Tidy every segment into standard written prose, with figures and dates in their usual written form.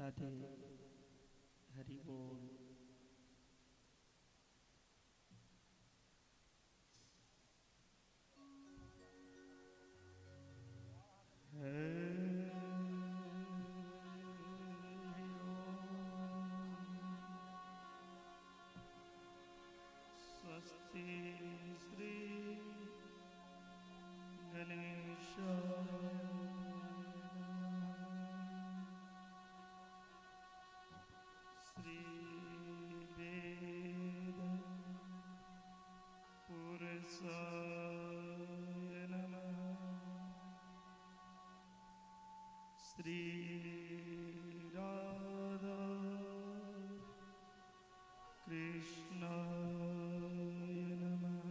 राधे हरि बोल। स्वस्ति श्री गणेश श्री वेद पुरुषाय नमः। श्री राधा कृष्णाय नमः।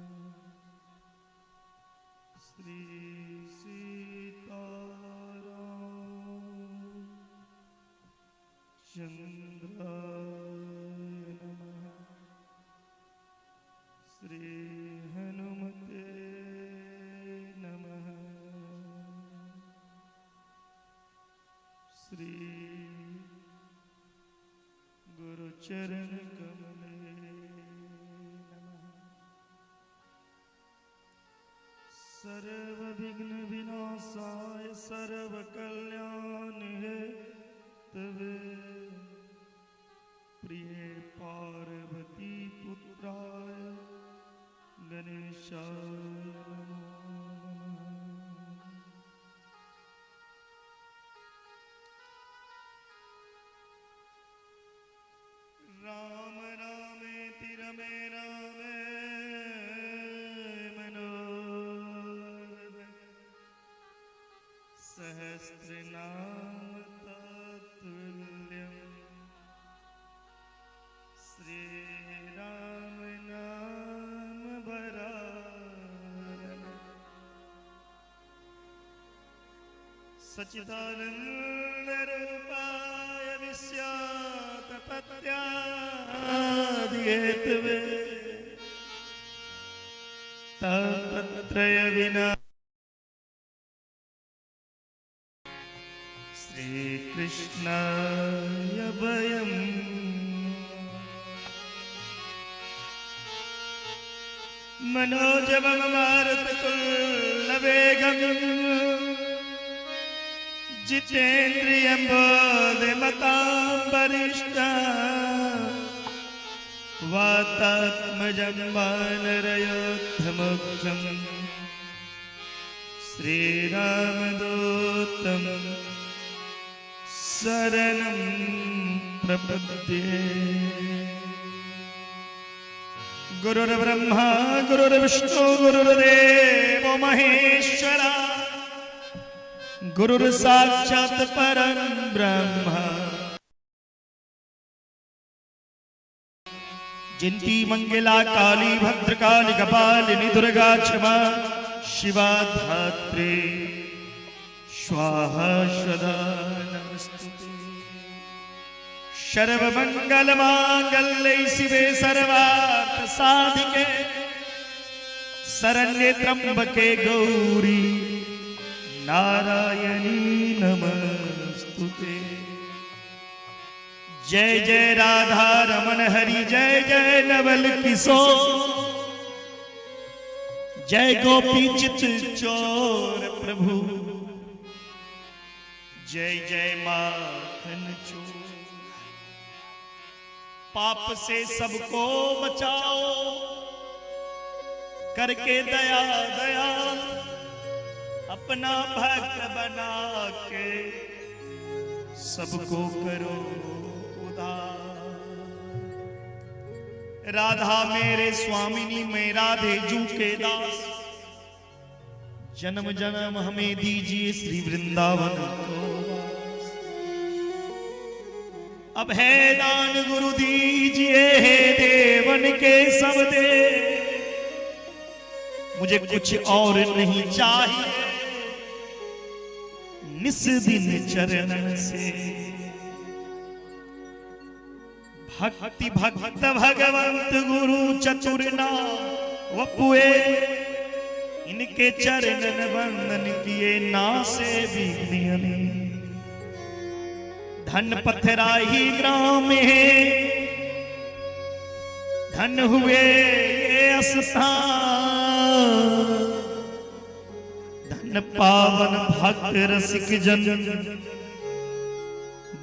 श्री सीताराम चंद्राय नमः। श्री हनुमते नमः। श्री गुरुचरण कमले नमः। सर्व विघ्न विनाशाय सर्व कल्याण हेतवे प्रिय पार्वती पुत्राय गणेशाय नमो नमः। राम रामेति रमे रामे मनोरमे सहस्रनाम तत्तुल्यं श्री राम नाम वरानने। सच्चिदानंद रूपाय विश्यातपत्यादिहेतवे तापत्रय विना श्री कृष्णाय वयम्। मनोजवम मारुततुल्यवेगम् जितेन्द्रियं बोधिमतां वरिष्ठं वातात्मजं वानरयोद्धमुख्यं श्रीरामदूतं शरणं प्रपद्ये। गुरुर्ब्रह्मा गुरुर्विष्णु गुरुर्देवो महेश्वरा गुरुर्साक्षात् परं ब्रह्म। जिंती मंगला काली भद्रकाली कपालिनी दुर्गा क्षमा शिवा धात्री स्वाहा स्वधा नमस्तुते। सर्व मंगल मांगल्ये शिवे सर्वार्थ साधिके शरण्ये त्र्यंबके गौरी नारायणी नमस्तुते। जय जय राधा रमन हरि जय जय नवल किशोर जय गोपी चित चोर प्रभु जय जय माखन चोर। पाप से सबको बचाओ करके दया दया अपना भक्त बना के सबको करो उदार। राधा मेरे स्वामिनी मैं राधे जू के दास जन्म जन्म हमें दीजिए श्री वृंदावन को वास। अब है दान गुरु दीजिए हे देवन के सब दे मुझे कुछ और नहीं चाहिए निस दिन चरण से। भक्ति भक्त भगवंत गुरु चतुर नाम वपुए इनके चरणन वंदन किए ना से विघ्न। धन पथराही ग्राम है, धन हुए ये स्थान, धन पावन भक्त रसिक जन,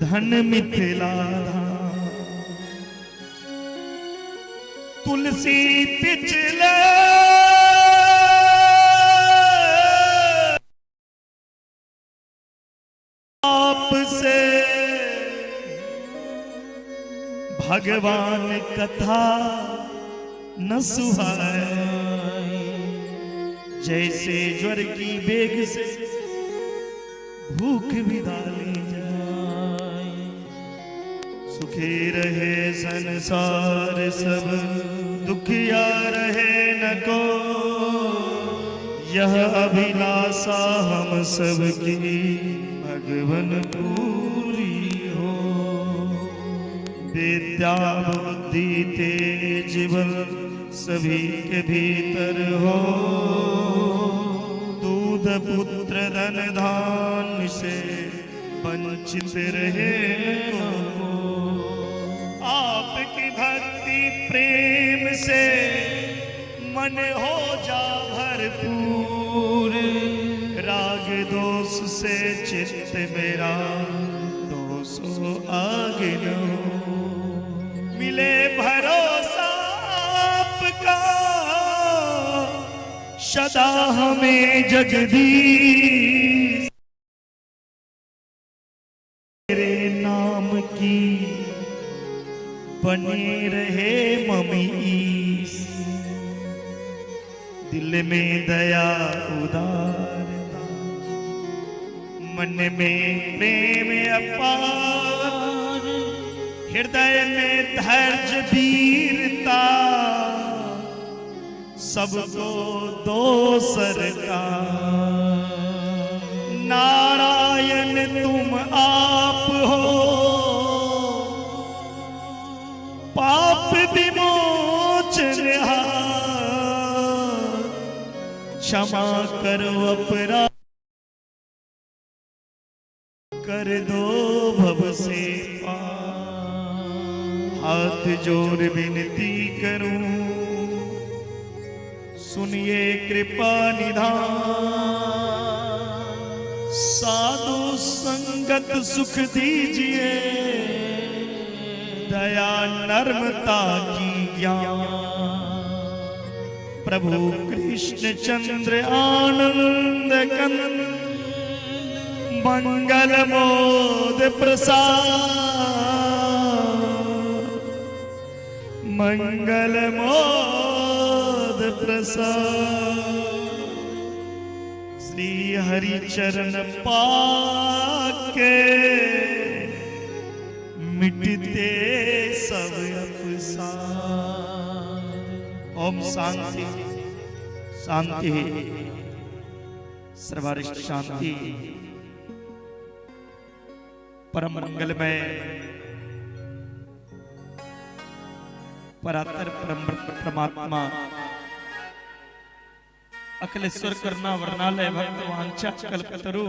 धन मिथिला धाम। तुलसी पिछले आप से भगवान कथा न सुहाए, जैसे ज्वर की बेग से भूख भी डाली जाए। सुखी रहे संसार सब, दुखिया रहे न को, यह अभिलाषा हम सब की भगवन पूरी हो। विद्या बुद्धि तेज बल सभी के भीतर हो, दूध पुत्र धन धान्य से वंचित रहे न को। आपकी भक्ति प्रेम से मन हो जा भरपूर, राग दोष से चित्त मेरा दोषो आगे न हो। मिले भरोसा आपका सदा हमें जगदीश, तेरे नाम की बने रहे ममी ईस। दिल में दया उदारता, मन में प्रेम अपार, हृदय में धैर्य वीरता, सबको दो सरकार। नारायण तुम आप हो, पाप विमोचन हार, क्षमा करो अपराध, कर दो भव से पार। हाथ जोड़ विनती करूं, सुनिए कृपा निधान, साधु संगत सुख दीजिए, दया नर्मता की ज्ञान। प्रभु कृष्ण चंद्र आनंद कंद, मंगल मोद प्रसाद, मंगल मोद प्रसाद। श्री हरि चरण पाके मिटते सब अपसाद। ओम शांति शांति सर्वारिष्ट शांति। परम मंगलमय परात्पर परम परमात्मा अखिलेश्वर करुणा वर्णालय भक्त वांछा कल्पतरु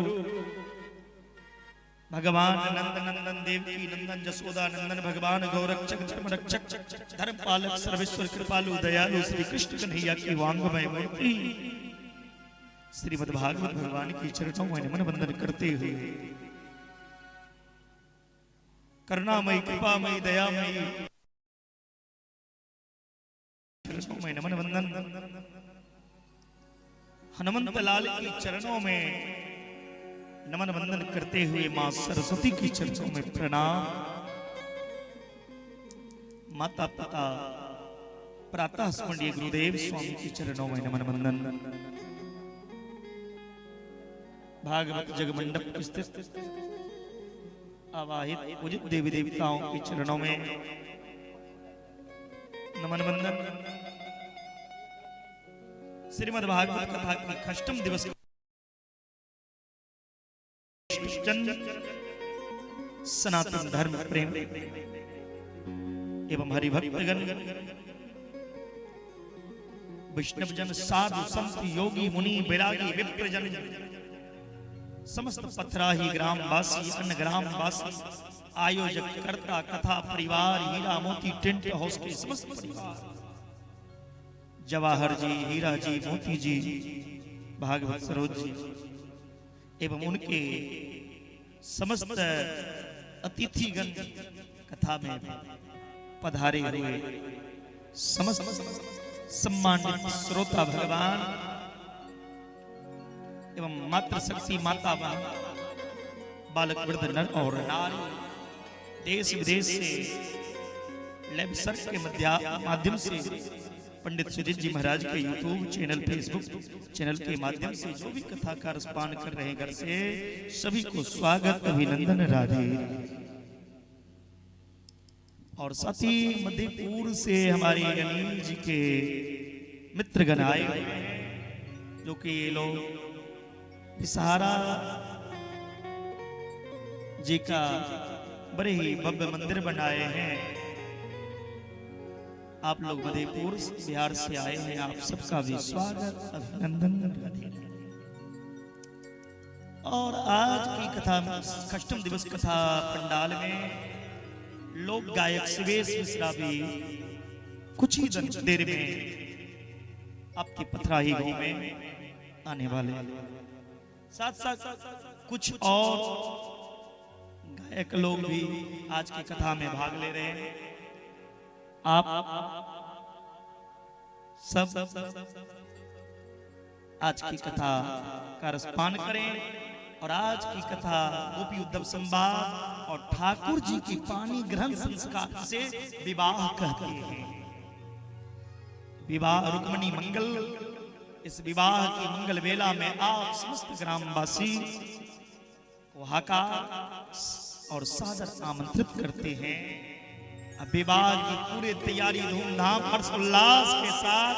भगवान नंद नंदन देवकी नंदन जसोदा नंदन भगवान गौरक्षक धर्म रक्षक धर्म पालक सर्वेश्वर कृपालु दयालु श्री कृष्ण कन्हैया की वांगमय मूर्ति श्रीमद् भागवत भगवान की चरणों में नमन वंदन करते हुए करुणामयी कृपामयी दयामयी चरणों में नमन वंदन, हनुमंत लाल की चरणों में नमन वंदन करते हुए मां सरस्वती की चरणों में प्रणाम। माता पिता प्रातः स्मरणीय गुरुदेव स्वामी के चरणों में नमन वंदन। भागवत जगमंडप स्थित आवाहित पूजित देवी देवताओं के चरणों में नमन वंदन। श्रीमद् भागवत कथा की अष्टम दिवस सनातन धर्म प्रेम एवं हरिभक्तगण वैष्णव जन साधु संत योगी मुनि वैरागी विप्रजन समस्त पथराही ग्रामवासी अन्य ग्रामवासी आयोजक कर्ता कथा परिवार हीरा मोती टेंट हाउस के समस्त परिवार, जवाहर जी, हीरा जी, मोती जी, भागवत सरोज जी एवं उनके समस्त अतिथिगण कथा में पधारे हुए समस्त सम्मानित श्रोता भगवान एवं मातृशक्ति माता बहन, बालक वृद्ध नर और नारी, देश विदेश से लाइव सर्च के माध्यम से पंडित सुजीत जी महाराज के यूट्यूब चैनल, फेसबुक चैनल के माध्यम से जो भी कथा का रसपान कर रहे हैं घर से, सभी को स्वागत अभिनंदन, राधे। और साथ ही मध्यपुर से हमारे अनिल जी के मित्रगण आए हुए हैं, जो कि ये लोग सहारा जी का बड़े ही भव्य मंदिर बनाए हैं। आप लोग मधेपुर बिहार से आए हैं, आप सबका भी स्वागत अभिनंदन। और आज की कथा कष्टम दिवस कथा पंडाल में लोक गायक शिवेश मिश्रा भी कुछ ही देर में आपके पथराही गांव में आने वाले। साथ साथ कुछ और गायक लोग भी आज की कथा में भाग ले रहे हैं। आप सब आज की कथा का रसपान करें और आज की कथा गोपी उद्धव संवाद और ठाकुर जी की पानी ग्रहण संस्कार से विवाह कहते हैं। विवाह रुक्मणी मंगल, इस विवाह की मंगल वेला में आप समस्त ग्रामवासी को हाकार और सादर आमंत्रित करते हैं। अब विवाह की पूरी तैयारी धूमधाम हर्ष उल्लास के साथ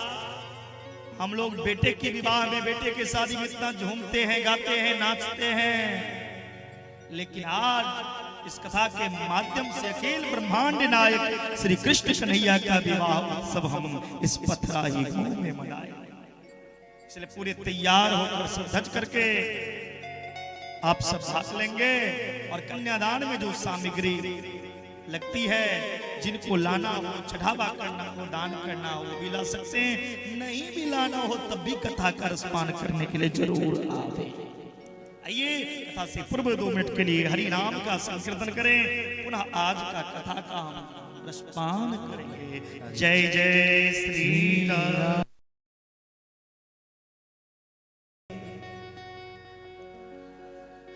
हम लोग बेटे के विवाह में, बेटे के शादी में इतना झूमते हैं, गाते हैं, नाचते हैं, लेकिन आज इस कथा के माध्यम से अखिल ब्रह्मांड नायक श्री कृष्ण कन्हैया का विवाह उत्सव हम इस पथराही गांव में मनाए। इसलिए पूरे तैयार होकर सब धज करके आप सब भाग लेंगे और कन्यादान में जो सामग्री लगती है, जिनको लाना हो, चढ़ावा करना हो, दान करना हो, वो भी ला सकते हैं। नहीं भी लाना हो तब भी कथा का रसपान करने के लिए जरूर आवे। आइए कथा से पूर्व 2 मिनट के लिए हरि नाम का संकीर्तन करें, पुनः आज का कथा का हम रसपान करेंगे। जय जय श्री राम।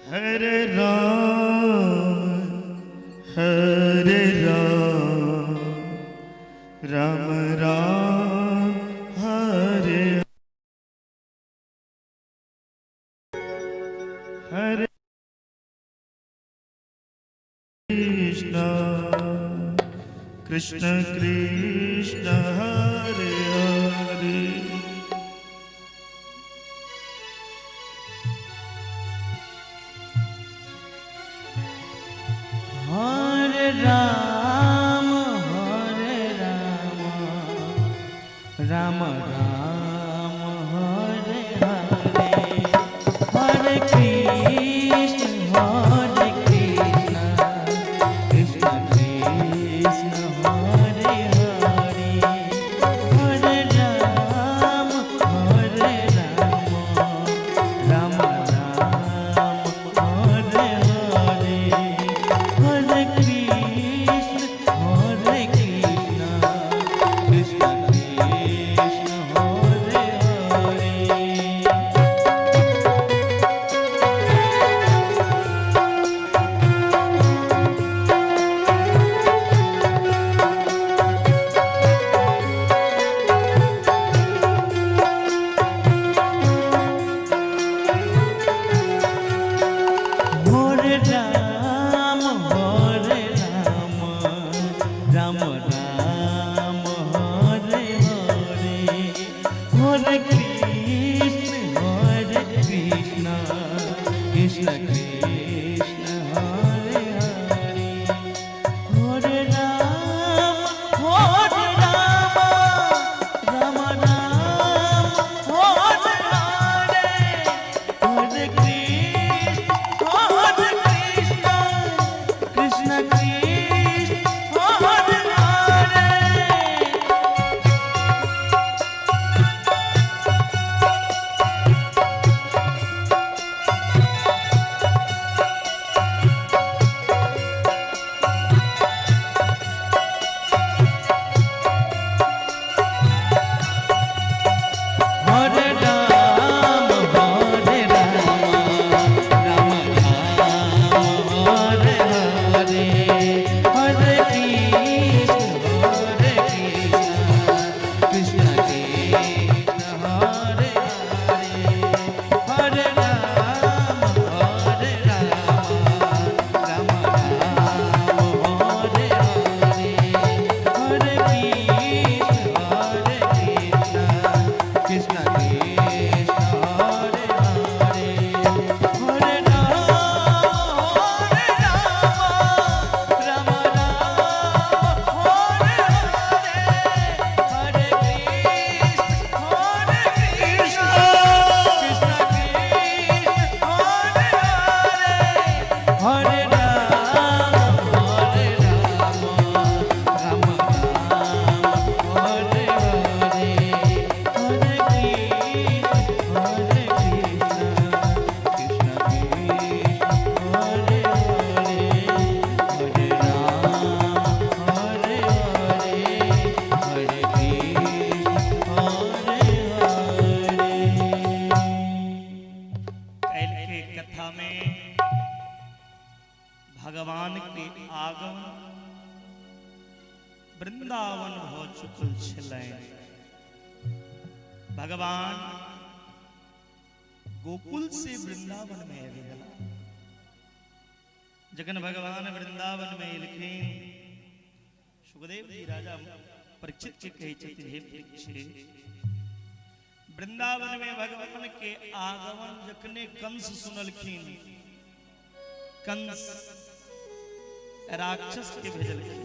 हरे राम हरे राम राम राम हरे हरे कृष्ण कृष्ण कृष्ण हरे हरे। हरे राम हरे राम राम राम हरे हरे, हरे कृष्ण हरे कृष्ण कृष्ण कृष्ण हरे हरे, हरे राम हरे राम राम राम हरे हरे, हरे कृष्ण हरे कृष्ण कृष्ण कृष्ण चुकल छलनि। भगवान गोकुल से वृंदावन में आबि गेला। जखन भगवान वृंदावन में एलखिन, सुखदेव जी राजा परीक्षित के कहै छथिन, हे परीक्षित, वृंदावन में भगवान के आगमन जखने कंस सुनलखिन, कंस राक्षस के भेजलखिन,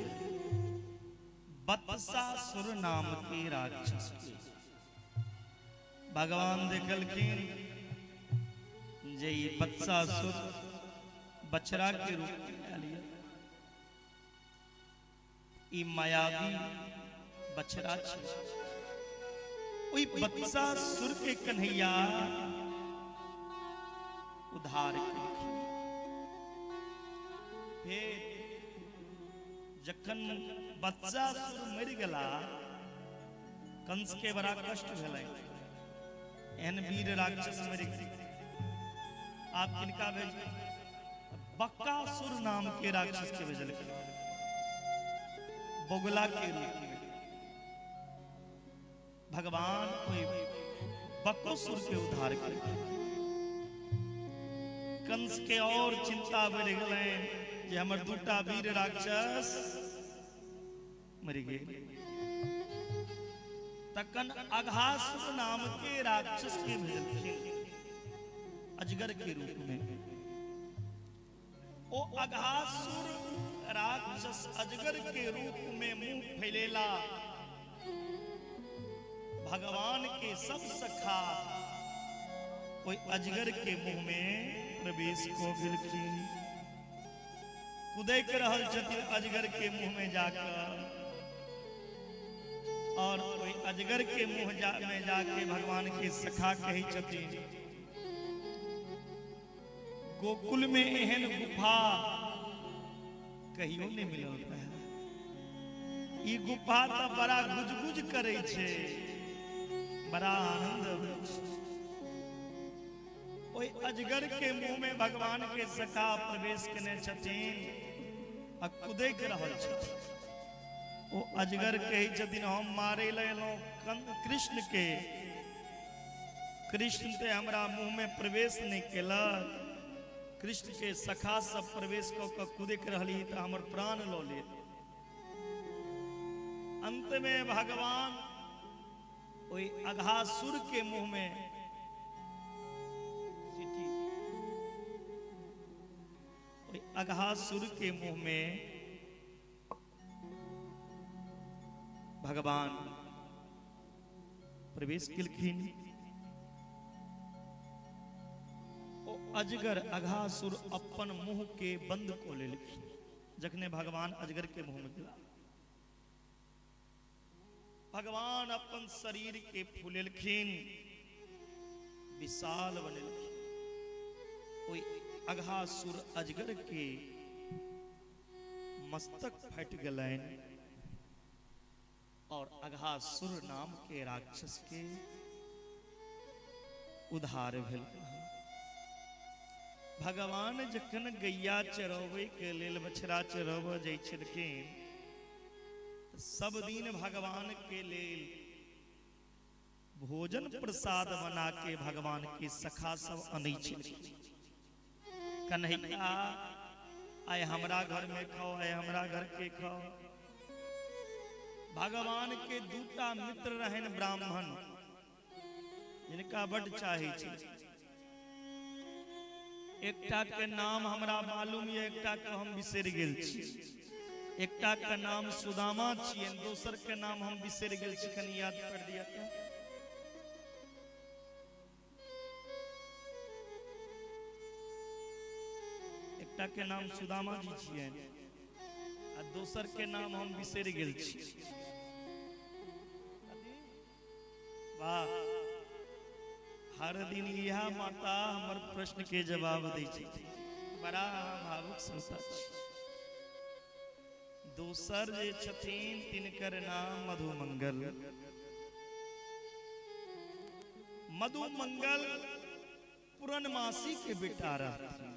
बत्सासुर नाम के राक्षस के। भगवान देखलखिन जे ई बत्सासुर बछड़ा के रूप में आयल ये, ई मायावी बछड़ा छै। ओहि बत्सासुर के कन्हैया उद्धार केलखिन। फेर जखन बत्सासुर मरि गेला, कंस के बड़ा कष्ट भेलै, एहन वीर राक्षस मरि गेल। आप किनका भेजबै? बक्कासुर नाम के राक्षस के भेजलखिन, बगुला के रूप में। भगवान कोई बक्कोसुर के उद्धार केलखिन। कंस के और चिंता बढ़ि गेलनि जे हमर दूटा वीर राक्षस मरि गेल। तखन अघासुर नाम के राक्षस के भेजलखिन अजगर के रूप में। ओ अघासुर राक्षस अजगर के रूप में मुंह फैलेला, भगवान के सब सखा ओहि अजगर के मुंह में प्रवेश कऽ गेलखिन। कुदैक रहल छथिन अजगर के मुंह में जाकर, और ओहि अजगर के मुंह में जाके भगवान के सखा कहै छथिन, गोकुल में एहन गुफा कहियो नहीं मिलल रहे, ई गुफा तऽ बड़ा गुजगुज करै छै, बड़ा आनंद अबै छै। ओहि अजगर के मुंह में भगवान के सखा प्रवेश केने छथिन आ कुदैक रहल छथिन। ओ अजगर कहै छथिन, हम मारे लए एलहुं कृष्ण के, कृष्ण ते हमरा मुंह में प्रवेश नहीं केलक, कृष्ण के सखा सब प्रवेश कऽ कऽ कुदैक रहली तऽ हमर प्राण लऽ लेत। अंत में भगवान ओहि अघासुर के मुंह में ओहि अघासुर के मुंह में भगवान प्रवेश केलखिन। ओ अजगर अघासुर अपन मुंह के बंद कऽ लेलखिन जखने भगवान अजगर के मुंह में गेला। भगवान अपन शरीर के फूलेलखिन, विशाल बनेलखिन। ओहि अघासुर अजगर के मस्तक फटि गेलनि और अघासुर नाम के राक्षस के उद्धार भेल। भगवान जखन गैया चरबै के लेल बछड़ा चरबऽ जाइ छलखिन, सब दिन भगवान के लेल भोजन प्रसाद बना के भगवान के सखा सब अनै छलखिन। कन्हैया आइ हमरा घर में खाओ, आइ हमरा घर के खाओ। भगवान के दूटा मित्र रहन ब्राह्मण, जिनका बड चाहे छै। एकटा के नाम हमरा मालूम ये, एकटा के हम बिसरि गेल छी। एकटा के नाम सुदामा छियनि, दोसर के नाम हम बिसरि गेल छी, कनि याद कर दिया तऽ। एकटा के नाम सुदामा जी छियनि आ दोसर के नाम हम बिसरि गेल छी। वाह, हर दिन इएह माता हमर प्रश्न के जवाब दै छथिन। बड़ा भावुक श्रोता छी। दोसर जे छथिन तिनकर नाम मधुमंगल। मधुमंगल पूर्णमासी के बेटा रहथिन,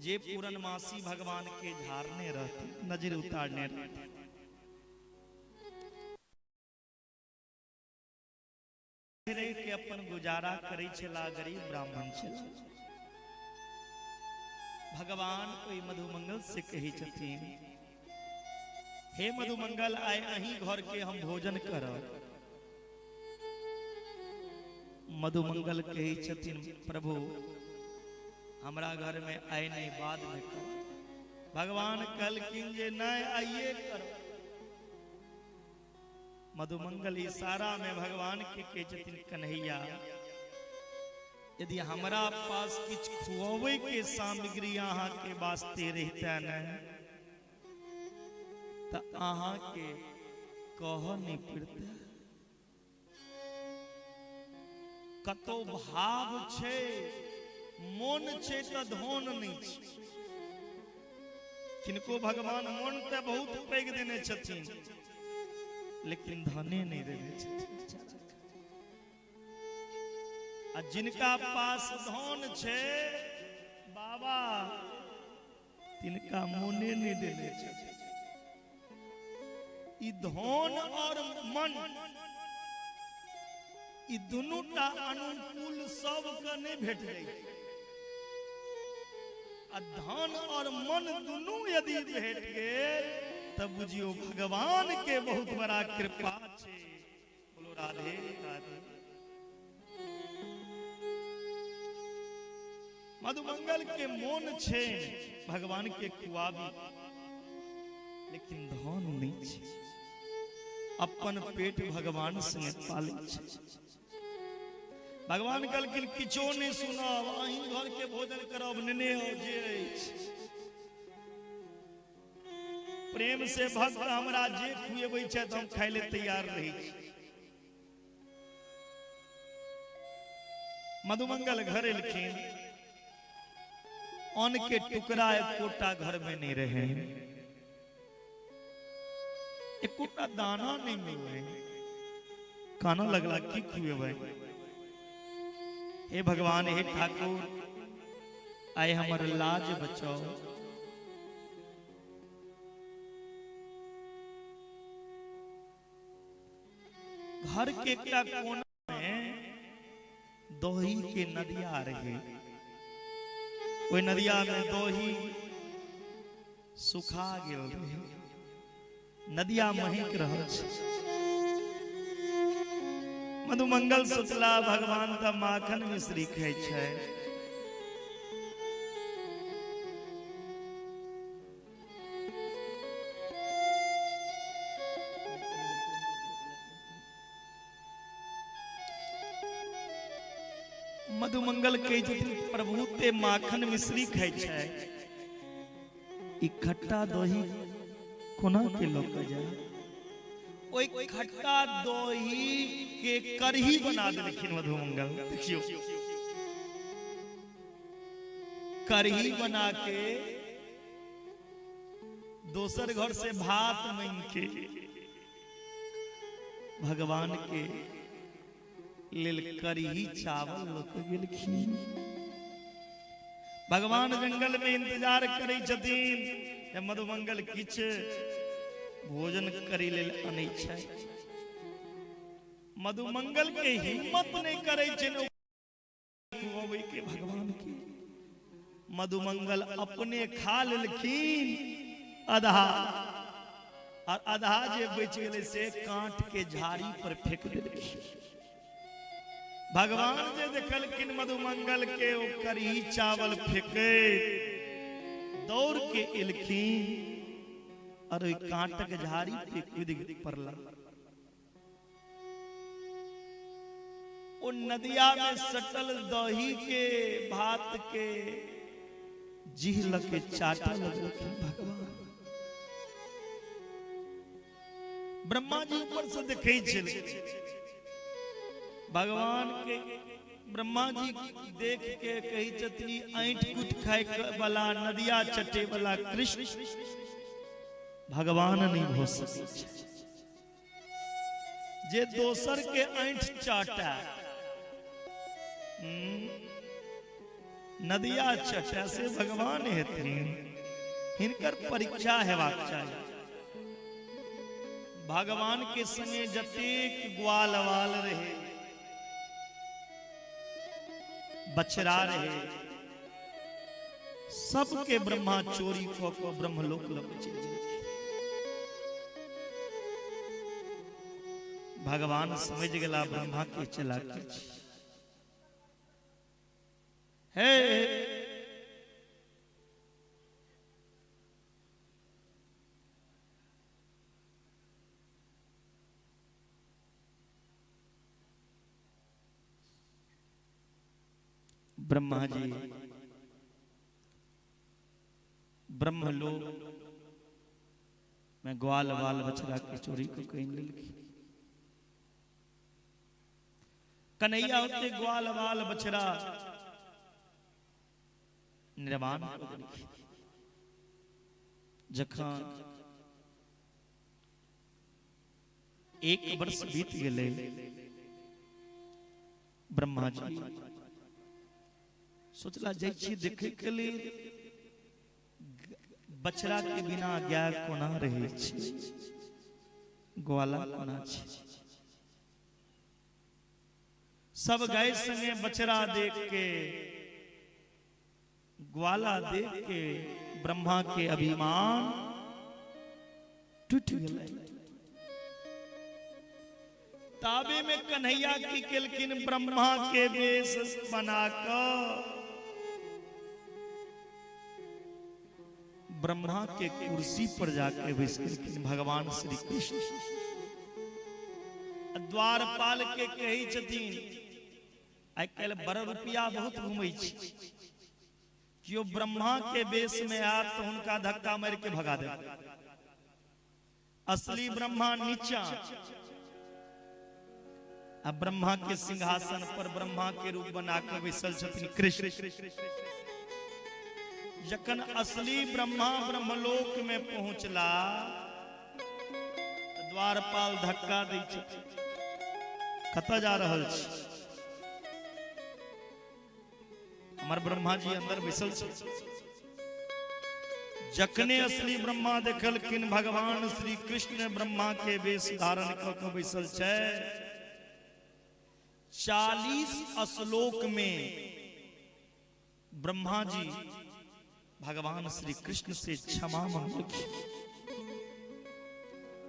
जे पूर्णमासी भगवान के झाड़ने रहथिन, नजर उतारने रहथिन। रहि के अपन गुजारा करै छला, गरीब ब्राह्मण छला। भगवान ओहि मधुमंगल से कहै छथिन, हे मधुमंगल, आइ अहीं घर के हम भोजन करब। मधुमंगल कहै छथिन, प्रभु हमरा घर में आइ नहीं, बाद में करब। भगवान कहलखिन जे नहीं, आइए करो। मधुमंगल इशारा में भगवान के कहै छथिन, कन्हैया यदि हमरा पास किछु खुआबै के सामग्री अहाँ के वास्ते रहता न, त अहाँ के कह नहीं पड़ता। कतो भाव छै, मोन छै त धन नहीं छै। किनको भगवान मोन त बहुत पैघ देने छथिन, लेकिन धने नहीं देने छथिन। आ जिनका पास धन छै बाबा, तिनका मोने नहीं देने छथिन। ई धन और मन, ई दुनूटा अनुकूल सबके नहीं भेट जाइ। आ धन और मन दुनू यदि भेट गेल तब बुझियो भगवान के बहुत बड़ा कृपा छै। बोलो राधे राधे। मधुमंगल के मोन छै भगवान के खुआबी, लेकिन धन नहीं छै। अपन पेट भगवान संगे पालै छै। भगवान कहलखिन किछो नहीं सुनब, अहीं घर के भोजन करब, नेने आओ जे अछि। प्रेम से भक्त हमरा जे खुएबै छै तऽ हम खाय ले तैयार रहै छी। मधुमंगल घर एलखिन, अन्न के टुकड़ा एकोटा घर में नहीं रहे, एकोटा दाना नहीं मिले। काना लगला की खुएबै। हे भगवान, हे ठाकुर, आए हमर लाज बचाओ। घर के एकटा कोना में दही के नदिया रहे, ओहि नदिया में दही सुखा गेल रहे, नदिया महक रहल छै। मधुमंगल सोचला भगवान त माखन मिश्री खाइ छै, मधुमंगल कहै छथिन प्रभु ते माखन मिश्री खाइ छै, ई खट्टा दही कोना के लऽ के जाय। ओहि खट्टा दही के कढ़ी बना देलखिन मधुमंगल। देखियो कढ़ी बना के दोसर घर से भात मांग के भगवान के लेल कढ़ी चावल लऽ के गेलखिन। भगवान जंगल में इंतजार करै छथिन जे मधुमंगल किछु भोजन करै लेल अनै छै। मधुमंगल के हिम्मत नहीं करै छै खुआबै के भगवान के। मधुमंगल अपने खा लेलखिन आधा, और आधा जे बचि गेलै से कांट के झाड़ी पर फेंक देलखिन। भगवान जे देखलखिन मधुमंगल के ओ कढ़ी चावल फेंके दौड़ के एलखिन और ओहि कांटक झाड़ी पे कूदि पड़ला। ओ नदिया में सटल दही के भात के जीह लके चाटे लगलखिन भगवान। ब्रह्मा जी ऊपर से देखै छलखिन भगवान के। ब्रह्मा जी देख के कहै छथिन ऐंठ कुट खाय वाला नदिया चटे वाला कृष्ण भगवान नहीं हो सकै छै। जे दोसर के ऐंठ चाटा, नदिया चटा, से भगवान हेथिन। हिनकर परीक्षा हेबाक चाही। भगवान के संगे जतेक ग्वाल वाल रहे, बछड़ा रहे, सबके ब्रह्मा चोरी कऽ कऽ ब्रह्मलोक लऽ के चलि गेलखिन। भगवान समझ गेला ब्रह्मा के चलाकी छै। हे ब्रह्मा जी ब्रह्मलोक में ग्वाल बाल बछड़ा के चोरी को कहीं लेलखिन। कन्हैया होते ग्वाल बाल बछड़ा निर्माण कऽ देलखिन। जखन 1 वर्ष बीत गेलै, ब्रह्मा जी सोचला जाइ छी देखे के लेल बछड़ा के बिना गाय कोना रहै छै, ग्वाला कोना छै। सब गाय संगे बछड़ा देख के, ग्वाला देख के ब्रह्मा के अभिमान टूट गेलै। ताबे में कन्हैया की केलखिन, ब्रह्मा के वेश बना कऽ ब्रह्मा के कुर्सी पर जाके बैस गेलखिन भगवान श्री कृष्ण। द्वारपाल के कहै छथिन, आइ काल्हि बड़ रुपया बहुत घूमै छै, केओ ब्रह्मा के वेश में आयत तऽ हुनका धक्का मारि के भगा देब। असली ब्रह्मा नीचा आ ब्रह्मा के सिंहासन पर ब्रह्मा के रूप बना के बैसल छथिन कृष्ण। जखन असली ब्रह्मा ब्रह्मलोक में पहुंचला, द्वारपाल धक्का दै छथिन, कतऽ जा रहल छी? हमर ब्रह्मा जी अंदर बैसल छै। जखने असली ब्रह्मा देखलखिन भगवान श्री कृष्ण ब्रह्मा के वेश धारण कऽ के बैसल छै, 40 श्लोक में ब्रह्मा जी भगवान श्री कृष्ण से क्षमा मांगलखिन।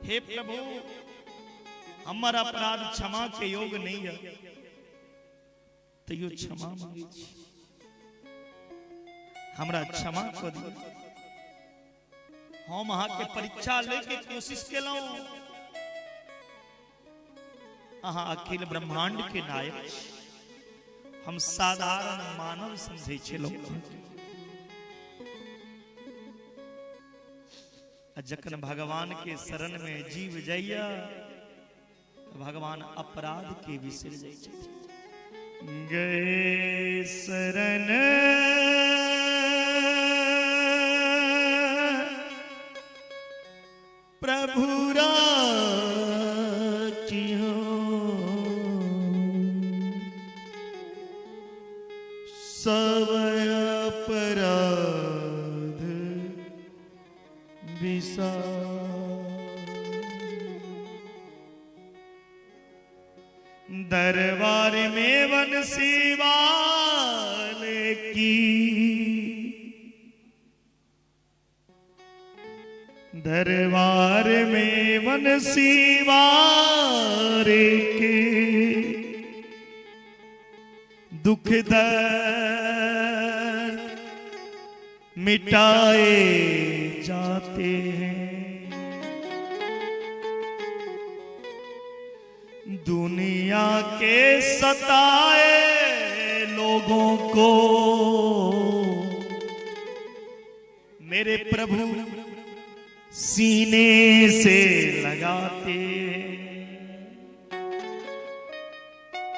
हे प्रभु, हमर अपराध क्षमा के योग नहीं है, तैयो क्षमा मांगे छी, हमरा क्षमा कऽ दियौ। हम अहाँके परीक्षा लेके कोशिश केलहुं, अहाँ अखिल ब्रह्मांड के नायक छी, हम साधारण मानव समझै छलहुं। आ जखन भगवान के शरण में जीव जाइया, भगवान अपराध के बिसरि जाइ छथिन। गए शरण प्रभु राखियो, सब अपराध बिसार। दरबार में बंसी वाले की, दरबार में बंसी वाले के दुख दर्द मिटाए जाते हैं। दुनिया के सताए लोगों को मेरे प्रभु सीने से लगाते हैं।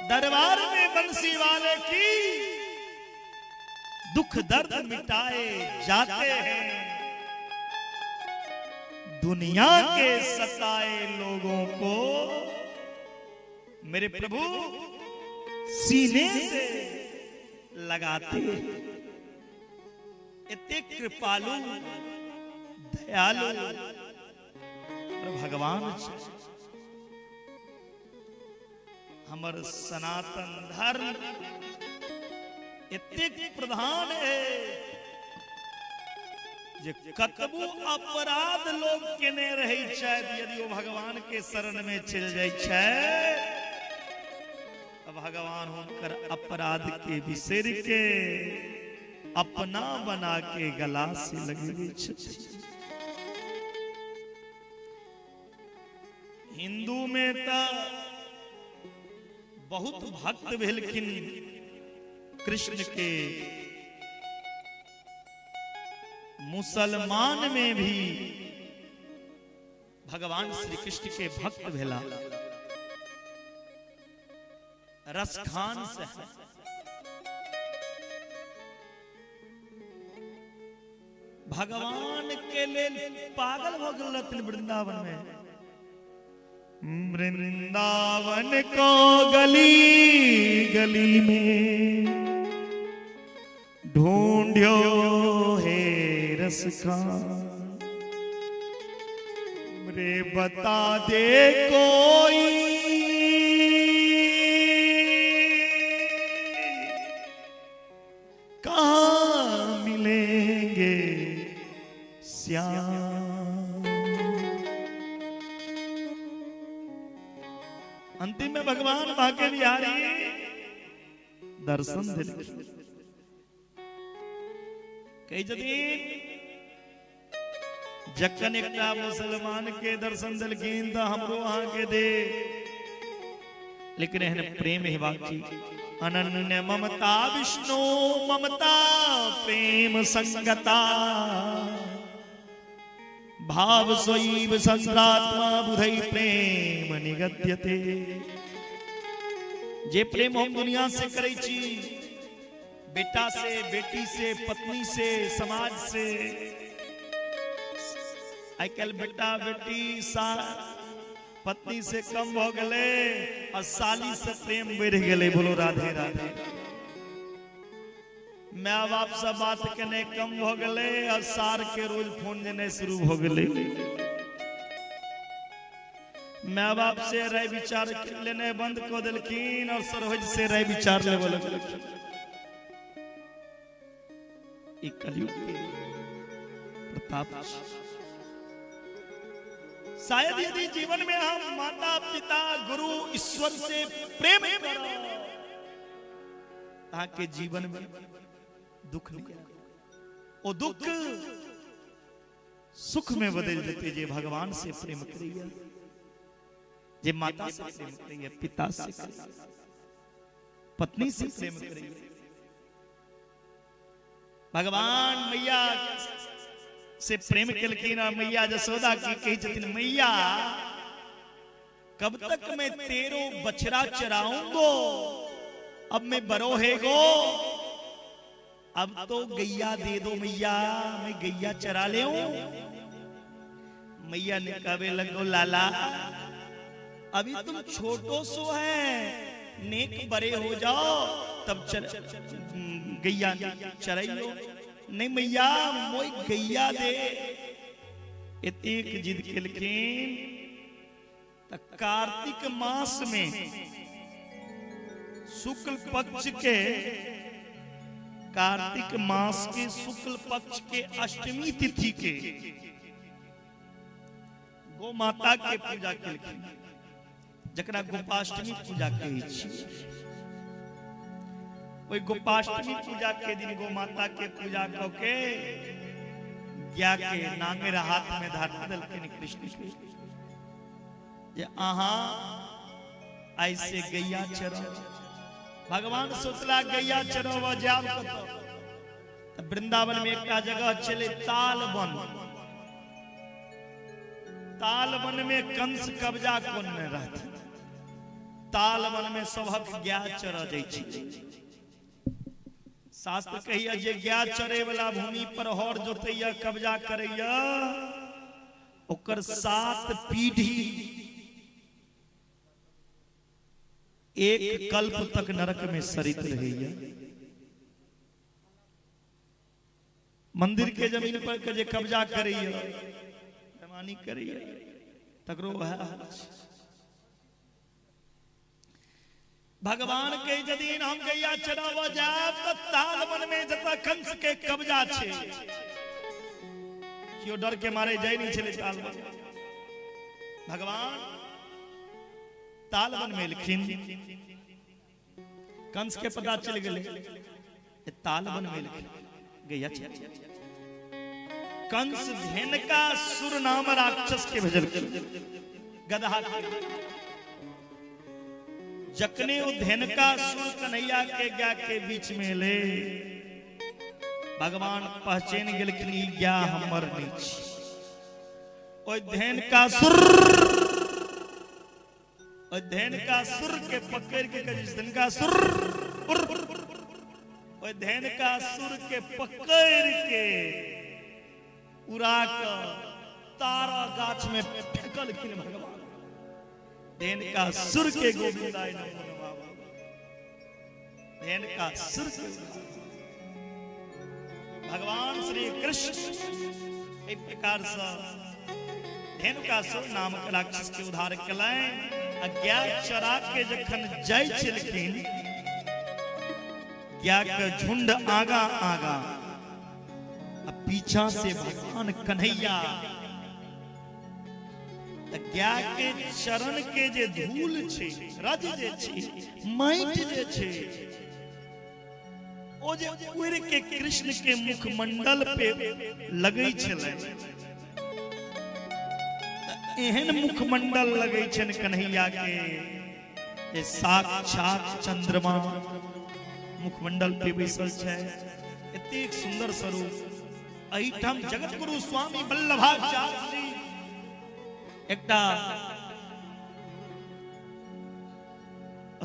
दरबार में बंसी वाले की दुख दर्द मिटाए जाते हैं। दुनिया के सताए लोगों को मेरे प्रभु सीने से लगाते हैं। इतने कृपालु दयालु और भगवान हमर सनातन धर्म एतेक प्रधान है जे कतबो अपराध लोग केने रहै छथि, यदि ओ भगवान के शरण में चलि जाइ छै तऽ भगवान हुनकर अपराध के बिसरि के अपना बना के गला से लगबै छथिन। हिंदू में तऽ बहुत भक्त भेलखिन कृष्ण के, मुसलमान में भी भगवान श्री कृष्ण के भक्त भेला। रसखान से भगवान के लेल पागल भ गेल रहथिन वृंदावन में। वृंदावन को गली गली में ढूंढ्यो है रसखान, रे बता दे कोई कहाँ मिलेंगे श्याम। अंतिम में भगवान बांके बिहारी दर्शन देलखिन। कहै छथिन जखन एकटा मुसलमान के दर्शन देलखिन तऽ हमरो अहाँ के दे, लेकिन एहन प्रेम हेबाक चाही। अनन्य ममता विष्णु ममता प्रेम संगता, भाव स्वैव संत्रात्मा बुधै प्रेम निगद्यते। जे प्रेम हम दुनिया से करै छी, बेटा से, बेटी से, पत्नी से, समाज से, आइ काल्हि बेटा बेटी सा पत्नी से कम भ गेलै आ साली से प्रेम बढ़ि गेलै। बोलो राधे राधे। My बाप से बात केने कम भ गेलै आ सार के रोज फोन देने शुरू भ गेलै। My बाप से राय विचार लेने बंद कऽ देलखिन और सरहोज से राय विचार लेबऽ लगलखिन। ई कलयुग के प्रताप। शायद यदि जीवन में हम माता पिता गुरु ईश्वर से प्रेम ताकि जीवन में दुख नहीं, ओ दुख सुख में बदल देते। जे भगवान से प्रेम करिए, जे माता से प्रेम करिए, पिता से, पत्नी से प्रेम करिए। भगवान मैया से प्रेम केलखिन और मैया जसोदा की कहै छथिन, मैया कब तक मैं तेरो बछड़ा चराऊंगो, अब मैं बड़ो हेगो, अब तो गैया दे दो मैया, मैं गैया चरा ले। मैया ने कहवे लगो, लाला अभी तुम छोटो सो है, नेक बड़े हो जाओ तब चल गैया चराइयो। नहीं मैया मोई गैया दे। एतेक जिद केलखिन त कार्तिक मास में शुक्ल पक्ष के, कार्तिक मास के शुक्ल पक्ष के अष्टमी तिथि के गौ माता के पूजा केलखिन, जकरा गोपाष्टमी पूजा कहै छी। ओहि गोपाष्टमी पूजा के दिन गौ माता के पूजा कऽ के गाय के नांगर हाथ में धरा देलखिन कृष्ण के, जे अहाँ ऐसे गैया चराउ। भगवान सोचला गैया चराव जाब कतऽ, वृंदावन में एकटा जगह छलै तालवन। तालवन में कंस कब्जा कोने रहथिन। तालवन में सबहक गाय चरऽ जाइ छै। शास्त्र कहिया जे गाय चरे वाला भूमि पर हर जोतैया कब्जा करैया ओकर 7 पीढ़ी एक कल्प तक नरक में सरित रहैया। मंदिर के जमीन पर के जे कब्जा करैया, बेमानी करैया, तकरो वएह हाल छै। भगवान के जदीन हम गैया चराव जाब त ताल वन में जत कंस के कब्जा छे, क्यों डर के मारे जाय नहीं छले ताल वन। भगवान ताल वन में एलखिन, कंस के पता चल गेलै ताल वन में एलखिन गैया चरा। कंस धेनका सुर नाम राक्षस के भेजलखिन गदहा के। जखने ओ धेनका सुर कन्हैया के गाय के बीच में ले, भगवान पहचान गेलखिन ई गाय हमर नहीं छी। ओइ धेनका सुर, ओइ धेनका सुर के पकड़ के कहै धेनका सुर, ओइ धेनका सुर के पकड़ के उड़ा के तारा गाछ में फेंकलखिन भगवान। धेनका सुर के गोविंदाय नमो नमः। धेनका सुर के भगवान श्री कृष्ण एक प्रकार से धेनुकासुर नामक राक्षस के उद्धार कलनि आ गाय चरा के जखन जाय छलखिन, गाय के झुंड आगा आगा आ पीछा से भगवान कन्हैया। गाय के चरण के जे धूल छे, रज जे छे, माटि जे छे, ओ जे उड़ के कृष्ण के मुखमंडल पे लगै छलै, एहन मुखमंडल लगै छनि कन्हैया के जे साक्षात चंद्रमा मुखमंडल पे बैसल छै। एतेक सुंदर स्वरूप। एहिठाम जगत गुरु स्वामी वल्लभाचार्य जी एकटा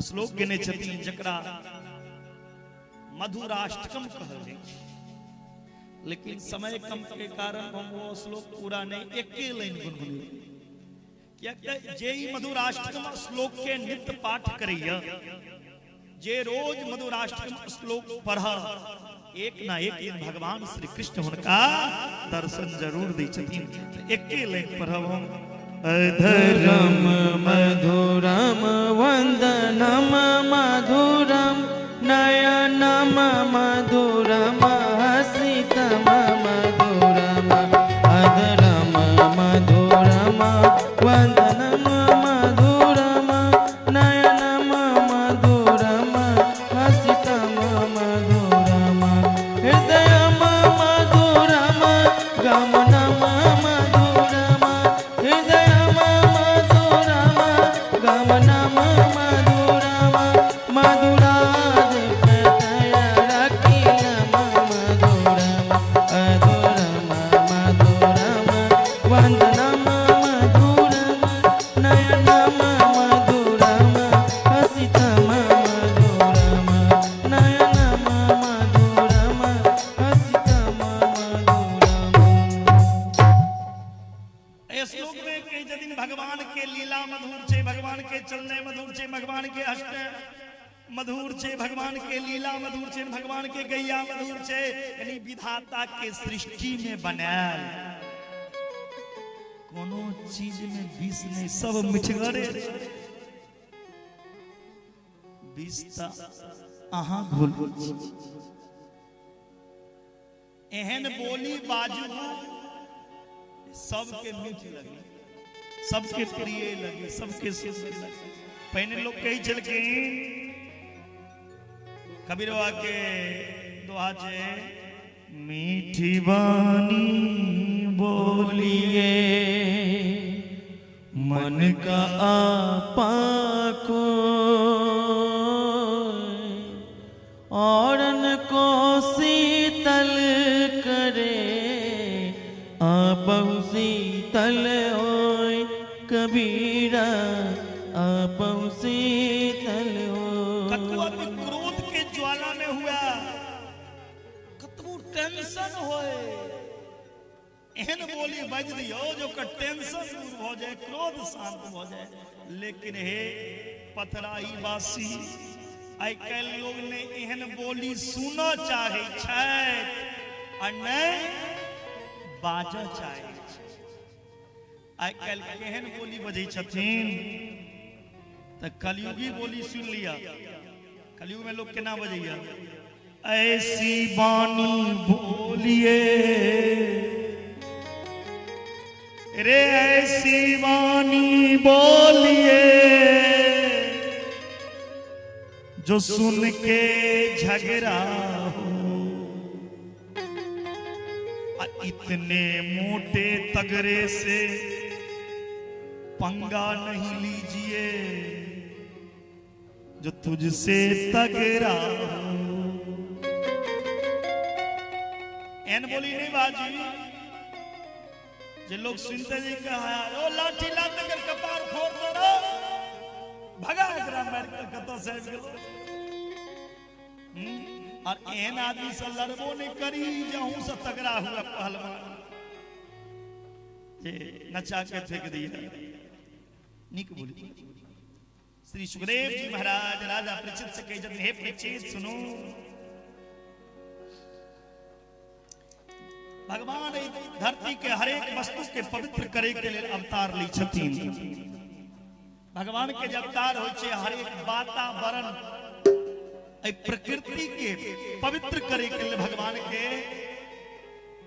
श्लोक गेने छथिन जकरा मधुराष्टकम कहल जाइ छै, लेकिन समय कम के कारण हम वो श्लोक पूरा नहीं, एके लाइन गुनगुनेबै। कियाकि जे ई मधुराष्टकम श्लोक के नित्य पाठ करैया, जे रोज मधुराष्टकम श्लोक पढ़, एक ना एक दिन भगवान श्री कृष्ण हुनका दर्शन जरूर दै छथिन। एके लाइन पढ़ब हम। अधरम मधुरम वंदनम मधुरम नयनम मधुरम हसितम मधुरम अधरम मधुरम वंदनम मधुरम नयनम मधुरम हसितम मधुरम हृदयम मधुरम गमनम मधुरम हृदयम मधुरम गमनम मधुरम मधुराद मधुरम अधुरम मधुरम वंदनम मधुरम नयनम मधुरम हसितम मधुरम नयनम मधुरम हसितम मधुरम। एहि श्लोक में कहै छथिन भगवान के लीला मधुर छै, भगवान के चलने मधुर छै, भगवान के हसने मधुर छै, भगवान के लीला मधुर छै, भगवान के गैया मधुर छै। यानी विधाता के सृष्टि में बनायल कोनो चीज में विष नहीं, सब मिठगरे। विष त अहाँ घोल। एहन बोली बाजू सबके मीठ लगे, सबके प्रिय लगे, सबके सुंदर लगे। पहिने लोग कहै छलखिन, कबीर बाबा के दोहा छै, मीठी बानी बोलिए मन का आपा को औरन को शीतल करे, आपहु शीतल होय कबीरा, आपहु शीतल हो। कतबो आदमी क्रोध के ज्वाला में हुआ, कतबो टेंशन होए, एहन बोली बाजि दियौ जो ओकर टेंशन दूर भ जाए, क्रोध शांत भ जाए। लेकिन हे पथराई वासी, आइ काल्हि लोग ने एहन बोली सुनऽ चाहै छथि आ नहि बाजऽ चाहै छथि। आइ काल्हि केहन बोली बजै छथिन, तऽ कलयुगी बोली सुन लिया। कलयुग में लोग केना बजैया, ऐसी बानी बोलिए रे, ऐसी वाणी बोलिए जो सुन के झगड़ा हो। इतने मोटे तगड़े से पंगा नहीं लीजिए जो तुझसे तगड़ा हो। एन बोली नहीं बाजी जे लोग सुनते जी कहा ओ लाठी लात कर कपार फोड़ दो, भगा एकरा मार के कतौ से आबि गेलो। और एहन आदमी से लड़बो नहीं करी जहूं से तगड़ा हुआ पहलवान जे नचा के फेंक दिया। निक बोली श्री सुखदेव जी महाराज राजा परीक्षित से कही जब हे परीक्षित सुनो, भगवान धरती के हरेक वस्तु के पवित्र करे के लिए अवतार लै छथिन। भगवान के जे अवतार होइ छै हरेक वातावरण प्रकृति के पवित्र करे के लिए भगवान के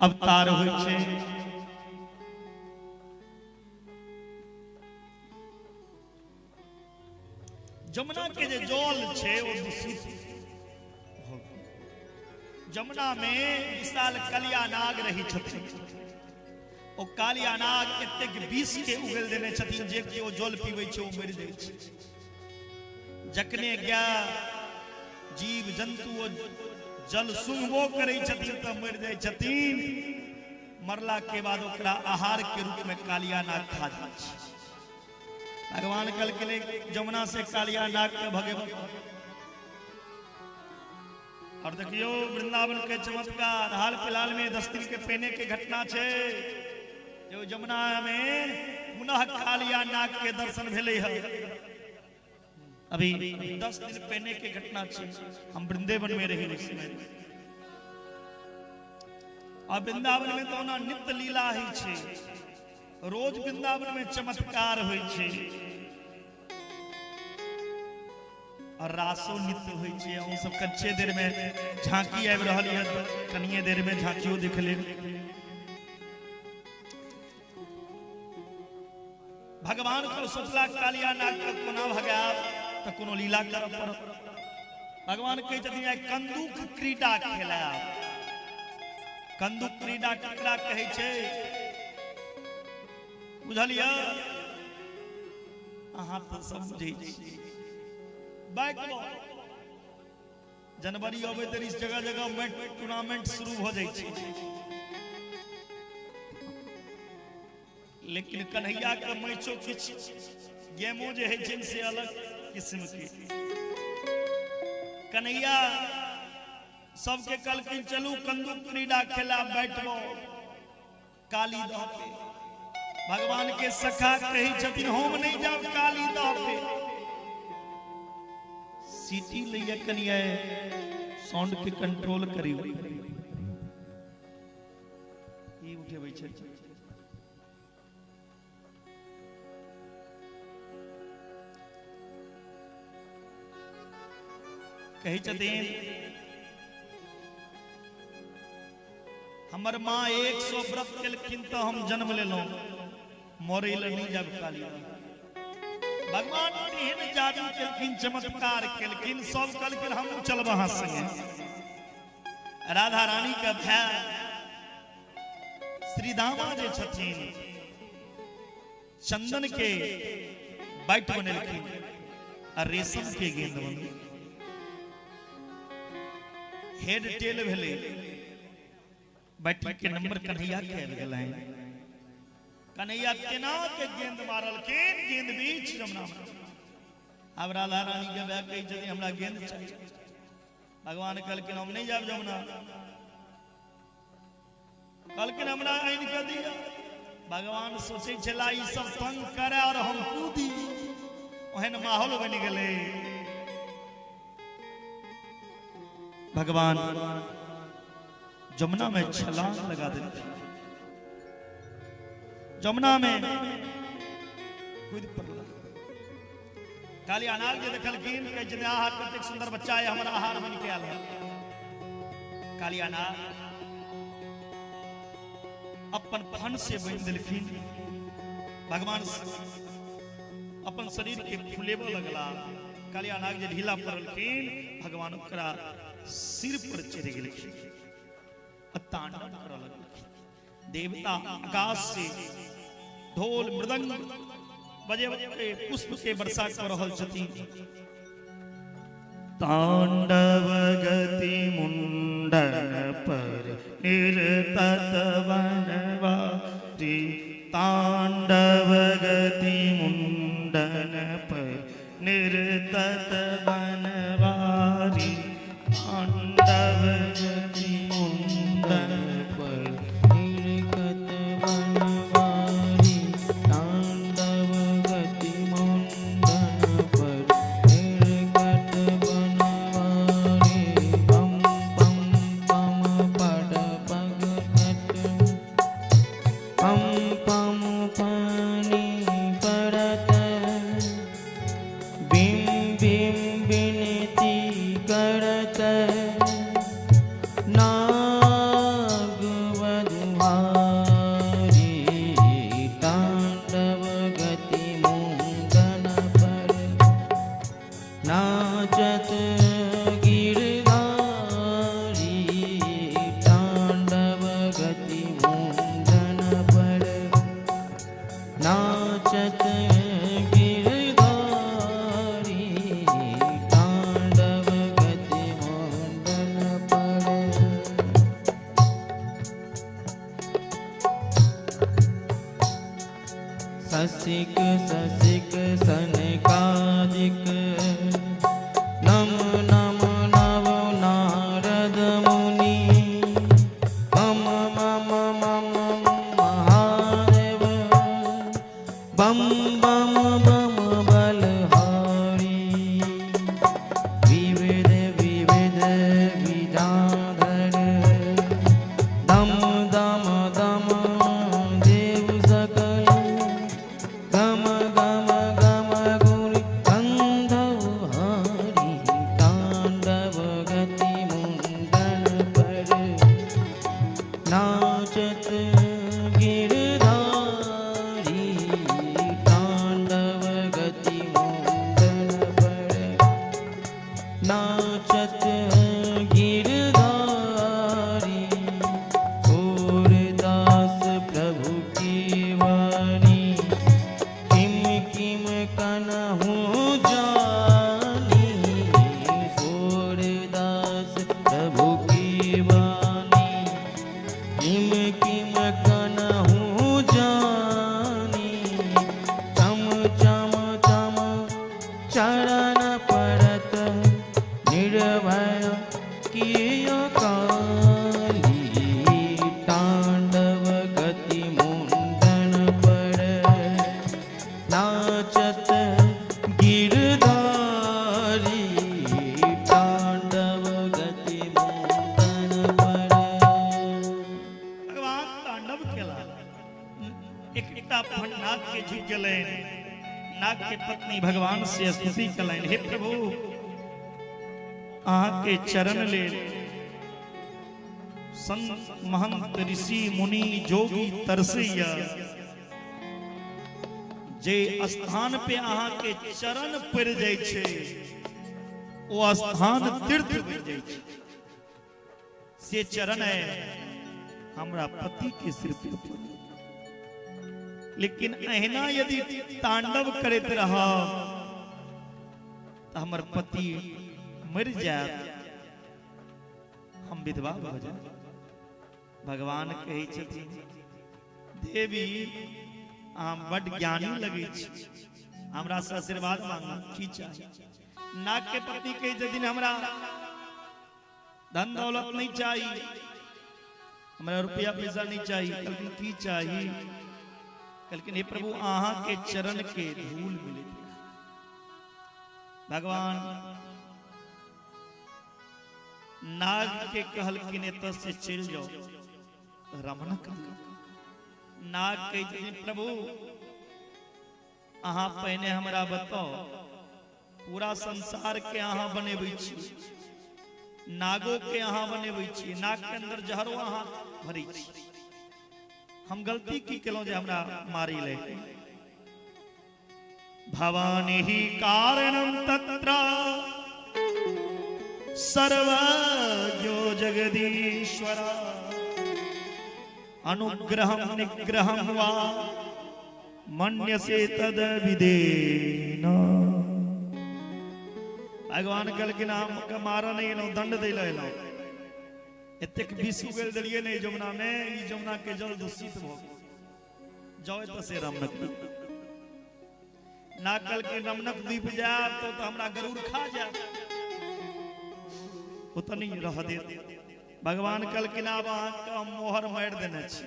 अवतार होइ छै। जमुना के जे जल छै ओ दूषित हो। जमुना में विशाल कालिया नाग रही छथिन। ओ कालिया नाग एतेक विष के उगल देने छथिन जे कि ओ जल पीबै छै ओ मरि जाइ छै। जखने गाय जीव जंतु ओ जल सुंघबो करै छथिन तऽ मरि जाइ छथिन। मरला के बाद ओकरा आहार के रूप में कालिया नाग खा जाइ छै। भगवान कहलखिन जमुना से कालिया नाग के भगेबै। और देखियो वृंदावन के चमत्कार, हाल फिलहाल में 10 दिन के पहने के घटना छै जो जमुना में पुनः कालिया नाग के दर्शन भेलै है। अभी 10 दिन पहने के घटना छै। हम वृंदावन में रही उस समय। और वृंदावन में तो ओना नित्य लीला होइ छै, रोज वृंदावन में चमत्कार होइ छै और रासो नित्य होइ छै। अहूँ सब कच्चे देर में झांकी आबि रहल यऽ, कनिये देर में झांकियो देख लेब। भगवान को सोचला कालिया नाग के कोना भगायब तऽ कोनो लीला करऽ पड़त। भगवान कहै छथिन आइ कंदुक क्रीड़ा खेलायब। कंदुक क्रीड़ा केकरा कहै छै बुझलियै? अहाँ तऽ सब बुझै छी। बैक बॉल जनवरी अबै देरी जगह जगह टूर्नामेंट शुरू भऽ जाइ छै। लेकिन कन्हैया के मैचो किछु गेमो जे होइ छै से अलग किस्म के। कन्हैया सबके कहलखिन चलू कंदुक क्रीड़ा खेला बैट बॉल काली दह पे। भगवान के सखा कहै छथिन हम नहीं जाब काली दह पे। सीटी लैया कनिया साउंड के कंट्रोल करियो। ई उठेबै छै। कहै छथिन हमर माँ 100 व्रत केलखिन तऽ हम जन्म लेलहुँ, मरै लए नहीं जाब काली। भगवान एहन जादू केलखिन, चमत्कार केलखिन, सब कहलखिन हम चलब अहाँ संगे। राधा रानी के भाय श्रीदामा जे छथिन चंदन के बैट बनेलखिन आ रेशम के गेंद बनेलखिन। हेड टेल भेलै, बैटिंग के नंबर कन्हैया के आबि गेलै। कन्हैया केना के गेंद मारलखिन, गेंद बीच जमुना में। आब राधा रानी के भाय कहै छथिन हमरा गेंद चाही। भगवान कहलखिन हम नहीं जाब जमुना। कहलखिन हमरा आनि के दिअ। भगवान सोचै छला ई सब तंग करे और हम कूदी, ओहन माहौल बनि गेलै। भगवान जमुना में छलांग लगा देलखिन। जमुना में कूद पड़ला। कालिया नाग जे देखलखिन, कहै छथिन, आहा, कतेक सुंदर बच्चा है, हमर आहार बनि के आयल है। कालिया नाग अपन फन से बनि देलखिन। भगवान अपन शरीर के फुलेबऽ लगला। कालिया नाग जे ढीला पड़लखिन, भगवान ओकरा सिर पर चढ़ि गेलखिन आ तांडव करऽ लगलखिन। देवता आकाश से ढोल मृदंग बजे बजे पुष्प के वर्षा कर रहल छथिन। तांडव गति मुंडन पर निरतत बनवारी, तांडव गति मुंडन पर निरतत बनवारी, तांडव गति मुंडन पर निरतत बनवारी, तांडव गति मुंडन पर निरतत बनवारी। पम पम पम पद पग कट, पम पम पानी परत, बिम बिम बिनती करत, नाग वधुहारी, तांडव गति मुंडन पर नाचत गिरधारी, तांडव गति मुंडन पर नाचत गिरधारी, तांडव गति मुंडन पर। ससिक ससिक सनकादिक, नम नम नव नारद मुनि, मम मम मम महादेव, बम बम बम बलहारी, विविध विविध विजाधर, दम दम दम देव सकल, गम गम गम गुण गंधवहारी, तांडव गति मुंडन पर नाचत गिरधारी, तांडव गति मुंडन पर नाचत गिरधारी। दास प्रभु की वाणी, किम किम कनहु जानी, दास प्रभु की वाणी, किम किम कनहु जानी, चम चम चम चरण परत, निर्भय किया काली, तांडव गति मुंडन पर नाचत गिरधारी, तांडव गति मुंडन पर। भगवान तांडव केला, एकटा फन नाग के झुक गेलनि। नाग के पत्नी भगवान से स्तुति कलनि, हे प्रभु, अहाँ के चरण लेल संत महंत ऋषि मुनि जोगी तरसैया, जे स्थान पे अहाँ के चरण पड़ जाइ छै ओ स्थान तीर्थ बनि जाइ छै, से चरण है हमरा पति के सिर पे पड़ल। लेकिन एहिना यदि तांडव करैत रहब तऽ हमर पति मरि जायत, हम विधवा भऽ जायब। भगवान कहै छथिन, देवी, अहाँ बड ज्ञानी लगै छी, हमरा से आशीर्वाद मांगू, की चाही? नाग के पत्नी कहै छथिन, हमरा धन दौलत नहीं चाही, हमरा रुपया पैसा नहीं चाही। कहलखिन, की चाही? कहलखिन, हे प्रभु, अहाँ के चरण के धूल मिले। भगवान नाग के कहलखिन, एतऽ से चलि जाओ। रमणक नाग कहै छथिन, प्रभु, अहाँ पहिने हमरा बताउ, पूरा संसार के अहाँ बनेबै छी, नागो के अहाँ बनेबै छी, नाग के अंदर जहरो अहाँ भरै छी। हम गलती की केलहुँ जे हमरा मारी ले? भवानी ही कारणम तत्र सर्वज्ञो जगदीश्वर अनुग्रहम निग्रहम वा मन्यसे तद विदेन। भगवान कहलखिन हम मारऽ नहि एलहुँ, दंड दै लए एलहुँ। एतेक विष उगेल देलियै ने जमुना में, ई जमुना के जल दूषित भऽ गेल। जाओ एतऽ से रमणक द्वीप। ना कहलखिन रमणक द्वीप जायब तो हमरा गरुड़ खा जायत, ओतऽ नहि रह देत। भगवान कहलखिन आब अहाँके हम मोहर मारि देने छी,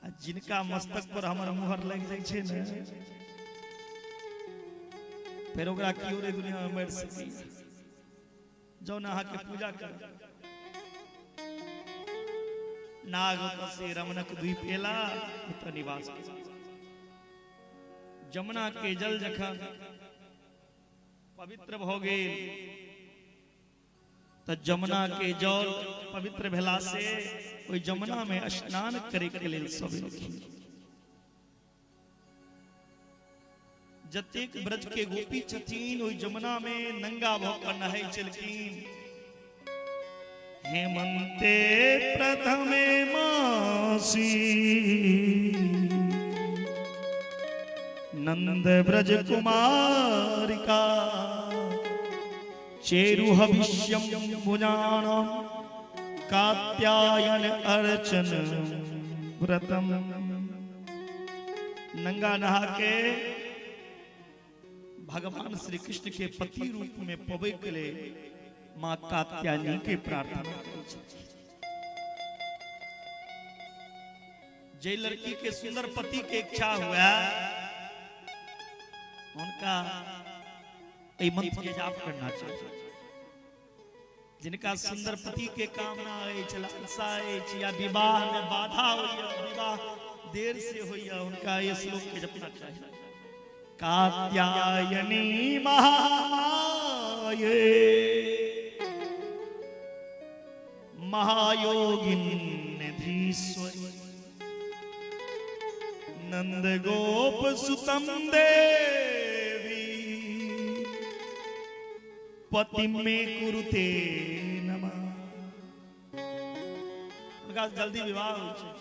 आ जिनका मस्तक पर हमर मोहर लागि जाइ छै ने, फेर ओकरा केओ नहि दुनिया में मारि सकैए। जाउ ने अहाँके पूजा करब। नाग से रमणक द्वीप एला, ओतऽ निवास केला। जमुना के जल जखन पवित्र भऽ गेल तऽ जमुना के जल पवित्र भेला से ओहि जमुना में स्नान करे के लेल सब एलखिन। जतेक ब्रज के गोपी छथिन ओहि जमुना में नंगा भऽ कऽ नहाय छलखिन। हेमंते प्रथमे मासी नंद ब्रज कुमारिका चेरु हविष्यम भुजानाम कात्यायन अर्चन व्रतम। नंगा नहा के भगवान श्री कृष्ण के पति रूप में पबै के लिए माँ कात्यायनी के प्रार्थना करै छथिन। जे लड़की के सुंदर पति के इच्छा हुआ उनका एहि मंत्र के जाप करना चाहिए। जिनका सुंदर पति के कामना अछि, लालसा अछि, या विवाह में बाधा होइए, विवाह देर से होइए, उनका ये श्लोक के जपना चाहिए। कात्यायनी महामाये महायोगिन्यधीश्वरी नंद गोप सुतम देवी पति में कुरुते नमः। उनका जल्दी विवाह होइ छै।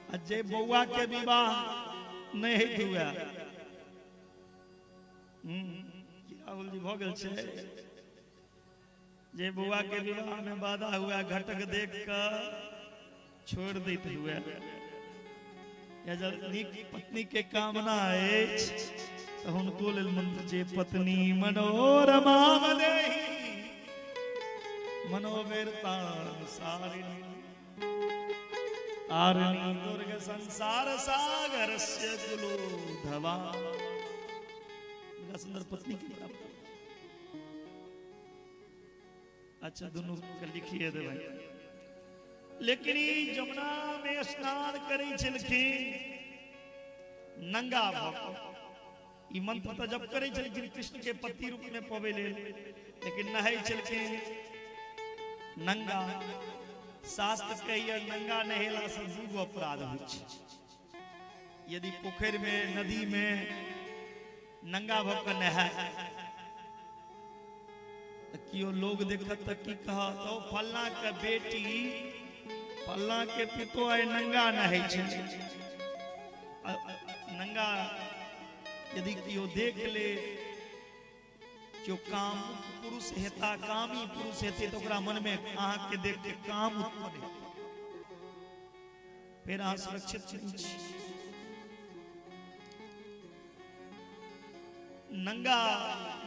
आ जे बौआ के विवाह नहि होइत हुए, राहुल जी भऽ गेल छै, जे बौआ के विवाह में बाधा हुआ घटक देख कऽ छोड़ दैत हुए, या जब नीक पत्नी के कामना अछि तऽ हुनको लेल मंत्र जे पत्नी मनोरमा देहि मनोवीरतानुसारिणी तारिणी दुर्ग संसार सागर से कुलोधवा। सुंदर पत्नी के प्राप्त। अच्छा दोनों के लिखिए देबै। लेकिन ई जमुना में स्नान करै छलखिन नंगा भऽ कऽ। ई मंत्र तऽ जप करै छलखिन कृष्ण के पति रूप में पबै लेल, लेकिन नहाय छलखिन नंगा। शास्त्र कहैए नंगा नहेला से दूगो अपराध होइ छै। यदि पोखरि में नदी में नंगा भऽ कऽ नहाय तऽ केओ लोग देखत तऽ की कहत, ओ फल्ला के बेटी फल्ला के पितो आइ नंगा नहाय छै। नंगा यदि केओ देख ले, केओ काम पुरुष हेता, कामी पुरुष हेतै तऽ ओकरा मन में अहाँ के देख के काम उत्पन्न हेतै, फेर अहाँ सुरक्षित नहीं छी। नंगा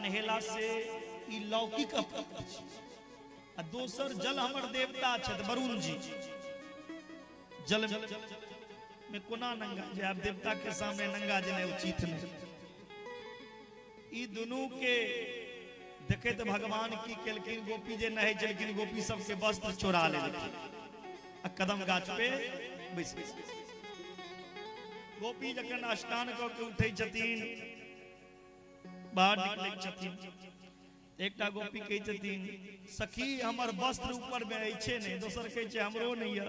नहेला से ई लौकिक अपराध छै। आ दोसर जल हमर देवता छथि वरुण जी, जल में कोना नंगा जायब, देवता के सामने नंगा जेनाइ उचित नहीं। ई दुनू के देखैत भगवान की केलखिन, गोपी जे नहाय छलखिन गोपी सबके वस्त्र चोरा लेलखिन आ कदम गाछ पे बैस गेल। गोपी जखन स्नान कऽ के उठै छथिन, बाहर निकलै छथिन। एकटा गोपी कहै छथिन सखी हमर वस्त्र ऊपर में अछि नहि, दोसर कहै छै हमरो नहि यऽ।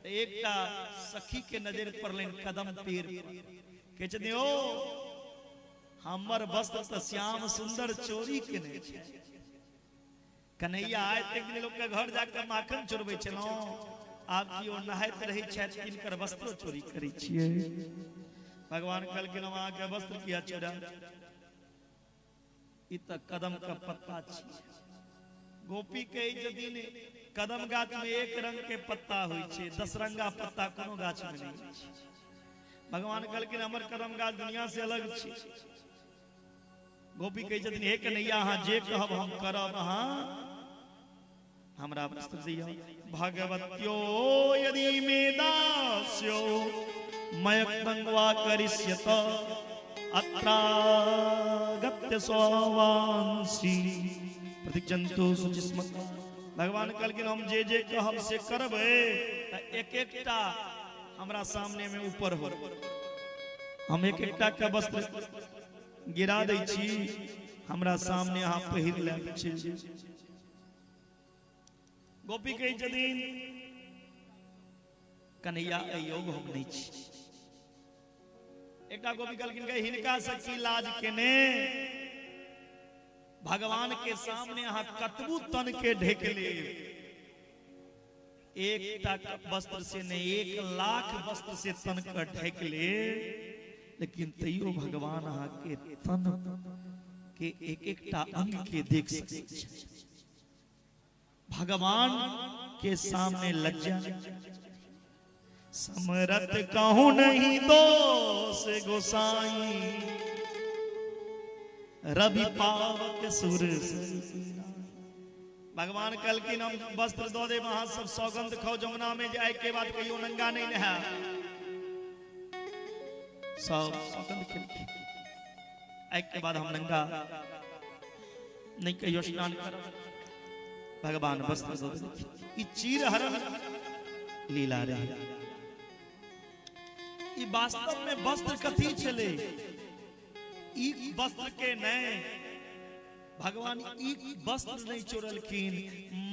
एकटा सखी के नजर पड़लनि कदम पेड़ पर, कहै छथिन ओ हमर वस्त्र तऽ श्याम सुंदर चोरी केने छै। कन्हैया आइ तक लोक के घर जाके माखन चोरबै छलहुँ, आब केओ नहाइत रहै छथि तिनकर वस्त्रो चोरी करै छियै। भगवान कहलखिन हम अहाँके वस्त्र किया चोरा, ई तऽ कदम के पत्ता छी। गोपी कहै छथिन कदम गाछ में एक रंग के पत्ता होइ छै, 10 रंगा पत्ता कोनो गाछ में नहि होइ छै। भगवान कहलखिन हमर कदम गाछ दुनिया से अलग छै। गोपी कहै छथिन हे कन्हैया अहाँ जे कहब हम करब, अहाँ हमरा वस्त्र दिअ। भगवत्यो यदि मे दास्यो मयक्तं वा करिष्यत अत्रागत्य स्वावांसी प्रतिजन्तु सुचिस्मत। भगवान कहलखिन हम जे जे कहब से करबै, तऽ एक एकटा हमरा सामने में ऊपर हो, हम एक एकटा के वस्त्र गिरा दै छी, हमरा सामने अहाँ पहिर लेब। गोपी कहै छथिन कन्हैया अयोग हम नहि छी। एकटा गोपी कहलखिन हिनका से की लाज केने, भगवान के सामने अहाँ कतबू तन के ढेक लेब, एकटा वस्त्र से नहीं 1 लाख वस्त्र से तन के ढेक ले, लेकिन तैयो भगवान अहाँ के तन के एक एकटा अंग के देख सकै छै। भगवान के सामने लज्जा समरत कहूं नहीं दोष गोसाई, रवि पावक सुर। भगवान कहलखिन हम वस्त्र दऽ देब, अहाँ सब सौगंध खाओ जमुना में जाय के बाद कहियो नंगा नहीं नहाय। सब सौगंध खेलखिन, आइ के बाद हम नंगा नहीं कहियो स्नान करब। भगवान वस्त्र दऽ देलखिन। ई चीर हरण लीला रहे। ई वास्तव में वस्त्र कथी छलै? ई वस्त्र के नहीं, भगवान ई वस्त्र नहीं चोरलखिन,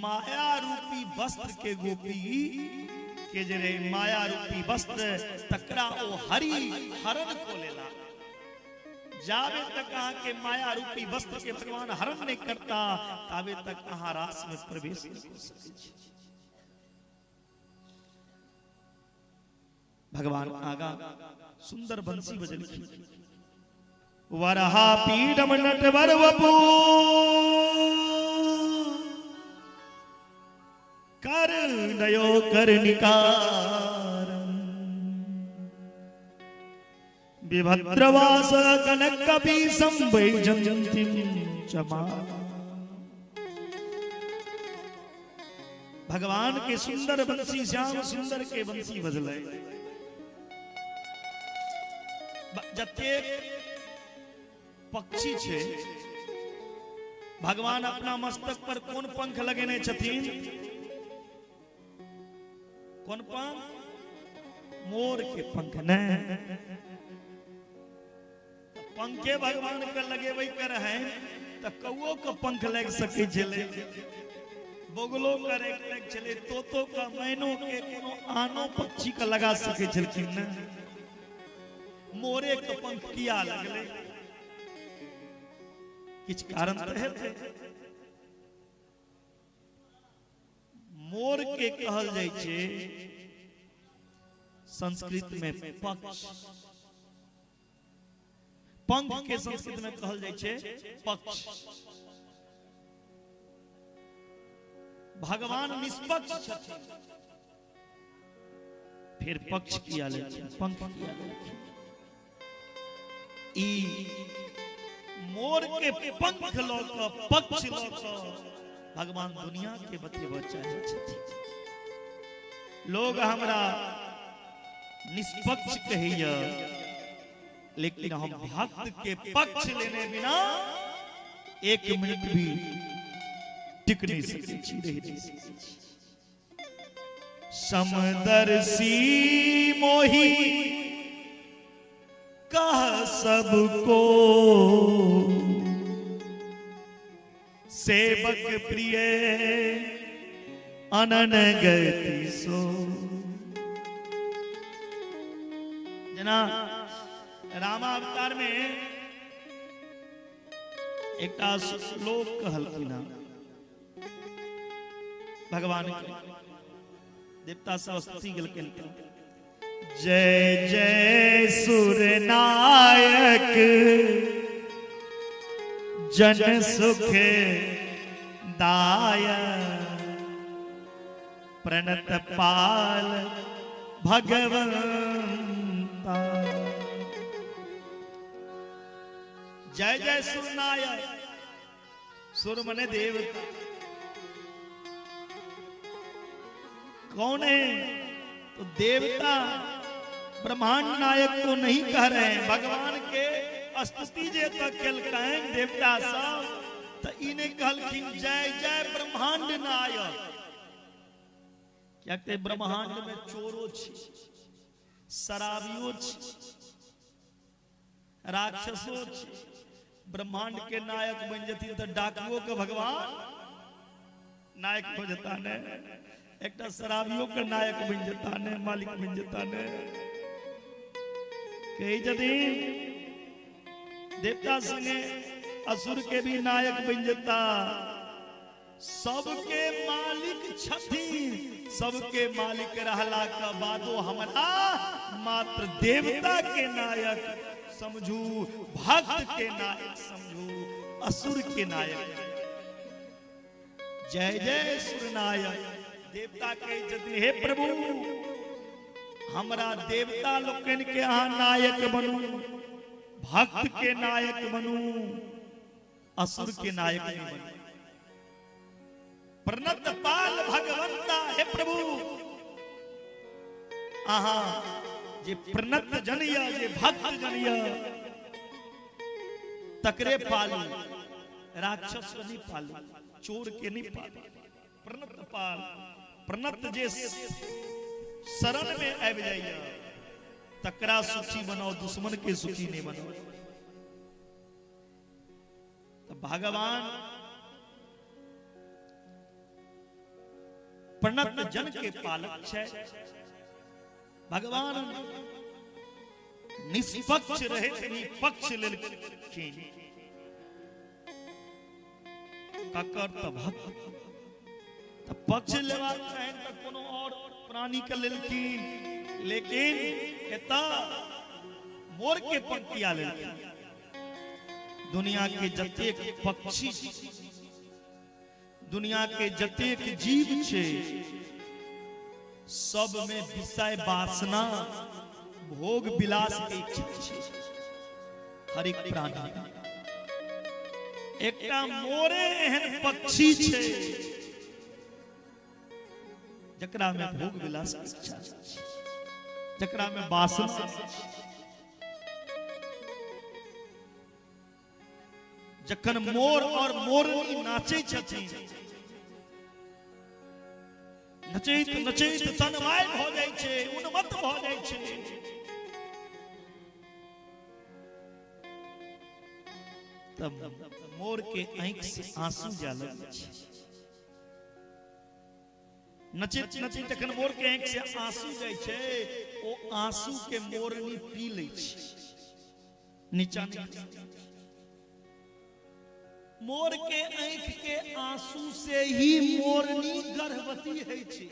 माया रूपी वस्त्र के गोपी के जे रहे माया रूपी वस्त्र तकरा ओ हरि हरण को लेला। जाबे तक अहाँ के माया रूपी वस्त्र के भगवान हरण नहीं करता ताबे तक अहाँ रास में प्रवेश नहीं कर सकै छी। भगवान आगा सुंदर बंसी बजलखिन। वरहा पीडम नटवर वपु कर नयो कर्णिकारं विभद्रवास कनक कपीसं वैजयन्तीं चमा। भगवान के सुंदर बंसी श्याम सुंदर के बंसी बजलै। जतेक पक्षी छै भगवान अपना मस्तक पर कोन पंख लगेने छथिन? कोन पंख? मोर के पंख। नहीं, पंखे भगवान के लगेबे के रहे त कौओ के पंख लग सकै छलै, बगुलो के लग छलै, तोतो के, मैनो के, कोनो आनो पक्षी के लगा सकै छलखिन। ने मोरे के पंख किया लगलै? किछु कारण तऽ हेतै। मोर के कहल जाइ छै संस्कृत में पक्ष, पंख के संस्कृत में कहल जाइ छै पक्ष। भगवान निष्पक्ष छथिन, फिर पक्ष किया लेलखिन, पंख किया लेलखिन। ई मोर के पंख लऽ कऽ, पक्ष लऽ कऽ भगवान दुनिया के बतेबऽ चाहै छथिन। लोग हमरा निष्पक्ष कहैया, लेकिन हम भक्त के पक्ष लेने बिना एक मिनट भी टिक नहीं सकै छी, रहि नहीं सकै छी। समदर्शी मोही कह सबको, सेवक प्रिय अनन गति सो। जना रामावतार में एकटा श्लोक कहलखिन भगवान के, देवता सब स्तुति गेलखिन। जय जय सुर नायक जन सुख दायक प्रणत पाल भगवंता। जय जय सुर नायक, सुर मने देवता। कौन है? तो देवता ब्रह्मांड नायक को नहीं कह रहे हैं। भगवान के स्तुति जे तक केलकनि देवता सब, तो इन्हें कहलखिन जय जय ब्रह्मांड नायक। क्या कहते ब्रह्मांड में चोरो छी, शराबियो छी, राक्षसो छी। ब्रह्मांड के नायक बन जथिन तो डाकुओ के भगवान नायक हो जता ने, एकटा शराबियो के नायक बन जता ने, मालिक बन जता ने। कही जथिन देवता संगे असुर के भी नायक बन जता। सबके मालिक छथिन, सबके मालिक रहला के बादो हमरा मात्र देवता के नायक समझू, भक्त के नायक समझू, असुर के नायक। जय जय सुर नायक। देवता के छथिन हे प्रभु हमरा देवता लोकनि के अहाँ नायक बनू, भक्त के नायक बनू, असुर के नायक नहीं बनू। प्रणत पाल भगवंता, हे प्रभु आहा जे प्रणत जन या जे भक्त जन या तकरे पालू, राक्षस के नहीं पालू, चोर के नहीं पालू। प्रणत पाल, प्रणत जे शरण में आबि जाइए तकरा सुखी बनाओ, दुश्मन के सुखी नहीं बनाओ। तो भगवान प्रणत जन के पालक छै। भगवान निष्पक्ष रहे, पक्ष लेलखिन। ककर त भक्त, त पक्ष लेबाक चाही त कोनो और प्राणी के लेलखिन, लेकिन एतऽ मोर के पंक्तिया लेलखिन। दुनिया के जतेक पक्षी, दुनिया के जतेक जीव छै, सब में विषय वासना भोग विलास के इच्छा छै हर एक प्राणी। एकटा मोरे एहन पक्षी छै जकरा में भोग विलास के इच्छा छै, जकरा में वासना। जखन मोर और मोरनी नाचै छथिन, नचैत नचैत तन्मय भऽ जाइ छै, उन्मत्त भऽ जाइ छै। तब मोर के आंखि से आंसू जा लगै छै। नचैत नचैत जखन मोर के आंखि से आंसू जाइ छै, ओ आंसू के मोरनी पी लै छै, नीचा मोर के आंखि के आंसू से ही मोरनी गर्भवती है छै।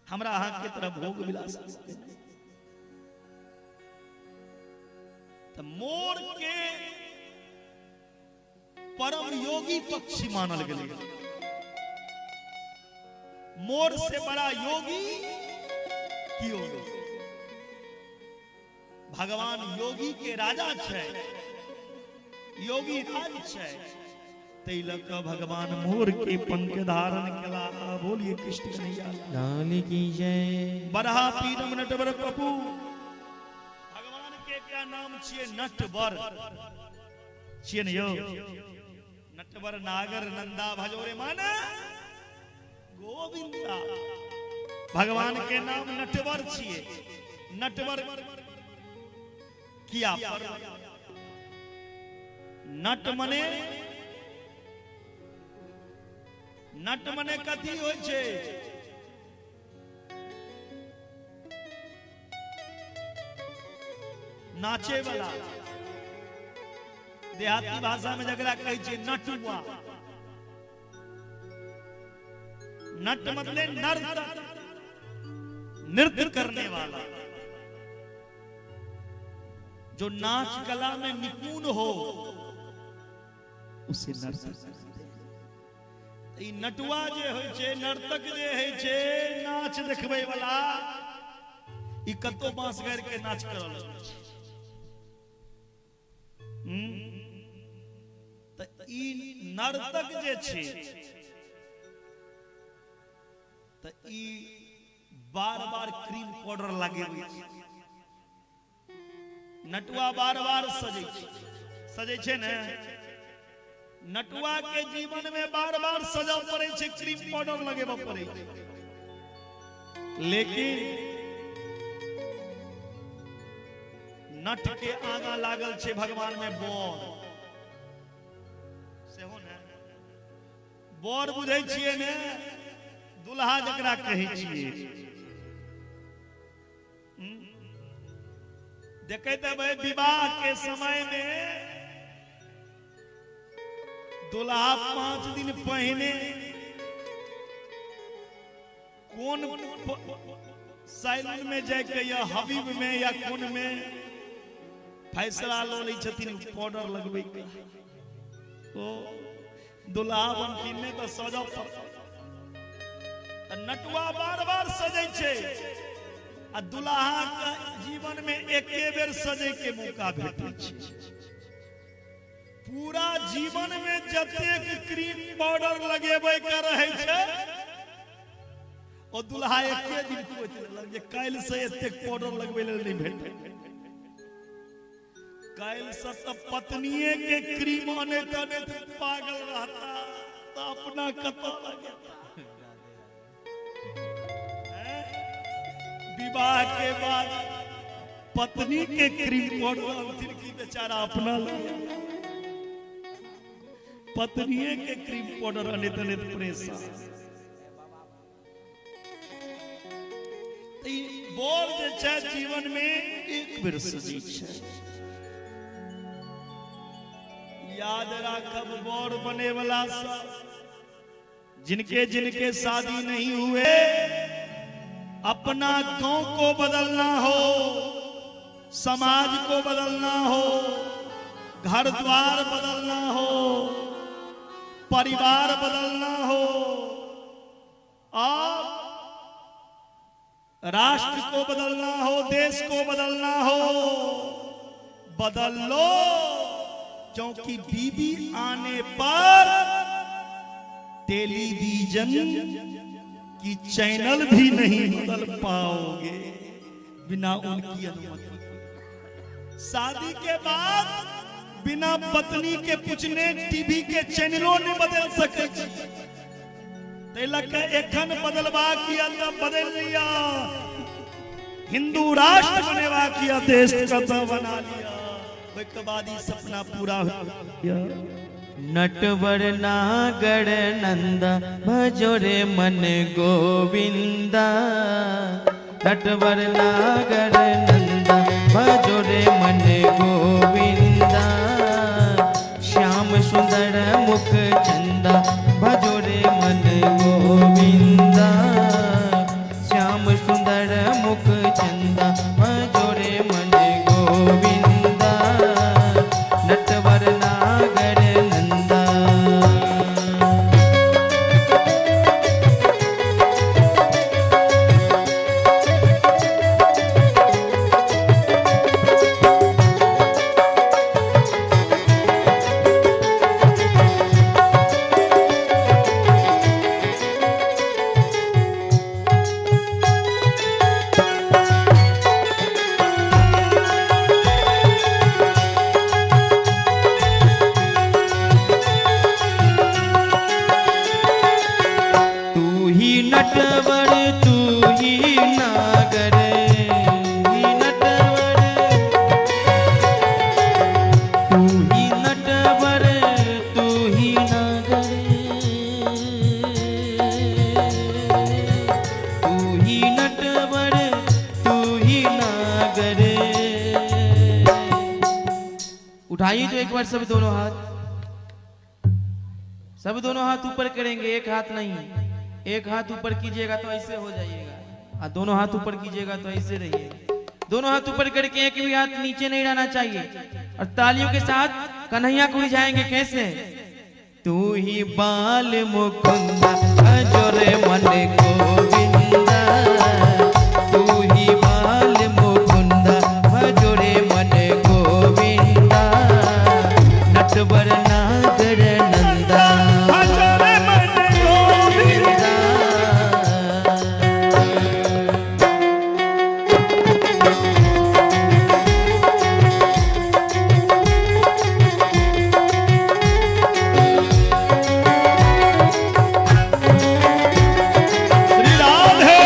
हमरा अहाँ के तरह भोग विलास त मोर के परम योगी पक्षी मानल गेलै। मोर से बड़ा योगी क्यों? भगवान योगी के राजा छै, योगी राज छै, तै लऽ कऽ भगवान मोर के पंख धारण केला। बोलिए कृष्ण कन्हैया लाल की जय। बरहा पीरम नटवर प्रभु। भगवान के एकटा नाम छियै नटवर, छियै ने यौ? नटवर नागर नंदा भजोरे माने गोविंदा। भगवान के नाम नटवर छियै। नटवर किया? नट मने नट मने कथी होइ छै? नाचे वाला। देहाती भाषा में जकरा कहै छै नटुआ। नट मतलब नर्तक, नृत्य करने वाला, जो नाच कला में निपुण हो उसे नर्तक। ई नटुआ जे होइ छै, नर्तक जे होइ छै, नाच देखबै वाला, ई कतौ बांस गाड़ि के नाच करऽ लगै छै। तऽ ई नर्तक जे छै तऽ ई बार बार क्रीम पाउडर लगेबै छै। नटुआ बार बार सजै छै, सजै छै ने? नटुआ के जीवन में बार बार सजऽ पड़ै छै, क्रीम पाउडर लगेबऽ पड़ै छै। लेकिन नट के आगा लागल छै भगवान में बर, सेहो ने बर बुझै छियै ने, दुल्हा जकरा कहै छियै। देखैत हेबै विवाह के समय में दुल्हा 5 दिन पहिने कोन सैलून में जाके या हबीब में या कोन में फैसला लऽ लै छथिन पाउडर लगबै के। ओ दुल्हा बनथिन ने तऽ सजऽ पड़त। नटुआ बार बार सजै छै आ दुल्हा के जीवन में एके बेर सजै के मौका भेटै छै। पूरा जीवन में जतेक क्रीम पाउडर लगेबै के रहै छै ओ दुल्हा एके दिन सोचि लेलक जे काल्हि से एतेक पाउडर लगबै लेल नहि भेटै। काल्हि से तऽ पत्निये के क्रीम अनैत अनैत पागल रहता, तऽ अपना कतऽ लगेता। विवाह के बाद पत्नी के क्रीम पाउडर अनथिन की बेचारा अपना लगे। पत्निये के क्रीम पाउडर अनैत अनैत परेशान। बर जे छै जीवन में एक बेर सजै छै। याद राखब बर बने वाला सब, जिनके जिनके शादी नहीं हुए, अपना गांव को बदलना हो, समाज को बदलना हो, घर द्वार बदलना हो, परिवार बदलना हो और राष्ट्र को बदलना हो, देश को बदलना हो, बदल लो। क्योंकि बीबी आने पर टेलीविजन की चैनल भी नहीं बदल पाओगे बिना उनकी अनुमति। शादी के बाद बिना पत्नी के पूछने टीवी के चैनलों नहीं बदल सके। एखन बदलवा किया तो बदल लिया, हिंदू राष्ट्र बनेवा किया, देश का तो बना लिया, ओहिके बाद ई सपना पूरा हो गया। नटवर नागर नंदा भजो रे मन गोविंदा, नटवर नागर नंदा भजो रे मन गोविंदा, श्याम सुंदर मुख चंदा भजो रे मन गोविंदा, श्याम सुंदर मुख चंदा भजो रे मन गोविंदा, नटवर नागर नंदा। बार सब दोनों हाथ, सब दोनों हाथ ऊपर करेंगे, एक हाथ नहीं। एक हाथ ऊपर कीजिएगा तो ऐसे हो जाइएगा, और दोनों हाथ ऊपर कीजिएगा तो ऐसे रहिए। दोनों हाथ ऊपर करके एक भी हाथ नीचे नहीं रहना चाहिए। और तालियों के साथ कन्हैया को रिझाएंगे कैसे? तू ही बाल मुकुंदा भजो रे मन गोविंदा, तू ही बाल मुकुंदा भजो रे मन गोविंदा, नटवर नागर नंदा भजो रे मन गोविंदा। श्री राधे।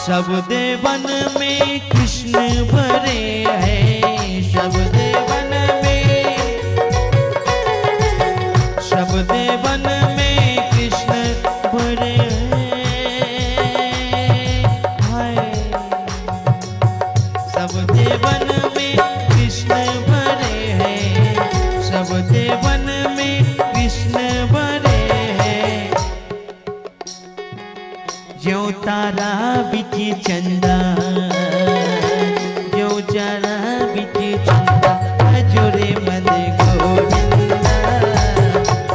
सब देवन में कृष्ण भरे हैं, सब देवन में, सब देवन में कृष्ण भरे हैं, हाय। सब देवन में कृष्ण भरे हैं, सब देवन में कृष्ण भरे हैं। ज्यों तारा बिच चंदा, ज्यों तारा बिच चंदा, भजो रे मन गोविंदा,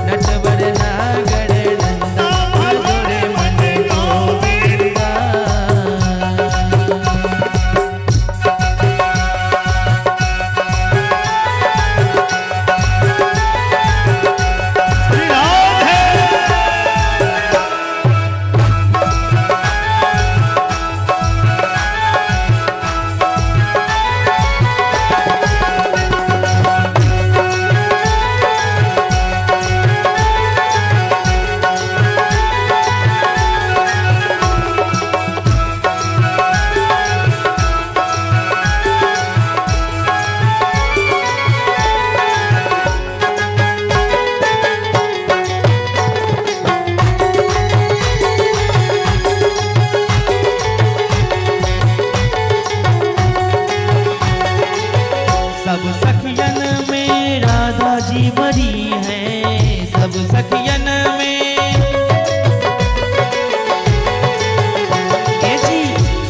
नटवर नागर नंदा, भजो रे मन गोविंदा। श्री राधे। सब सखियन में राधा जी बरी है, सब सखियन में, ए जी,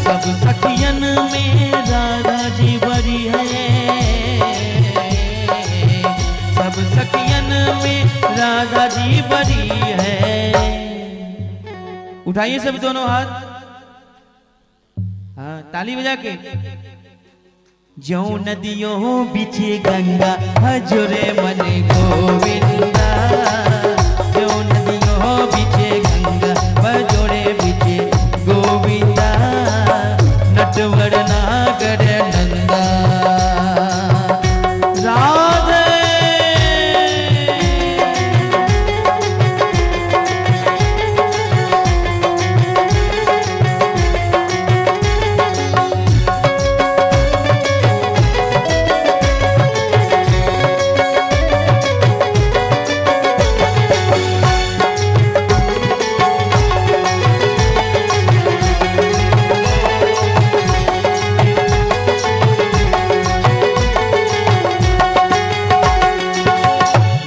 सब सखियन में राधा जी बरी है, सब सखियन में राधा जी बरी है। उठाइए सब दोनों हाथ, हाँ ताली बजा के। ज्यों नदियों बिच गंगा भजो रे मन गोविंदा, ज्यों नदियों बिच गंगा भजो रे बिच गोविंदा, नटवर नागर नंदा। राधे।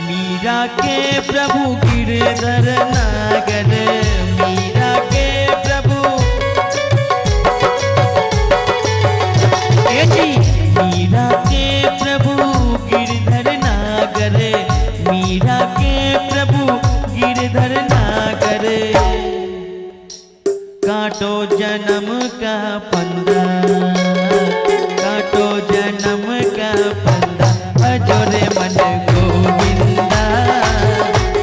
मीरा के प्रभु गिरधर नागर, मीरा के प्रभु, ए जी, मीरा के प्रभु गिरधर नागर, मीरा के प्रभु गिरधर नागर, काटो जन्म का फंदा, काटो जन्म का फंदा, भजो रे मन गोविंदा,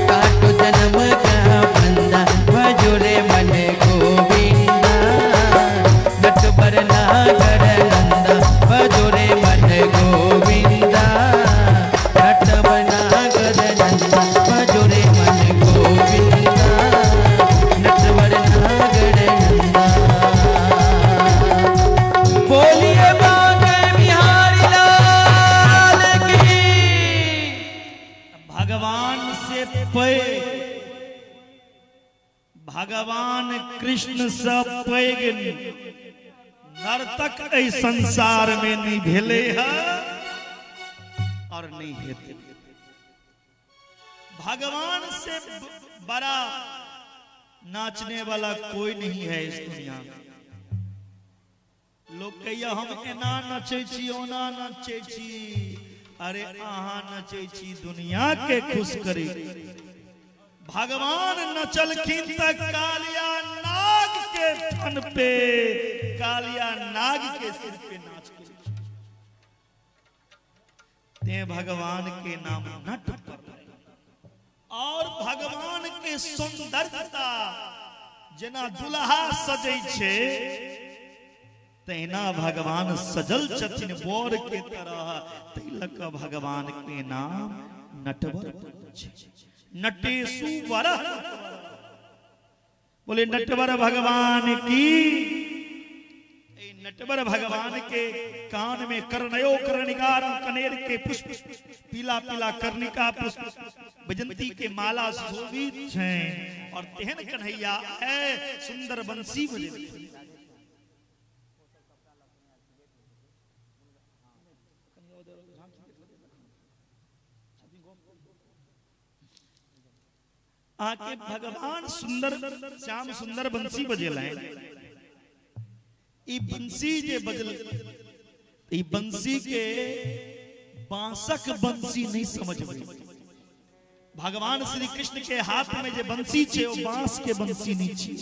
काटो जन्म का फंदा, भजो रे मन गोविंदा, नटवर नागर नंदा, भजो रे मन गोविंदा, नटवर नागर नंदा, भजो रे मन गोविंदा। भगवान कृष्ण से पैघ नर्तक एहि संसार में नहीं भेले है और नहीं हेतै। भगवान से बड़ा नाचने वाला कोई नहीं है इस दुनिया में। लोग कहिए हम एना नचै छी ओना नचै छी, अरे अहाँ नचै छी दुनिया के खुश करी। भगवान नचलखिन त कालिया नाग के थन पे, कालिया नाग के सिर पे नाच के ते भगवान के नाम नट पर। और भगवान के सुंदरता जेना दुल्हा सजै छै तहिना भगवान सजल छथिन बर के तरह, तै लऽ कऽ भगवान के नाम नटवर छै। नटेशु वर, बोले नटवर भगवान की। नटवर भगवान के कान में कर्णयो कर्णिकार कनेर के पुष्प, पीला पीला कर्णिका पुष्प, बजंती के माला सुशोभित हैं और तेहन कन्हैया है सुंदर बंसी बजे। आके भगवान सुंदर श्याम सुंदर बंसी बजेल है। ई बंसी जे बजल, ई बंसी के बांसक बंसी नहीं समझबै। भगवान श्री कृष्ण के हाथ में जे बंसी छे ओ बांस के बंसी नहीं छे,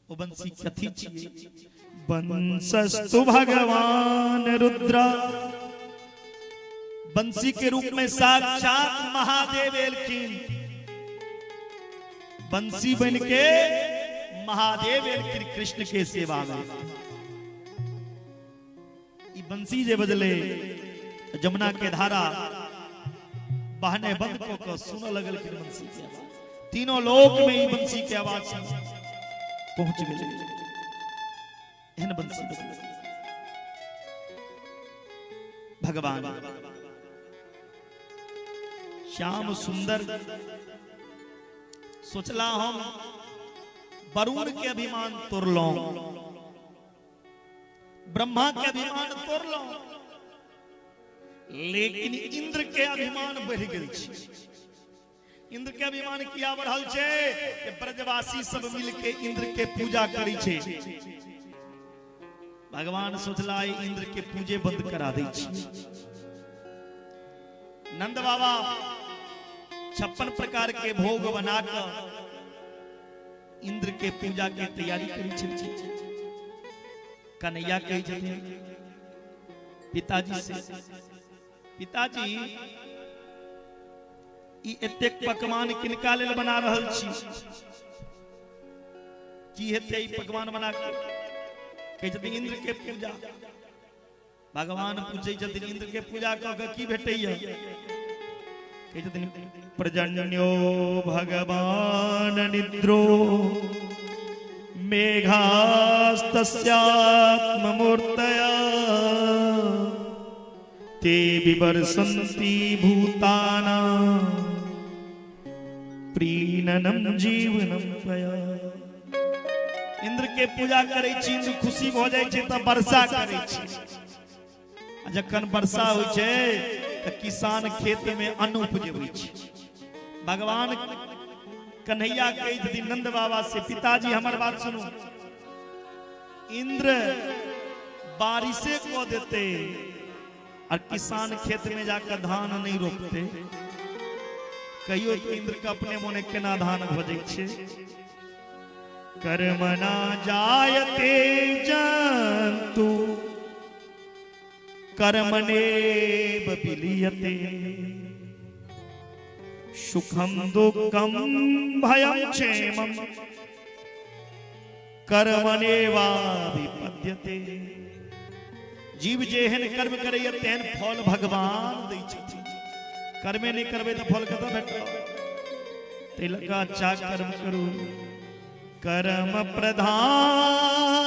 ओ बंसी कथी छे? बंसस्तु भगवान रुद्र। बंसी के रूप में साक्षात महादेव एलखिन, बंसी बन के महादेव एलखिन कृष्ण के सेवा में। ई बंसी जे बजले जमुना के धारा बहने बंद क के सुन लगलखिन बंसी के आवाज। तीनों लोक में ई बंसी के आवाज पहुंच गेलै। एहन बंसी बजले भगवान श्याम सुंदर। सोचला हम वरुण के अभिमान तोड़लौं, ब्रह्मा के अभिमान तोड़लौं, लेकिन इंद्र के अभिमान बढ़ि गेल छै। इंद्र के अभिमान किया बढ़ल छै? कि ब्रजवासी सब मिल के इंद्र के पूजा करै छै। भगवान सोचला इंद्र के पूजे बंद करा दै छी। नंद बाबा 56 प्रकार के भोग बनाकर इंद्र के पूजा के तैयारी करै छलखिन। कन्हैया कहै छथिन पिताजी से, पिताजी ई एतेक पकवान किनका लेल बना रहल छी? की हेतै ई पकवान बना के? कहै छथिन इंद्र के पूजा। भगवान पूछै छथिन इंद्र के पूजा कऽ के की भेटैया? कहै छथिन प्रजन्यो भगवान निद्रो मेघास्तस्यात्ममूर्तया ते विवर्षन्ति भूतानां प्रीणनं जीवनं त्वया। इंद्र के पूजा करै छी, इंद्र खुशी भऽ जाइ छै तऽ वर्षा करै छै। आ जखन वर्षा होइ छै तऽ किसान खेत में अन्न उपजबै छै। भगवान कन्हैया कहै छथिन नंद बाबा से, पिताजी हमर बात सुनू, इंद्र बारिशे कऽ देते और किसान खेत में जाकर धान नहीं रोपते। कहियो तो इंद्र के अपने मोने केना धान भऽ जाइ छै? कर्मणा जायते जन्तु कर्मणेव विलीयते सुखम दुःखम भयं क्षेमं कर्मणेवाभिपद्यते। जीव जेहन कर्म करैया तेहन फल भगवान दै छथिन। कर्मे नहीं करबै तऽ फल कतऽ भेटत? ताहि लऽ कऽ अच्छा कर्म करू। कर्म प्रधान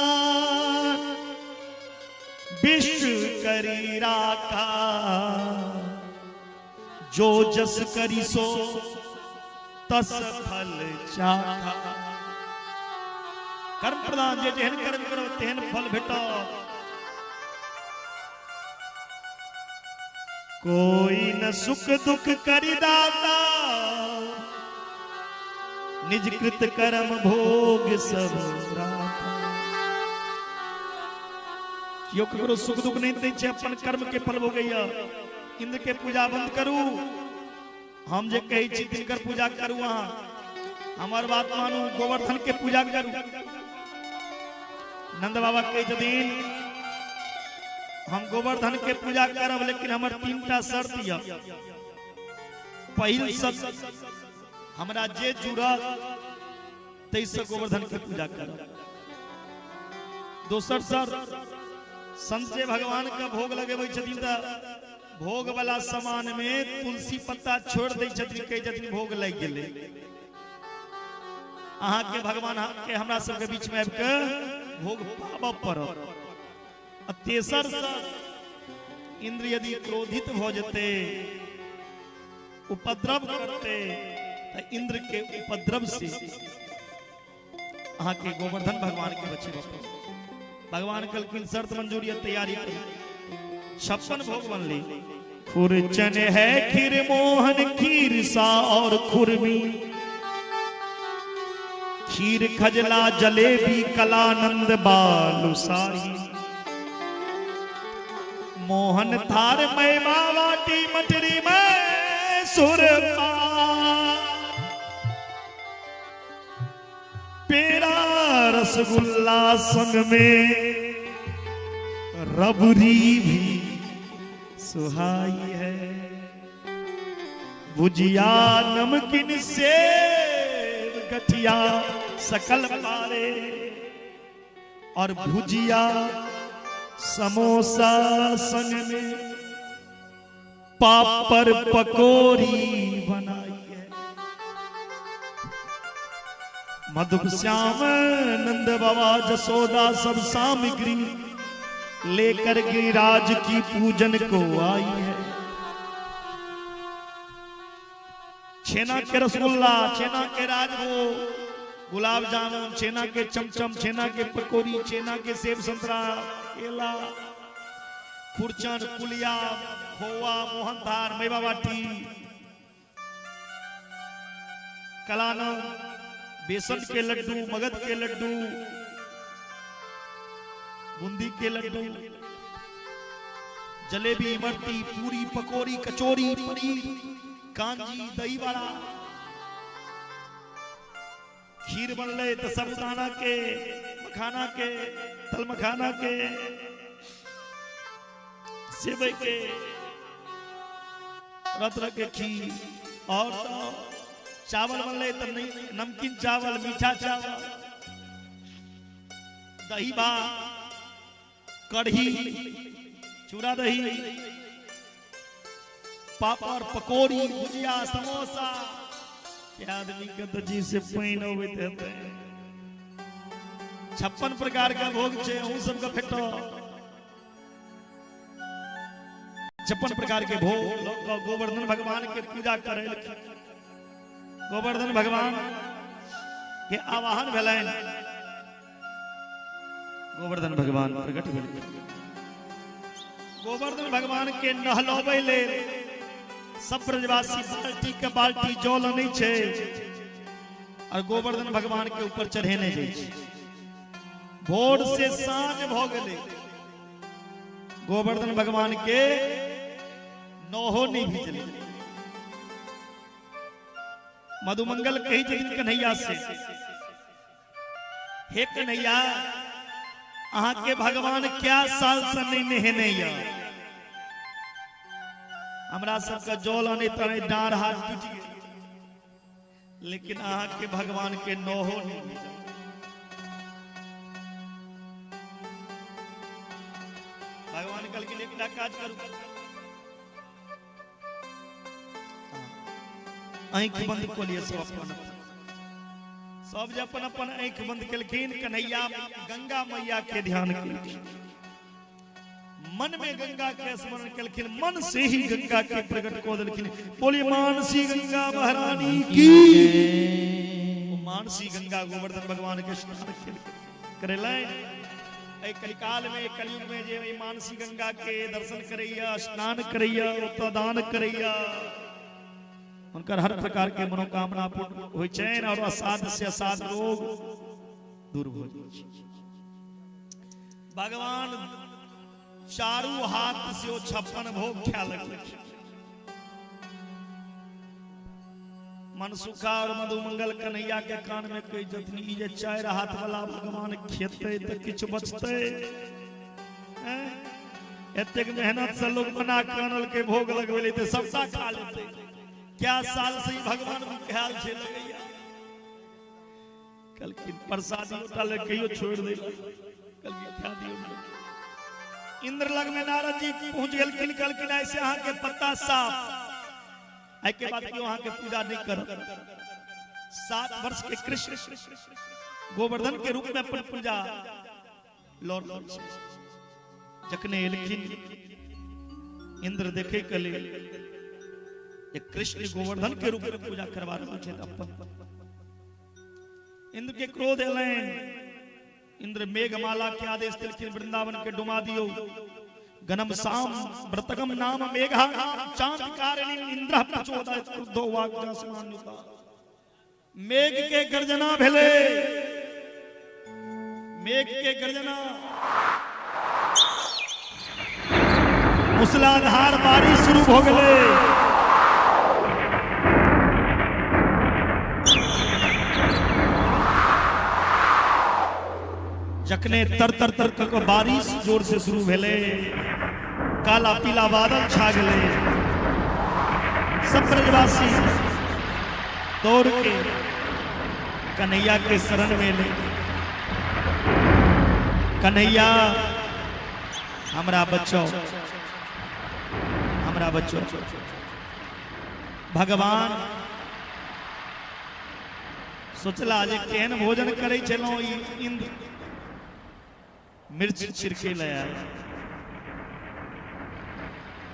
विश्व करी राखा, जो जस करी सो तस फल चाखा। कर्म प्रधान, जे जेहन कर्म करब तेहन फल भेटत। कोई न सुख दुख करी दाता, निज कृत कर्म भोग सब राता। केओ ककरो सुख दुख नहीं दै छै, अपन कर्म के फल भोगैया। इंद्र के पूजा बंद करू, हम जे कहै छी तिनकर पूजा करू, अहाँ हमर बात मानू, गोवर्धन के पूजा करू। नंद बाबा कहै छथिन हम गोवर्धन के पूजा करब, लेकिन हमर 3टा शर्त यऽ। पहिल शर्त, हमरा जे जुड़त तैसे गोवर्धन के पूजा करब। दोसर शर्त, संत जे भगवान के भोग लगेबै छथिन तऽ भोग वाला सामान में तुलसी पत्ता छोड़ दै छथिन, कहै छथिन भोग लागि गेलै। अहाँ के भगवान के हमरा सबके बीच में आबि के भोग पाबऽ पड़त। आ तेसर शर्त, इंद्र यदि क्रोधित भऽ जेतै, उपद्रव करतै, तऽ इंद्र के उपद्रव से अहाँ के गोवर्धन भगवान के बचेबऽ पड़त। भगवान कहलखिन शर्त मंजूर है, तैयारी करू। 56 भोग बनली। खुरचन है खीर मोहन खीर सा और खुरमी, खीर खजला जलेबी कलानंद बालूशाही, मोहन थार मैं मावाटी मटरी में सुरमा, पेड़ा रसगुल्ला संग में रबड़ी भी सुहाई है, भुजिया नमकीन सेव गठिया सकल पारे, और भुजिया समोसा संग में पापड़ पकौड़ी बनाई है। मधुप श्याम नंद बाबा जसोदा सब सामग्री लेकर गिरिराज की पूजन को आई है। छेना के रसगुल्ला, छेना के राजभोग, गुलाब जामुन, छेना के चमचम, छेना के पकौड़ी, छेना के सेब संतरा, केला, खुरचन, कुलिया, खोवा, मोहनथार, मेवा बाटी, कलानंद, बेसन के लड्डू, मगध के लड्डू, बूंदी के लड्डू, जलेबी, इमरती, पूरी, पकौड़ी, कचौड़ी, पनीर, कांजी, दही वड़ा, खीर बनले तो साबूदाना के, मखाना के, तल मखाना के, सेवई के, तरह तरह के खीर। और तो चावल बनले तो नमकीन चावल, मीठा चावल, दही भात, कढ़ी, चूड़ा दही, पापड़, पकौड़ी, भुजिया, समोसा। के आदमी के तो जी से पानि अबैत हेतै। 56 प्रकार के भोग छै, अहूँ सबके भेटत। 56 प्रकार के भोग लऽ कऽ गोवर्धन भगवान के पूजा करै। गोवर्धन भगवान के आवाहन भेलनि, गोवर्धन भगवान प्रकट भेलखिन। गोवर्धन भगवान के नहलबै लेल सब ब्रजवासी बाल्टी के बाल्टी जल अनै छै और गोवर्धन भगवान के ऊपर चढ़ेने जाइ छै। भोर से साँझ भऽ गेलै, गोवर्धन भगवान के नहो नहीं भिजलै। मधुमंगल कही छथिन कन्हैया से, हे कन्हैया, अहाँ के भगवान क्या साल से नहीं नहेने या, हमरा सबके जल अनैत अनैत डाँड़ हाथ टूटि गेल, लेकिन अहाँ के भगवान के नहो नहीं भिजल। भगवान कहलखिन एकटा काज करू, आँखि बंद कऽ लिअ सब अपन। सब जे अपन अपन आँखि बंद केलखिन, कन्हैया गंगा मैया के ध्यान केलखिन। मन में गंगा के स्मरण केलखिन, मन से ही गंगा के प्रकट कऽ देलखिन। बोलिए मानसी गंगा महारानी की। मानसी गंगा गोवर्धन भगवान के स्नान करेलनि। एहि कलिकाल में, कलयुग में जे मानसी गंगा के दर्शन करैया, स्नान करैया, ओतऽ दान करैया, हुनकर हर प्रकार के मनोकामना पूर्ण होइ छनि और असाध्य से असाध्य रोग दूर भऽ जाइ छै। भगवान चारू हाथ से ओ 56 भोग खाय लगलखिन। मनसुखा और मधुमंगल कन्हैया के कान में कहि जथिन, ई जे 4 हाथ वाला भगवान खेतै तऽ किछु बचतै? एतेक मेहनत से लोग बना के आनलकै, भोग लगबेलै तऽ सबटा खा लेतै। क्या साल से ई भगवान भूखायल छै लगैया। कहलखिन प्रसादी ओटा ले कहियो छोड़ि दै, कहलखिन खा दियौ। इंद्र लग में नारद जी पहुंच गेलखिन, कहलखिन ऐसे अहाँ के पत्ता साफ, एहि के बाद केओ अहाँ के पूजा नहीं करत। 7 वर्ष के कृष्ण गोवर्धन के रूप में अपन पूजा लऽ रहल छै। जखने एलखिन इंद्र देखे के लेल जे कृष्ण गोवर्धन के रूप में पूजा करवा रहल छै, अपन इंद्र के क्रोध एलनि। इंद्र मेघमाला के आदेश देलखिन, वृंदावन के डुमा दियौ। गणम साम व्रतगम नाम मेघा चांद कारिणी इंद्र प्रचोदयात् क्रुद्धो वाग्जासमान्युता। मेघ के गर्जना भेले, मेघ के गर्जना, मूसलाधार बारिश शुरू भ गेलै। जखने तर तर तर क बारिश जोर से शुरू भेलै, काला पीला बादल छा गेलै, सब ब्रजवासी दौड़ के कन्हैया के शरण में ले। कन्हैया हमरा बचाओ, हमरा बचाओ। भगवान सोचला जे केहन भोजन करै छलहुँ, ई इंद्र मिर्च छिड़के लए आयल।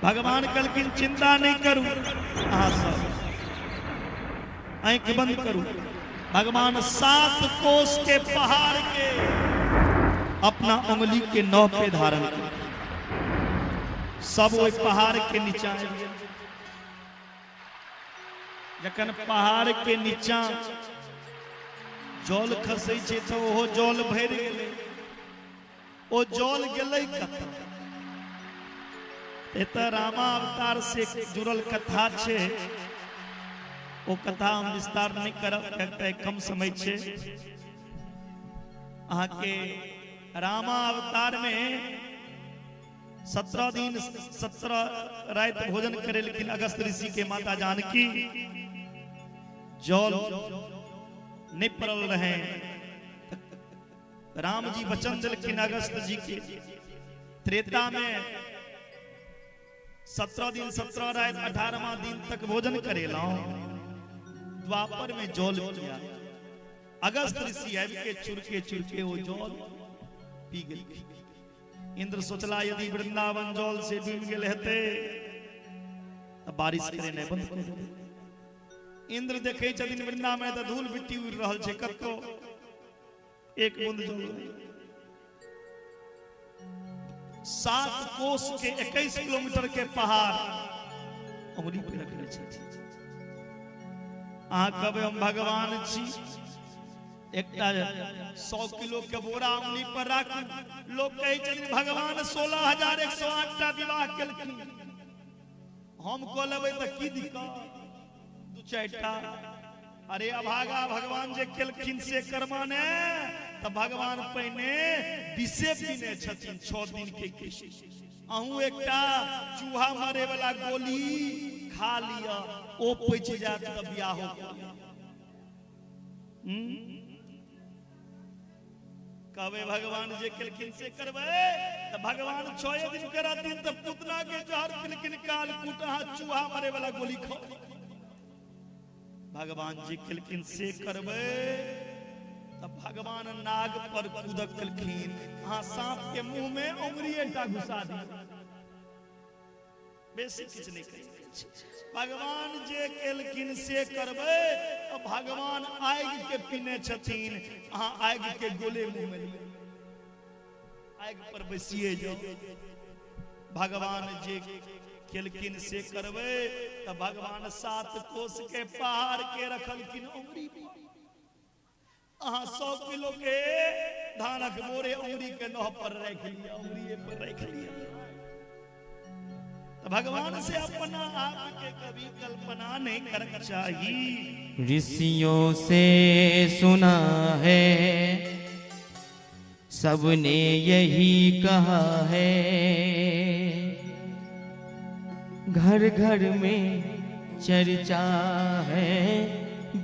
भगवान कहलखिन चिंता नहीं करू, अहाँ सब आँखि बंद करू। भगवान 7 कोस के पहाड़ के अपना उंगली के नौ पे धारण कर सब ओहि पहाड़ के नीचा आबि गेल। जखन पहाड़ के नीचा जल खसै छै तऽ ओहो जल भरि गेलै। ओ जल गेलै कतऽ? एतऽ रामावतार से जुड़ल कथा छै, ओ कथा हम विस्तार नहि करब कियाक कम समय छै। अहाँके रामावतार में 17 दिन 17 राति भोजन करेलखिन अगस्त ऋषि के माता जानकी। जल नहीं पड़ल रहे, राम जी वचन दिलखिन अगस्त जी के, त्रेता में 17 दिन 17 राति 18वां दिन तक भोजन करेलहुं, द्वापर में जल पिया। अगस्त ऋषि आबि के चुरके चुरके ओ जल पी गेलखिन। इंद्र सोचला यदि वृंदावन जल से डूबि गेल हेतै तऽ बारिश करेनाइ बंद कऽ देतै। इंद्र देखै छथिन वृंदावन में तऽ धूल मिट्टी उड़ि रहल छै, कतौ एक बूंद जल नहि। 7 कोस के 21 किलोमीटर के पहाड़ उंगली पे रखने छथिन। अहाँ कहबै हम भगवान छी, एकटा 100 किलो के बोरा उंगली पर राखू। लोग कहै छथिन भगवान 16,108 टा विवाह केलखिन, हम कऽ लेबै तऽ की दिक्कत, 2-4 टा। अरे अभागा, भगवान जे केलखिन से कर्मा ने, तऽ भगवान पहिने विषे पीने छथिन 6 दिन के कृष्ण। अहूँ एकटा चूहा मारे वाला गोली खा लिअ, ओ पचि जायत तऽ बियाहो कऽ लिअ। कहबै भगवान जे केलखिन से करबै, तऽ भगवान 6 दिन के रहथिन तऽ पूतना के जहर पिलखिन काल कूट, अहाँ चूहा मारे वाला गोली खाओ। भगवान जे केलखिन से करबै, तऽ भगवान नाग पर कूदक केलखिन, अहाँ सांप के मुंह में उंगलिए टा घुसा दियौ। बेसी किछु नहि कहि। भगवान जे केलखिन से करबै। भगवान आगि के पीने छथिन, अहाँ आगि के गोले मुँह में लिअ, आगि पर बैसिए जाओ। भगवान जे केलखिन से करबै तऽ भगवान 7 कोस के पहाड़ के रखलखिन उंगरी पर। अहाँ 100 किलो के धानक बोरे उंगरी के नह पर राखि लिअ, उंगरीए पर राखि लिअ। तो भगवान से अपना आप के कभी कल्पना नहीं करना चाहिए। ऋषियों से सुना है, सबने यही कहा है, घर घर में चर्चा है,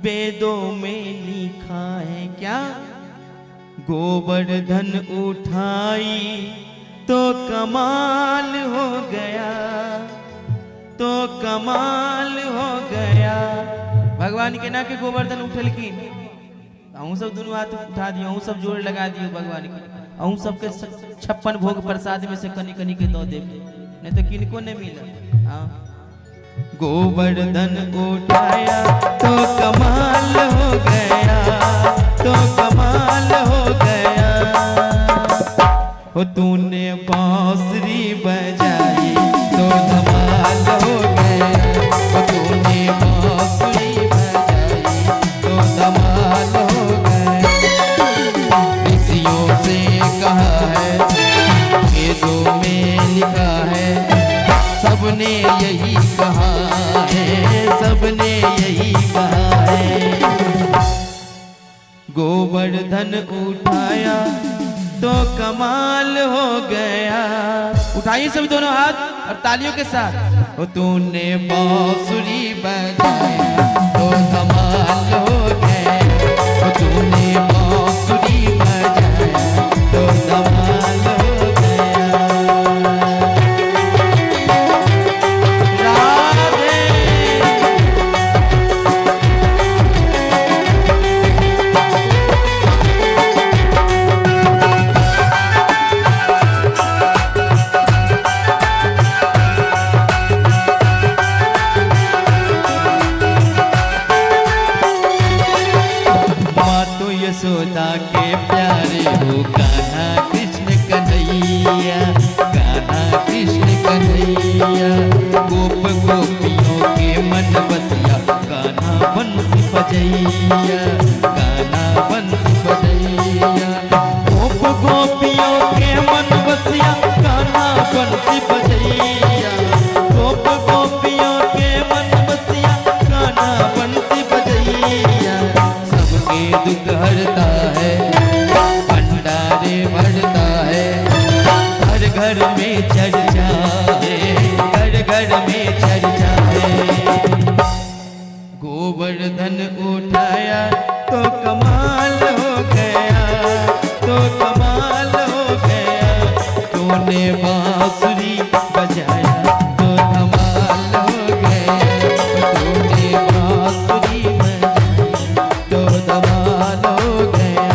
वेदों में लिखा है क्या, गोवर्धन उठाई तो कमाल हो गया, तो कमाल हो गया। भगवान के ना के गोवर्धन उठलखिन, अहूँ सब दोनों हाथ उठा दियो, अहूँ सब जोर लगा दियो भगवान के, अहूँ सबके 56 भोग प्रसाद में से कनी कनी के दो देव, नहीं तो किनको नहीं मिला। हाँ, गोवर्धन उठाया तो कमाल हो गया, तो कमाल हो गया, हो तूने बांसुरी बजाई तो धमाल हो गया, हो तूने बांसुरी बजाई तो धमाल हो गया। ऋषियों से कहा है, वेदों में लिखा है, सबने यही कहा है, सबने यही कहा है। गोवर्धन उठाया तो कमाल हो गया। उठाइए सभी दोनों हाथ और तालियों के साथ। हो तूने बांसुरी बजाया तो धमाल हो गया, हो तूने बांसुरी बजाया तो धमाल हो गया। राधे। यशोदा के प्यारे हो कान्हा कृष्ण कन्हैया, कान्हा कृष्ण कन्हैया, गोप गोपियों के मन बसिया, कान्हा बंसी बजैया, कान्हा बंसी बजैया, गोप गोपियों के मन बसिया, कान्हा बंसी बजैया, गोप गोपियों के मन बसिया, कान्हा बंसी बजैया। सबके दुख हरता है, भंडारे भरता है, हर घर में चर्चा है, हर घर में चर्चा है। गोवर्धन उठाया तो कमाल हो गया, तो कमाल हो गया, तूने बांसुरी बजाया तो धमाल हो गया, तूने बांसुरी बजाया तो धमाल हो गया।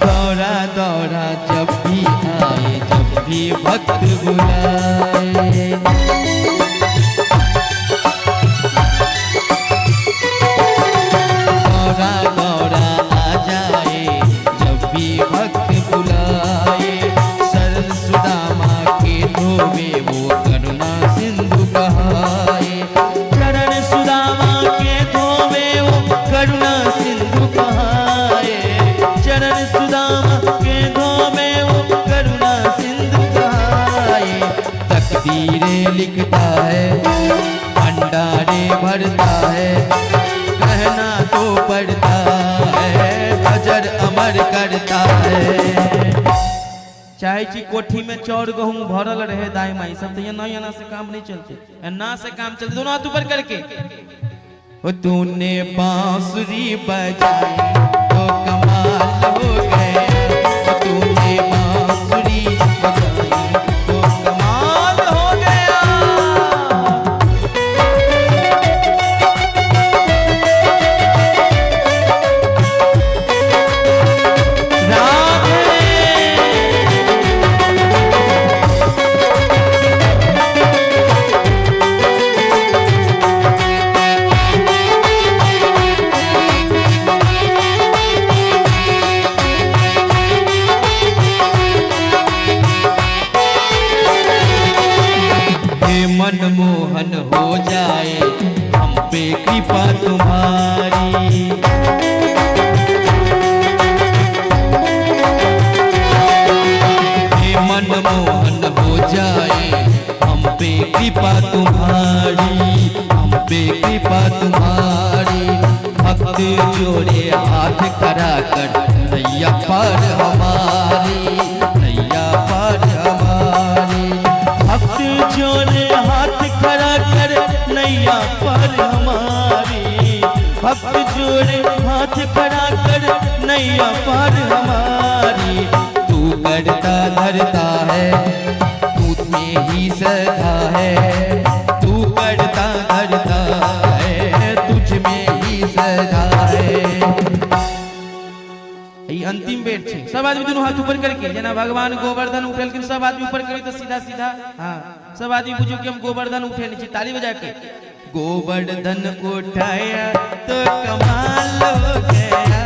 दौरा दौरा जब भी आए, जब भी भक्त बुलाए, दौरा दौरा आ जाए, जब भी भक्त बुलाए, शरण सुदामा के धोवे वो करुणा सिंधु कहाए, चरण सुदामा के धोवे वो करुणा सिंधु कहाए, चरण सुदामा के धोवे वो करुणा सिंधु कहाए। तकदीरें लिखता है, भंडारे भरता है, कहना तो पड़ता है, अजर अमर करता है। चाहे छी कोठी में चाउर गहूम भरल रहे दाई माई सब, तो ये ना से काम नहीं चलते, ना से काम चलते। दोनों हाथ ऊपर करके। हो तूने बांसुरी बजाई तो कमाल हो गया, तूने बांसुरी बजाई तो कमाल हो गया। मनमोहन हो जाए हम पे कृपा तुम्हारी, हे मनमोहन हो जाए हम पे कृपा तुम्हारी, हम पे कृपा तुम्हारी। भक्त जोड़े हाथ खड़ा कर नैया पर हमारी, नैया पर हमारी। भक्त जोड़े हाथ खड़ा कर नैया पर हमारी, भक्त जोड़े हाथ खड़ा कर नैया पर हमारी। तू करता धरता है, तू में ही सदा है, तू करता धरता है, तुझ में ही सदा है। अंतिम बेर छे, सब आदमी दोनों हाथ ऊपर करके, जना भगवान गोवर्धन उठेलखिन सब आदमी ऊपर करी तो सीधा सीधा। हाँ, सब आदमी बुझो कि हम गोवर्धन उठेने छी, ताली बजा के। गोवर्धन उठाया तो कमाल हो गया,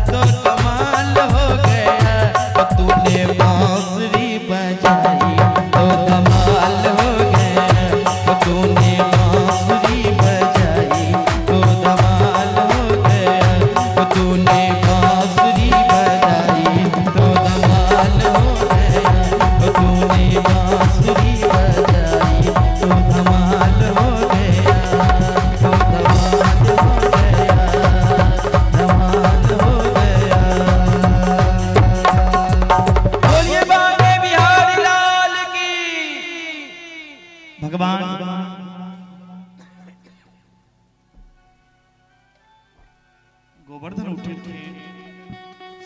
तो कमाल हो गया, तूने बांसुरी बजाई तो कमाल हो गया, तूने बांसुरी बजाई तो कमाल हो गया, तूने बांसुरी बजाई तो धमाल हो गया, तूने बांसुरी बजाई तो धमाल हो गया, तो धमाल हो गया, धमाल हो गया। बोलिए बाबे बिहारी लाल की। भगवान गोवर्धन उठे थे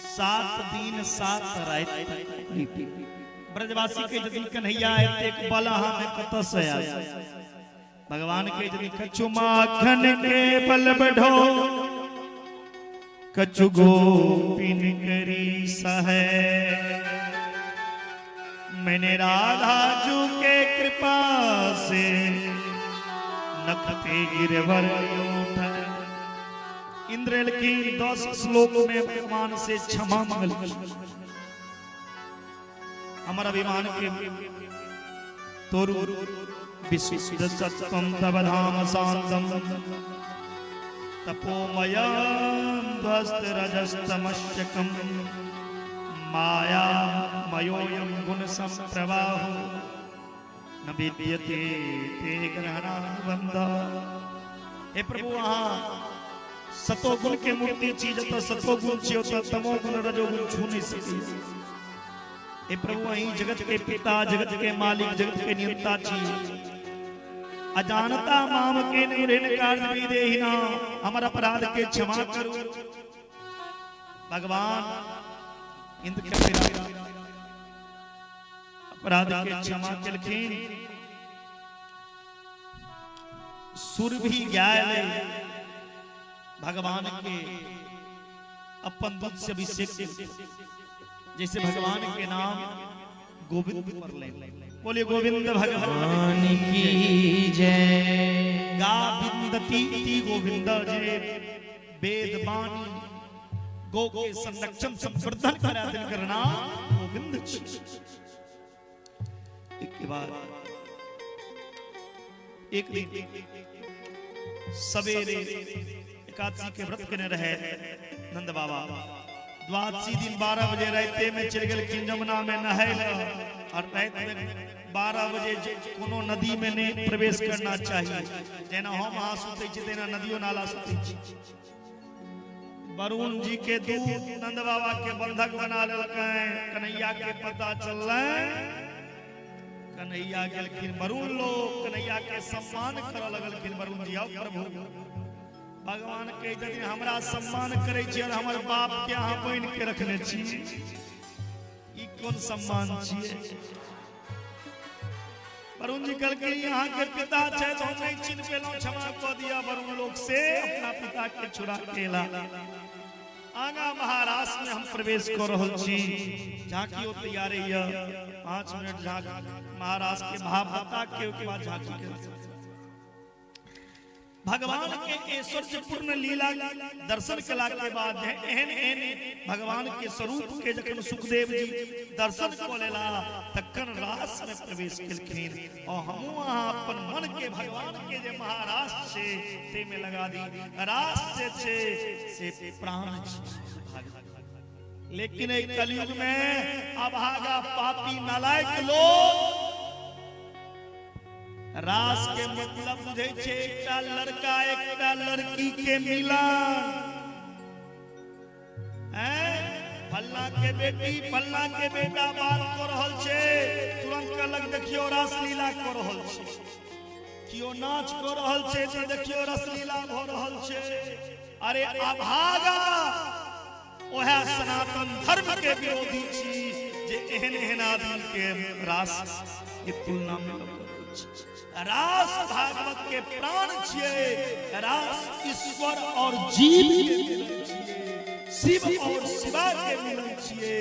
7 दिन 7 रात। ब्रजवासी के यदि कन्हैया एतेक बल अहाँ में कतऽ से आयल? भगवान के यदि कछु माखन के बल बढ़ो, कछु गोपिन करी सहे, मैंने राधा जू के कृपा से नखते गिरवर उठा। इंद्र की 10 श्लोक में भगवान से क्षमा मांगल, हमारा अभिमान के तोरु विशुद्ध सत्वम तव धाम शांतम तपोमयं ध्वस्त रजस्तमश्चकम माया मयोयं गुण संप्रवाहो न विद्यते ते ग्रहणाबंध। हे प्रभु, अहाँ सतोगुण के मूर्ति छी, जतऽ सतोगुण छी ओतऽ तमोगुण रजोगुण छू नहीं सकी। हे प्रभु, अहीं जगत के पिता, जगत के मालिक, जगत के नियंता छी। अजानता माम के निरेन कार्य विदेहिना, हमर अपराध के क्षमा करू। भगवान इंद्र के अपराध के क्षमा केलखिन। सुर भी गाय भगवान के अपन दूध से अभिषेक, जैसे भगवान के नाम गोविंद पर ले। बोलिए गोविंद भगवान की जय। गाविंदती इति गोविंद, जे वेद वाणी गो के संरक्षण संवर्धन करा तिनकर नाम गोविंद छी। एक के बाद एक दिन सवेरे एकादशी के व्रत केने रहे नंद बाबा। द्वादशी दिन 12 बजे राते में चल गेलखिन जमुना में नहाय ल, और रात में 12 बजे कोनो नदी में नहीं प्रवेश करना चाहिए। जेना हम अहाँ सुतै छी तेना नदियो नाला सुतै छी। वरुण जी के दूत नंद बाबा के बंधक बना लेलकै। कन्हैया के पता चललै, कन्हैया गेलखिन वरुण लोक, कन्हैया के सम्मान करऽ लगलखिन। वरुण जी आओ प्रभु, भगवान के यदि हमरा सम्मान करै छी और हमर बाप के अहाँ बनि के रखने छी, ई कोन सम्मान छियै? वरुण जी कहलखिन अहाँ के पिता छै तो हम नहीं चिन्ह पेलहुँ, क्षमा कऽ दिया। वरुण लोक से अपना पिता के छुड़ा के ला आगा महाराष्ट्र में हम प्रवेश कर रहल छी। झांकी तैयार है, 5 मिनट झांकी महाराष्ट्र के महाभत्ता के बाद झांकी के भगवान के ऐश्वर्य पूर्ण लीला दर्शन कला के बाद एहन एहन भगवान के स्वरूप के जखन सुखदेव जी दर्शन क लेला तखन रास में प्रवेश केलखिन। और हमहूँ अहाँ अपन मन के भगवान के जे महारास छै ते में लगा दी। रास जे छै से प्राण छै, लेकिन एक कलयुग में अभागा पापी नालायक लोग रास के मतलब बुझे छे एकटा लड़का एकटा लड़की के मिलन, फल्ला के बेटी फल्ला के बेटा बात कर रहल छे, तुरंत कहलक देखियो रासलीला कर रहल छे, कियो नाच कर रहल छे तो देखियो रासलीला भ रहल छे। अरे अभागा ओहे सनातन धर्म के विरोधी छी जे एहन एहन आदमी के रास के तुलना में। रास भागवत के प्राण छियै, रास ईश्वर और जीव के मिलन छियै, शिव और शिवा के मिलन छियै,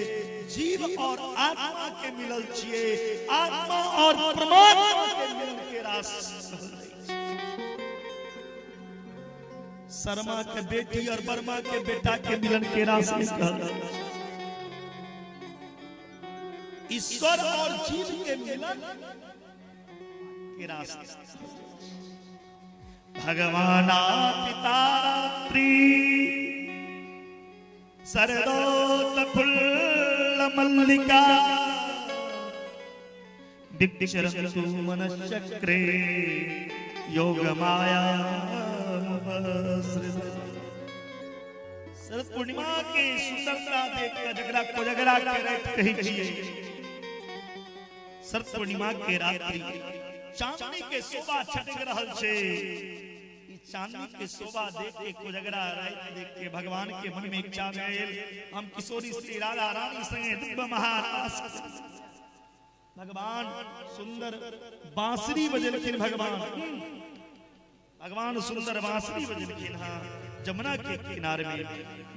जीव और आत्मा के मिलन छियै, आत्मा और परमात्मा के मिलन के रास। शर्मा के बेटी और वर्मा के बेटा के मिलन के रास नहीं कहल। ईश्वर और जीव के मिलन के रास। भगवाना पिता रात्रि सरदोत फुल्ल मल्लिका दिग्चरन्तु मनश्चक्रे योग माया। शरद पूर्णिमा के सुंदरता देख के जगरा कोजगरा के रात कहै छियै। शरद पूर्णिमा के रात्रि चांदनी के शोभा छटक रहल छे। ई चांदनी के शोभा देख के कोजगरा रात देख के भगवान के मन में इच्छा भेल हम किशोरी श्री राधा रानी संगे दिव्य महारास। भगवान सुंदर बांसुरी बजेलखिन, भगवान भगवान सुंदर बांसुरी बजेलखिन। हाँ जमुना के किनारे में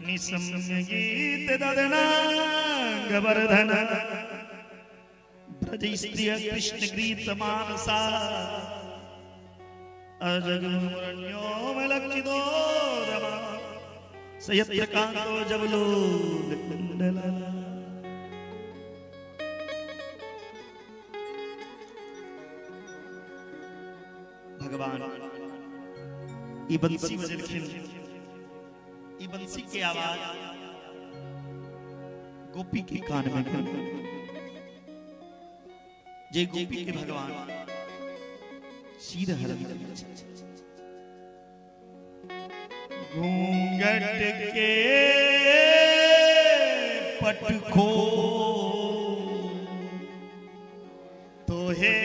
निसम्य गीत ददनांग वर्धन ब्रज स्त्रिय कृष्ण गीत मानसा अजगुरण्यो मलक्षितो रमा सयत्र कांतो जबलोल कुंडला। भगवान ई बंसी बजेलखिन, ई बंसी के आवाज गोपी के कान में गई। जे गोपी के भगवान सीधा हरण घूंघट के पटखो तो हे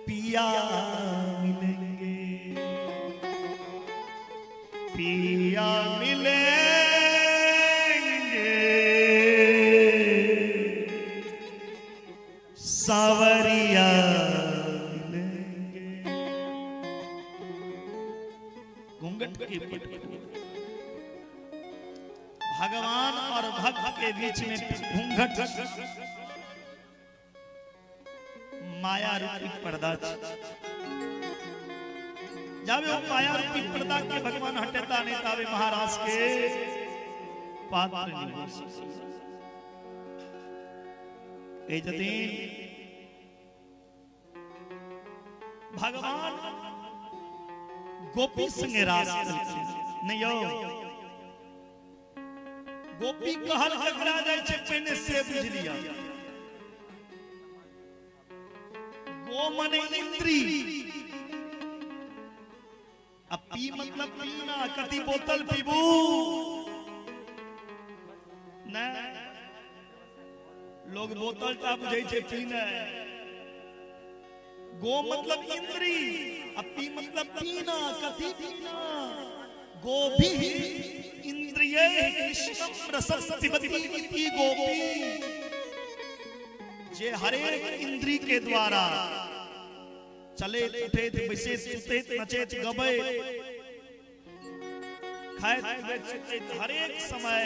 पिया मिलेंगे, पिया मिलेंगे सावरिया मिलेंगे। घूंघट के पट भगवान और भक्त के बीच में घूंघट माया रूपी पर्दा। जावे वो माया रूपी पर्दा के भगवान हटेता नहीं तावे महाराज के पात्र नहीं हो सके। जतीन भगवान गोपी संगे रास केलखिन नहीं यो गोपी कहल ककरा जाइ छै पहिने से बुझ लिया। गो मने इंद्री, अब पी मतलब पीना, कति बोतल पीबू नहीं, लोग बोतल टा बुझै छै पीना। गो मतलब इंद्री, अब पी मतलब पीना, कथी पीना। गोभी इंद्रिय कृष्णम रसम पिबति इति गोपी, जे हरेक इंद्री के द्वारा चले उठे बैसे सुते नचेत गबे खाए सुते हरेक समय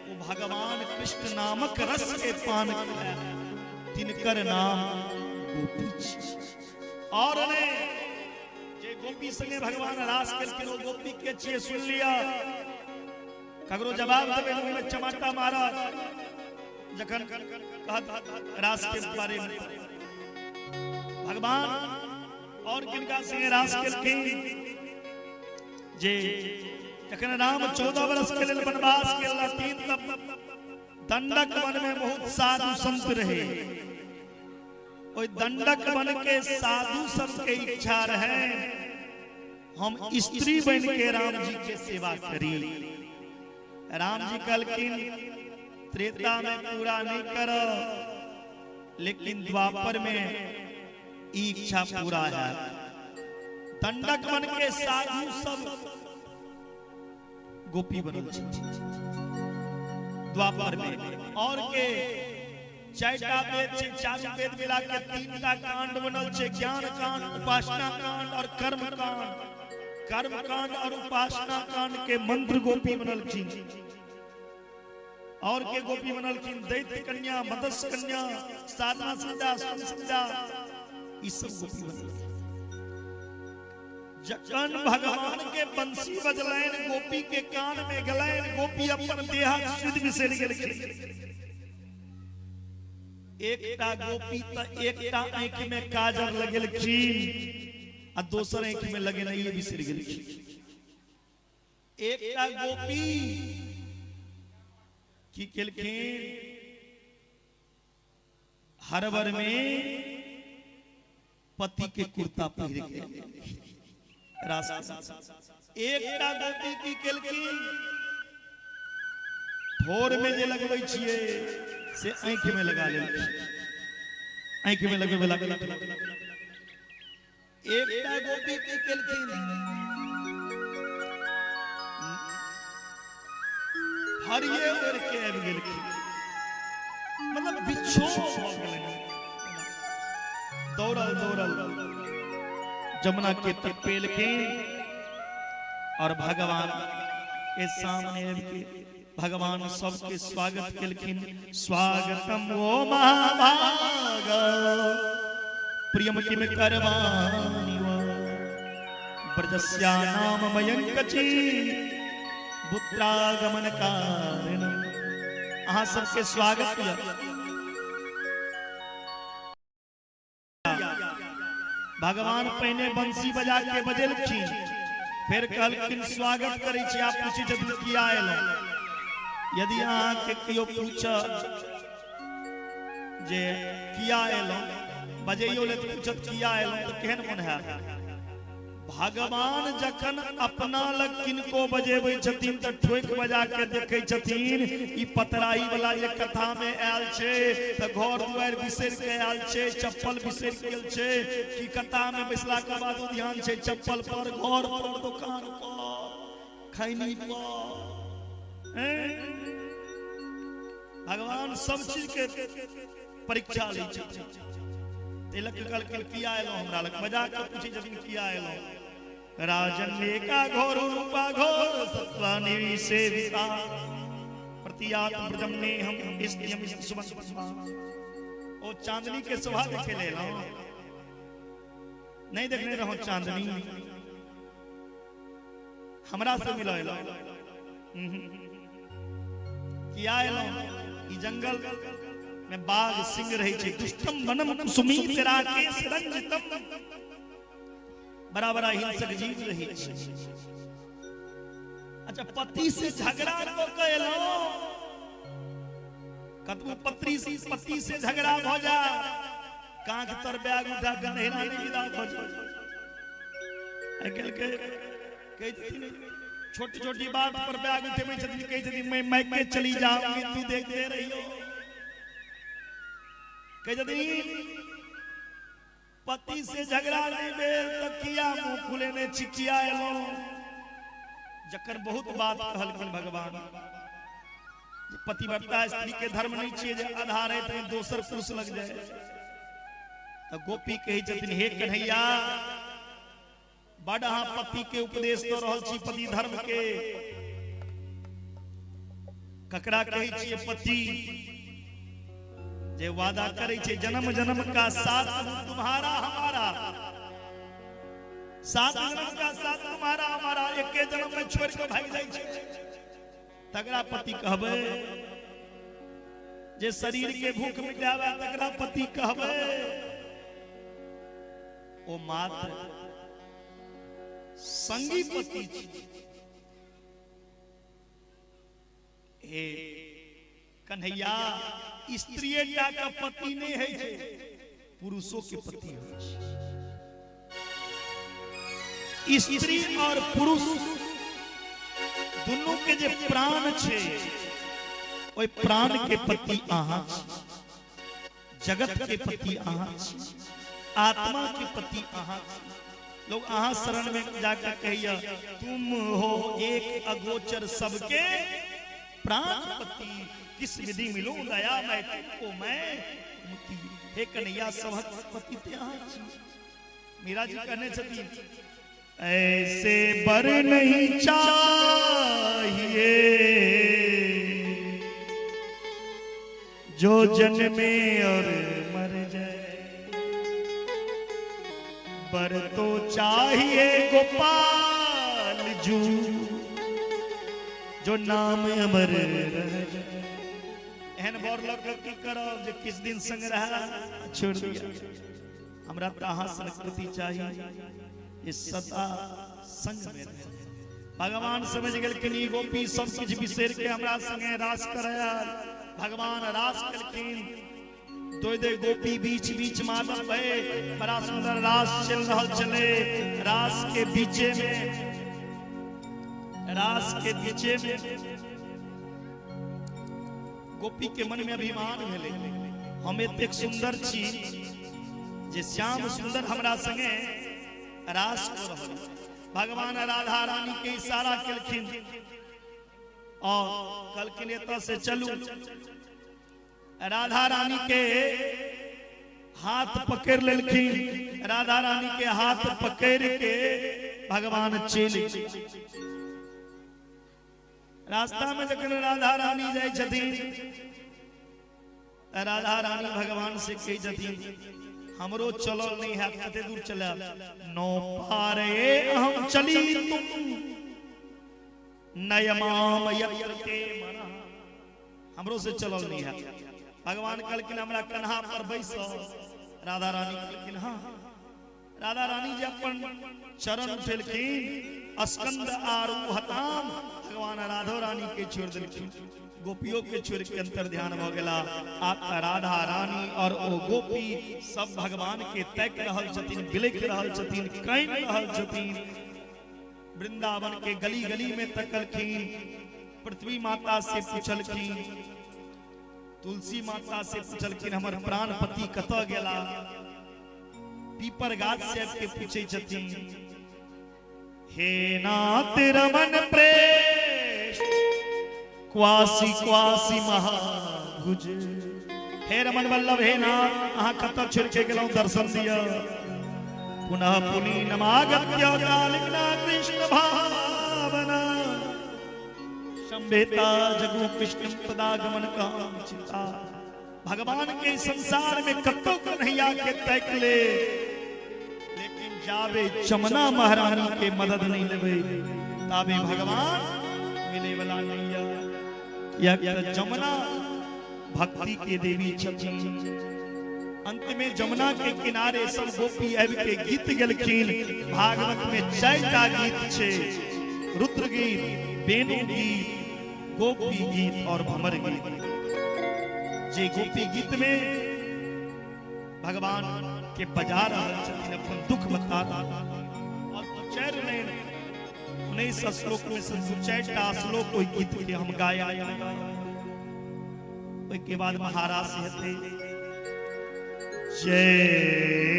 वो भगवान कृष्ण नामक रस के पान किया, तिनकर नाम गोपी। और ने जे गोपी संगे भगवान रास केलखिन ओ गोपी के छियै सुन लिया, ककरो जवाब देबै तऽ ओहिमे चमाटा मारत जखन कहत रास के बारे में। भगवान और किनका संगे रास केलखिन, जे जखन राम 14 वर्ष के लेल वनवास गेल रहथिन तब दंडक वन में बहुत साधु संत रहे। ओहि दंडक वन के साधु सबके इच्छा रहे हम स्त्री बन के राम जी के सेवा करी। राम जी कहलखिन त्रेता में पूरा नहीं कर, लेकिन द्वापर में इच्छा पूरा है। दंडक वन के साधु सब गोपी बनल द्वापर में। और के चारिटा वेद छै, चारू वेद मिला के 3टा कांड बनल छै, ज्ञान कांड, उपासना कांड और कर्म कांड। कर्म कांड और उपासना कांड के मंत्र गोपी बनलखिन। और के गोपी बनलखिन दैत्य कन्या, मत्स्य कन्या, साधना सिद्धा, सिद्धा, ई सब गोपी बनलखिन। जखन भगवान के बंसी बजलैन गोपी के कान में गलैन, गोपी अपन देहक सुधि बिसरि गेलखिन। एकटा गोपी त एकटा आंखि में काजर लगेलखिन आ दोसर आंखि में लगेनाइए बिसरि गेलखिन। एकटा गोपी की केलखिन, हरबर में पति के कुर्ता पहिर के एकटा गोपी की केलखिन, ठोर में जे लगबै छियै से आंखि में लगा लेलखिन, आंखि में लगबै लगा। एकटा गोपी की केलखिन, हरिये ओढ़ के आबि गेलखिन, मतलब बिछोह भऽ गेलनि। दौड़ल दौड़ल जमुना के तट पे एलखिन और भगवान के सामने आबि के भगवान सबके स्वागत केलखिन। स्वागतम ओ महाभाग प्रियम किम करवाणि ब्रजस्या नाम मयंकची पुत्रागमन कारणम। अहाँ सबके स्वागत किया। भगवान पहले बंसी बजा के बजेलखिन, फिर कहलखिन स्वागत करै छी, आप पूछै छथिन किया एलहुँ। यदि अहाँ के केओ पूछ जे किया एलहुँ, बजैयो ले पूछत किया एलहुँ, तो केहन मन हैत। भगवान जखन अपना लग किनको बजेबै छथिन त ठोक बजा के देखै छथिन ई पतराई वाला जे कथा में आयल छै त घर दुआरि बिसरि के आयल छै, चप्पल बिसरि गेल छै, कि कथा में बैसला के बाद ध्यान छै चप्पल पर, घर पर, दुकान पर, खैनी पर। भगवान सब चीज के परीक्षा लै छथिन। तिलक कहलखिन किया एलहुँ हमरा लग, बजा के पूछै छथिन किया एलहुँ। राजन का घोर रूपा घोर सत्वानि सेविता प्रतियात ब्रजम ने हम इस नियम सुमन। ओ चांदनी के शोभा देखे ले एलहुँ, नहीं देखने रहो चांदनी, हमरा से मिलो एलहुँ। किया एलहुँ, ई जंगल में बाघ सिंह रहे छै, दुष्टम वनम कुसुमित राकेश रंजितम, बड़ा बड़ा हिंसक जीव रहे छै। अच्छा पति से झगड़ा क के एलहुँ, कतबो पति से झगड़ा भ जा, कांख तर बैग उठा के नहिरा नहि विदा भ जा। आइ काल्हि के कहै छथिन छोटी छोटी बात पर बैग उठेबै छथिन, कहै छथिन मैं मैके चली जाऊंगी, तू देखते रहियो। कहै छथिन पति से झगड़ा नहीं भेल त किया मुंह खुलेने छिकिया एलो। जकर बहुत बात कहलखिन भगवान, पतिव्रता स्त्री के धर्म नहीं छियै जे आधा राति में दोसर पुरुष लग जाए। तो गोपी कहै छथिन हे कन्हैया, बड अहाँ पति के उपदेश दऽ रहल छी पति धर्म के। ककरा कहै छियै पति? जे वादा करै छै जन्म जन्म का साथ तुम्हारा हमारा, सात जन्म का साथ तुम्हारा हमारा, एके जन्म में छोड़ के भागि जाइ छै, तकरा पति कहबै? जे शरीर के भूख मिटावे तकरा पति कहबै? ओ मात्र संगी पति छी। हे कन्हैया, स्त्रीये टा के पति नहीं है छै, पुरुषों के पति होइ छै। स्त्री और पुरुष दोनों के जे प्राण छै, ओहि प्राण के पति अहाँ छी, जगत के पति अहाँ छी, आत्मा के पति अहाँ छी। लोग अहाँ शरण में जाकर कहिया तुम हो एक अगोचर सबके प्राणपति, किस विधि मिलूं दया मैं तुमको मैं मुक्ति। हे कन्हैया, सबहक पति ते अहाँ छी। मीरा जी कहने छथिन ऐसे बर नहीं चाहिए जो जन्मे और मर जाए, बर तो चाहिए गोपाल जू जो नाम अमर रह जाए। एहन बर लग की करब जे किस दिन संग रहा छोड़ दिया। हमरा तो अहाँ संस्कृति चाहिए ये सदा संग में रहे। भगवान समझ गेलखिन ई गोपी सब किछु बिसरि के हमरा संगे रास करय। भगवान रास केलखिन, दो दे गोपी बीच बीच माधव भए, बड़ा सुंदर रास चल रहल छलै। रास के बीचे में, रास के बीचे में गोपी के मन में अभिमान भेलै, हम एतेक सुंदर छी जे श्याम सुंदर हमरा संगे रास कऽ रहल। भगवान राधा रानी के इशारा केलखिन और कहलखिन एतऽ से चलू। राधा रानी के हाथ पकड़ लेलखिन, राधा रानी के हाथ पकड़ के भगवान चलि गेल। रास्ता में जखन राधा रानी जाइ छथिन, राधा रानी भगवान से कहै छथिन हमरो चलल नहीं है, कते दूर चलब, नो पारे हम चली तुम नयमाम यत्र ते मना, हमरो से चलल नहीं है। भगवान कहलखिन हमरा कन्हा पर बैस। राधा रानी कहलखिन हाँ। राधा रानी जी अपन चरण उठेलखिन, स्कंद आरूहताम, भगवान राधो रानी के छोड़ देलखिन, गोपियों के छोड़ के अंतर ध्यान भ गेला। आप राधा रानी और ओ गोपी सब भगवान के तक रहल छथिन, बिलख रहल छथिन, कानि रहल छथिन। वृंदावन के गली गली में तकलखिन, पृथ्वी माता से पूछलखिन, तुलसी माता से पूछलखिन हमर प्राणपति कतऽ गेला। पीपर गाछ से आबि के पूछै छथिन हे नाथ रमन प्रेष्ठ क्वासी क्वासी महाभुज, हे रमन वल्लभ हे नाथ अहाँ कतऽ छोड़ि के गेलहुँ दर्शन दिअ। पुनः पुनि नमागत्य कालिना कृष्ण भावना संवेता जगु कृष्ण पदागमन काम चिंता। भगवान के संसार में कत्तो कन्हैया के तक ले, लेकिन जाबे जमुना महारानी के मदद नहीं लेबे ताबे भगवान मिले वाला नहीं है। जमुना भक्ति के देवी छथिन। अंत में जमुना के किनारे सब गोपी आबि के गीत गेलखिन। भागवत में 4टा गीत छे, रुद्र गीत, वेणु गीत, गोपी गीत और भंवर गीत। जे गोपी गीत में भगवान के बजा रहल छथिन, अपन दुख बता रहल और 4 लाइन 19 श्लोक में से 2-4 टा श्लोक ओहि गीत के हम गाया। ओहि के बाद महाराज हेतै। जयति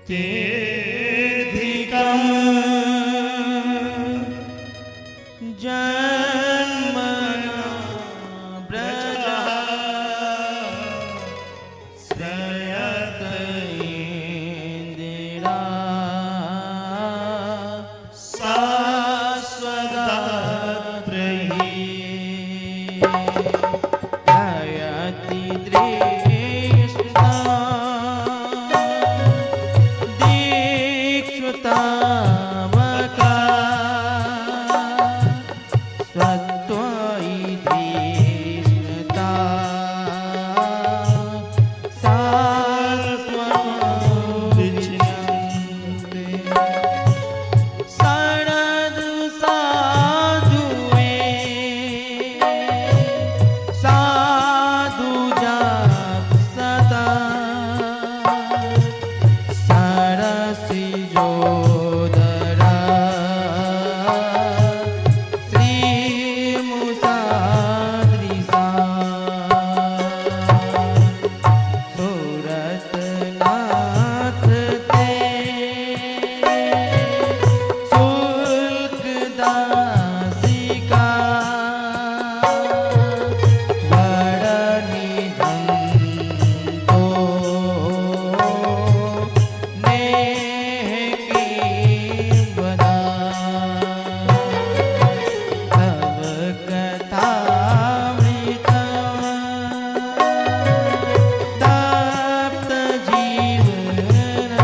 तेधिकं जन्मना ब्रजः श्रयत इंदिरा शाश्वतत्रयी जयति दृष्टा दीक्षुतावका स्वत्वयि दृष्टता सात्वं शरद साधुए साधु जात सदा सरसी जोदरा श्री मुसाद्रिसा सूरत नाथ ते शुल्क दासिका वरनिधन तो नेह की वदा तव कथामृतम् तप्त जीवनम्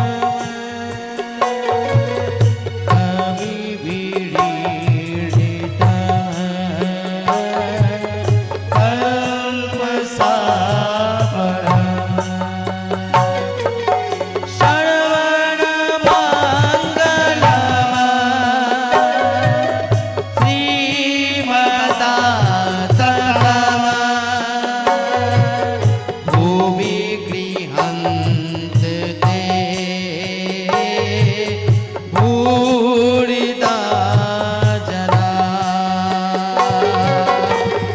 कविभिरीडितम् कल्पसापरम् श्रवण मङ्गलम् श्रीमदाततम् भुवि गृहन्त ते भूरिदा जना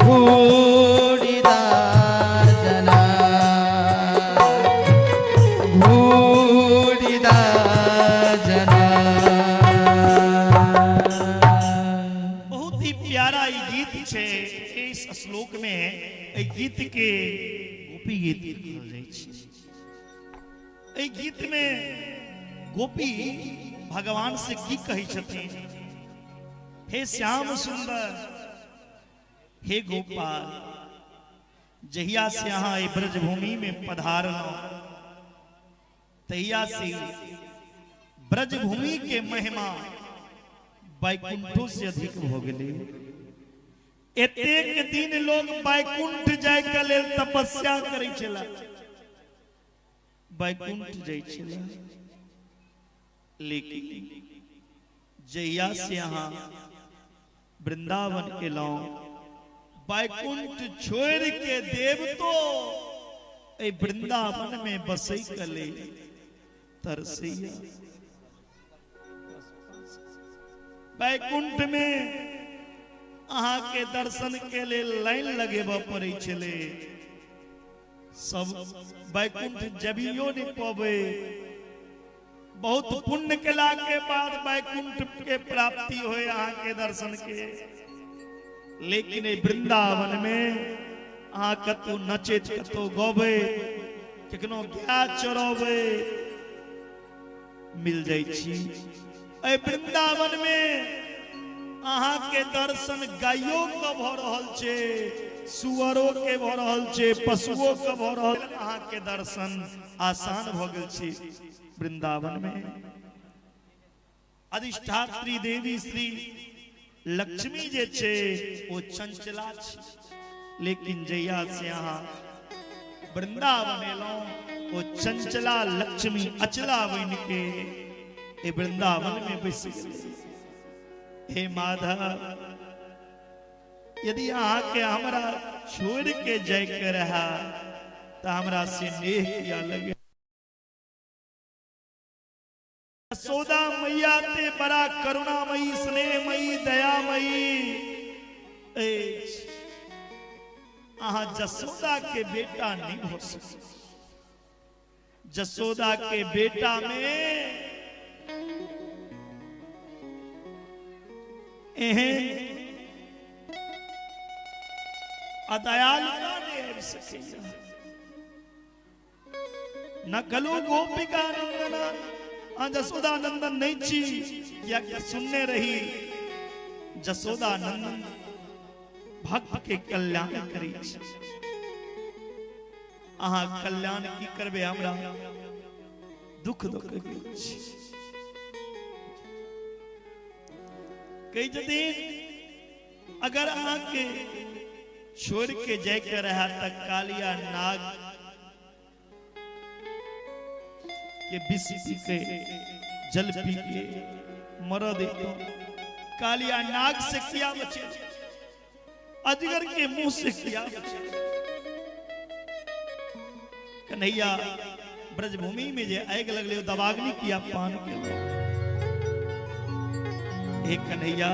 भूरिदा जना भूरिदा जना। बहुत ही प्यारा ई गीत छै। इस श्लोक में एहि गीत के गोपी गीत कहल जाइ छै। एहि गीत में गोपी भगवान से की कहै छथिन? हे श्याम सुंदर, हे गोपाल, जहिया से अहाँ एहि ब्रजभूमि में पधारलहुँ तहिया से ब्रजभूमि के महिमा वैकुंठो से अधिक भ गेलै। एतेक दिन लोग वैकुंठ जाय के लेल तपस्या करै छला, वैकुंठ जाइ छला, लेकिन जहिया से अहाँ वृंदावन एलहुँ वैकुंठ छोड़ के देवतो एहि वृंदावन में बसै के लेल तरसैया। वैकुंठ में अहाँ के दर्शन के लेल लाइन लगेबऽ पड़ै छलै, सब वैकुंठ जबियो नहीं पबै। बहुत पुण्य केला के बाद वैकुंठ के प्राप्ति होए अहाँ के दर्शन के। लेकिन वृंदावन में अहाँ कतौ नचैत कतौ गबै कखनो गाय चरबै मिल जाइ छी। एहि वृंदावन में अहाँ के दर्शन गायो के भ रहल छै, सुअरो के भ रहल छै, पशुओ के भ रहल। अहाँ के दर्शन आसान भ गेल छै वृंदावन में। अधिष्ठात्री देवी श्री लक्ष्मी जे छै ओ चंचला छै, लेकिन जहिया से अहाँ वृंदावन एलहुँ ओ चंचला लक्ष्मी अचला बनि के ए वृंदावन में बसि गेलै। हे माधव, यदि अहाँ के हमरा छोड़ के जाय के रहा तो हमरा से नेह किया लगे। जसोदा मैया ते बड़ा करुणामयी, स्नेहमयी, दयामयी अछि। अहाँ जसोदा के बेटा नहीं हो सके। जसोदा के बेटा में एहन अदयालुता नहीं आबि सकैया। न कलु गोपिका नंदन, आ जसोदा नंदन नहीं छी, कियाकि सुनने रही जसोदा नंदन भक्त के कल्याण करै छी। अहाँ कल्याण की करबै, हमरा दुख दुख छी। कहै छथिन अगर अहाँ के छोड़ के जाय के रहा त कालिया नाग के विष पी के जल पी के मर देतो। कालिया नाग से किया बचे, अजगर के मुंह से किया बचे। कन्हैया ब्रजभूमि में जे आगि लगले दवाग्नि किया पान के। हे कन्हैया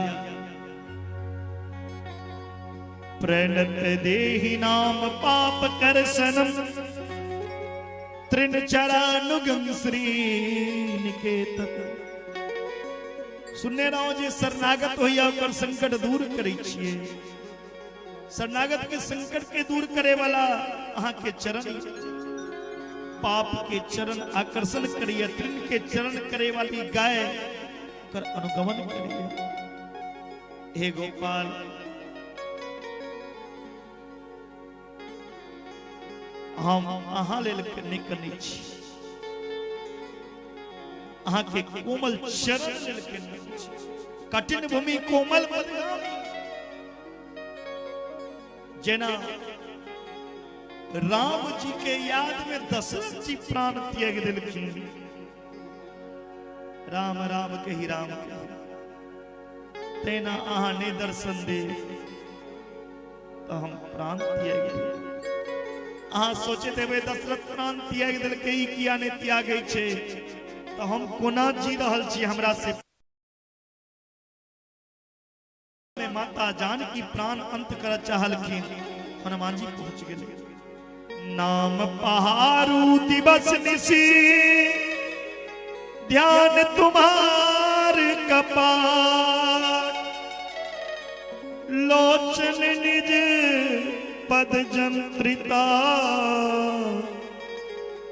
प्रणत देहि नाम पाप करसनम तृण चरानुगम श्री निकेतन। सुनने रहो जे शरणागत होइया ओकर संकट दूर करै छियै। शरणागत के संकट के दूर करे वाला अहाँ के चरण, पाप के चरण आकर्षण करिए, तृण के चरण करे वाली गाय कर अनुगमन करिए। हे गोपाल हम अहाँ लेल नहि कनै छी, अहाँ के कोमल चरण लेल कनै छी। कठिन भूमि कोमल पदगामी, जेना राम जी के याद में दशरथ जी प्राण त्याग देलखिन। राम राम कही राम कही, तेना अहाँ ने दर्शन दे तो हम प्राण त्याग दे। अहाँ सोचैत हेबै दशरथ प्राण त्याग देलकै, ई किया नहि त्यागै छै, तो हम कोना जी रहल छी। हमरा से माता जानकी प्राण अंत कर चाहलखिन, हनुमान जी पहुंच गेले। नाम पहारू दिवस निशी ध्यान तुम्हार कपाट, लोचन निज पद जंत्रिता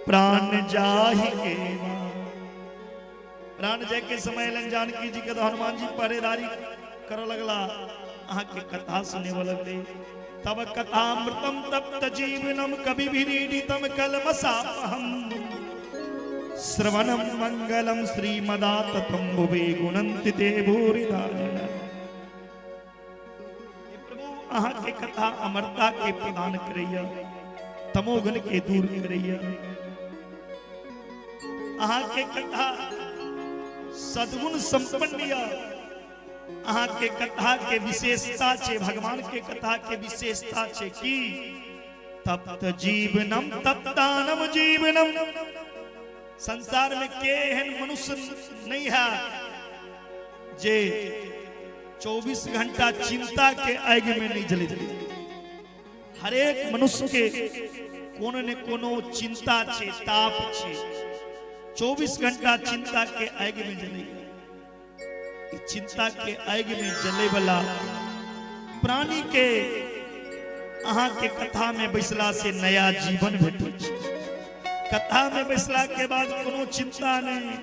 प्राण जाहि के। प्राण जाय के समय एलनि जानकी जी के तो हनुमान जी पहरेदारी कर लगला, अहाँ के कथा सुने लगले। तब कथामृतम तप्त जीवनम कवि विरीडितम कलमसापहम श्रवणम मंगलम श्रीमदाततम भुवे गुणन्ति ते भूरिदा जना। प्रभु अहाँ के कथा अमरता के प्रदान करैया, तमोगुण के दूर करैया। अहाँ के कथा सद्गुण संपन्न या। अहाँ के कथा के विशेषता छे, भगवान के कथा के विशेषता छे कि तप्त जीवनम तप्तानम जीवनम। संसार में के एहन मनुष्य नहीं है जे 24 घंटा चिंता के आग में नहीं जले। हरेक मनुष्य के कोनो ने कोनो चिंता छे, ताप छे, 24 घंटा चिंता के आग में जले। चिंता के आग में जले वाला प्राणी के अहाँ के कथा में बैसला से नया जीवन भेटै छै। कथा में बैसला के बाद कोनो चिंता नहीं,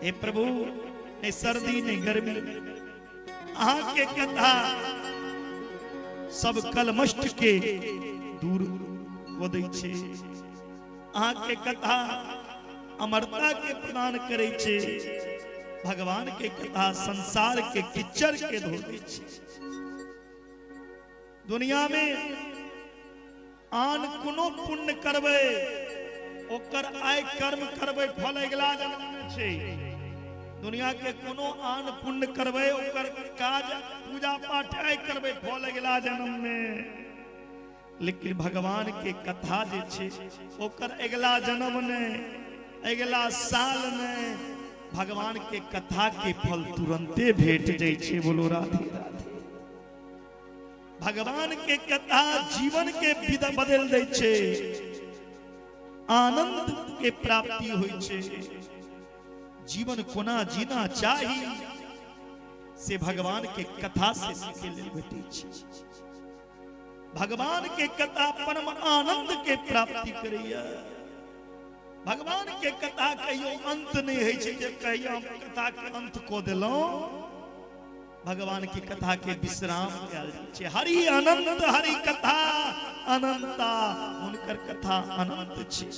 हे प्रभु, नहीं सर्दी नहीं गर्मी। अहाँ के कथा सब कलमष्ट के दूर कऽ दै छै। अहाँ के कथा अमरता के प्रदान करै छै। भगवान के कथा संसार के किच्चर के धो दै छै। दुनिया में आन कोनो पुण्य करबै ओकर आय कर्म करबै फल अगिला जन्म में छै। दुनिया के कोनो आन पुण्य करबै ओकर काज पूजा पाठ आय करबै फल अगिला जन्म में, लेकिन भगवान के कथा जे छै ओकर अगिला जन्म ने, अगिला साल ने, भगवान के कथा के फल तुरंते भेट जाइ छै। बोलो राधे राधे। भगवान के कथा जीवन के बदल दै छै, आनंद के प्राप्ति होइ छै। जीवन कोना जीना चाही से भगवान के कथा से सीखे लेल भेटै छै। भगवान के कथा परम आनंद के प्राप्ति करैया। भगवान के कथा कहियो अंत नहीं होइ छै जे कहियो हम कथा के अंत कऽ देलहुँ। भगवान के कथा के विश्राम कयल जाइ छै। हरि अनंत हरि कथा अनंता, हुनकर कथा अनंत छै,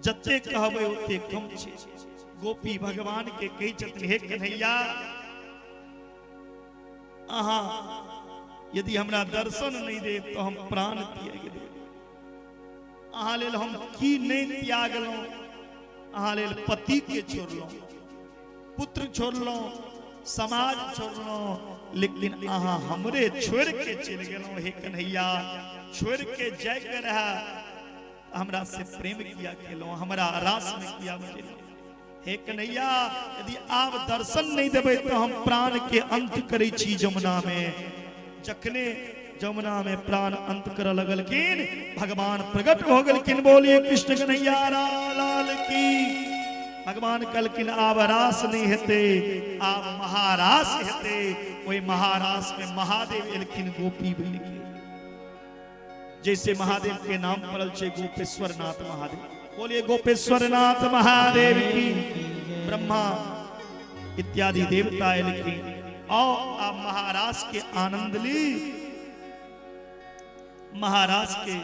जते कहबै ओते कम छै। गोपी भगवान के कहै छथिन, हे कन्हैया, अहाँ यदि हमरा दर्शन नहीं देब तो हम प्राण त्याग देब। अहाँ लेल हम की नहीं त्यागलहुँ? अहाँ लेल पति के छोड़लहुँ, पुत्र छोड़लहुँ, समाज छोड़लहुँ, लेकिन अहाँ हमरे छोड़ के चलि गेलहुँ। हे कन्हैया, छोड़ के जाय के रहा, हमरा से प्रेम किया केलहुँ, हमरा रास में किया बजेलहुँ? हे कन्हैया, यदि आब दर्शन नहीं देबै तो हम प्राण के अंत करै छी जमुना में। जखने जमुना में प्राण अंत कर लगलखिन, भगवान प्रकट हो गेलखिन। बोलिए कृष्ण कन्हैया लाल की। भगवान कहलखिन, आब रास नहीं हेतै, आब महारास हेतै। ओहि महारास में महादेव एलखिन गोपी बनि के, जैसे महादेव के नाम पड़ल छै गोपेश्वर नाथ महादेव। बोलिए गोपेश्वर नाथ महादेव की। ब्रह्मा इत्यादि देवता एलखिन, आओ आप महारास के आनंद ली। महारास के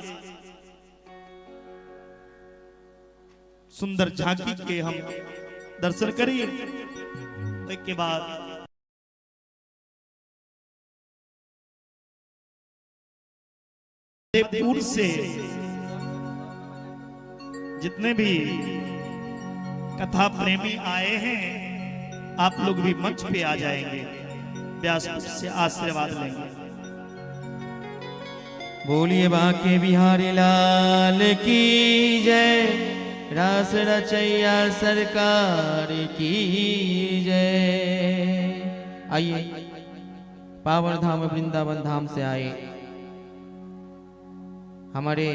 सुंदर झांकी के हम दर्शन करी, के बाद देवपुर से जितने भी कथा प्रेमी आए हैं, आप लोग भी मंच पे आ जाएंगे, व्यासपीठ से आशीर्वाद लेंगे। बोलिए बाके बिहारी लाल की जय, रास रचैया सरकार की जय। आइए पावन धाम वृंदावन धाम से आए हमारे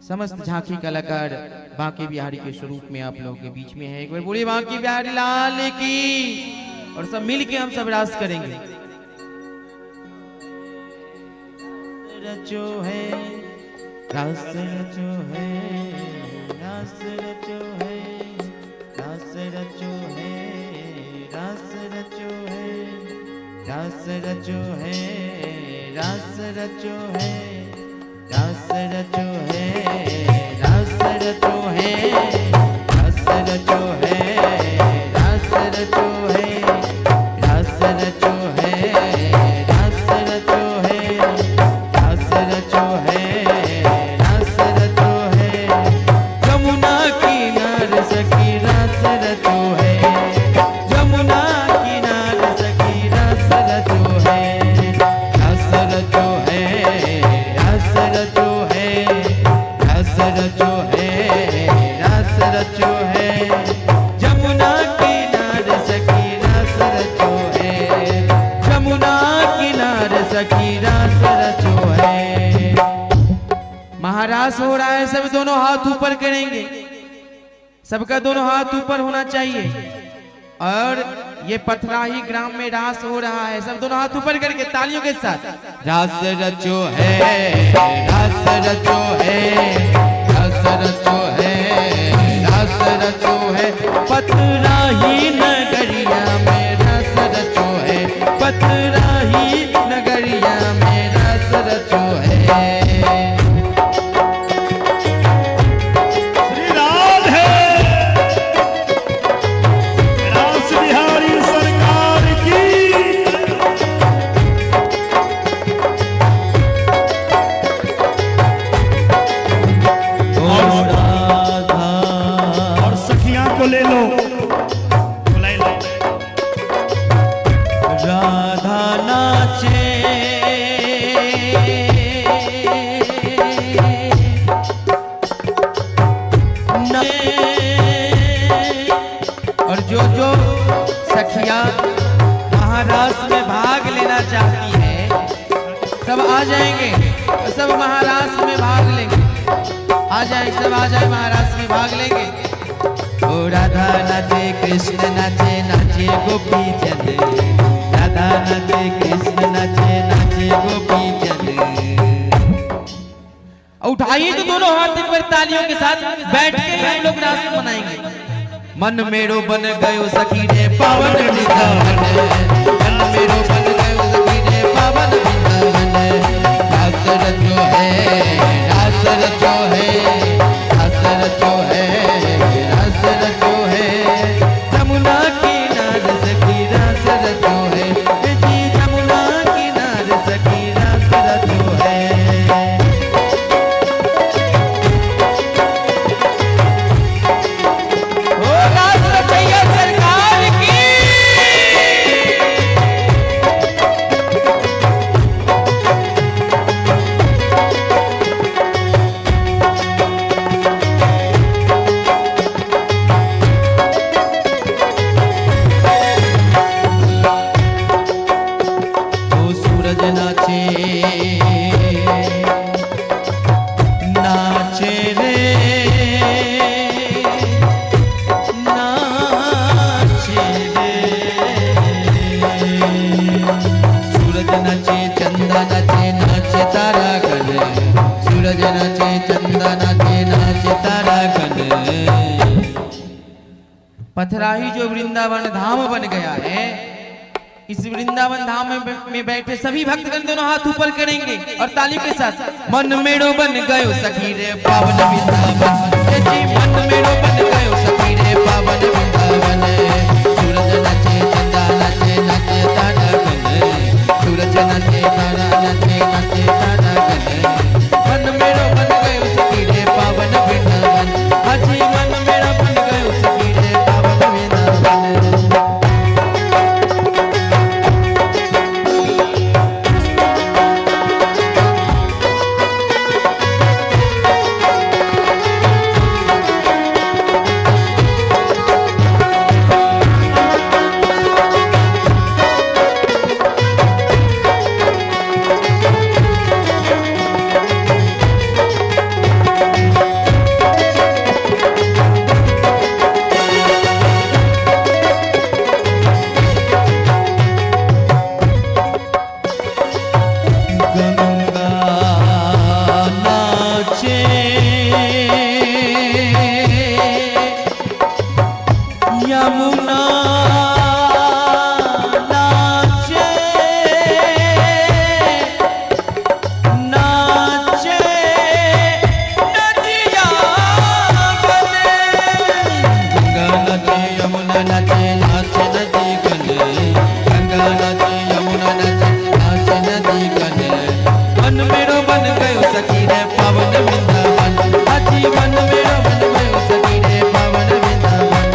समस्त झांकी कलाकार बांके बिहारी के स्वरूप में आप लोगों के बीच में है। एक बार बोलिए बांके बिहारी लाल की, और सब मिल के हम सब रास करेंगे। रचो है रास रचो है रास रचो है रास रचो है रास रचो है रास रचो है रास रचो है रास रचो है रास रचो है रास रचो है रास रचो है रास रचो है रास रचो है रास रचो है रास रचो है। जमुना किनार सखी रास रचो है, जमुना किनार सखी रास रचो है रास रचो है रास रचो है रास रचो है रास रचो है। जमुना किनार सखी रास रचो है, जमुना किनार सखी रास रचो है। महारास हो रहा है, सब दोनों हाथ ऊपर करेंगे, सबका दोनों हाथ ऊपर होना चाहिए। और ये पथराही ग्राम में रास हो रहा है, सब दोनों हाथ ऊपर करके तालियों के साथ रास रचो है रास रचो है रास रचो है रास रचो है। पथराही नगरिया में रास रचो है, पथराही नगरिया में रास रचो है। श्री राधे रास बिहारी सरकार की। राधा और सखियां को ले लो, बुलाई लो। राधा नाचे आ जाएंगे, सब महारास में भाग लेंगे। आ जाए सब, आ जाए महारास में भाग लेंगे। ओ राधा नाचे कृष्ण नाचे नाचे गोपी जन, राधा नाचे कृष्ण नाचे नाचे गोपी जन। उठाइए तो दोनों हाथ एक बार तालियों के साथ बैठ के हम लोग रास मनाएंगे। मन मेरो बन गयो सखी रे पावन वृंदावन, मन मेरो बन गयो सखी रे पावन वृंदावन। रास रचो है, रास रचो है, रास रचो है, रास रचो है, जमुना किनार सखी रास रचो है, जी जमुना किनार सखी रास रचो है। ओ रास रचैया सरकार की। ओ सूरज नाचे नाचे रे नाचे रे, सूरज नाचे चंदा नाचे नाचे तारा गण, सूरज नाचे चंदा नाचे नाचे तारा गण। पथराही जो वृंदावन धाम बन गया है, इस वृंदावन धाम में बैठे सभी भक्तगण दोनों हाथ ऊपर करेंगे और ताली के साथ मन मेरो बन गयो सखी रे पावन वृंदावन, ए जी मन मेरो बन गयो सखी रे पावन वृंदावन। सूरज नाचे चंदा नाचे नाचे तारा गण, सूरज नाचे तारा नाचे नाचे तारा गण। मन मेरो बन गयो सखी रे पावन वृंदावन, हाजी मन मेरा बन गयो सखी रे पावन वृंदावन। गंगा नाचे यमुना नाचे नाचे नदिया गने, गंगा नाचे यमुना नाचे नाचे नदी गने, गंगा नाचे यमुना नाचे नाचे नदी गने। मन मेरो बन गयो सखी रे पावन वृंदावन, हाजी मन मेरो बन गयो सखी रे पावन वृंदावन।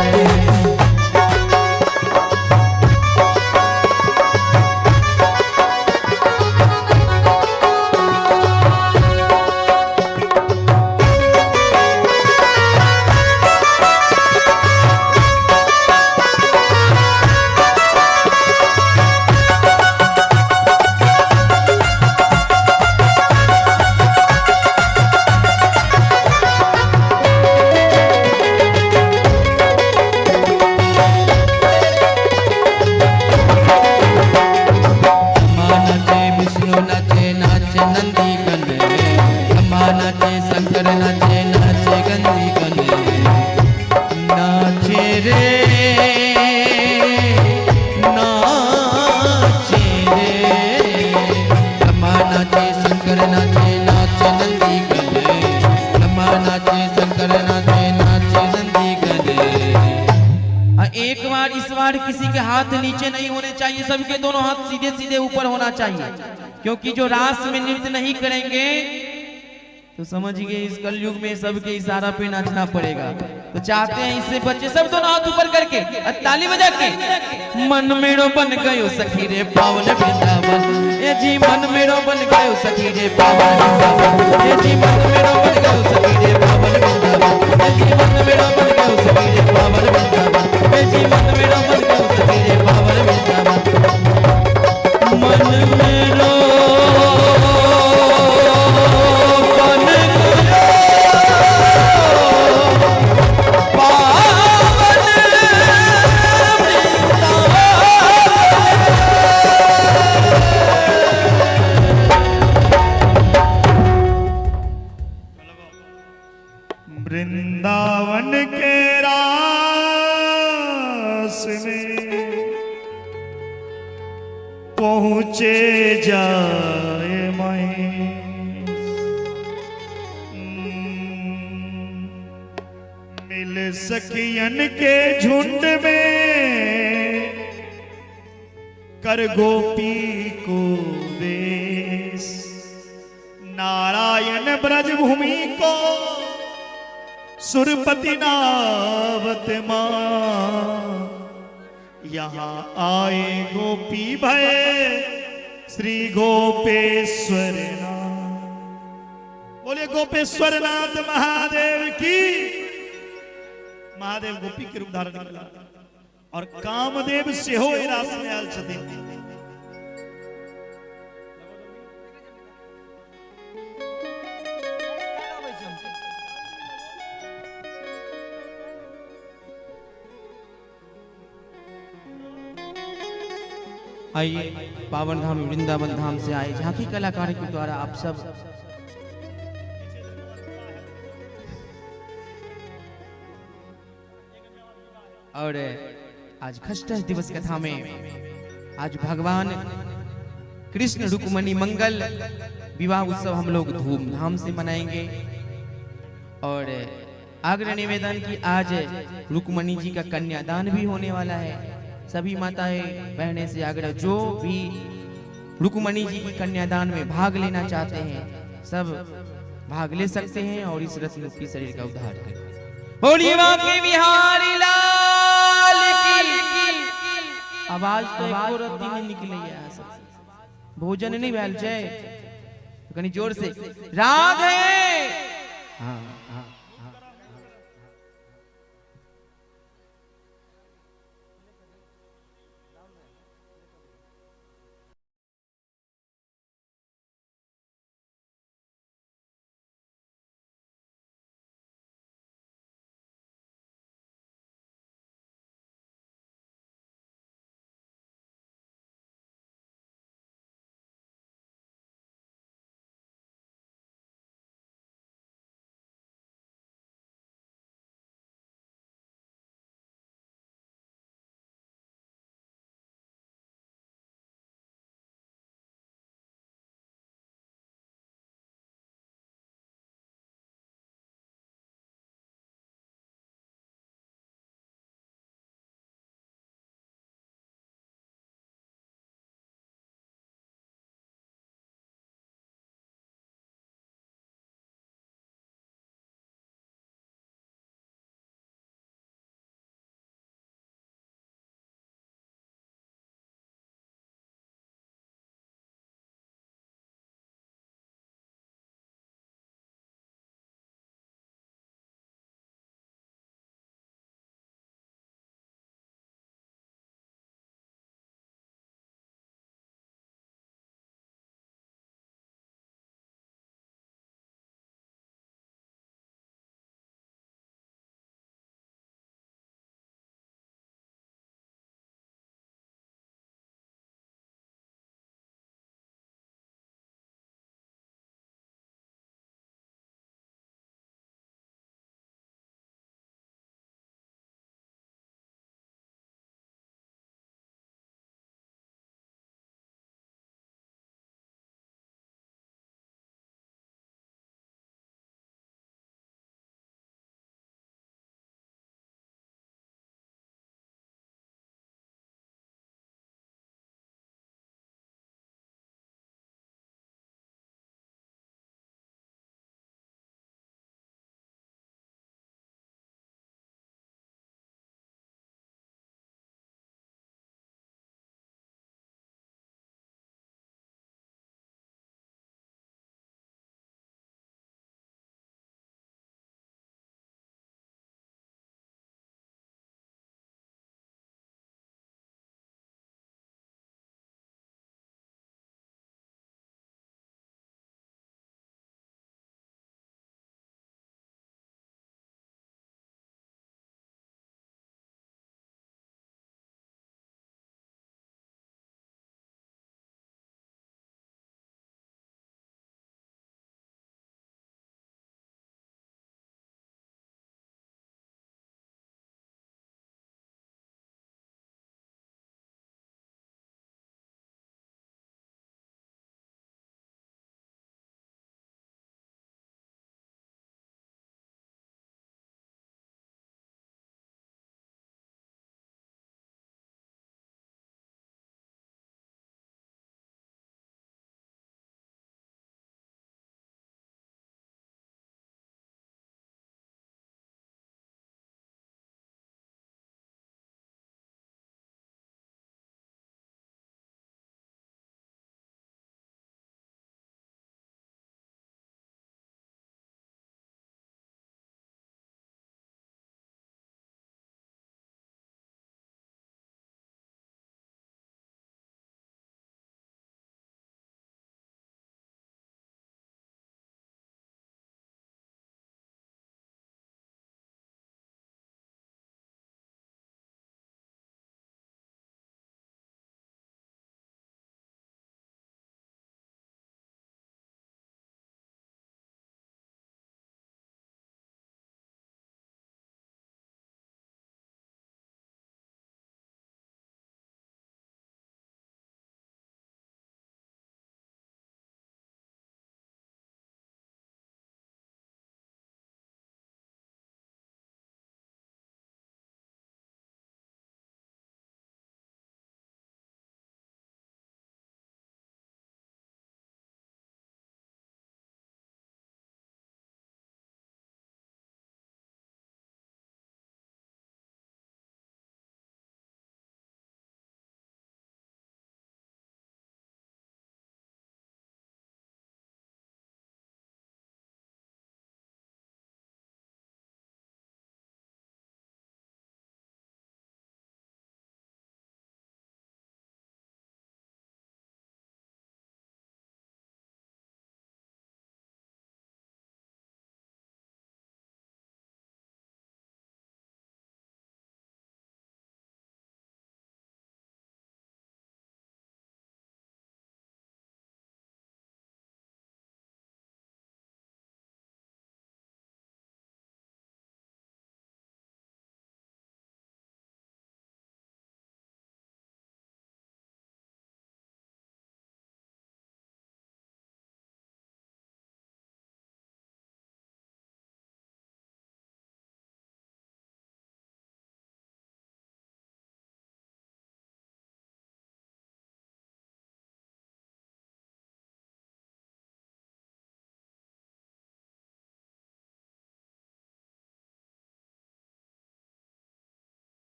ब्रह्मा नाचे विष्णु नाचे नाचे नंदी गण, ब्रह्मा नाचे शंकर नाचे नाचे गंदी गण। नाचे रे नाचे रे, ब्रह्मा नाचे शंकर नाचे नाचे नंदी गण, ब्रह्मा नाचे शंकर नाचे नाचे नंदी गण। एक बार इस बार किसी के हाथ नीचे नहीं होने चाहिए, सबके दोनों हाथ सीधे सीधे ऊपर होना चाहिए, क्योंकि जो रास में नृत्य नहीं करेंगे तो समझिए इस कलयुग में सबके इशारा पे नाचना पड़ेगा। तो चाहते हैं इससे बच्चे सब दोनों हाथ ऊपर करके और ताली बजा के मन मेरो बन गयो सखी रे पावन वृंदावन, ए जी मन मेरो बन गयो सखी रे पावन वृंदावन, ए जी मन मेरो बन गयो सखी रे पावन वृंदावन, ए जी मन मेरो बन गयो सखी रे पावन वृंदावन, ए जी मन मेरो बन गयो सखी रे पावन वृंदावन। मन मेरो पहुँचे जाए महेश। मिल सखियन के झुंड में कर गोपी को वेश। नारायण ब्रजभूमि को सुरपति नावत मां। यहाँ आए गोपी भय श्री गोपेश्वर नाथ। बोलिए गोपेश्वर नाथ महादेव की। महादेव गोपी के रूप धारण कयला और कामदेव सेहो एहि रास में आयल छथिन। आइए पावन धाम वृंदावन धाम से आए झांकी कलाकार के द्वारा आप सब और आज खष्टस दिवस कथा में आज भगवान कृष्ण रुक्मणी मंगल विवाह उत्सव हम लोग धूमधाम से मनाएंगे। और आग्रह निवेदन कि आज रुक्मणी जी का कन्यादान भी होने वाला है। सभी माताएं बहनें से आग्रह, जो भी रुक्मणी जी की कन्यादान में भाग लेना चाहते हैं सब भाग ले सकते हैं और इस रत्न रूपी शरीर का उद्धार करें। बोलिए बांके बिहारी लाल की। आवाज तो एको रत्ती नहीं निकले यहाँ से। भोजन नहीं भेल छै, कनी जोर से राधे। हाँ हाँ।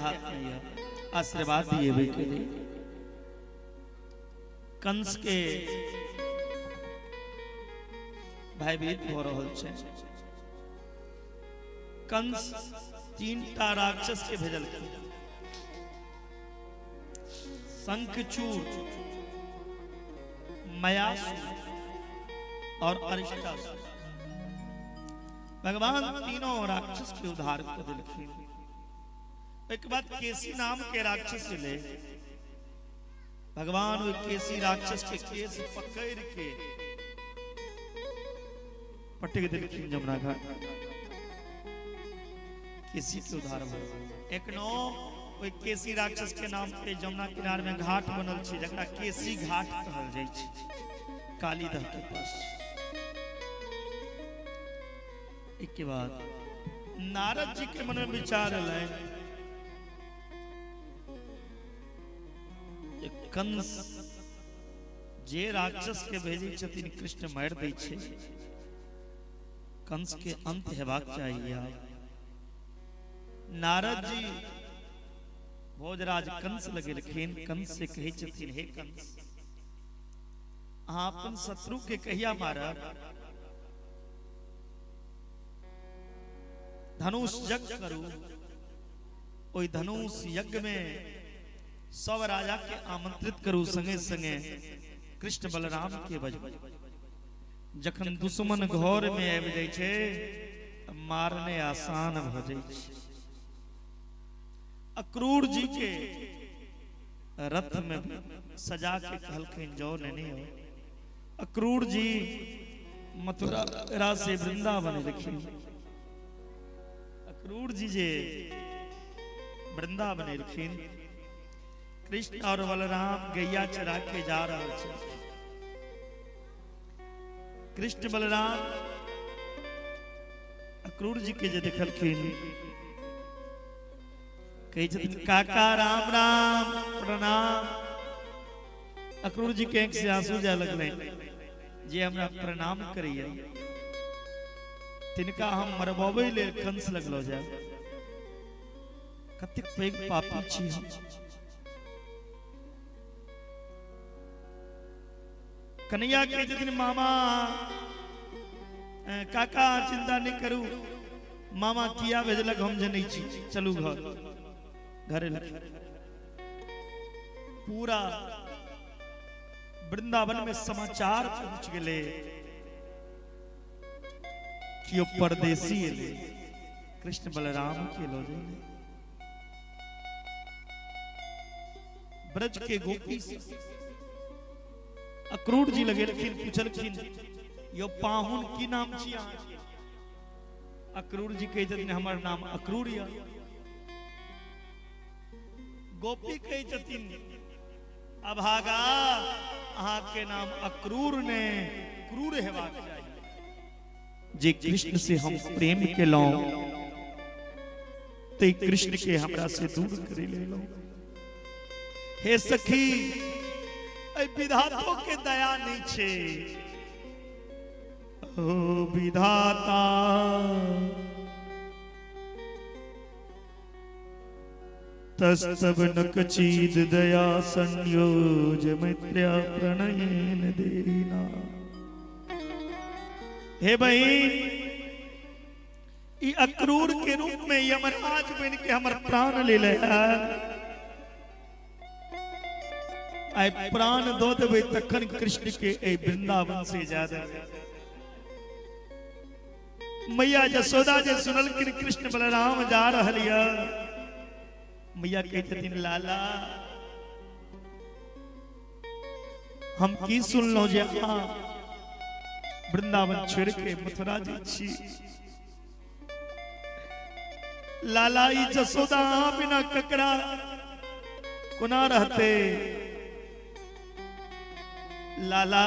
हाथ में यऽ आशीर्वाद दिएबै के लिए। कंस के भयभीत भऽ रहल छै। कंस 3टा राक्षस के भेजलखिन, शंखचूड़, मयासुर और अरिष्टासुर। भगवान तीनों राक्षस के उद्धार कर देलखिन। एक बाद केसी नाम के राक्षस ले भगवान ओहि केसी राक्षस के केस पकड़ के पटक देलखिन जमुना घाट। केसी के उद्धार भऽ एक नो ओहि केसी राक्षस के नाम पे जमुना किनार में घाट बनल छै, जकरा केसी घाट कहल जाइ छै, कालीदह के पास। एक के बाद नारद जी के मन में विचार एलनि, कंस जे राक्षस के भेजै छथिन कृष्ण मारि दै छै, कंस के अंत हेबाक चाहिए। नारद जी भोजराज कंस लगेलखिन। कंस से कहै छथिन, हे कंस, अहाँ अपन शत्रु के कहिया मारब? धनुष यज्ञ करू, ओहि धनुष यज्ञ में सब राजा के आमंत्रित करू, संगे संगे कृष्ण बलराम के बजबू। जखन दुश्मन घर में आबि जाइ छै मारने आसान भऽ जाइ छै। अक्रूर जी के रथ में सजा के कहलखिन, जाओ नेने हो। अक्रूर जी मथुरा से वृंदावन एलखिन। अक्रूर जी जे वृंदावन एलखिन, कृष्ण और बलराम गैया चरा के जा रहल छै। कृष्ण बलराम अक्रूर जी के जे देखलखिन, कहै छथिन, काका राम राम, प्रणाम। अक्रूर जी के आंखि से आंसू जाय लगलनि, जे हमरा प्रणाम करैया तिनका हम मरबाबै लेल कंस लगलो जाय, कतेक पैघ पापी छी हम। कन्हैया कहै छथिन, मामा काका चिंता नहीं करू, मामा किया भेजलक हम जनै छी, चलू घर। घर एलखिन, पूरा वृंदावन में समाचार पहुंच गेले कि ओ परदेसी एले, कृष्ण बलराम के लो जाइले। ब्रज के गोपी अक्रूर जी लगेलखिन, पूछलखिन, यो पाहुन की नाम छी अहाँके? अक्रूर जी कहै छथिन, हमर नाम अक्रूर या। गोपी कहै छथिन, अभागा अहाँके नाम अक्रूर ने क्रूर हेबाक चाही। जे कृष्ण से हम प्रेम केलहुं ते कृष्ण के हमरा से दूर करि लेलहुं। हे सखी, एहि विधातो के दया नहीं छे। ओ विधाता तस्तब नकचीद दया संयोज मैत्र्या प्रणयेन देना। हे बहिन, ई अक्रूर के रूप में यमराज बन के हमर प्राण ले ले आइ, प्राण दऽ देबै तखन कृष्ण के एहि वृंदावन से जा देबै। मैया जसोदा जे सुनलखिन कृष्ण बलराम जा रहल यऽ, मैया कहै छथिन, लाला हम की सुनलहुं जे अहाँ वृंदावन छोड़ के मथुरा जाइ छी। लाला ई जसोदा अहाँ बिना ककरा कोना रहते? लाला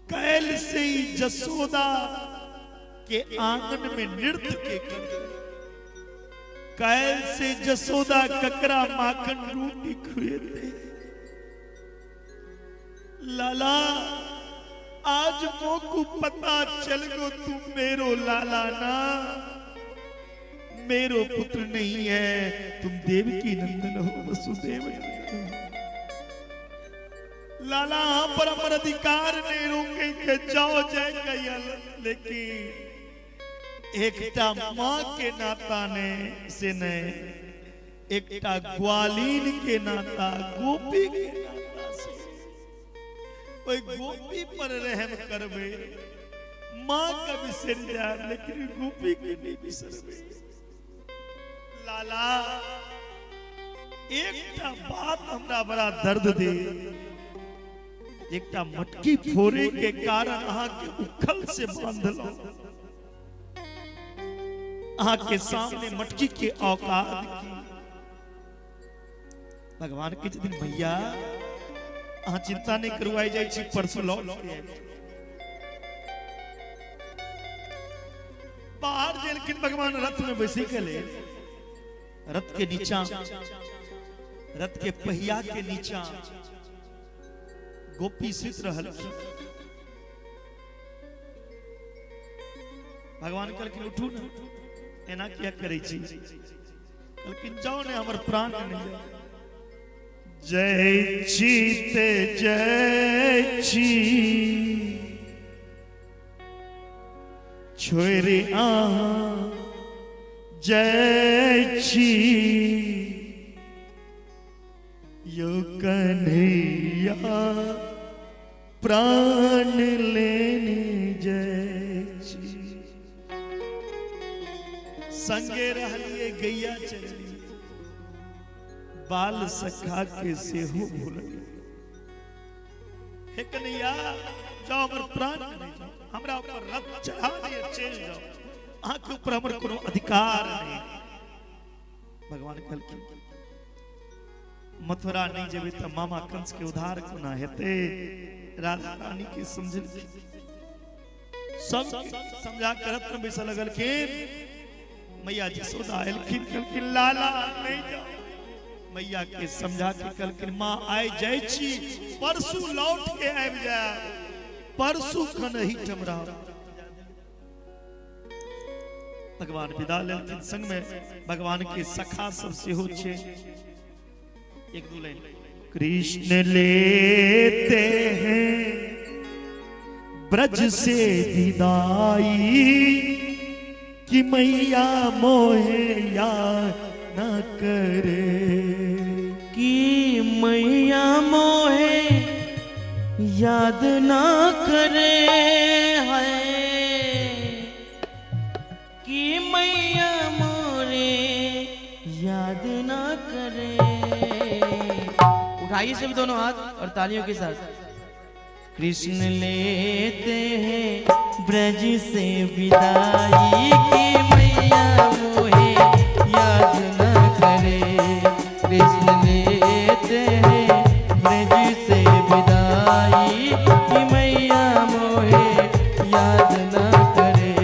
कैल से ई जसोदा के आंगन में नृत्य के करते, कैल से जसोदा ककरा माखन रोटी खुएते। लाला आज मोकू पता चल गो तू मेरो लाला ना, मेरो पुत्र नहीं है, तुम देवकी नंदन हो, वसुदेव नंदन हो। लाला अहाँ पर हमर अधिकार नहीं रोके के जाओ जाय कयल, लेकिन एकटा माँ के नाता ने से नहीं, एकटा ग्वालिन के नाता, गोपी के नाता से, ओहि गोपी पर रहम करबे। माँ के बिसर जाए लेकिन गोपी के नहीं बिसरबे। लाला एकटा बात हमरा बड़ा दर्द दे, एकटा मटकी फोड़े के कारण अहाँ के उखल से बांधलो, अहाँ के सामने मटकी के औकात की। भगवान के छथिन भैया अहाँ चिंता नहीं करू, आइ जाइ छी परसों लौट के आबि। बाहर गेलखिन भगवान रथ में बैसी गेले, रथ के नीचा, रथ के पहिया के नीचा गोपी सुति रहल। भगवान कहलखिन उठू ने, एना किया करै छी? कहलखिन जाओ ने, हमर प्राण नहीं जाओ। जय छी ते जय छी, छोड़ि अहाँ जय छी, यो कन्हैया प्राण लेने जय छी। संगे रहलिए गैया चलिए, बाल सखा के सेहो भूललिए। हे कन्हैया जाओ, हमर प्राण नहीं जाओ, हमरा ऊपर रथ चढ़ा दिए चलि जाओ, अहाँ के ऊपर हमर कोनो अधिकार नहीं। भगवान कहलखिन मथुरा नहीं जेबै तऽ मामा कंस के उद्धार कोना हेतै? राधा रानी के समझलखिन, सब समझा के रथ में बैसऽ लगलखिन। मैया जसोदा एलखिन, कहलखिन लाला नहीं जाओ। मैया के समझा के कहलखिन माँ आइ जाइ छी, परसू लौट के आबि जायब, परसू खन एहिठाम रहब। भगवान विदा लेलखिन, संग में भगवान के सखा सब सेहो छै। एक दू लाइन। कृष्ण लेते हैं ब्रज से विदाई, कि मैया मोहे याद न करे, कि मैया मोहे याद ना करे है, कि मैया मोरे याद ना करे। उठाइए सब दोनों हाथ और तालियों के साथ। कृष्ण लेते हैं ब्रज से विदाई, कि मैया मोहे याद ना करे। कृष्ण लेते हैं ब्रज से विदाई, कि मैया मोहे याद ना करे,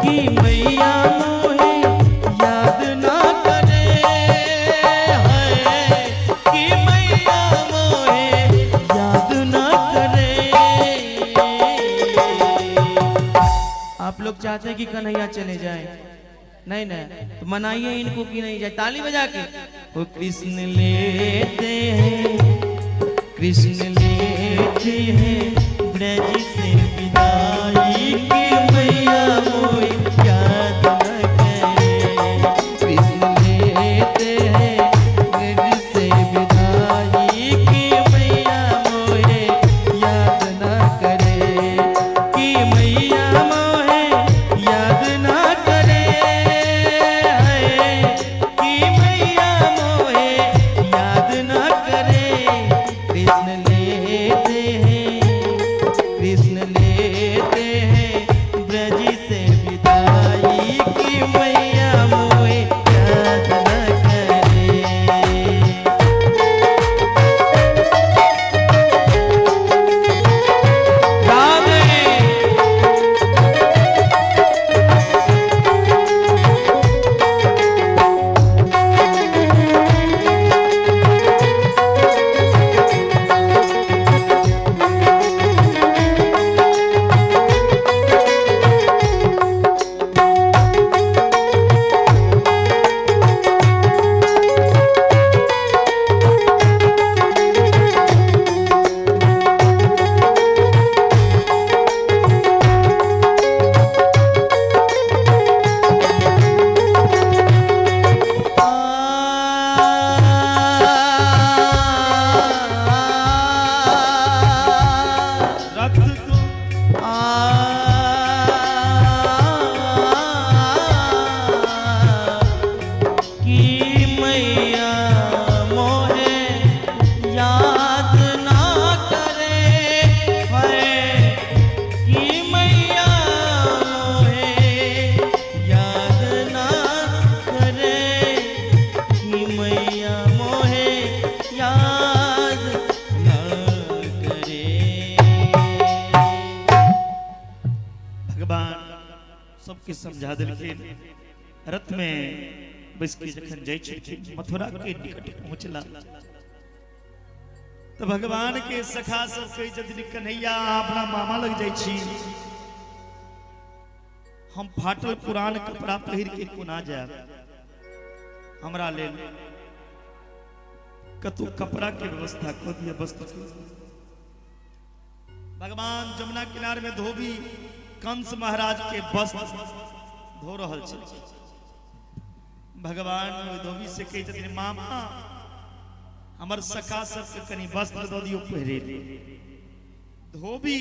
कि मैया मोहे याद ना करे है, कि मैया मोहे याद ना करे। आप लोग चाहते हैं कि कन्हैया चले जाएं? नहीं नहीं, तो मनाइए इनको कि नहीं जाए, ताली बजा के। वो कृष्ण लेते हैं, कृष्ण लेते हैं ब्रज से विदाई, कि मैया मोहे याद न करे। कृष्ण लेते हैं ब्रज से विदाई, कि मैया मोहे याद न करे, कि मैया मोहे याद न करे है, कि मैया मोहे याद न करे। कृष्ण लेते हैं। सबके समझा देलखिन। रथ में बैस के जखन जाइ छलखिन, मथुरा के निकट पहुंचला तो भगवान के सखा सब कहै छथिन, कन्हैया अपना मामा लग जाइ छी, हम फाटल पुरान कपड़ा पहिर के कोना जायब, हमरा लेल कतौ कपड़ा के व्यवस्था कऽ दिअ, वस्त्र के। भगवान जमुना किनार में धोबी कंस महाराज के वस्त्र धो रहल छै। भगवान ओहि धोबी से कहै छथिन, मामा हमर सखा सबके कनि वस्त्र दऽ दियौ पहिरे। धोबी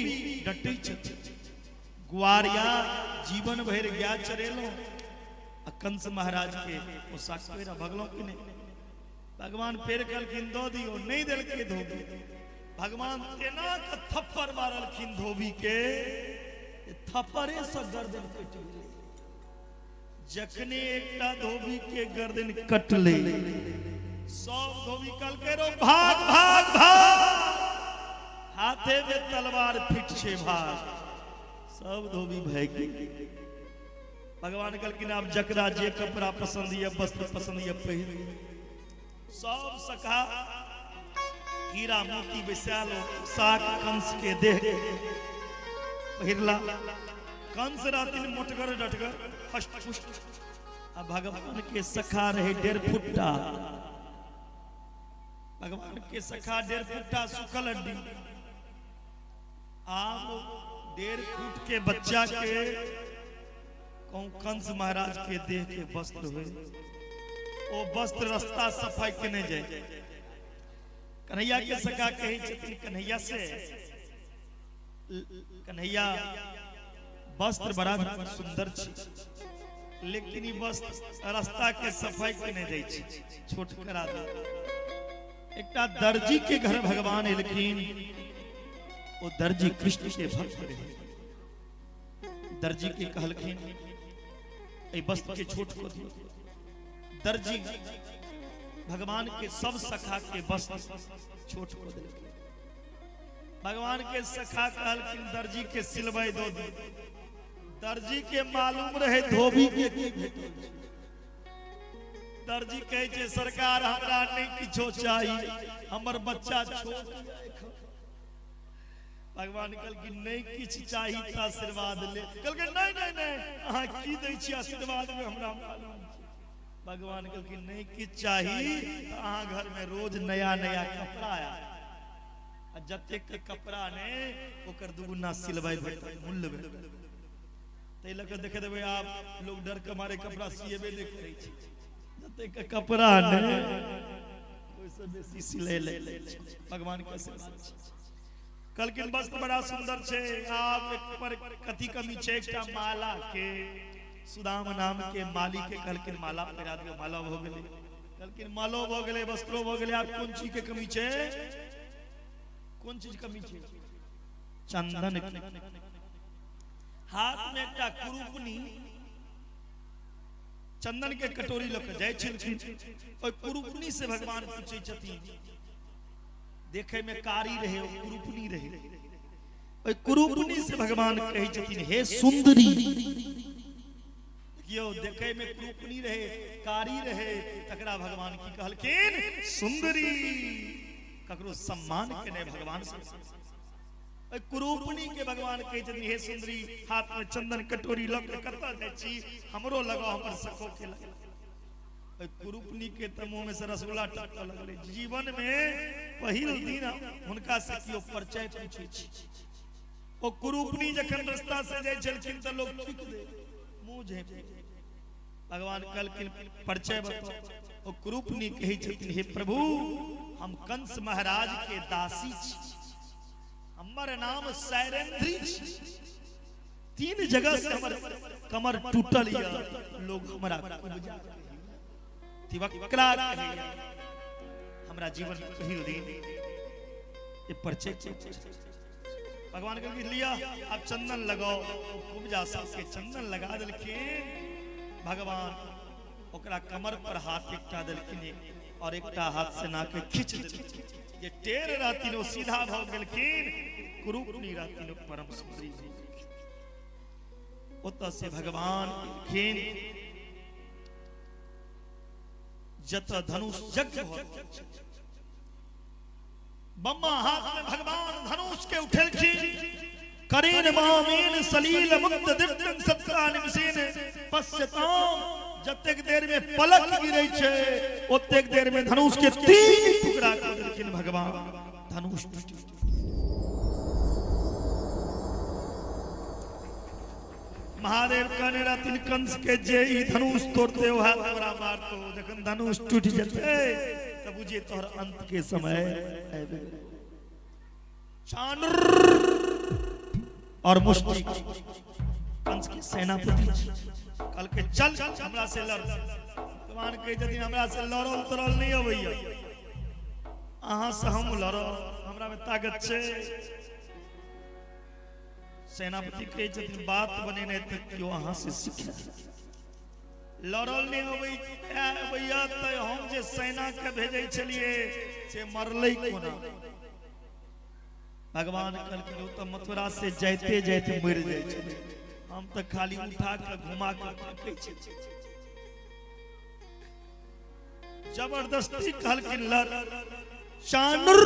डटै छथिन, गुआरिया जीवन भरि गाय चरेलहुँ आ कंस महाराज के पोशाक पहिरा भगलहुँ कि नहि। भगवान फेर कहलखिन दऽ दियौ, नहि देलकै धोबी। भगवान तेना के थप्पड़ मारलखिन धोबी के, थप्पड़े से गर्दन कटि गेलै। जखने एकटा धोबी के गर्दन कटलै, सब धोबी कहलकै रो भाग भाग भाग, हाथे में तलवार फिट छै भाग। सब धोबी भागि गेल। भगवान कहलखिन आब जकरा जे कपड़ा पसंद ये, वस्त्र पसंद ये पहिर। सब सखा हीरा मोती बैसाल साक कंस के देह पहिरला। कंस रहथिन मोटगर डटगर हष्ट पुष्ट, आ भगवान के सखा रहे 1.5 फुट्टा। भगवान के सखा 1.5 फुट्टा सुखल हड्डी। आब 1.5 फुट के बच्चा के कहूँ कंस महाराज के देह के वस्त्र हुए, ओ वस्त्र रास्ता सफाई के नहीं जाए। कन्हैया के सखा कहै छथिन कन्हैया से, कन्हैया वस्त्र बड़ा सुंदर छी, लेकिन ई वस्त्र रास्ता के सफाई के नहीं जाइ छै, छोट करा दे। एकटा दर्जी के घर भगवान एलखिन, ओ दर्जी कृष्ण के भक्त रहे। दर्जी के कहलखिन एहि वस्त्र के छोट कऽ दियौ। दर्जी भगवान के सब सखा के वस्त्र छोट कऽ देलखिन। भगवान के सखा कहलखिन दर्जी के सिलबै दऽ दियौ। दर्जी के मालूम रहे धोबी के की भेटल छै। दर्जी कहै छै सरकार हमरा नहि किछो चाही, हमर बच्चा छोट। भगवान कहलखिन नहीं किछु चाही तऽ आशीर्वाद ले। कहलखिन नहीं नहीं नहीं, अहाँ की दै छी आशीर्वाद में हमरा मालूम छै। भगवान कहलखिन नहीं किछु चाही तऽ अहाँ घर में रोज नया नया कपड़ा आयत, आ जतेक के कपड़ा ने ओकर दुगुना सिलवाई भेटत, मूल्य भेटत। ताहि लऽ कऽ देख देबै आब लोग डर के मारे कपड़ा सिएबे नहि करै छै, जतेक के कपड़ा ने ओहिसँ बेसी सिलै लै। भगवान के आशीर्वाद छै। कहलखिन वस्त्र बड़ा सुंदर छै, आब एक पर कथी कमी छै, एकटा माला के। सुदाम नाम के माली के कहलखिन माला पहिरा दियौ, माला भऽ गेलै। कहलखिन मालो भऽ गेलै, वस्त्रो भऽ गेलै, आब कोन चीज के कमी छै, कोन चीज कमी छै, चंदन के। हाथ में एकटा कुरुपनी चंदन के कटोरी लऽ के जाइ छलखिन। ओहि कुरुपनी से भगवान पूछै छथिन, देखे में कारी रहे ओ कुरुपनी रहे, ओहि कुरुपनी से भगवान कहै छथिन हे सुंदरी। देखियौ देखे में कुरुपनी रहे, कारी रहे, तकरा भगवान की कहलखिन सुंदरी। ककरो सम्मान केने भगवान से। ओहि कुरुपनी के भगवान कहै छथिन हे सुंदरी, हाथ में चंदन कटोरी लऽ के कतऽ जाइ छी, हमरो लगाओ, हमर सखो के लगाओ। ओहि कुरुपनी के तऽ मुँह में से रसगुल्ला टपकऽ लगलै। जीवन में पहिल दिन हुनका से केओ परिचय पूछै छै। ओ कुरुपनी जखन रास्ता से जाइ छलखिन तऽ लोग थूकि दे, मुँह झाँपि। भगवान कहलखिन परिचय बताओ। ओ कुरुपनी कहै छथिन हे प्रभु, हम कंस महाराज के दासी छी, हमर नाम सैरेंद्री छी, 3 जगह से हमर कमर टूटल या, लोग हमरा कुबजा तिवक्रा कहैया, हमरा जीवन में पहिल दिन ये परिचय। भगवान कहलखिन लिया अब चंदन लगाओ। कुबजा सबके चंदन लगा देलखिन। भगवान ओकरा कमर पर हाथ एकटा देलखिन और एकटा हाथ से नाके खींच देलखिन। जे टेर रहथिन ओ सीधा भऽ गेलखिन, कुरूपनी रहथिन ओ परम सुंदरी। ओतऽ से भगवान एलखिन जतऽ धनुष यज्ञ भऽ रहल छै। बम्मा हाथ में भगवान धनुष के उठेलखिन। करेन वामेन सलील मुक्त दिव्यं सत्ता निमिषेन पश्यताम। जतेक देर में पलक गिरै छै ओतेक देर में धनुष के 3 टुकड़ा कऽ देलखिन भगवान। धनुष टूटि गेल। महादेव कहने रहथिन कंस के जे ई धनुष तोड़ते वएह तोरा मारतो। जखन धनुष टूटि जेतै तऽ बुझिए तोहर अंत के समय आबि गेल। चाणूर और मुष्टि कंस के सेनापति कहलकै चल हमरा से लड़। भगवान कहै छथिन हमरा से लड़ल तड़ल नहि अबैया, अहाँ से हम लड़ब, हमरा में ताकत छै। सेनापति कहै छथिन बात बनेने तऽ केओ अहाँ से सीखे। लड़ल नहि अबैया तऽ हम जे सेना के भेजै छलियै से मरलै कोना? भगवान कहलखिन ओ तऽ मथुरा से जाइते जाइते मरि जाइ छै, हम तऽ खाली उठा के घुमा के फेंकै छी। जबरदस्ती कहलखिन लड़। चाणूर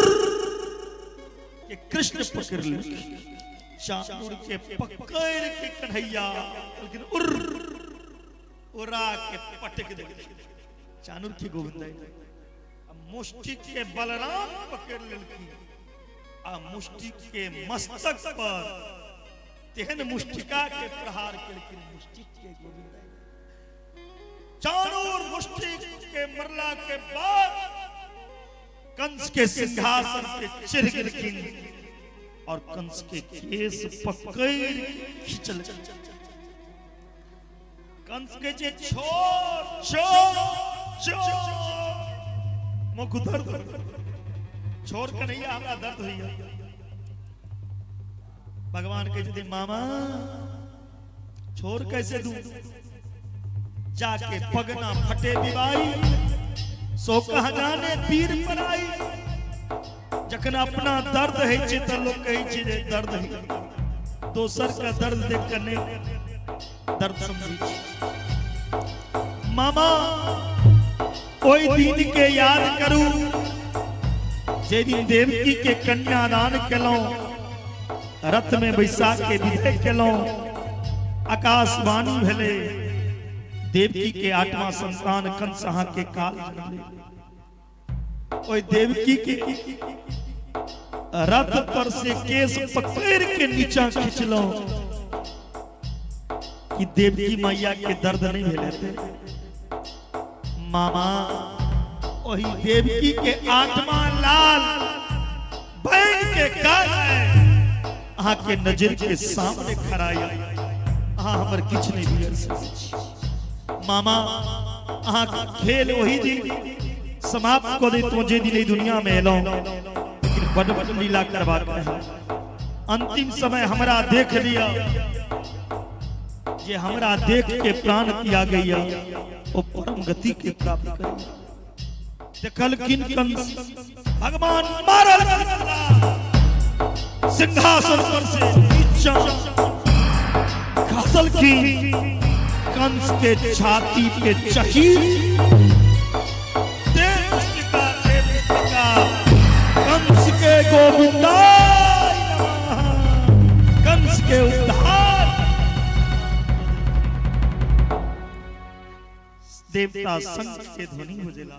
के कृष्ण पकड़ लेलखिन। चाणूर के पकड़ के कन्हैया कहलखिन उर उड़ा के पटक देलखिन। चाणूर के गोविंद मुष्टि के बलराम पकड़ लेलखिन आ मुष्टि के मस्तक पर तेहन मुष्टिका के प्रहार केलखिन। मुष्टि के गोविंद चाणूर मुष्टि के मरला के बाद कंस के सिंहासन पे चढ़ गेलखिन और कंस के केस पकड़ खींचल। कंस के जे छोड़ छोड़ छोड़ मुख दर्द छोड़ के नहीं हमरा दर्द होइया। भगवान कहे छथिन मामा छोड़ कैसे दूं? जाके पगना फटे बिवाई सो कहा जाने पीर पर आई। जखन अपना दर्द है छै तऽ लोक कहै छै जे दर्द है, दोसर का दर्द देख के नहि दर्द समझै छै। मामा ओहि दिन के याद करू जे दिन देवकी के कन्यादान केलहुँ, रथ में बैसा के विदाई केलहुँ, आकाशवाणी भेलै देवकी के 8वां संतान कंस अहाँ के काल जनलै। ओहि देवकी के रथ पर से केस पकड़ के नीचा खिंचलहुँ कि देवकी मैया के दर्द नहीं भेल हेतै। मामा ओहि देवकी के 8वां लाल बन के काल अहाँ के नजर के सामने खड़ा या अहाँ हमर किछु नहीं बिगड़ सकै छी। मामा अहाँ के खेल ओहि दिन समाप्त कऽ दैतहुँ जे दिन एहि दुनिया में एलहुँ, लेकिन बड बड लीला करबाक रहै। अंतिम समय हमरा देख लिअ, जे हमरा देख के प्राण त्यागैया ओ परम गति के प्राप्त करैया। देखलखिन कंस भगवान मारल सिंहासन पर से नीचा खसलखिन, कंस के छाती पे चहीर कंस के गोविंदाय नमः, कंस के उद्धार। देवता शंख के ध्वनि बजेला।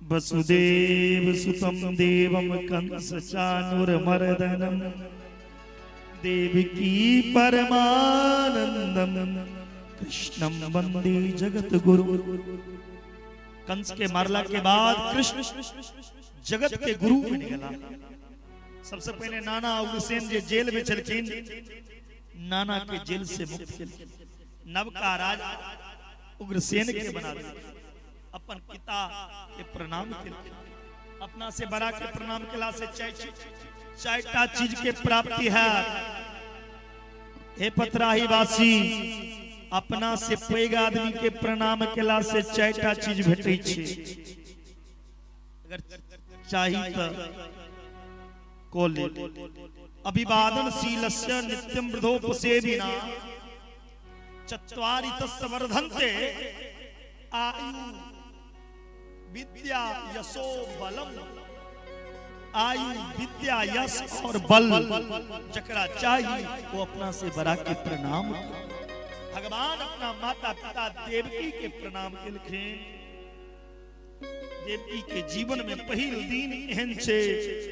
वसुदेव सुतम देवम कंस चाणूर मर्दनम देवकी परमानंदम कृष्णम वंदे जगत गुरु। कंस के मारला के बाद कृष्ण जगत के गुरु बन गेला। सबसे पहले नाना उग्रसेन जे जेल में छलखिन, नाना के जेल से मुक्त केलखिन, नवका राज उग्रसेन के बना देलखिन। अपन पिता के प्रणाम केलखिन, अपना से बड़ा के प्रणाम केला से चारिटा चीज के प्राप्ति है। हे पतराही वासी, अपना से पैघ आदमी के प्रणाम केला से चारिटा चीज भेटै छै। अगर चाही तऽ कऽ ले। अभिवादन शीलस्य नित्यम वृद्धोपसेविना चत्वारि तस्य वर्धन्ते आयु विद्या यशो बलम। आयु विद्या यश और बल जकरा चाहिए वो अपना से बड़ा के प्रणाम। भगवान अपना माता पिता देवकी के प्रणाम केलखिन। देवकी के जीवन में पहिल दिन एहन छै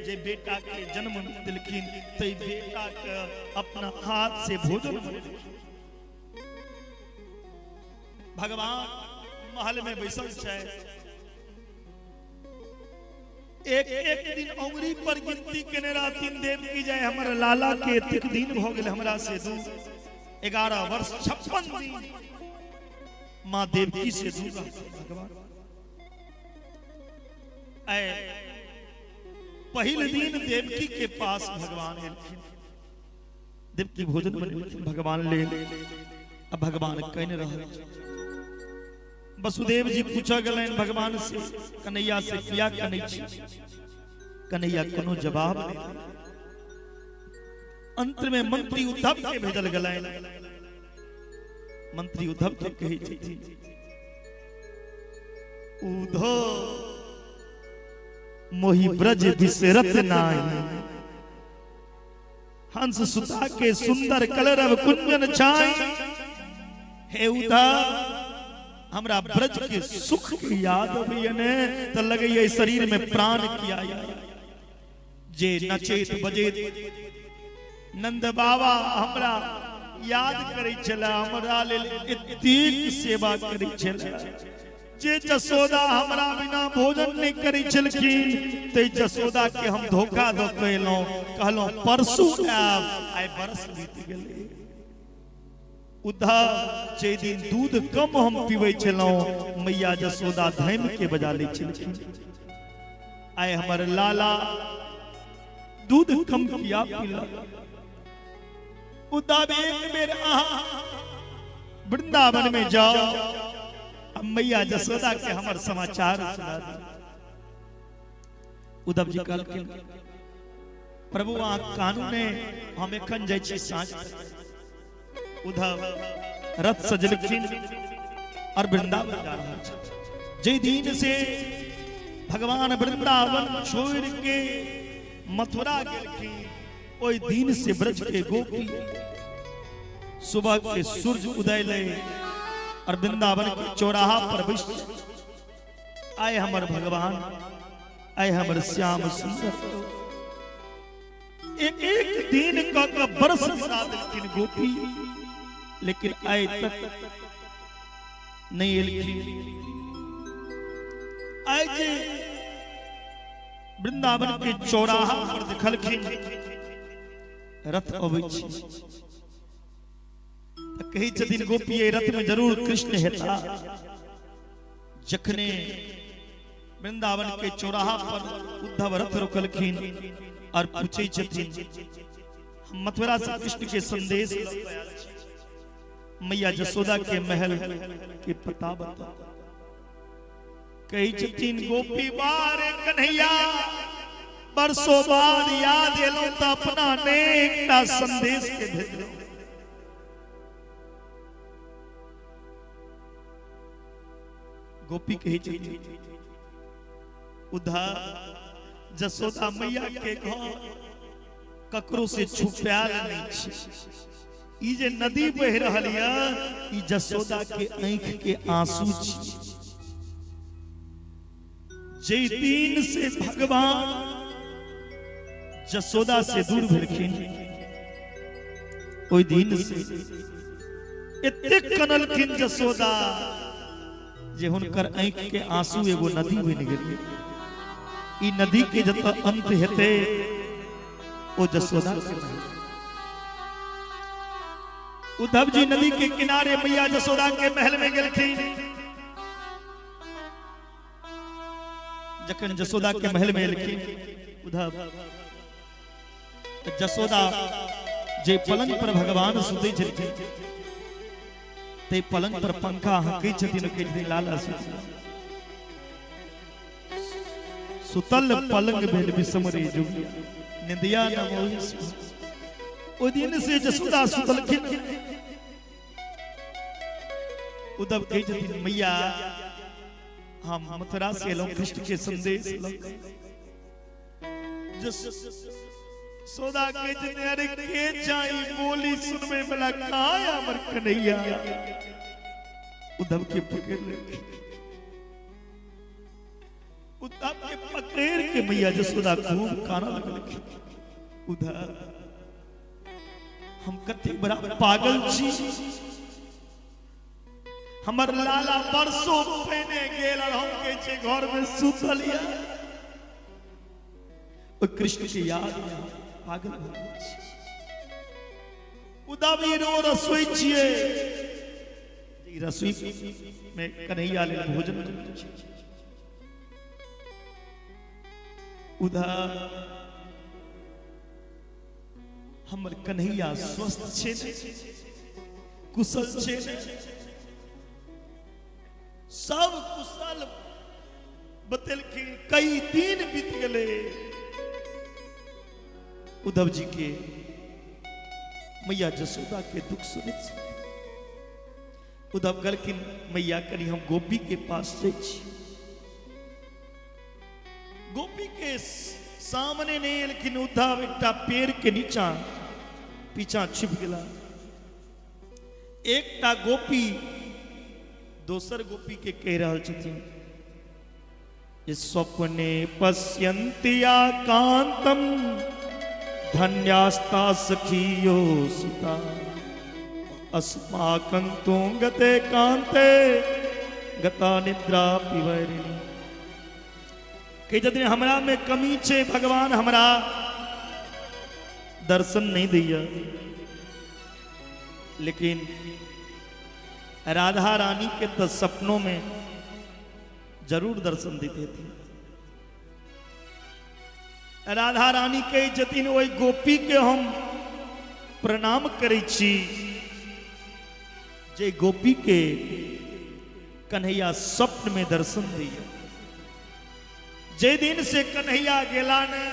जे बेटा के जन्म देलखिन, तै बेटा के अपना हाथ से भोजन बनेलखिन। भगवान महल में बैसल छै, एक एक दिन अंगुरी पर गिनती केने रहथिन देवकी जाय हमर लाला के एतेक दिन भ गेल हमरा से दूर, 11 वर्ष 56 दिन माँ देवकी से दूर रहथिन भगवान। ऐ पहिल दिन देवकी के पास भगवान एलखिन, देवकी भोजन बनेलखिन भगवान लेल। अब भगवान कहने रहल, वसुदेव जी पूछऽ गेलनि भगवान से, कन्हैया से किया कनै छी? कन्हैया कोनो जवाब नहीं। अंत में मंत्री उद्धव के भेजल गेलनि। मंत्री उद्धव के कहै छथिन, उद्धव मोहि ब्रज बिसरत नाही, हंस सुता के सुंदर कलरव कुंजन छाई। हे उद्धव, हमरा ब्रज के सुख के याद अबैया ने त लगैया शरीर में प्राण किया जे नचैत बजैत नंद बाबा हमरा याद करै छला, हमरा लेल एतेक सेवा करै छला। जे जसोदा हमरा बिना भोजन नहीं करै छलखिन, ते जसोदा के हम धोखा दऽ के एलहुँ, कहलहुँ परसू आयब, आइ बरस बीत गेलै। उद्धव, जे दिन दूध कम हम पीबै छलहुँ, मैया जसोदा धैम के बजा लै छलखिन। आइ हमर लाला दूध कम किया पीलक? उद्धव, एक बेर अहाँ वृंदावन में जाओ, अब मैया जसोदा के हमर समाचार सुना दी। उद्धव जी कहलखिन, प्रभु अहाँ कानू ने, हम एखन जाइ छी साँझ। उद्धव रथ सजलखिन और वृंदावन जा रहल छथि। जे दिन से भगवान वृंदावन छोड़ के मथुरा गेलखिन, ओहि दिन से ब्रज के गोपी सुबह के सूर्य उदय ले और वृंदावन के चौराहा पर बैस, आए हमर भगवान, आए हमर श्याम सुंदर। एक एक दिन क क बरस बिता देलखिन गोपी, लेकिन आइ तक नहीं एलखिन। आइ जे वृंदावन के चौराहा पर देखलखिन रथ अबै छै, तऽ कहै छथिन गोपी, एहि रथ में जरूर कृष्ण हेता। जखने वृंदावन के चौराहा पर उद्धव रथ रोकलखिन और पूछै छथिन, हम मथुरा से कृष्ण के संदेश लऽ कऽ आयल छी, मैया जसोदा के महल के पता बताओ। कहै छथिन गोपी, बारे कन्हैया, बरसों बाद याद एलहुं तऽ अपना ने एकटा संदेश के भेजलहुं। गोपी कहै छथिन, उधर जसोदा मैया के घर ककरो से छुपायल नहीं छै। ई जे नदी बहि रहल यऽ, ई जसोदा के आँखि के आंसू छी। जे दिन से भगवान जसोदा से दूर भेलखिन, ओहि दिन से एतेक कनलखिन जसोदा जे हुनकर आँखि के आंसू एगो नदी बनि गेलै। ई नदी के जतऽ अंत हेतै ओ जसोदा के महल। उद्धव जी नदी के किनारे मैया जसोदा के महल में गेलखिन। जखन जसोदा के महल में एलखिन उद्धव, तऽ जसोदा जे पलंग पर भगवान सुतै छलखिन, ते पलंग पर पंखा हकै छथिन, कहै छथिन, लाला सुत सुतल पलंग भेल विषम रे जुगिया, निंदिया न मोहि सुहाई। ओहि दिन से जसोदा सुतलखिन। उद्धव कहै छथिन, मैया, हम मथुरा से एलहुं कृष्ण के संदेश लऽ कऽ। जसोदा कहै छथिन, अरे के जाई बोली सुनबै वाला, कहाँ हमर कन्हैया? उद्धव के पकड़ लेलखिन। उद्धव के पकड़ के मैया जसोदा खूब काना लगलखिन। उद्धव, हम कते बड़ा पागल छी। हमर लाला बरसों पहिने गेल और हम कहै छियै घर में सुतल या। ओ कृष्ण के याद में हम पागल भऽ गेल छी। उद्धव, ई रो रसोई छियै, ई रसोई में कन्हैया लेल भोजन बनबै छै। उधर हमर कन्हैया स्वस्थ छै ने, कुशल छै ने? सब कुशल बतेलखिन। कई दिन बीत गेलै, उद्धव जी के मैया जसोदा के दुख सुनैत सुनैत उद्धव कहलखिन, मैया, कनि हम गोपी के पास जाइ छी। गोपी के सामने नहीं एलखिन उद्धव, एकटा पेड़ के नीचा पीछा छिप गेला। एकटा गोपी दोसर गोपी के कहि रहल छथिन जे स्वप्ने पश्यन्ति कांतम धन्यास्ता सखियो सुता, अस्माकं तु गते कांते गता निद्रा पिवरिणी। कहै छथिन, हमरा में कमी छै, भगवान हमरा दर्शन नहीं दैया, लेकिन राधा रानी के तो सपनों में जरूर दर्शन देते थे। राधा रानी कहै छथिन, ओहि गोपी के हम प्रणाम करै छी जे गोपी के कन्हैया स्वप्न में दर्शन दैया। जे दिन से कन्हैया गेला ने,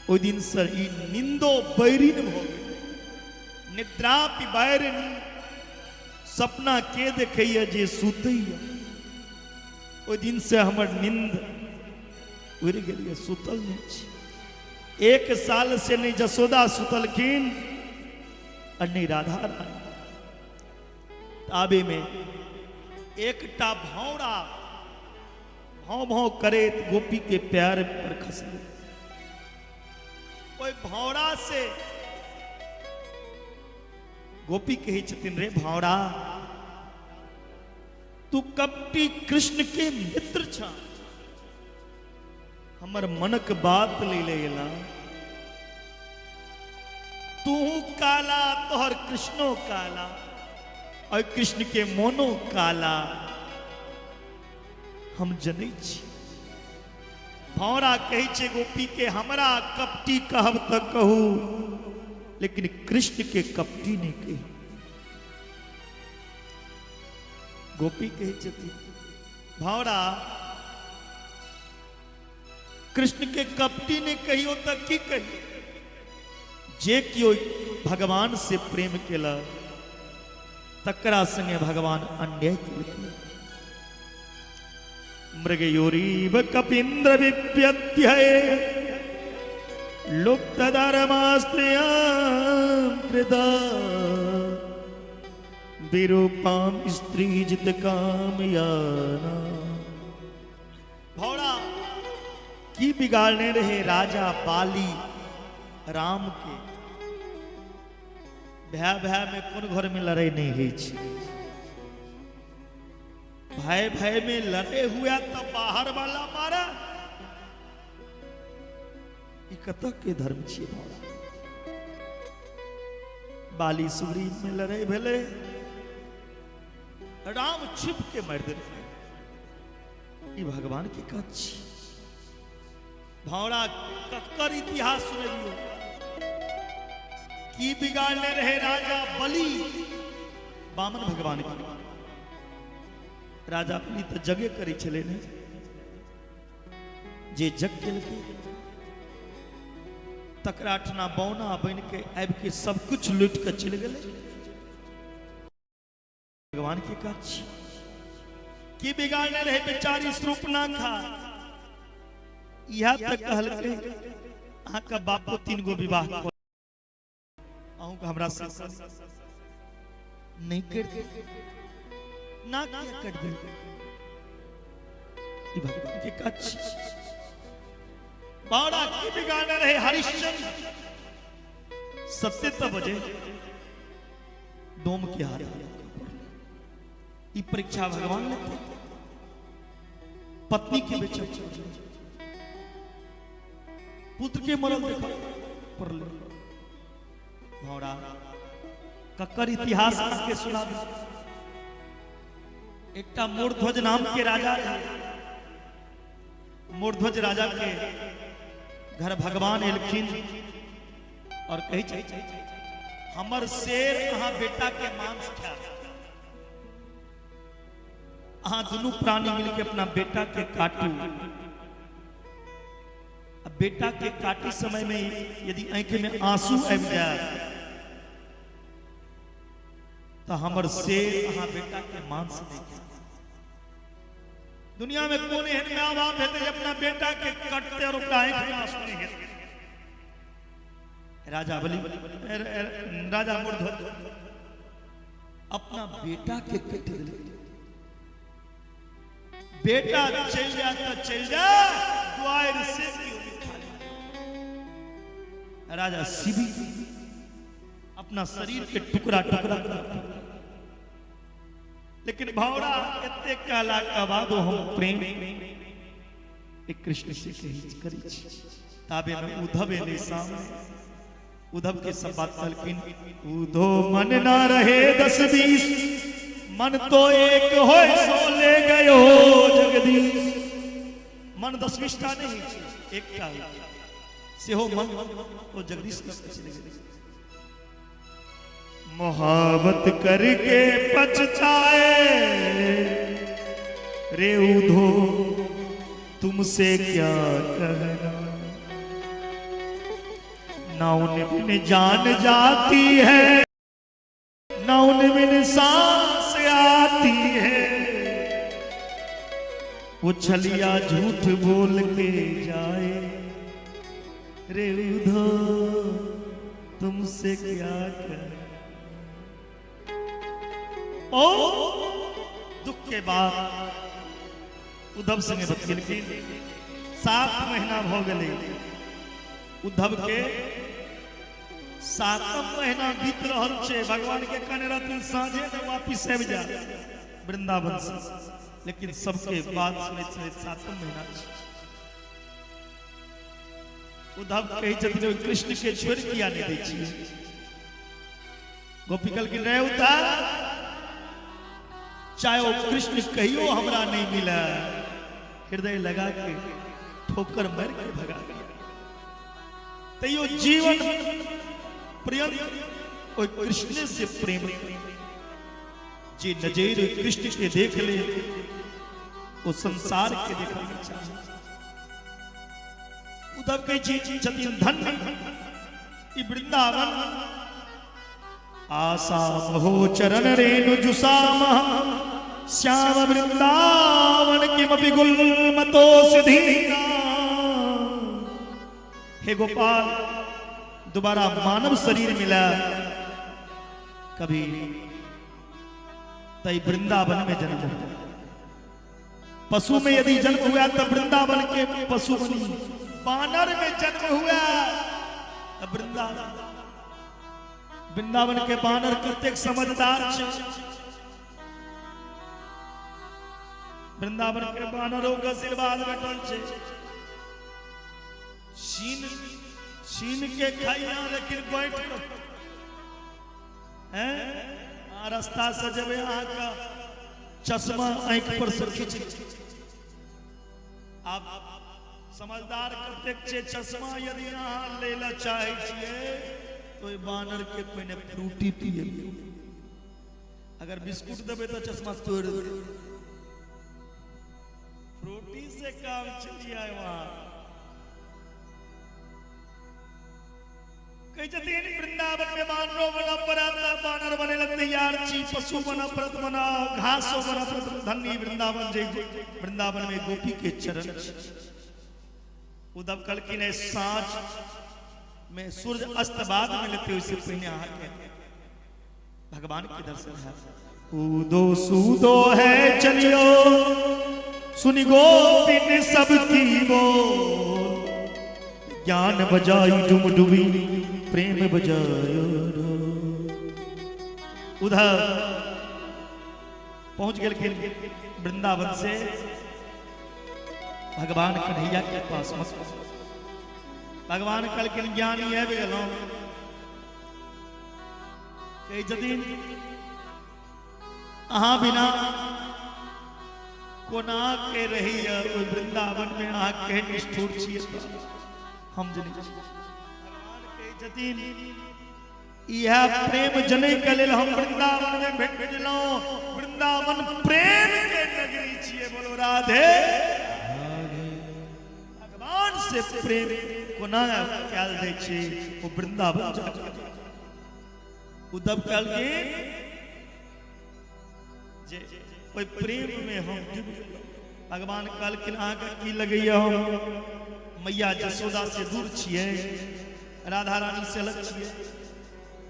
ओहि दिन से ई निंदो बैरिन भऽ गेल। निद्रा बैरिनी, सपना के देखैया जे सुतैया। ओहि दिन से हमर निंद उड़ि गेल, सुतल नहीं छी। एक साल से नहीं जसोदा सुतलखिन और नहीं राधा रानी। ताबे में एकटा भौरा भाव भाव करैत गोपी के प्यार पर खसलै। ओहि भौरा से गोपी कहै छथिन, रे भौरा, तू कपटी कृष्ण के मित्र छ, हमर मनक बात ले ले एला। तू काला, तोहर कृष्णो काला और कृष्ण के मोनो काला, हम जनै छी। भौरा कहै छै गोपी के, हमरा कपटी कहब तऽ कहू, लेकिन कृष्ण के कपटी नहीं कही। गोपी कहै छथिन, भौरा, कृष्ण के कपटी नहीं कहियो तऽ की कहियो? जे केओ भगवान से प्रेम केला, तकरा संगे भगवान अन्याय केलकै। मृगयोरीव कपीन्द्र विप्यध्य लुप्त धर्मास्त्रियां कृता विरूपाम स्त्री जित कामयाना। भौरा की बिगाड़ने रहे राजा बाली राम के? भय भय में कोन घर में लड़ाई नहीं होइ छै? भय भय में लड़े हुआ तो बाहर वाला मारा। ई कतऽ के धर्म छियै भौरा? बाली सुग्रीव में लड़ाई भेलै, राम छिप के मारि देलकै। ई भगवान के काज छी? भौरा, ककर इतिहास सुनलियो? की बिगाड़ने रहे राजा बलि वामन भगवान के? राजा बलि तऽ जगे करै छलै ने, जे जग केलकै। तकरा ठना बौना बनि के आबि के सब कुछ लूटि के चलि गेलै। भगवान के काज छी की बिगाड़ने रहे बेचारी शूर्पणखा? इएह तऽ कहलकै अहाँके बापो 3 गो विवाह कऽ अहूँके हमरा से नहि कर ना किया कर दे। ई भगवान के काज छी। बाड़ा की बिगाड़ने रहे हरिश्चंद्र? सत्य तऽ बजे डोम के हाथ ई परीक्षा भगवान लेते। पत्नी के बेचल, पुत्र के मरल देखल पड़ले। भौरा ककर इतिहास के सुना दे। एकटा मोरध्वज नाम के राजा रहे। मोरध्वज राजा के घर भगवान एलखिन और कहै छै हमर शेर अहाँ बेटा के मांस खायत, अहाँ दुनू प्राणी मिलके अपना बेटा के काटू। अब बेटा के काटे समय में यदि आंखि में आंसू आबि जाए तो हमर शेर अहाँ बेटा के मांस नहीं खायत। दुनिया में कोन एहन माय बाप हेतै जे अपना बेटा के कटते और ओकरा आंखि में आंसू नहीं हेतै? राजा बलि, राजा मोरध्वज अपना बेटा के कटि देलकै। बेटा चलि जाए तो चलि जाए, द्वार से क्यों नहीं खाली। राजा शिवी अपना शरीर के टुकड़ा टुकड़ा कर, लेकिन भौरा एते कहला के बाद हम प्रेम एक कृष्ण से कही करी छी। ताबे में उद्धव एलै सामने। उद्धव के सब बात कहलखिन, उधो मन ना रहे 10-20, मन तो एक होय सो ले गयो जगदीश। मन 10-20 टा नहीं छै, एकटा होइ छै, सेहो मन ओ जगदीश लग चलि गेलै। मोहब्बत करके पछताए रे उधो तुमसे क्या कहना, ना उन बिन जान जाती है ना उन बिन सांस आती है, वो छलिया झूठ बोल के जाए रे उधो तुमसे क्या कहना। ओ दुख के बाद उद्धव संगे बतियलखिन। 7 महीना भ गेलै उद्धव के, 7 महीना बीत रहल छै। भगवान के कहने रहथिन साँझे में वापिस आबि जा वृंदावन से, लेकिन सबके बात सुनैत सुनैत 7 महीना छै। उद्धव कहै छथिन ओहि कृष्ण के छोड़ि किया नहि दै छियै? गोपी कहलखिन रे उद्धव, चाहे वो कृष्ण कहियो हमरा नहीं मिला, हृदय लगा के ठोकर मार के भगा दिया, तैयो जीवन पर्यंत ओहि कृष्ण से प्रेम। जे नजर कृष्ण के देख ले वो संसार के देखल नहीं चाहे। उद्धव कहै छथिन धन्य ई वृंदावन, आशा हो चरण रेणु जुसाम श्याम वृंदावन किमपि गुलमतो सिधीना। हे गोपाल, दोबारा मानव शरीर मिला कभी तई वृंदावन में जन्म हो। पशु में यदि जन्म हुआ तो वृंदावन के पशु बनी, बानर में जन्म हुआ तो वृंदावन, वृंदावन के बानर कतेक समझदार छै। वृंदावन के बानरों के आशीर्वाद भेटल छै। छीन छीन के खाइया लेकिन बैठ के हैं आ रास्ता से जेबै अहाँके चश्मा आँखि पर से खींच। आब समझदार कतेक छै, चश्मा यदि अहाँ लै लए चाहै छियै तो ओहि बानर के पहिने फ्रूटी पिएलियौ, अगर बिस्कुट देबै तऽ चश्मा तोड़ि देबै। फ्रूटी से काम चलि जाए वहां। छथिन वृंदावन में बानरो बना पड़त बानर बने लए तैयार छी, पशु बना पड़त बना, घासो बना पड़त। धन्य वृंदावन जे वृंदावन में गोपी के चरण छी। उद्धव कहलखिन है साँझ में सूर्य अस्त बाद में लेते ओहिसे पहिने अहाँके भगवान के दर्शन है। उदो सूदो है चलियो सुनि गोपिन सबकी बोल, ज्ञान बजाई डुम डुबी प्रेम बजायो। उधर पहुंच गेलखिन वृंदावन से भगवान कन्हैया के पास। भगवान कहलखिन ज्ञानी आबि गेलहुँ। कहै छथिन अहाँ बिना कोना के रही ओहि वृंदावन में, अहाँ केहन निष्ठुर छियै हम जनै छी। भगवान कहै छथिन इएह प्रेम जनै के लेल हम वृंदावन में भेटलहुँ। वृंदावन प्रेम के नगरी छियै। बोलो राधे। भगवान से प्रेम कोना कयल जाइ छै ओ वृंदावन जाके उद्धव कहलखिन जे ओहि प्रेम में हम डूबि गेलहुँ। भगवान कहलखिन अहाँके की लगैया हम मैया जसोदा से दूर छियै, राधा रानी से अलग छियै?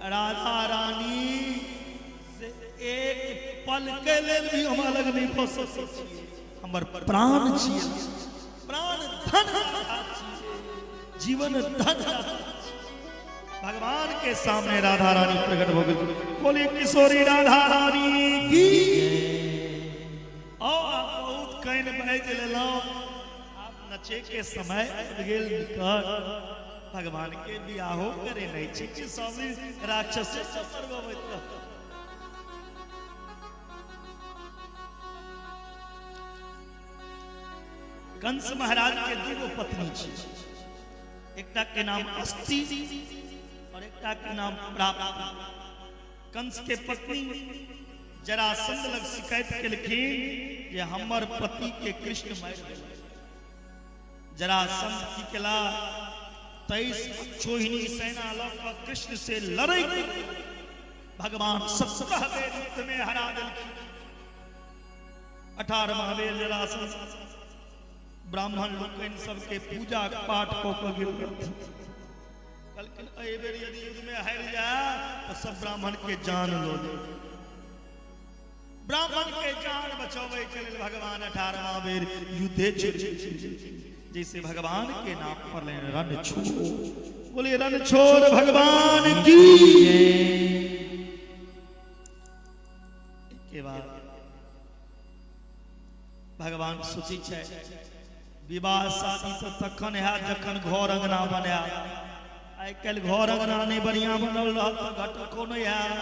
राधा रानी से एक पल के लेल भी हम अलग नहीं भऽ सकै छियै। हमर प्राण छियै, प्राण धन राधा छियै, जीवन धन राधा छियै। भगवान के सामने राधा रानी प्रकट हो गई। बोली किशोरी राधा रानी की। ओ आप बहुत can बाजि लेलहुँ, आब नचे के समय आबि गेल निकट। भगवान के बियाहो करे नहीं छै कि सब दिन राक्षसे सब मरबबैत रहत। कंस महाराज के दूगो पत्नी छै, एकटा के नाम अस्ति और एकटा के नाम प्राप्ति। कंस के पत्नी जरासंध लग शिकायत केलखिन जे हमर पति के कृष्ण मारि देलक। जरासंध की केला, 23 अक्षोहिणी सेना लऽ कऽ कृष्ण से लड़ै भगवान 17 बेर युद्ध में हरा देलखिन। 18वां बेर जरासंध ब्राह्मण लोकनि सबके पूजा पाठ कऽ कऽ गेल रहथिन। कहलखिन एहि बेर यदि युद्ध में हारि जाय तऽ सब ब्राह्मण के जान लऽ लेब। ब्राह्मण के जान बचबै के लेल भगवान 18वां बेर युद्धे छोड़ि जैसे भगवान के नाम पर लेन रण छोड़। बोलिए रण छोड़ भगवान की। के बाद भगवान सोचै छै विवाह शादी तऽ तखन हैत जखन घर अंगना बनायब। आइ काल्हि घर अंगना नहि बढ़िआँ बनल रहत तऽ घटको नहि हैत।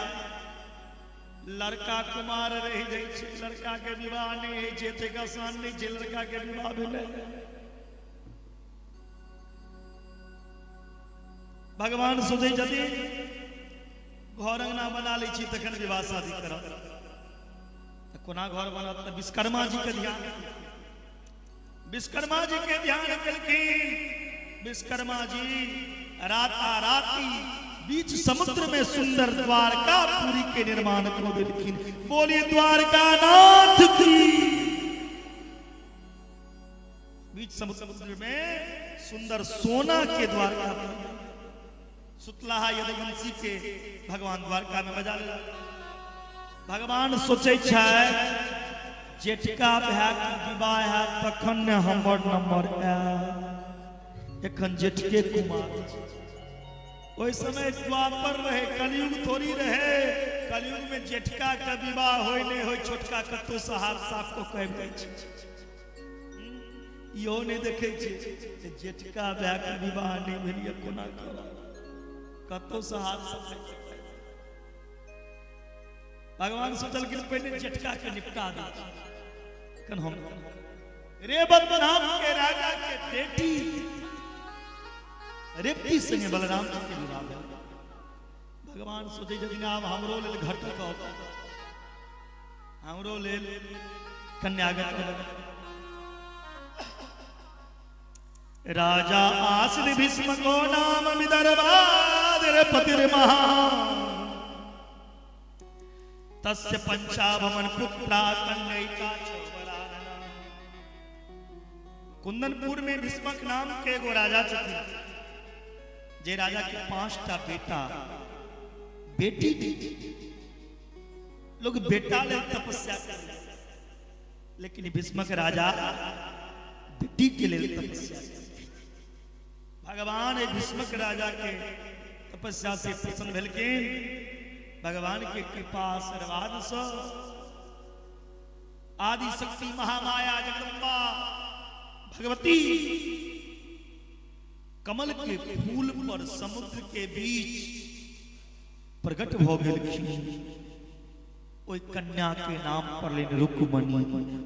लड़का कुमार रहि जाइ छै, लड़काके विवाह नहि होइ छै, एतेक आसान नहि छै लड़काके विवाह भेलै। भगवान सोचै छथिन घर अंगना बना लै छी तखन विवाह शादी करब। तऽ कोना घर बनत? तऽ विश्वकर्मा जी के ध्यान, विश्वकर्मा जी के ध्यान केलखिन। विश्वकर्मा जी राता राती बीच समुद्र में सुंदर द्वारका पुरी के निर्माण को देलखिन। बोलिए द्वारका नाथ की। बीच समुद्र में सुंदर सोना के द्वारका सुतलाहा यदुवंशी के भगवान द्वारका में बजा लेलक। भगवान सोचै छै जेठका भाय के विवाह हैत तखन ने हमर नंबर आयत, एखन जेठके कुमार। ओहि समय द्वापर रहे, कलयुग थोड़ी रहे। कलयुग में जेठका के विवाह होय नहि होय, छोटका कतौ से हाथ साफ कऽ के आबि जाइ छै। इहो नहि देखै छै जे जेठका भाय के विवाह नहि भेल यऽ कोना करब, कतौ से हाथ साफ। भगवान सोचलखिन पहिने जेठका के निपटा दै छी। कन हम रेवत नाम के राजा के बेटी रेवती संगे बलराम जी के विवाह भेल। भगवान सोचै छथिन आब हमरो लेल घटक औत, हमरो लेल कन्यागत। राजा आश्री भीष्म को नाम विदर्भा पतिर्महा तस्य पंचाभमन पुत्रा कन्यैका च वरानना। कुंदनपुर में भीष्मक नाम के एगो राजा छथिन, जे राजा के 5टा बेटा बेटी। लोग बेटा लेल तपस्या करे, लेकिन भीष्मक राजा बेटी के लेल तपस्या करे। भगवान भीष्मक राजा के तपस्या से प्रसन्न भेलखिन। भगवान के कृपा आशीर्वाद से आदि शक्ति महामाया जगदम्बा भगवती कमल के फूल पर समुद्र के बीच प्रकट भ गेलखिन। ओहि कन्या के नाम पड़लनि रुक्मणी।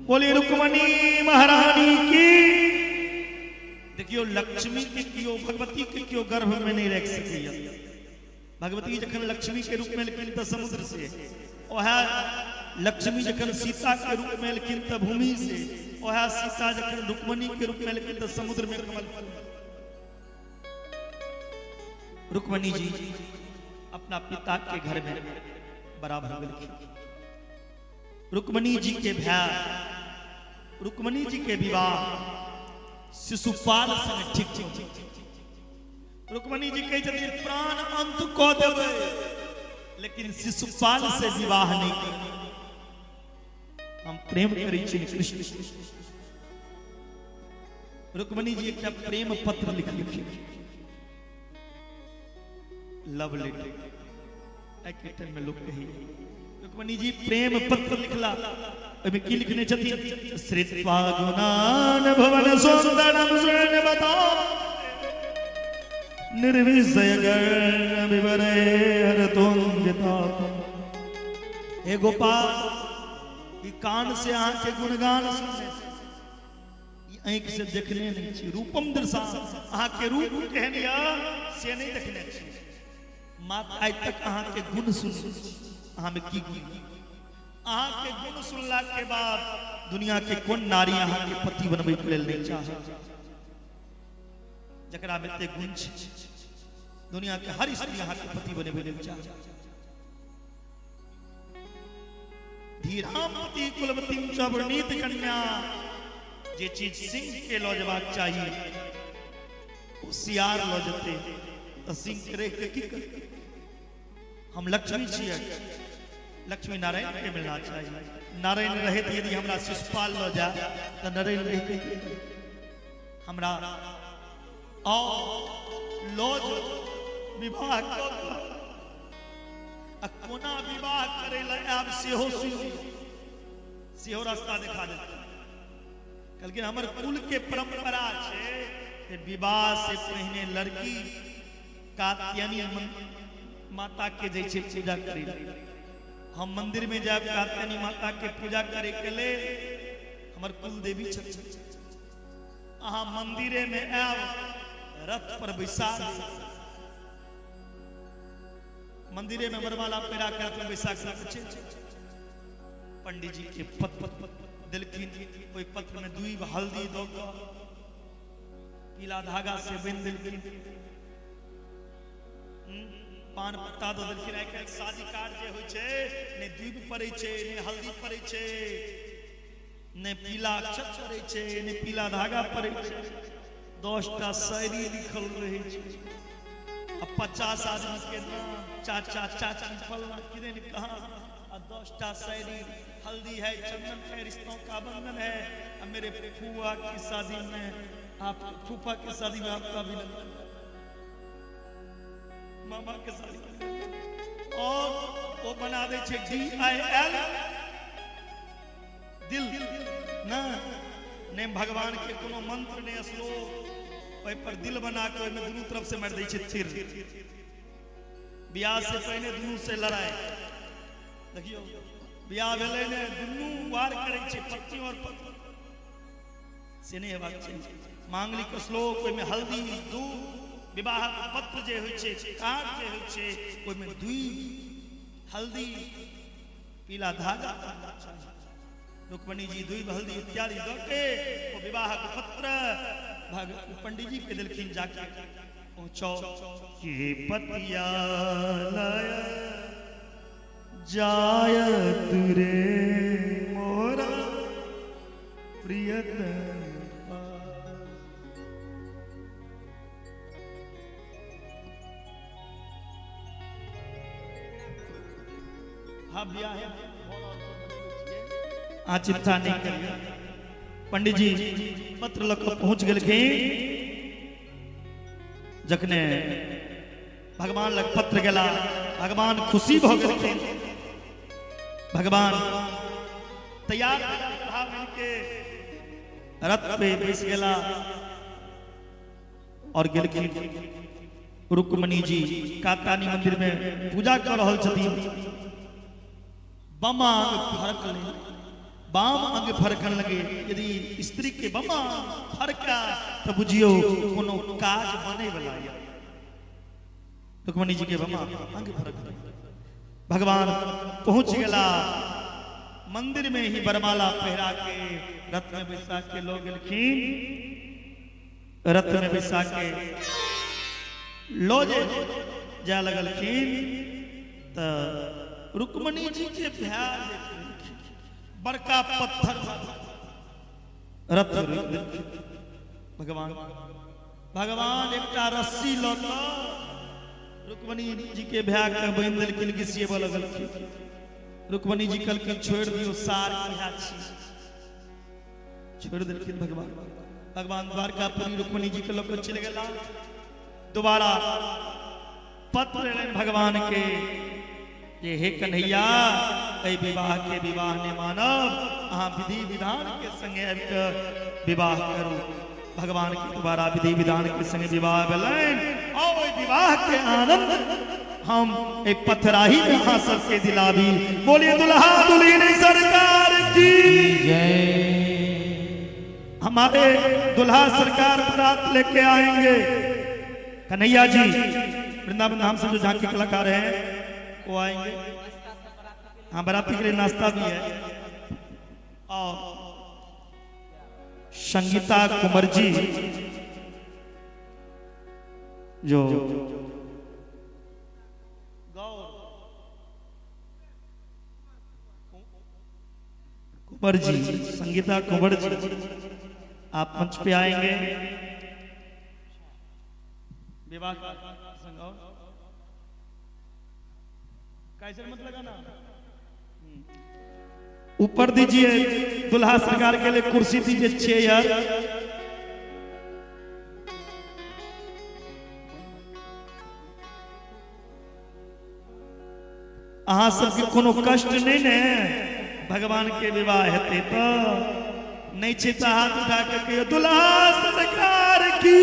बोले रुक्मणी महारानी की। देखियो, लक्ष्मी के कियो, भगवती के कियो गर्भ में नहीं रख सकैया। भगवती जखन लक्ष्मी के रूप में एलखिन तऽ समुद्र से, ओहे लक्ष्मी जखन सीता के रूप में एलखिन तऽ भूमि से, ओहे सीता जखन रुक्मणी के रूप में एलखिन तऽ समुद्र में कमल। रुक्मणी जी अपना पिता के घर में बराबर भेलखिन। रुक्मणी जी के भाई, रुक्मणी जी के विवाह शिशुपाल संग ठीक ठीक। रुक्मणी जी कहै छथिन प्राण अंत कऽ देबै, लेकिन शिशुपाल से विवाह नहीं करबै। हम प्रेम करै छी कृष्ण। रुक्मणी जी एकटा प्रेम पत्र लिखलखिन, लव लेटर। आइ के टाइम में लोग कही। रुक्मणी जी प्रेम पत्र लिखला, ओहिमे की लिखने छथिन? श्रीत्वा गुणान भुवन सुंदरम सुन बताओ निर्विषय गण विवरे हरतुंजिता। हे गोपाल, ई कान से अहाँ के गुणगान सुनने, ई आँखि से देखने नहीं छी। रूपम दृशा, अहाँ के रूप केहन यऽ से नहीं देखने छी, मात्र आइ तक अहाँ के गुण सुन। अहाँ में की गुण? अहाँ के गुण सुनला के बाद दुनिया के कोन नारी अहाँ के पति बनबै के लेल नहीं चाहत? जकरा में एते गुण छै, दुनिया के हर स्त्री अहाँ के पति बनेबै लेल चाहत। धीरामती कुलवती च वृणीत कन्या। जे चीज सिंह के लऽ जेबाक चाही ओ सियार लऽ जेतै तऽ सिंह के रहि के की करतै? हम लक्ष्मी छियै, लक्ष्मी नारायण के मिलना चाही। नारायण रहैत यदि हमरा शिशुपाल लऽ जाय तऽ नारायण रहि के की करतै? हमरा आओ लऽ जो विवाह कऽ कऽ। आ कोना विवाह करै लए आयब सेहो सुनि, सेहो रास्ता देखा देतै। कहलखिन हमर कुल के परंपरा छै जे विवाह से पहिने लड़की कात्यायनी माता के जाइ छै पूजा करै लए। हम मंदिर में जायब कात्यायनी माता के पूजा करे के लेल, हमर कुल देवी छथिन। अहाँ मंदिरे में आयब, रथ पर बैसा देब। मंदिरे में वरमाला पहिरा के रथ में बैसा के चलि जायब। पंडित जी के पत्र देलखिन। ओहि पत्र में दुई हल्दी दऽ कऽ पीला धागा से बान्हि देलखिन, पान पत्ता दऽ देलखिन। आइ काल्हि शादी कार्ड जे होइ छै, ने दूबि पड़ै छै, ने हल्दी पड़ै छै, ने पीला अक्षत पड़ै छै, ने पीला धागा पड़ै छै। 10टा शायरी लिखल रहै छै आ 50 आदमी के नाम, चाचा चाची फलना किदन कहाँ, आ 10टा शायरी। हल्दी है, चंदन है, रिश्तों का बंधन है, आ मेरे फूआ की शादी में आप, फूफा की शादी में आपका अभिनंदन, मामा के शादी में। और वो बना दै छै DIL दिल ना, ने भगवान के कोनो मंत्र ने श्लोक, ओहि पर दिल बना के ओहिमे दुनू तरफ से मारि दै छै तीर। बियाह से पहिने दुनू से लड़ाई। देखियौ, बियाह भेलै ने दुनू वार करै छै, पत्नी और पति। से नहि हेबाक चाही। मांगलिक श्लोक, ओहिमे हल्दी, दूध, विवाह पत्र जे होइ छै, कार्ड जे होइ छै, ओहिमे दुई हल्दी पीला धागा बांधना चाही। रुक्मणी जी दुई हल्दी इत्यादि दऽ के ओ विवाहक पत्र पंडित जी के देलखिन। जाके ओ पहुंचाओ। के पतिया लय जायत रे मोरा प्रियतम। हाँ भैया है, आ चिंता नहीं करिए। पंडित जी पत्र लग पहुंच गेलखिन। जखने भगवान लग पत्र गेला, भगवान खुशी भ गेलखिन। भगवान तैयार के रथ पे बैस गेला और गेलखिन। रुक्मणी जी कात्यायनी मंदिर में पूजा कर रहल छथिन। बमा अंग फरकले, बाम अंग फरकन लगे। यदि स्त्री के बमा फरका तो बुझियो कोनो काज बने वाला या। रुक्मणी जी के बमा अंग फरकले। भगवान पहुंच गेला मंदिर में ही, बरमाला पहरा के रथ में बैसा के लोग गेलखिन। रथ में बैसा के लो जे जा लगलखिन त रुक्मणी जी के भैया बड़का पत्थर रथ रोकि देलखिन। भगवान भगवान एकटा रस्सी लऽ कऽ रुक्मणी जी के भैया के बान्हि देलखिन, घिसिएबऽ लगलखिन। रुक्मणी जी कहलखिन छोड़ि दियौ, सार इएह छी, छोड़ि देलखिन भगवान। भगवान द्वारकापुरी रुक्मणी जी के लऽ कऽ चलि गेला। दोबारा पत्र एलनि भगवान के जे हे कन्हैया, एहि विवाह के विवाह नहि मानब, अहाँ विधि विधान के संगे आबि कऽ विवाह करू। भगवान के दोबारा विधि विधान के संगे विवाह भेलनि और ओहि विवाह के आनंद हम एक पथराही में अहाँ सबके दिलाबी। बोलिए दुल्हा दुल्हन सरकार की जय। हमारे दुल्हा सरकार बारात लेके आएंगे। कन्हैया जी वृंदावन धाम से जो झांकी कलाकार हैं वो आएंगे। हाँ, बाराती के लिए नाश्ता भी है। और संगीता कुंवर जी जो कुंवर जी, संगीता कुंवर जी आप मंच पे आएंगे। विवाह संग और कैसे मत लगाना, ऊपर दीजिए दुल्हा सरकार के लिए कुर्सी दीजिए, चेयर। अहाँ सबके कोनो कष्ट नहीं ने भगवान के विवाह हेतै तो नहीं छै तऽ हाथ उठा के कहियौ दुल्हा सरकार की।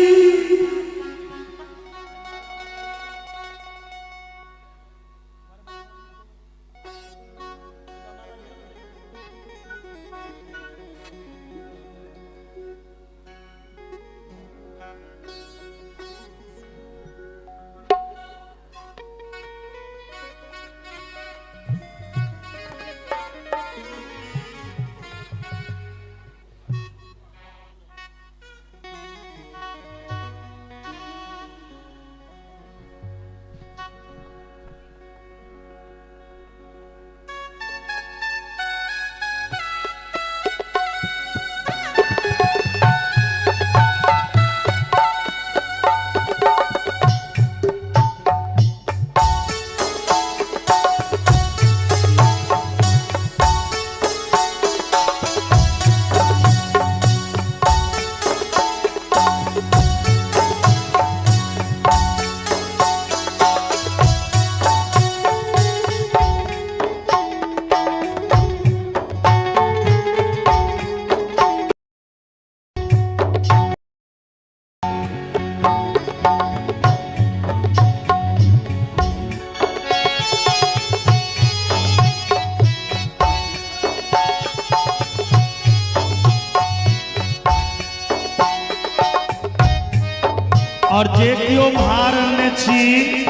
और जे केओ भार अनने छी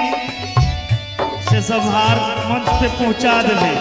से सब भार मंच पे पहुंचा देबै।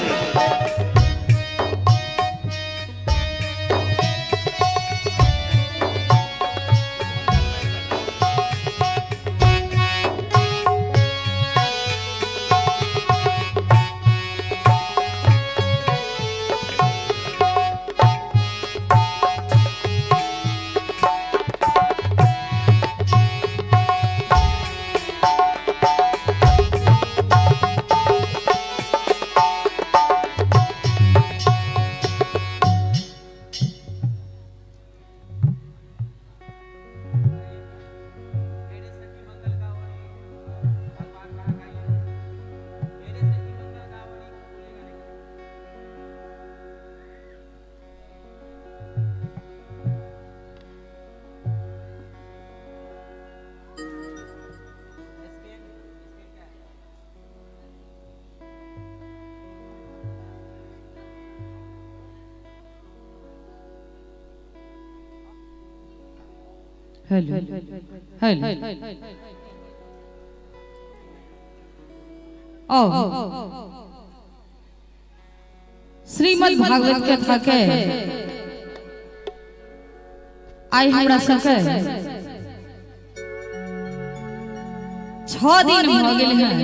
हेलो हेलो ओ श्रीमद् भागवत कथा के आइ हमरा सबके 6 दिन भऽ गेल हैं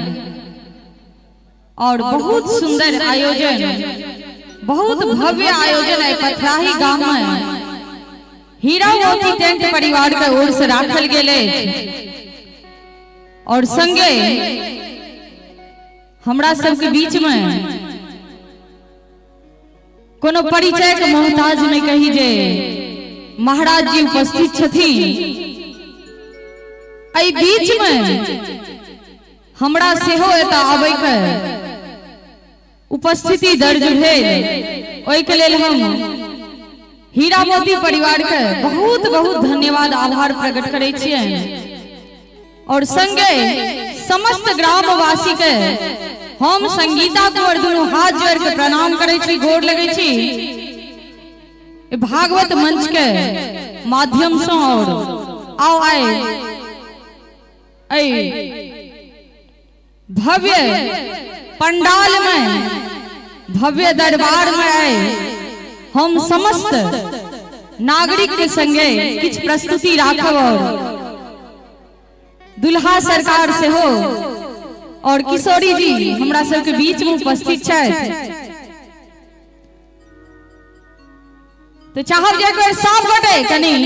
और बहुत सुंदर आयोजन, बहुत भव्य आयोजन है पथराही गांव में हीरा मोती टेंट परिवार के ओर से राखल गेल अछि। और संगे हमरा सबके बीच में कोनो परिचय के मोहताज नहीं कही जे महाराज जी उपस्थित छथिन। एहि बीच में हमरा सेहो एतऽ आबै के उपस्थिति दर्ज भेल, ओहिके लेल हम हीरा मोती परिवार के बहुत बहुत धन्यवाद आभार प्रकट करै छियनि। और संगे समस्त ग्रामवासी के हम संगीता कुंवर दुनू हाथ जोड़ के प्रणाम करै छी, गोर लगै छी भागवत मंच के माध्यम से। और आओ आए भव्य पंडाल में, भव्य दरबार में आए हम समस्त नागरिक के संगे किछु प्रस्तुति राखब। और दुल्हा सरकार से हो और किशोरी जी हमरा सबके बीच में उपस्थित छथि, तो चाहब जे एक बेर सब गोटे कनी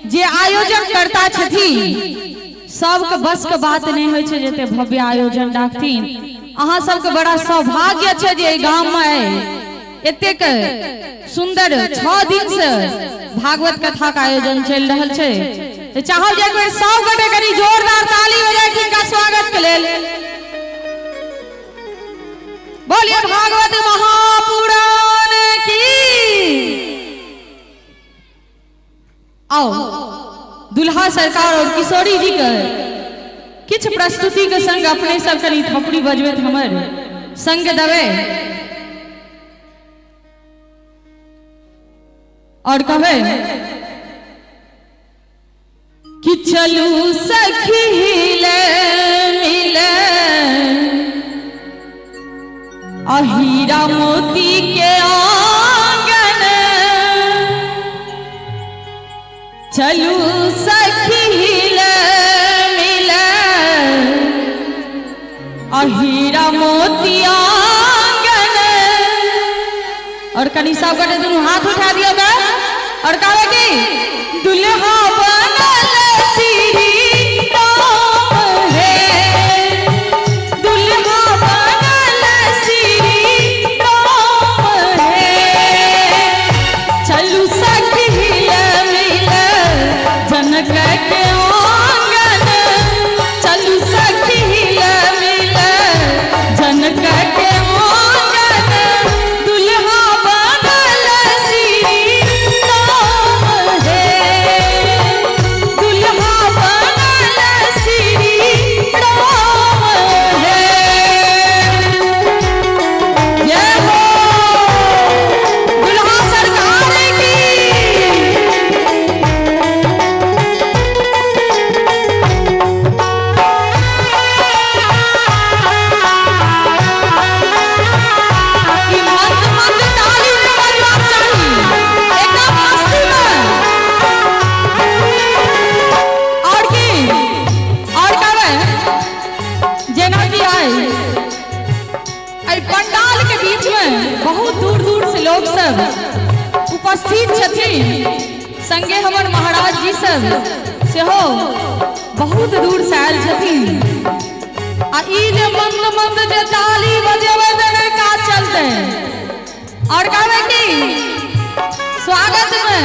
जे आयोजन करता छथिन सबके बस के बात नहीं होइ छै जते भव्य आयोजन राखथिन। अहाँ सबके बड़ा सौभाग्य छै जे एहि गाम में एतेक सुंदर 6 दिन से भागवत कथा के आयोजन चलि रहल छै। तो चाहब जे एक बेर सब गोटे कनी जोरदार ताली बजा के इनका स्वागत के लेल बोलिए भागवत महापुराण की। आओ दुल्हा सरकार और किशोरी जी के किछु प्रस्तुति के संग अपने सब कनी थपड़ी बजबैत हमर संग देबै और कहबै कि चलू सखी ले मिले आ हीरा मोती के आंगन, चलू सखी ले मिले आ हीरा मोती आंगन। और कनी सब गोटे दुनू हाथ उठा दियौ गे और कहबै कि दुल्हा बनल श्री राम हे, दुल्हा बनल श्री राम हे, चलू सखी ले मिले जनक के आंगन, चलू सखी ले मिले जनक के आंगन, दुल्हा बनल श्री राम हे, दुल्हा बनल श्री राम हे। जय हो दुल्हा सरकार की। कि मंद मंद ताली के बजबाक चाही एकदम मस्ती में। और की और कहबै जेना कि आइ एहि पंडाल के बीच में बहुत दूर दूर से लोग सब उपस्थित छथिन, संगे हमर महाराज जी सब सेहो बहुत दूर से आयल छथिन। आ ई जे मंद मंद जे ताली बजेबै तकर काज चलतै। और कहबै कि स्वागत में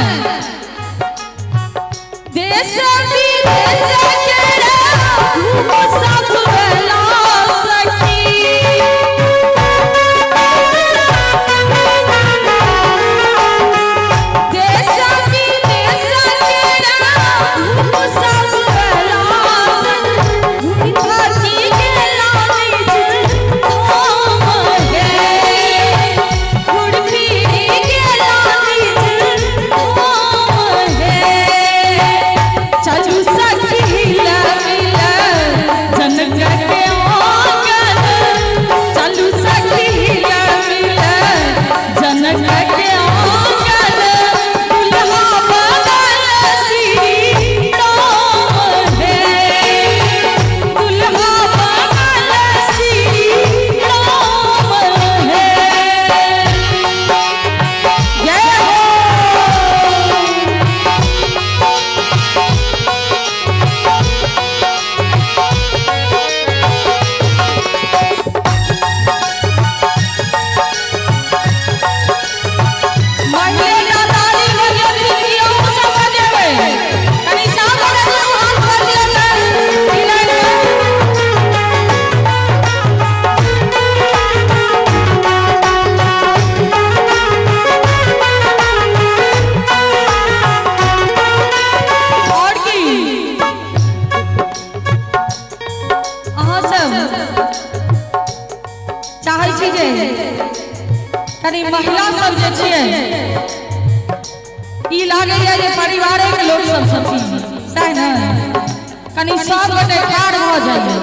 देश विदेश के घूम सब बेला सखी, देश विदेश के घूम सब बेला धरती गेला निज धाम हे, घुर फिरी गेला निज धाम हे। कनि महिला सब जे छियै ई लागैया जे परिवारे के लोक सब छथिन, सएह ने? कनि सब गोटे ठाढ़ भऽ जाइए।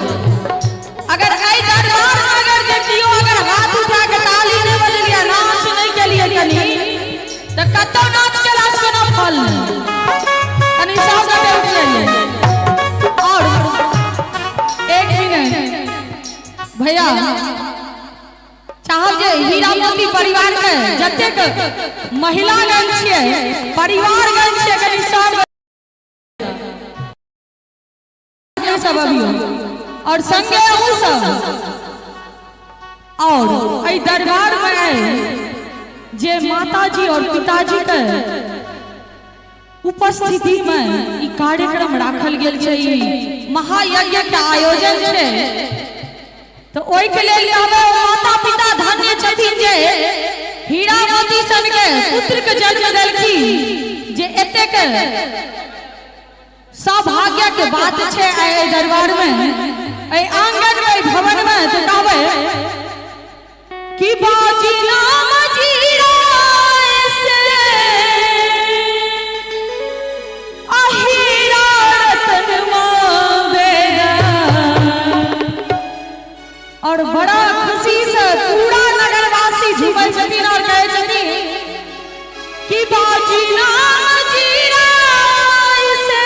अगर एहि दरबार में अगर जे केओ अगर हाथ उठा के ताली नहि बजेलियै, नाच नहि केलियै कनि, तऽ कतौ नाच केला से कोनो फल नहि। कनि सब गोटे उठि जाइए। और एक मिनट भैया, चाहब जे हीरा मोती परिवार के जतेक महिलागण छियै, परिवारगण छियै, कनि सब सब अबियौ और संगे अहूँ सब। और एहि दरबार में आइ जे माताजी और पिताजी के उपस्थिति में ई कार्यक्रम राखल गेल छै, ई महायज्ञ के आयोजन छै, तऽ ओहिके लेल कहबै ओ माता पिता धन्य छथिन जे हीरा मोती सन के पुत्र के जन्म देलखिन, जे एतेक सौभाग्य के बात छै आइ एहि दरबार में, एहि आंगन में, एहि भवन में। तऽ कहबै कि बाजी नाम जीरा से अहीरा रतन मांगेगा। और बड़ा खुशी से पूरा नगरवासी झूमै छथिन और कहै छथिन कि बाजी नाम जीरा से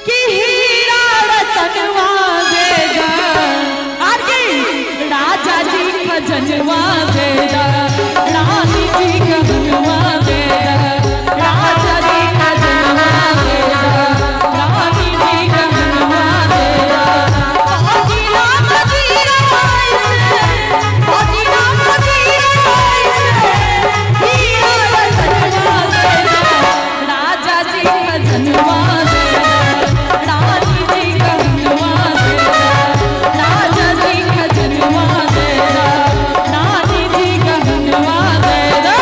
कि हीरा रतन मांगेगा, और की राजा जी खजनवा देगा, रानी जी गहनवा देगा, राजा जी खजनवा देगा, रानी जी गहनवा देगा। बाजी नाम जीरा से, बाजी नाम जीरा से हीरा रतनवा देगा, राजा जी खजनवा देगा, रानी जी गहनवा देगा, राजा जी खजनवा देगा, रानी जी गहनवा देगा।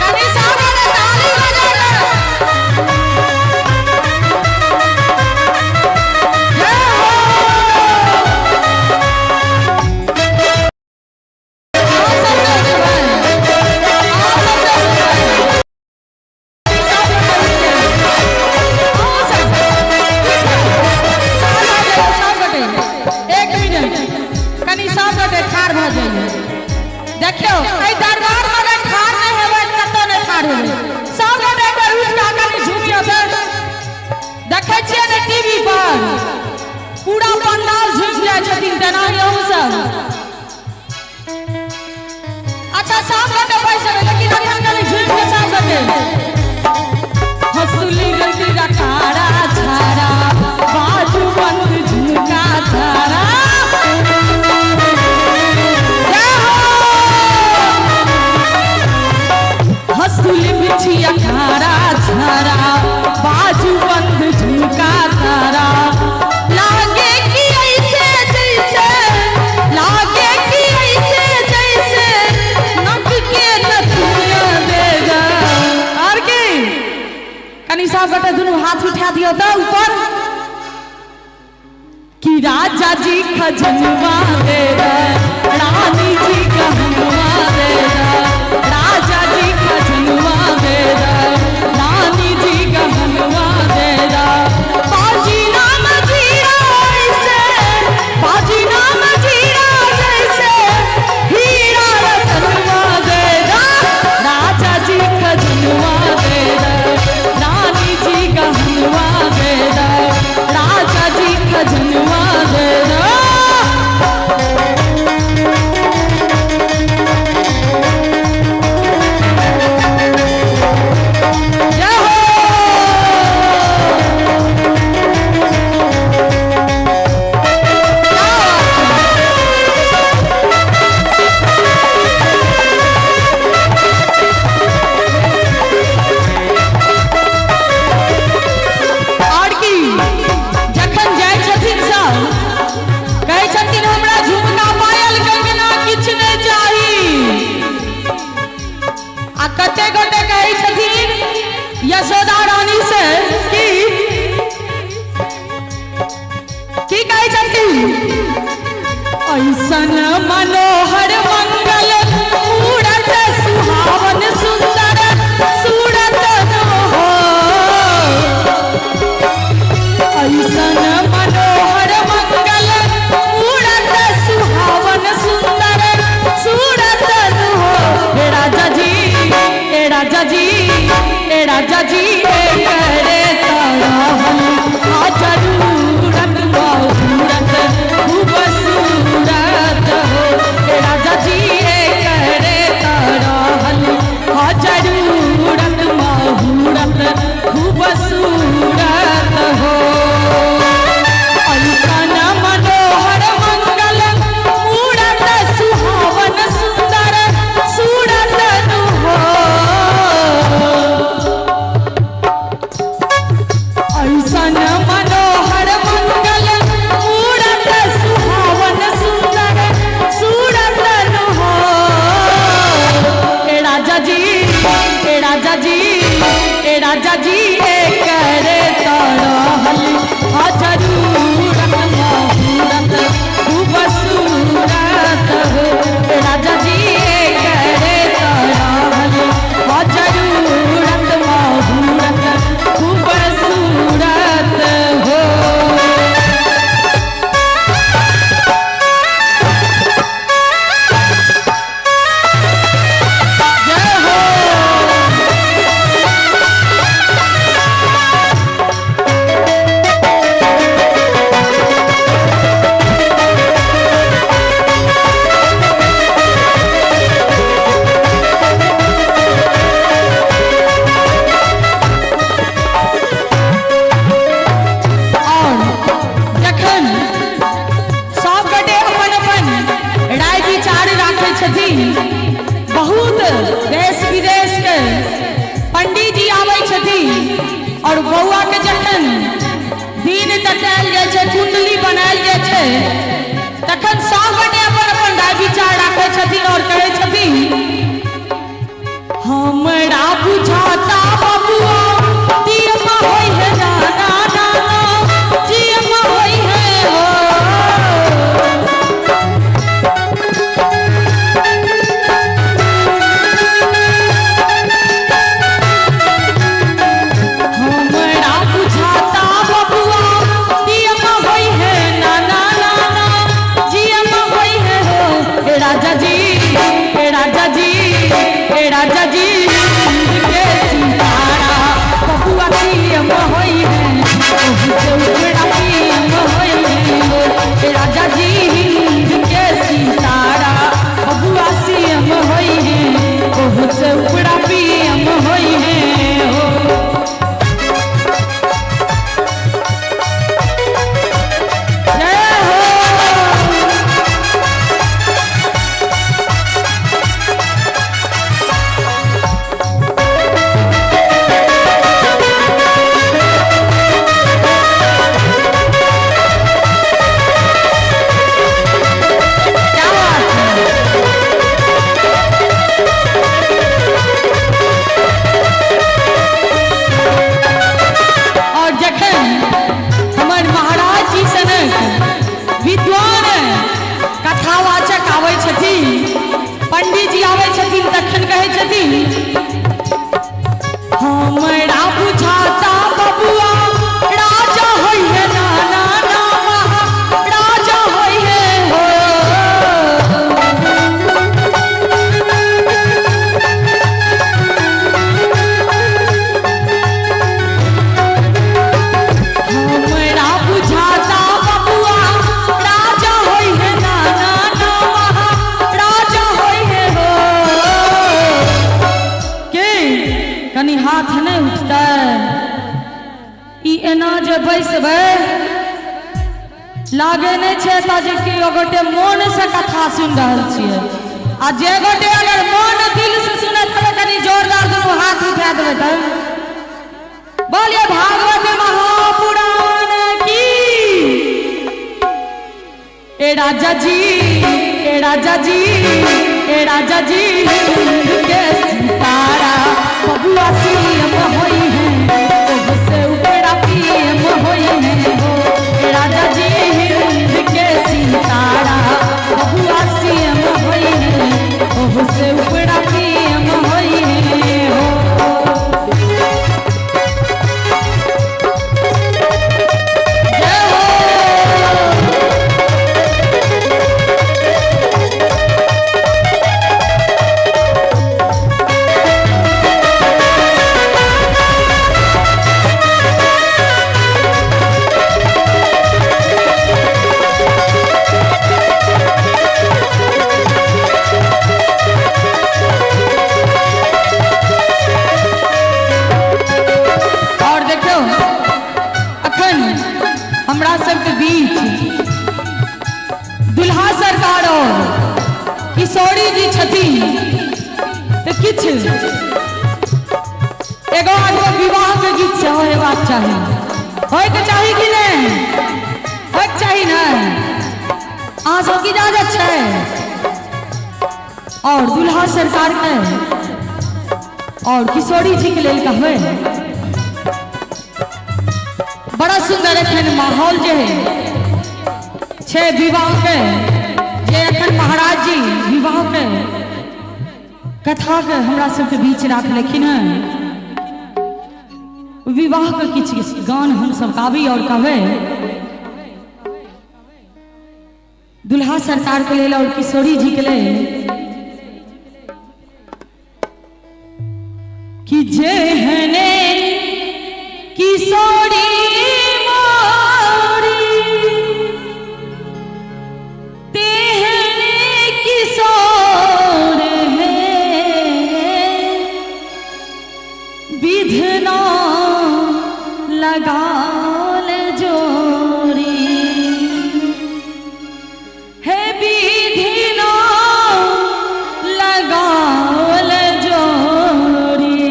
कनि सब गोटे ताली बजा के। जय हो। आप सब के उठबै। आप सब के उठबै। सब गोटे। एक मिनट, कनि सब गोटे ठाढ़ भऽ जाइए। देखियौ, एहि दरबार में अगर ठाढ़ नहि हेबै, कतौ नहि ठाढ़ हेबै। सब गोटे एक बेर उठि कऽ कनि झुमियौ तऽ। देखै छियै ने टीवी पर पूरा पंडाल झुमि जाइ छथिन, तेनाही अहूँ सब। अच्छा, सब गोटे बैस जेबै, लेकिन अखन कनि झुमि कऽ सब गोटे। हंसुली रंगीला कारा छारा, बाजू बंद झुमका थारा। जय हो। हंसुली बिछिया खारा छारा, बाजू बंद झुमका तारा, लागे कि ऐसे जैसे, लागे कि ऐसे जैसे नक के नथुनिया देगा। और की कनि सब गोटे दुनू हाथ उठा दियौ तऽ ऊपर कि राजा जी खजनवा देगा, रानी जी गहनवा देगा, राजा जी खजनवा देगा, रानी जी गहनवा देगा। बाजी नाम जीरा ऐसे, बाजी नाम जीरा जैसे हीरा रतनवा देगा, राजा जी खजनवा देगा, रानी जी गहनवा देगा, राजा जी खजनवा देगा। कटायल जाइ छै, कुंडली बनायल जाइ छै, तखन सब गोटे अपन अपन राय विचार राखै छथिन और कहै छथिन हमरा बुझाता बबुआ दियमा होई है नाना नाना जियमा होई है हो। हमरा बुझाता बबुआ दियमा होई है नाना नाना जियमा होई है हो। ए राजा जी, ए राजा जी, ए राजा जी के सितारा बबुआ दियमा होई है, ओहु से उपरा दियमा होई है हो। ए राजा जी के सितारा बबुआ सीएम होई है, ओहु से उपरा पीएम होई है हो। जय हो। क्या बात है। और जखन हमर महाराज जी सनक विद्वान कथावाचक आबै छथिन, पंडित जी आबै छथिन, तखन कहै छथिन हमरा बुझाता बबुआ राजा होई है नाना नामा राजा होई है हो। हमरा बुझाता बबुआ राजा होई है नाना नामा राजा होई है हो। के कनी हाथ नहीं उठतै, ई एना जे बैसबै लागे नहीं छै एतऽ जे कि गोटे मोन से कथा सुनि रहल छियै, आ जे गोटे अगर मोन दिल से सुनत हेबै कनी जोरदार दुनू हाथ उठा देबै तऽ बोलिए भागवत महापुराण की। ए राजा जी, ए राजा जी, ए राजा जी के सितारा बबुआ सीएम होई है, ओहु से उपरा पीएम होई है हो। ए राजा जी के सितारा बबुआ सीएम होई है, ओहु से उपरा पीएम होई है हो। जय हो। और देखियौ अखन हमरा सबके बीच दुल्हा सरकार और किशोरी जी छथिन, तऽ किछु एगो आधगो विवाह के गीत सेहो हेबाक चाही, होइके चाही कि नहि? होइके चाही ने? अहाँ सबके इजाजत छै? और दुल्हा सरकार के और किशोरी जी के लेल कहबै, बड़ा सुंदर एखन माहौल जे है छै विवाह के, जे एखन महाराज जी विवाह के कथा के हमरा सबके बीच राखलखिन हैं, विवाह के किछु गान हम सब गाबी और कहबै दुल्हा सरकार के लेल और किशोरी जी के लेल कि जेहने किशोरी मोरी तेहने किशोर है, विधना लगाल जोरी है, विधिना लगाल जोरी।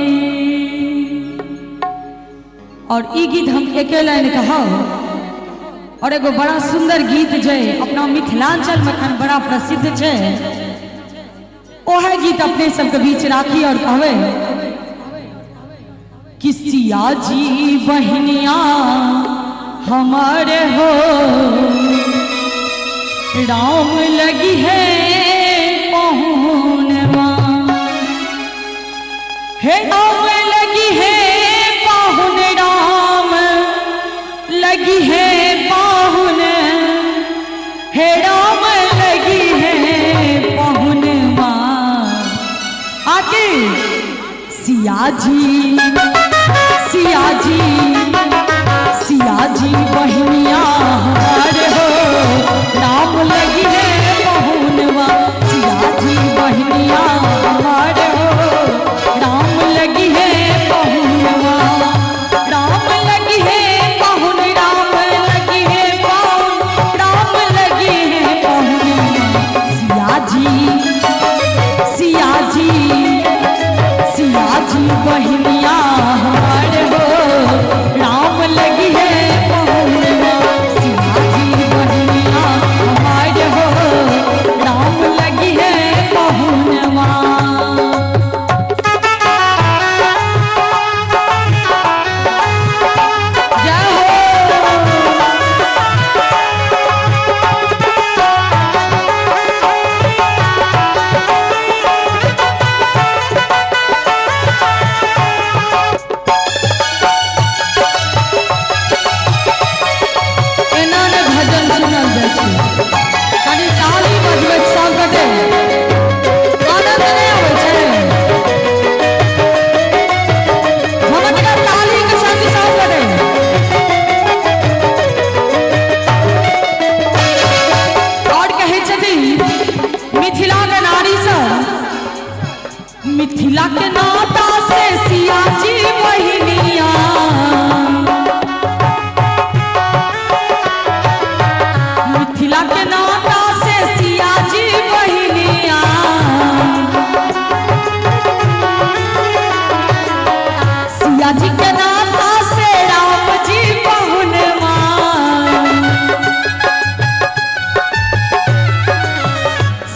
और ई गीत हम एके लाइन कहब। और एगो बड़ा सुंदर गीत जे अपना मिथिलांचल में अखन बड़ा प्रसिद्ध छै, ओहे गीत अपने सबके बीच राखी और कहबै कि सिया जी बहनिया हमारे हो, राम लगी है पहुनवा, हे राम लगी है पाहुन, राम लगी है पाहुन, हे राम लगी है पाहुनवा। आके सिया जी, सिया जी, सिया जी बहनिया हमारे हो, राम लगी है पहुनवा, सिया जी बहनिया हमारे हो, राम लगी है पहुनवा, राम लगी है पाहुन, राम लगी है पाहुन, राम लगी है पहुनवा। सिया जी, सिया जी, सिया जी बहनिया हमारे हो, राम लगी है पहुनवा, सिया जी बहनिया हमारे हो, राम लगी है पहुनवा। जय हो। एना ने भजन सुनल जाइ छै, कनि ताली बजबैत सब गोटे आनंद नहि आबै छै? झमटगर ताली के संग सब गोटे। और कहै छथिन मिथिला के नारी सब, मिथिला के नाता से सिया जी बहिनिया, मिथिला के नाता से सिया जी बहिनिया, सिया जी के नाता से राम जी पहुनवा,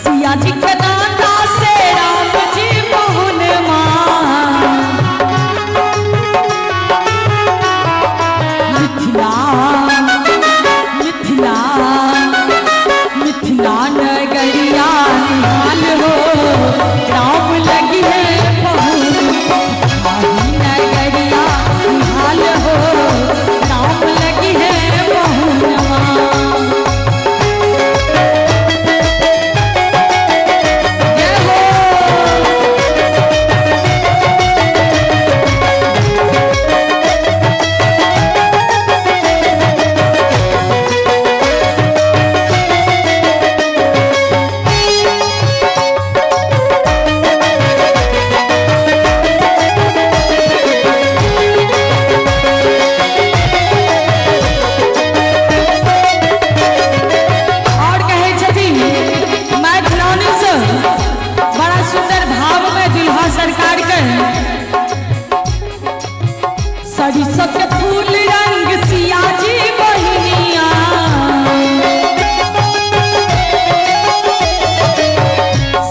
सिया जी के नाता से राम जी पहुनवा। मिथिला, मिथिला, मिथिला नगरिया निहाल हो, राम लगी है पहुन, नगरिया निहाल हो, राम लगी है पहुनवा। जय हो। और कहै छथिन मैथिलानी से बड़ा सुंदर भाव में दुल्हा सरकार के, सरिसो के फूल रंग सिया जी बहिनिया,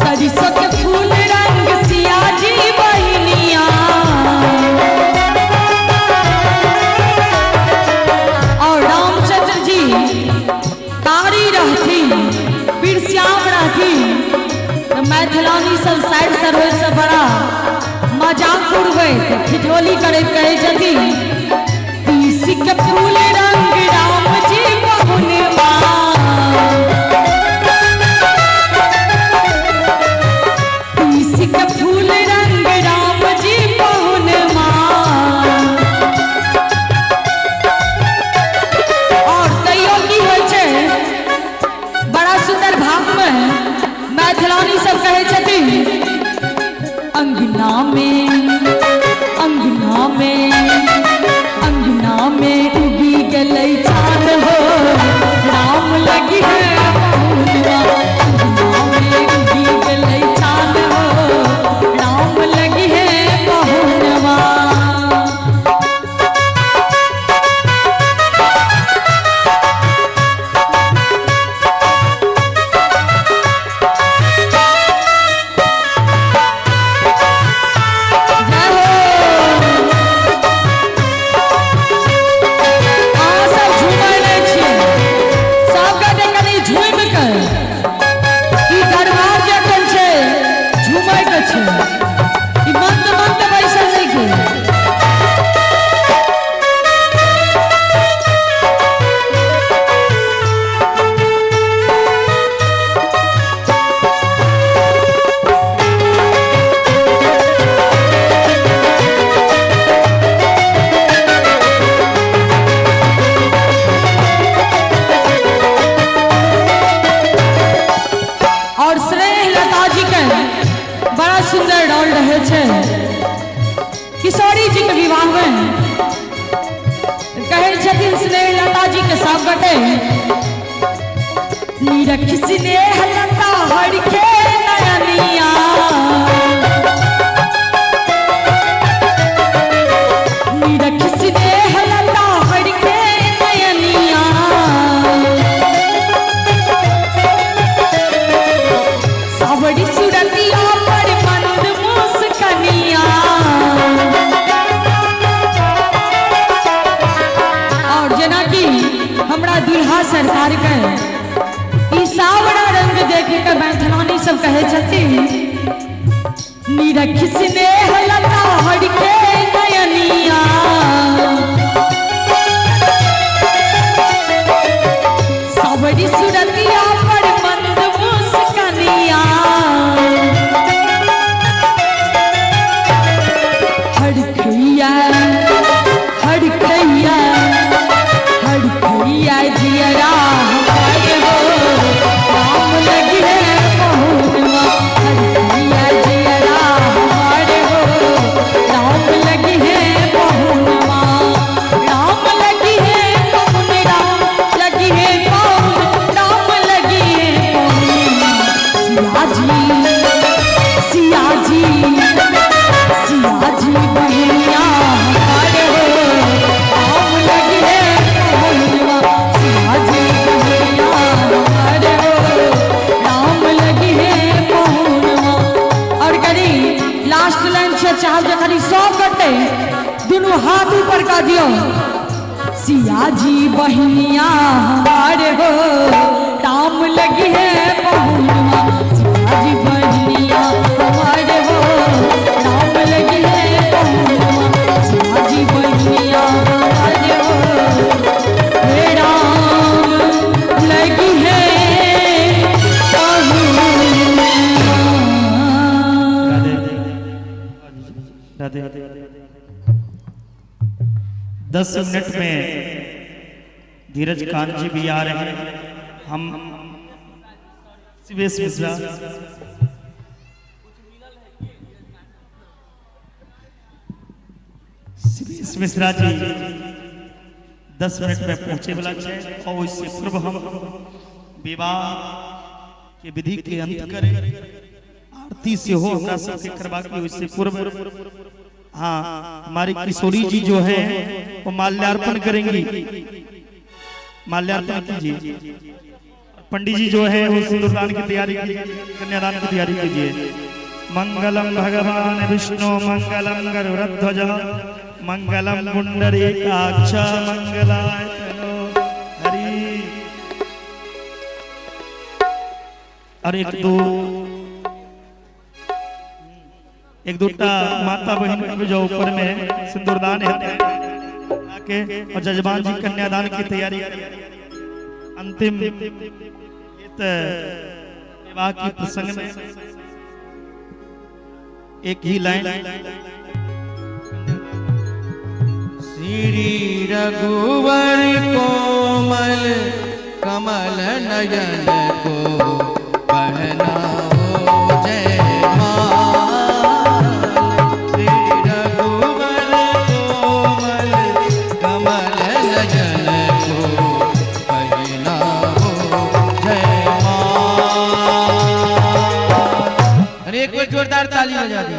सरिसो के फूल रंग सिया जी बहिनिया, और रामचंद्र जी कारी रहथिन, पीर श्याम रहथिन, तऽ मैथिलानी सब साइड सरोज से बड़ा मजाक उड़बैत ठिठोली करैत कहै छथिन, तीसी के फूल रंग राम जी पहुनवा, तीसी के फूल रंग राम जी पहुनवा। और तैयो की होइ छै, बड़ा सुंदर भाव में मैथिलानी सब कहै छथिन, अंगना में, अंगना में, अंगना में उगी जी के सब गटे निरख स्नेह लता हर के नयनिया, निरख स्नेह लता हर के नयनिया, सावरी सुरतिया पर मंद मुस्कनिया। और जेना कि हमरा दुल्हा सरकार के ई सावरा रंग देख के मैथिलानी सब कहे छथिन, निरख स्नेह लता हर के नयनिया, सावरी सुरतिया पर मंद मुस्कनिया, हर खैया हर खैया हर खैया जियरा हमारे हो राम लगी है पहुनवा, हर खैया जियरा हमारे हो राम लगी है पहुनवा, राम लगी है पहुन, राम लगी है पहुन, राम लगी है पहुन। सिया जी सिया जी सिया जी बहनिया हमारे हो राम लगी है पहुनवा, सिया जी बहनिया हमारे हो राम लगी है पहुनवा। और करी लास्ट लाइन से चाहब जे खाली 100 कटे दोनों हाथ ऊपर का दियो, सिया जी बहनिया हमारे हो राम लगी है पहुनवा, सिया जी बहनिया हमारे हो राम लगी है पहुनवा, सिया जी बहनिया हमारे हो हे राम लगी है पहुनवा। राधे राधे। 10 मिनट में धीरज कांत जी भी आ रहे हैं। हम शिवेश मिश्रा शिवेश मिश्रा जी 10 मिनट में पहुंचे वाला छै और इससे पूर्व हम विवाह के विधि के अंत करें, आरती से हो हमरा सबके करवा के उससे पूर्व हाँ हमारी किशोरी जी जो है वो माल्यार्पण करेंगी, माल्यार्पण कीजिए। पंडित जी जो है वो सिंदूरदान की तैयारी कीजिए, कन्यादान की तैयारी कीजिए। मंगलम भगवान विष्णु मंगलम गरुड़ध्वज मंगलम पुंडरीकाक्ष मंगलाय तनो हरि। और एक दूटा माता बहन के जो ऊपर में सिंदूरदान है आके और जजमान जी कन्यादान की तैयारी। अंतिम ये तो विवाह के प्रसंग में एक ही लाइन। श्री रघुवर कोमल कमल नयन को पहनाओ जय माल। श्री रघुवर कोमल कमल नयन को पहनाओ जय माल। अरे एक बार जोरदार ताली बजा दी।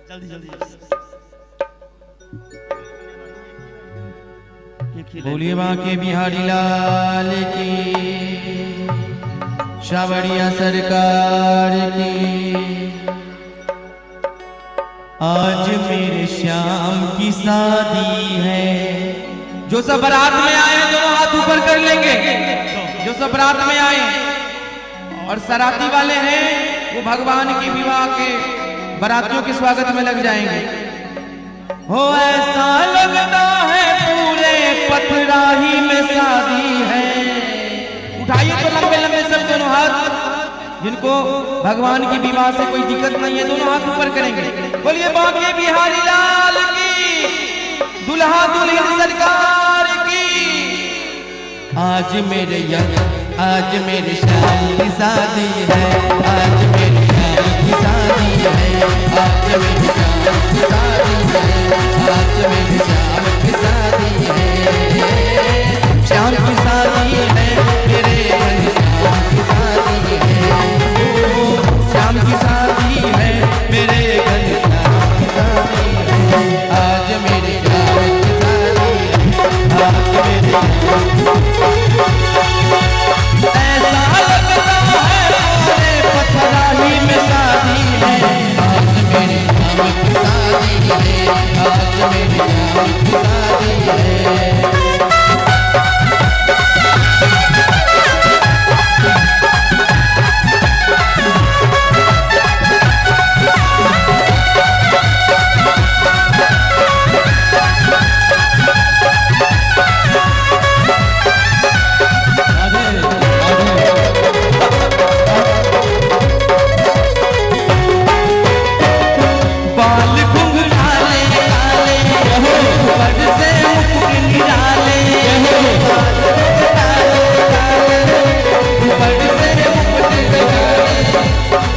जल्दी जल्दी एक ही लाइन। बोलिए बांके बिहारी लाल की, शावड़िया सरकार की। आज मेरे श्याम की शादी है। जो सब बारात में आए हैं दोनों हाथ ऊपर कर लेंगे। जो सब बारात में आए और सराती वाले हैं वो भगवान की विवाह के बारातियों के स्वागत में लग जाएंगे। हो ऐसा लगता है जिनको भगवान की विवाह से कोई दिक्कत नहीं है दोनों हाथ ऊपर करेंगे। बोलिए बांके बिहारी लाल की, दुल्हा दुल्हन सरकार की। आज मेरे आज मेरे श्याम की शादी है, आज मेरे श्याम की शादी है, आज मेरे श्याम की शादी है, आज मेरे श्याम की शादी है, श्याम की शादी है, मेरे घर श्याम की शादी है, श्याम की शादी है, मेरे घर श्याम की शादी है, आज मेरे श्याम की शादी है, आज मेरे ऐसा लगता है मोरे पथराही में शादी है, आज मेरे श्याम की शादी है, आज मेरे श्याम की शादी है। बाल घुंघराले काले, ऊपर से मुकुट निराले, बाल घुंघराले काले, ऊपर से मुकुट निराले,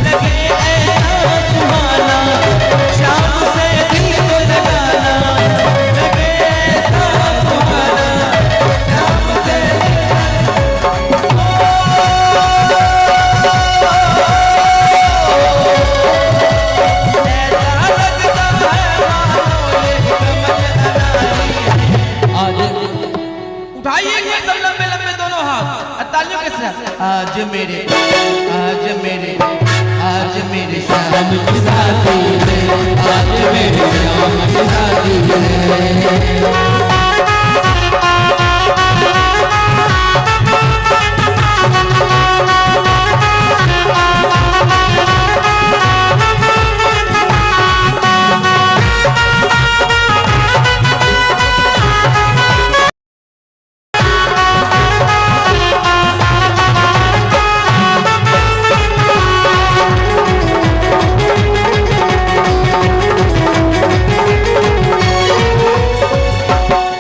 लगे ऐसा सुहाना, श्याम से दिल को लगाना, लगे ऐसा सुहाना, श्याम से ऐसा लगता है मानो ये कमल अनारी है। आज उठाइए एक बार सब लंबे लंबे दोनों हाथ और तालियों के साथ। आज मेरे, आज मेरे, आज मेरे श्याम की शादी है, आज मेरे श्याम की शादी है।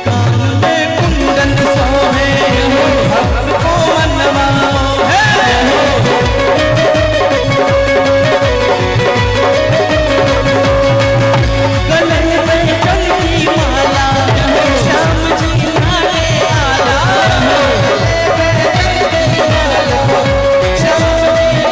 कान में कुंडल सोहे, भक्त को मनवा मोहे। गले में चंदी माला, श्याम जी लागे आला। गले में चंदी माला, श्याम जी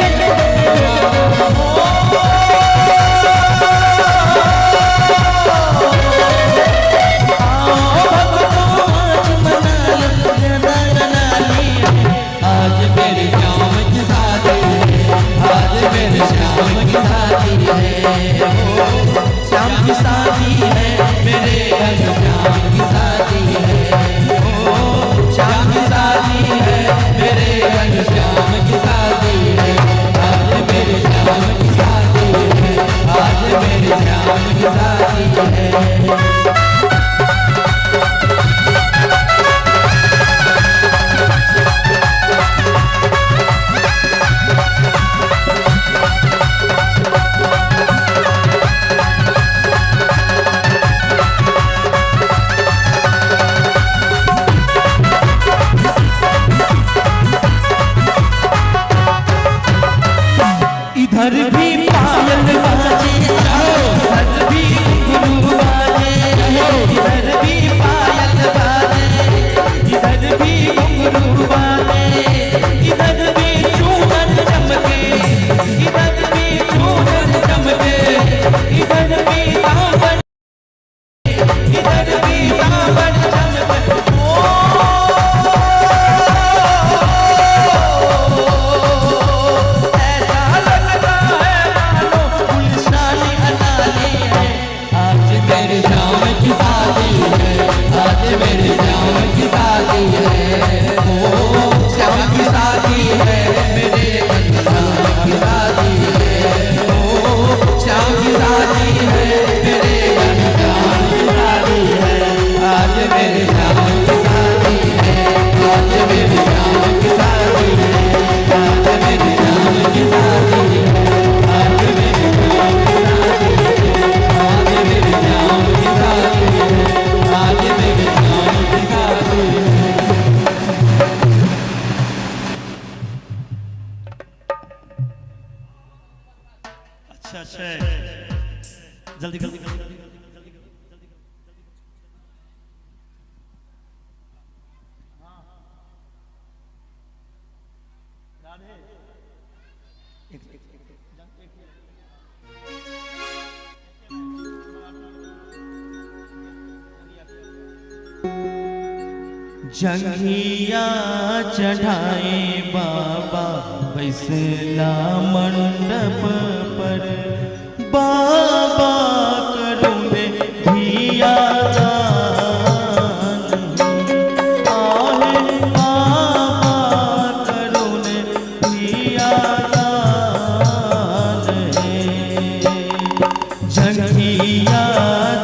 आओ भक्तों आज मना लो राधा रनाली है। आज मेरे श्याम की शादी है, आज मेरे श्याम की शादी है, ओ श्याम की शादी है, मेरे घर श्याम की शादी है, ओ श्याम की शादी है, मेरे घर श्याम की शादी है, आज मेरे श्याम की शादी है, आज मेरे श्याम की शादी है। इधर भी पायल बाजे, इधर भी घुंघरू बाजे, इधर भी पायल बाजे, इधर भी घुंघरू बाजे, इधर भी चूनर चमके, इधर भी चूनर चमके, इधर भी तांबन, इधर भी तांबन चमके। ऐसा लगता है मानो गुलशन अनाली है। आज मेरे श्याम की शादी है, आज मेरे श्याम की शादी है, ओ श्याम की शादी है, मेरे घर श्याम की शादी है, ओ श्याम की शादी है, मेरे घर श्याम की शादी है, आज मेरे श्याम की शादी है, आज मेरे श्याम की शादी है, आज मेरे श्याम की शादी। जंघिया चढ़ाए बाबा बैसला मंडप पर, बाबा करुणे धिया दान, आहे बाबा करुणे धिया दान हे। जंघिया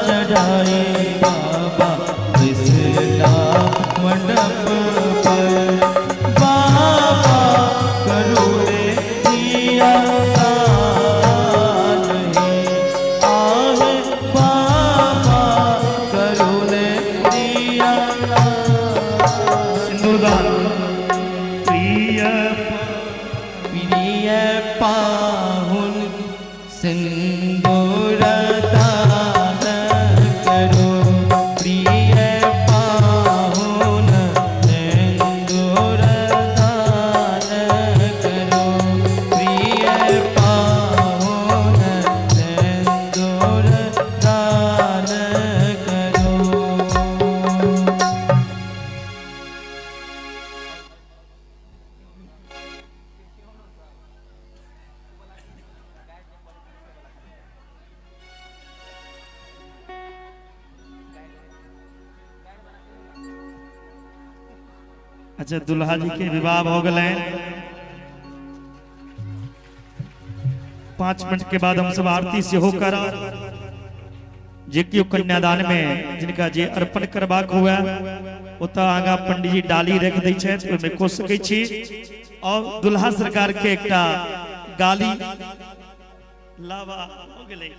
चढ़ाए बाबा बैसला मंडप पर, बाबा करुणे धिया दान हे, आहे बाबा करुणे धिया दान। सिंदूरदान प्रिय प्रिय पाहुन सिंदूर दान करो, प्रिय पाहुन सिंदूर दान करो, प्रिय पाहुन सिंदूर दान करो। अच्छा, दुल्हा जी के विवाह हो गए। 5 मिनट के बाद हम सब आरती से हो कर जे केओ कन्यादान में जिनका जे अर्पण करबाक हुए ओतऽ आगा पंडित जी डाली रख दै छथि, ओहिमे कऽ सकै छी। और दुल्हा सरकार के एकटा गाली लावा हो गेलै।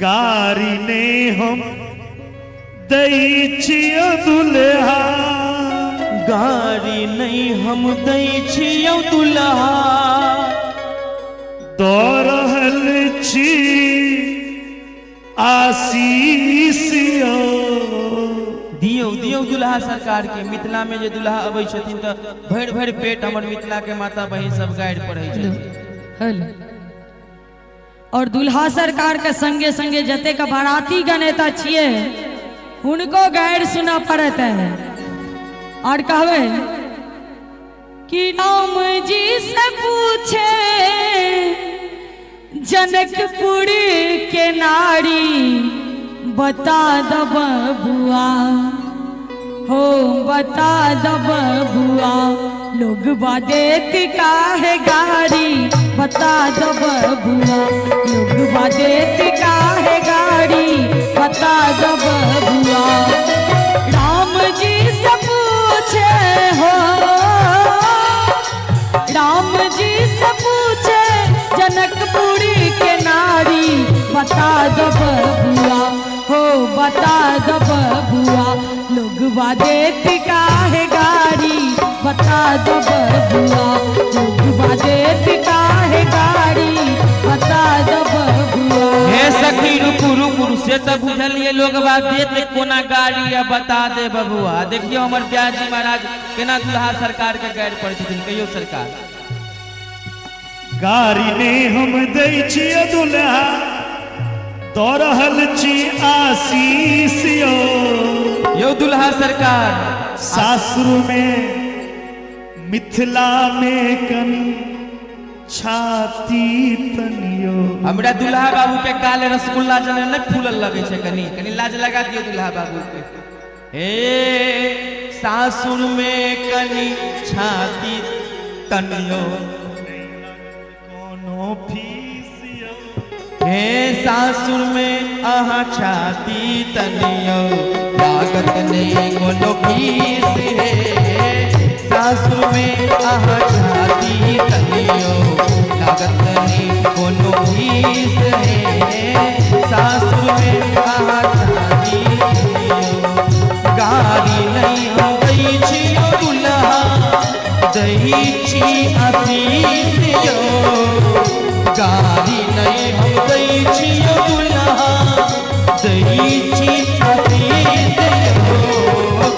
गारी ने हम दै छियौ दुल्हा, गारी नहीं हम दै छियौ दुल्हा, दऽ रहल छी आशीष यौ। दियौ दियौ दुल्हा सरकार के। मिथिला में जे दुल्हा अबै छथिन तऽ भरि भरि पेट हमर मिथिला के माता बहिन सब गारि पढ़ै छथिन। हेलो। और दुल्हा सरकार के संगे संगे जते के बाराती गणेता छिए हुनको गारि सुना पड़त है। और कहबे कि राम जी से पूछे जनकपुर के नारी, बता द बबुआ हो बता द बबुआ, लोग देत काहे गारी, बता द बबुआ, लोग देत काहे गारी, बता द बबुआ। राम जी से पूछे हो, राम जी से पूछे जनकपुरी के नारी, बता द बबुआ हो बता द बबुआ, लोग देत काहे गारी, बता द बबुआ, लोग देत काहे गारी, बता द बबुआ। हे सखी रुकू रुकू, से तऽ बुझलियै लोग देत कोना गाड़ी आ बता दे बबुआ। देखियौ हमर ब्यास जी महाराज केना दुल्हा सरकार के गारि पढ़ै छथिन। कहियौ सरकार। गारी ने हम दै छियै दुल्हा, दऽ रहल छी आशीष यौ। यौ दुल्हा सरकार, सासुर में मिथिला में कनी छाती तनियो। हमरा दुल्हा बाबू के काले रसगुल्ला जने नहीं फूलल लगे छै, कनी कनी लाज लगा दियौ दुल्हा बाबू के। हे सासुर में कनी छाती तनियो, कोनो फीस यौ। हे सासुर में अहाँ छाती तनियो, लागत नहीं कोनो फीस हे। सासुर में अहाँ छाती तनियो, लागत नहीं कोनो फीस हे। सासुर में अहाँ छाती तनियो, गारी नहीं हम दै छियौ दुल्हा, दै छी आशीष यौ। गारी नहीं हम दै छियौ दुल्हा, दै छी आशीष यौ।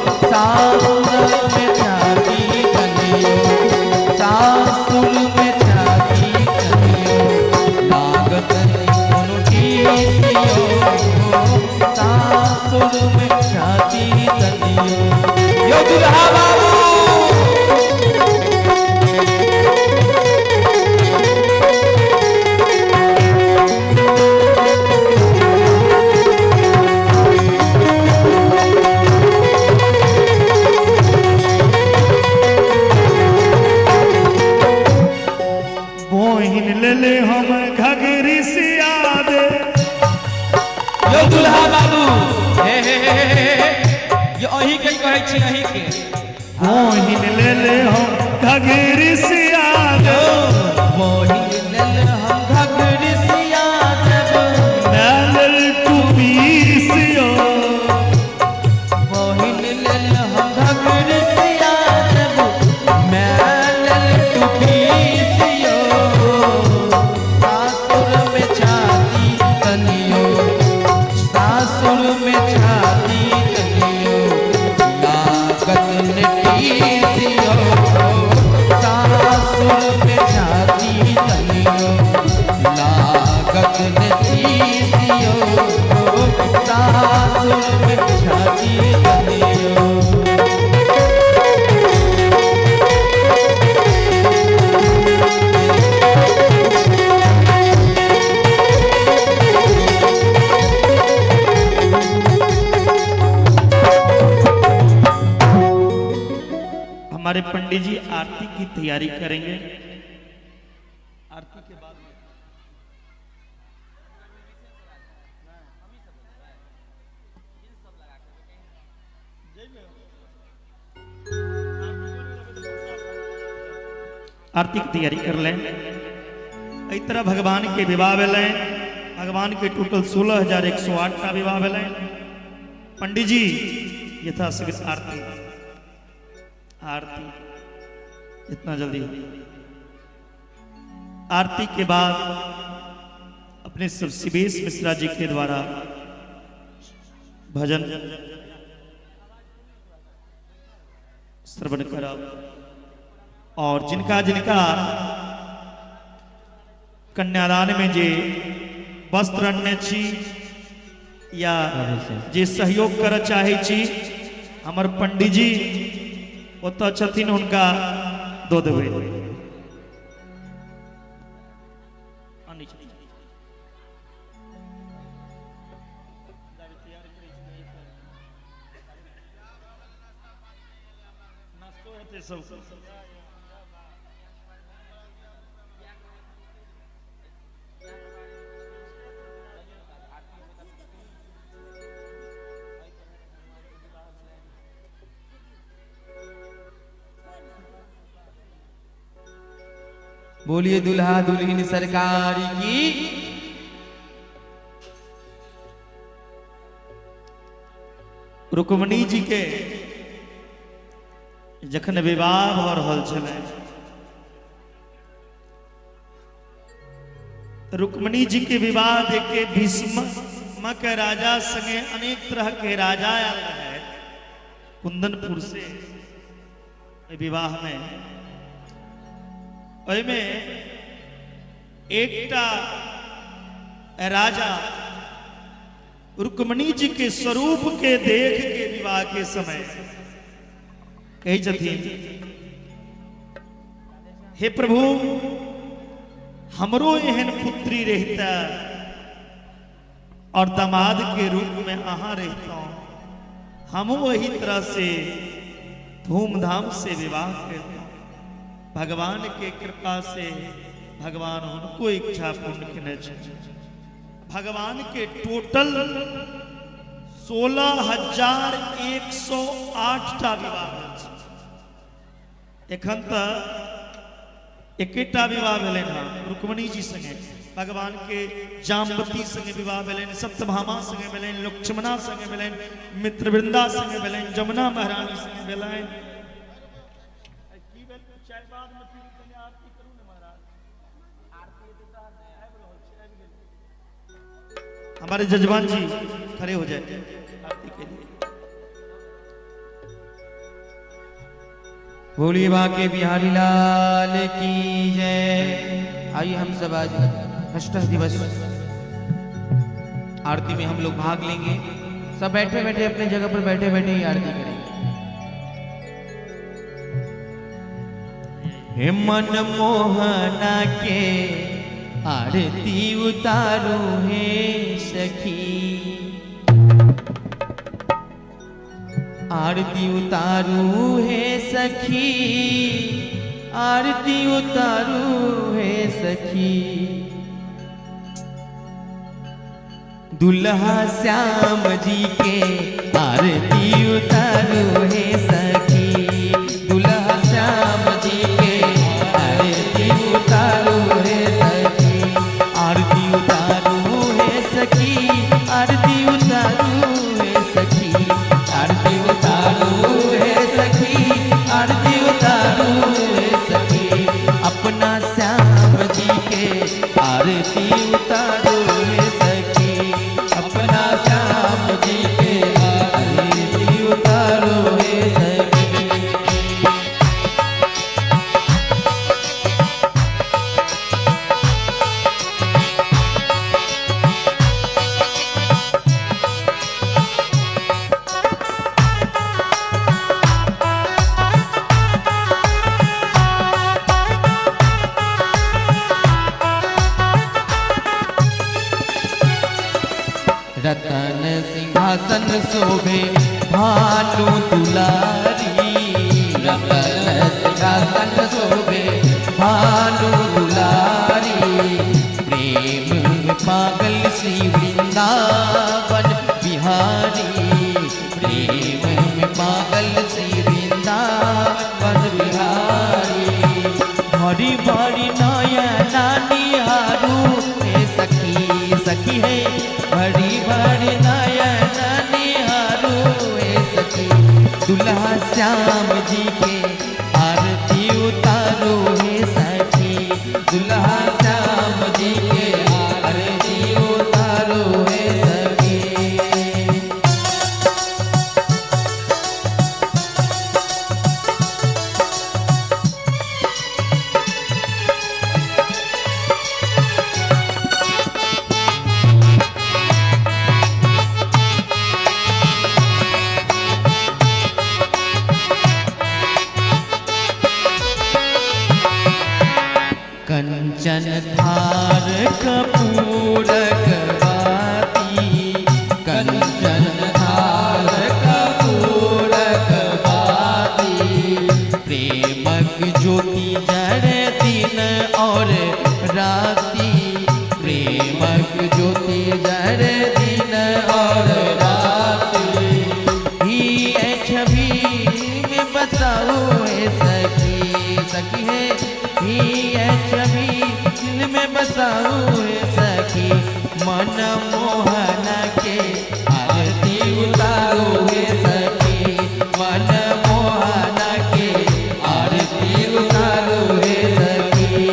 ओ दुल्हा बाबू, हे हे हे हे हे, हे ये अहीं के कहै छी, अहीं के। मोहिन ले ले हम घघरी सिया दो। मोहिन लेल हम घघरी सिया देब। लाल टूपी सियो। मोहिन लेल हम घघरी सिया देब, मैं लेल टूपी सियो। सासुर में छाती तनियो, सासुर में छाती तनियो, लागत नटीसियो। सासुर में छाती तनियो, लागत नटीसियो। सासुर में छाती तनियो। हमारे पंडित जी आरती की तैयारी करेंगे। आरती के बाद आरती की तैयारी कर लें। एहि तरह भगवान के विवाह भेलै। भगवान के टोटल 16,108 टा विवाह भेलै। पंडित जी यथाशीघ्र आरती, आरती इतना जल्दी। आरती के बाद अपने सब शिवेश मिश्रा जी के द्वारा भजन श्रवण करब। और जिनका जिनका कन्यादान में जे वस्त्र अनने छी या जे सहयोग कर चाहे छी, हमर पंडित जी ओतऽ छथिन, हुनका दऽ देबै। बोलिए दुल्हा दुल्हन सरकार की। रुक्मणी जी के जखन विवाह भऽ रहल छलै, रुक्मणी जी के विवाह देख के भीष्म के राजा संगे अनेक तरह के राजा आयल रहे कुंदनपुर से विवाह में। ओहिमे एकटा राजा रुक्मणी जी के स्वरूप के देख के विवाह के समय कहै छथिन, हे प्रभु, हमरो एहन पुत्री रहिता और दामाद के रूप में अहाँ रहितौं, हमहूँ वही तरह से धूमधाम से विवाह करतौं। भगवान के कृपा से भगवान उनको इच्छा पूर्ण केने छै। भगवान के टोटल 16,108 टा विवाह भेल छै। एखन तऽ एकेटा विवाह भेलनि हँ रुक्मणी जी संगे। भगवान के जाम्बती संगे विवाह भेलनि, सत्यभामा संगे भेलनि, लक्ष्मणा संगे भेलनि, मित्रवृंदा संगे भेलनि, जमुना महारानी संगे भेलनि। हमारे जजमान जी खड़े हो जाए आरती के लिए। बोलिए बाके बिहारी लाल की जय। आइए हम सब आज अष्टम दिवस आरती में हम लोग भाग लेंगे। सब बैठे बैठे अपने जगह पर बैठे बैठे ही आरती करेंगे। हे मन मोहना के आरती उतारू हे सखी, आरती उतारू हे सखी, आरती उतारू हे सखी। दुल्हा श्याम जी के आरती उतारू हे सखी, दुल्हा श्याम जी के आरती उतारू हे सखी, आरती उतारू हे सखी, आरती उतारू हे सखी, आरती उतारू हे सखी, आरती उतारू हे सखी, अपना श्याम जी के आरती उतारू हे सखी, अपना श्याम जी के आरती उतारो हे सखी। रतन सिंहासन शोभे भानु दुलारी, रतन सिंहासन शोभे भानु दुलारी, प्रेम में पागल श्री वृंदावन बिहारी, प्रेम में पागल श्री वृंदावन बिहारी, भरी भरी नयना निहारू हे सखी, सखी है भरी भरी नयना निहारू हे सखी, दुल्हा श्याम जी के आरती उतारो हे सखी, दुल्हा श्याम जी के आरती उतारो हे सखी। कंचन थार कपूरक बाती, कंचन थार कपूरक बाती, प्रेमक ज्योति जरे दिन और राती, प्रेमक ज्योति जरे दिन और राती, ही छवि में बसाओ हे सखी, सखी है ही छवि दिल में बसाओ हे सखी, मन मोहन के आरती उतारो हे सखी, मन मोहन के आरती उतारो हे सखी।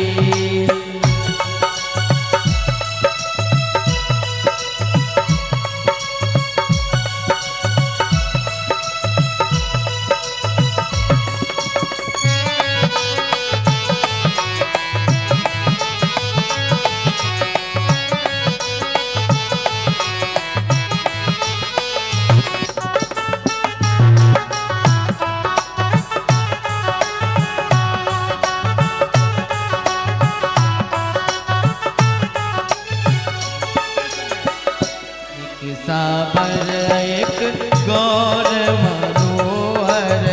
एक साबर एक गौर मनोहर,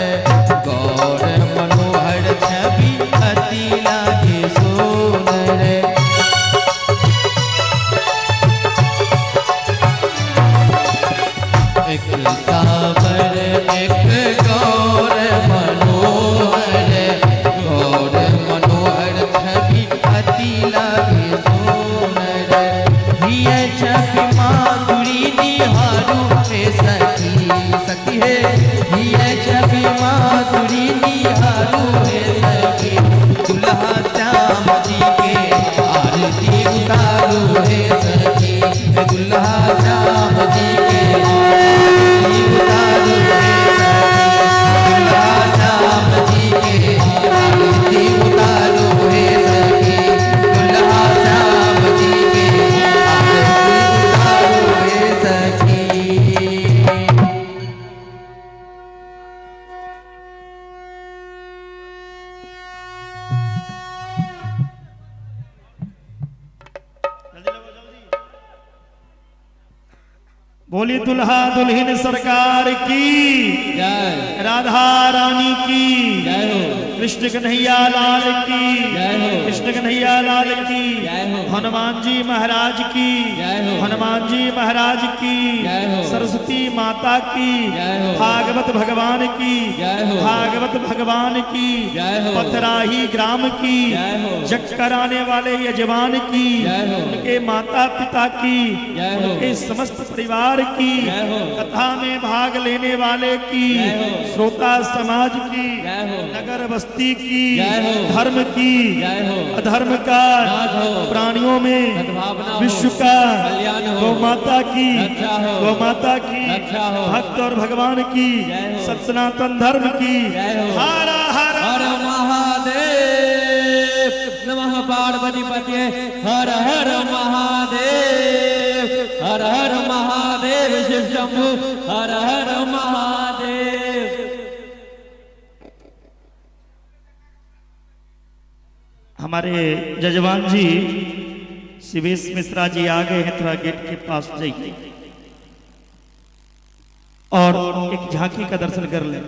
गौर मनोहर छवि अति लागे सोनर, एक साबर एक गौर मनोहर, गौर मनोहर छवि अति लागे सोनर, हिय छवि माधुरी निहारू हे सखी, सखी हे हिय छवि माधुरी निहारू हे सखी, दुल्हा श्याम जी के आरती उतारू हे सखी, दुल्हा श्याम जी के आरती उतारू हे सखी, दुल्हा श्याम जी के आरती उतारू हे सखी, दुल्हा श्याम जी के आरती उतारू हे सखी। बोली दुल्हा दुल्हन सरकार की जय, राधा रानी की जय हो। कृष्ण कन्हैया लाल की जय हो। कृष्ण कन्हैया लाल की जय हो। हनुमान जी महाराज की जय हो। हनुमान जी महाराज की जय हो। सरस्वती माता की जय हो। भागवत भगवान की जय हो। भागवत भगवान की जय हो। पथराही ग्राम की जय हो। जग कराने वाले यजमान की जय हो। उनके माता पिता की जय हो। उनके समस्त परिवार की जय हो। कथा में भाग लेने वाले की जय हो। श्रोता समाज की जय हो। नगर बस्ती की जय हो। धर्म की जय हो। अधर्म का नाश हो। प्राणियों में सद्भावना हो। विश्व का कल्याण हो। गौ माता की रक्षा हो। गौ माता की रक्षा हो। भक्त और भगवान की जय हो। सत सनातन धर्म की जय हो। हर हर हर महादेव नमः पार्वती पते हर हर महादेव हर हर महादेव शिव शंभु हर हर महादेव। हमारे जजवान जी शिवेश मिश्रा जी आ गए हैं, थोड़ा गेट के पास जाइए और एक झांकी का दर्शन कर लें।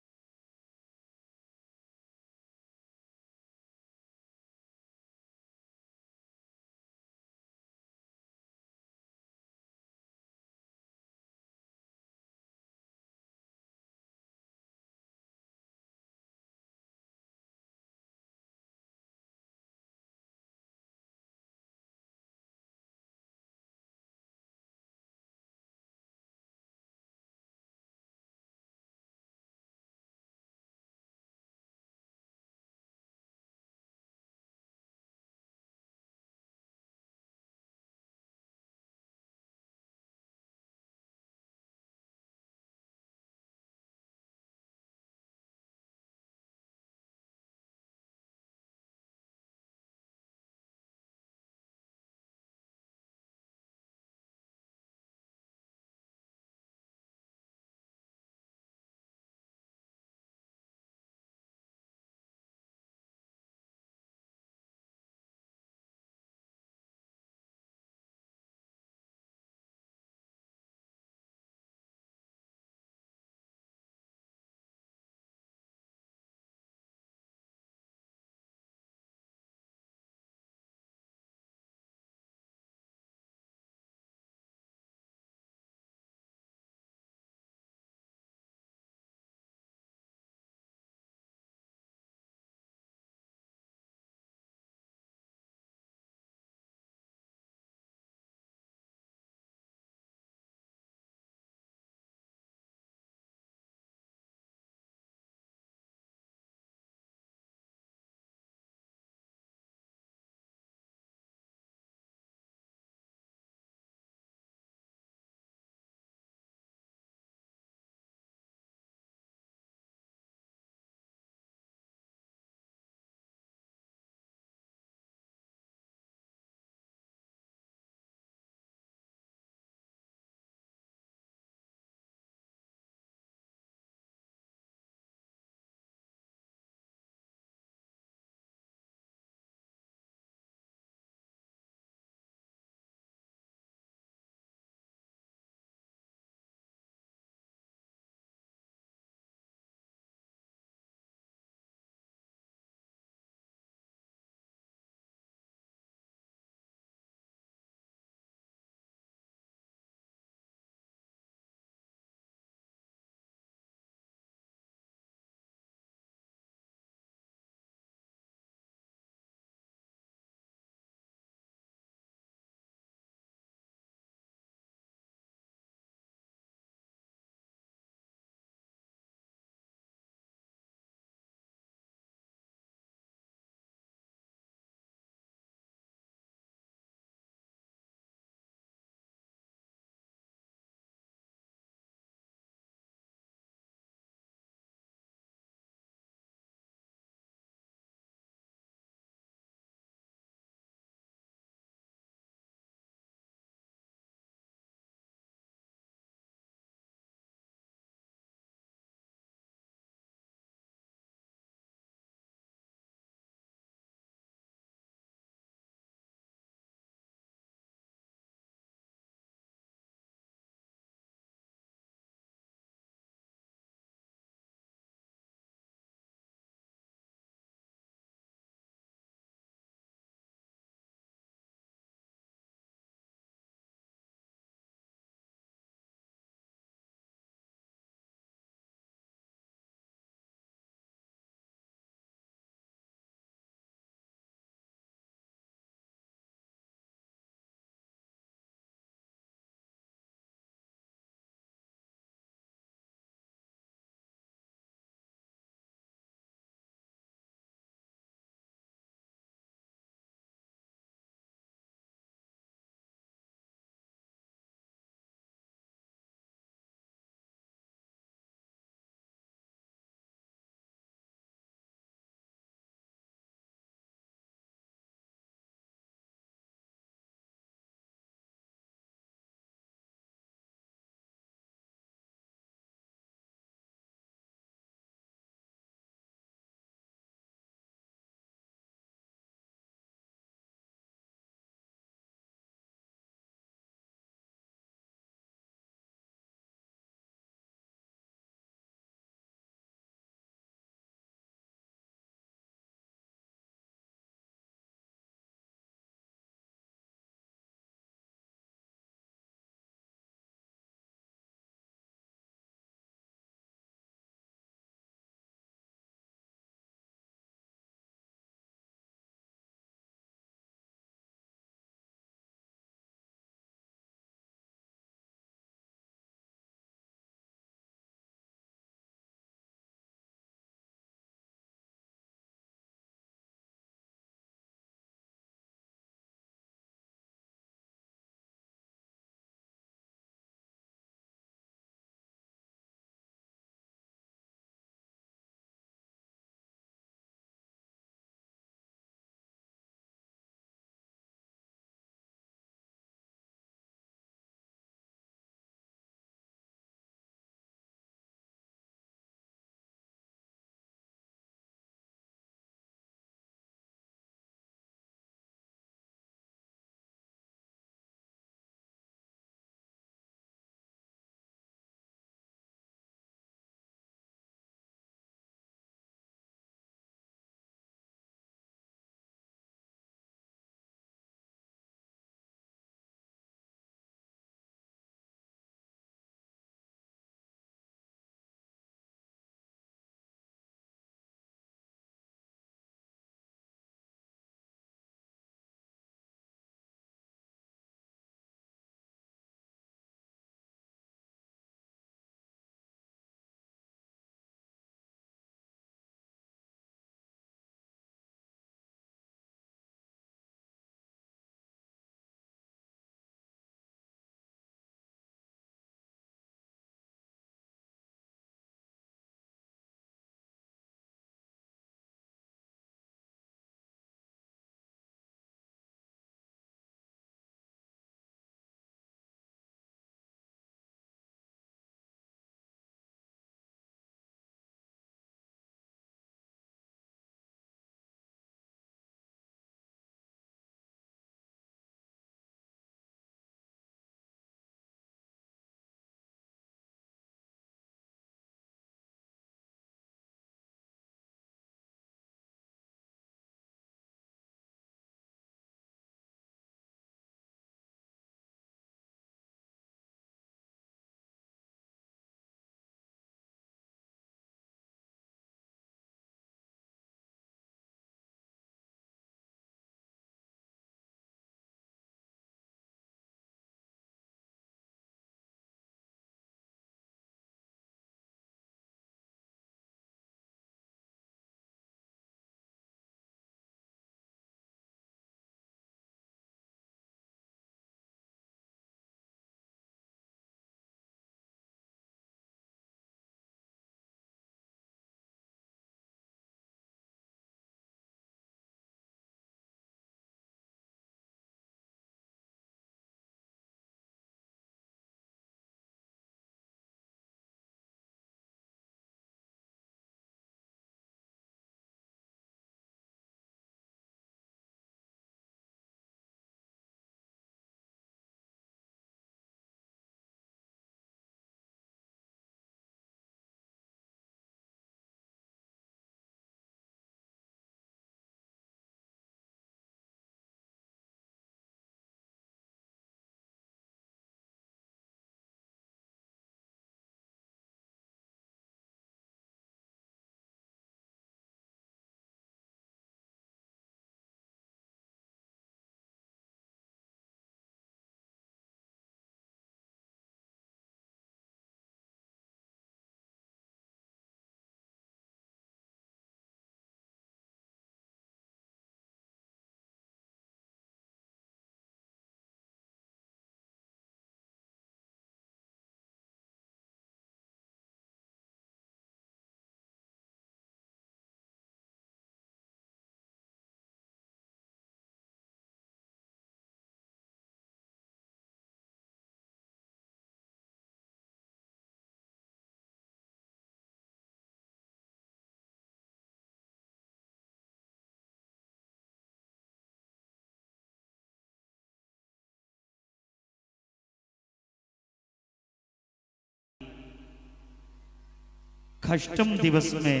खष्टम दिवस में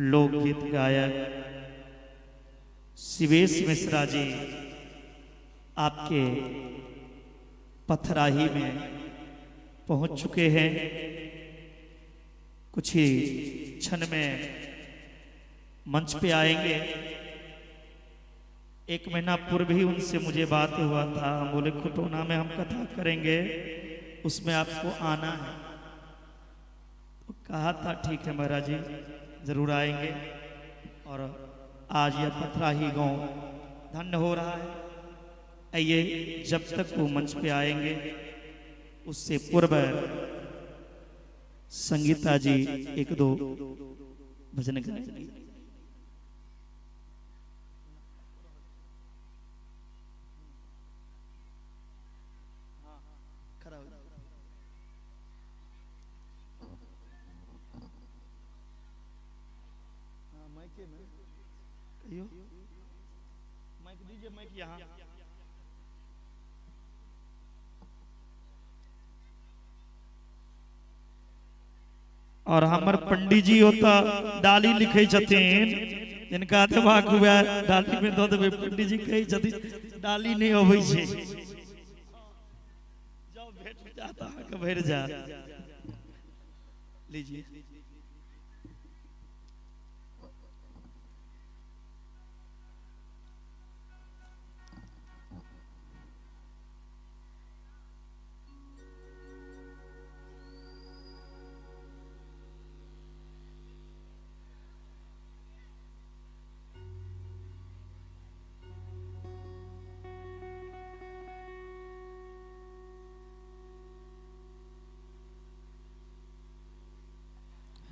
लोकगीत गायक शिवेश मिश्रा जी आपके पथराही में पहुंच चुके हैं। कुछ ही क्षण में मंच पे आएंगे। एक महीना पूर्व ही उनसे मुझे बात हुआ था। हम बोले खुटौना में हम कथा करेंगे, उसमें आपको आना है। तो कहा था ठीक है महाराज जी, जरूर आएंगे। और आज यह पथराही गांव धन्य हो रहा है। आइए, जब तक वो मंच पे आएंगे उससे पूर्व संगीता जी एक दो भजन गाएंगी। माइक दीजिए, माइक यहाँ। और हमर पंडित जी होता डाली लिखे छथिन, जिनका दिमाग हुआ डाली में दऽ देबै। पंडित जी कहै छथिन डाली नहीं अबै छै, जाओ भेट जात अहाँके भरि जात। लीजिए।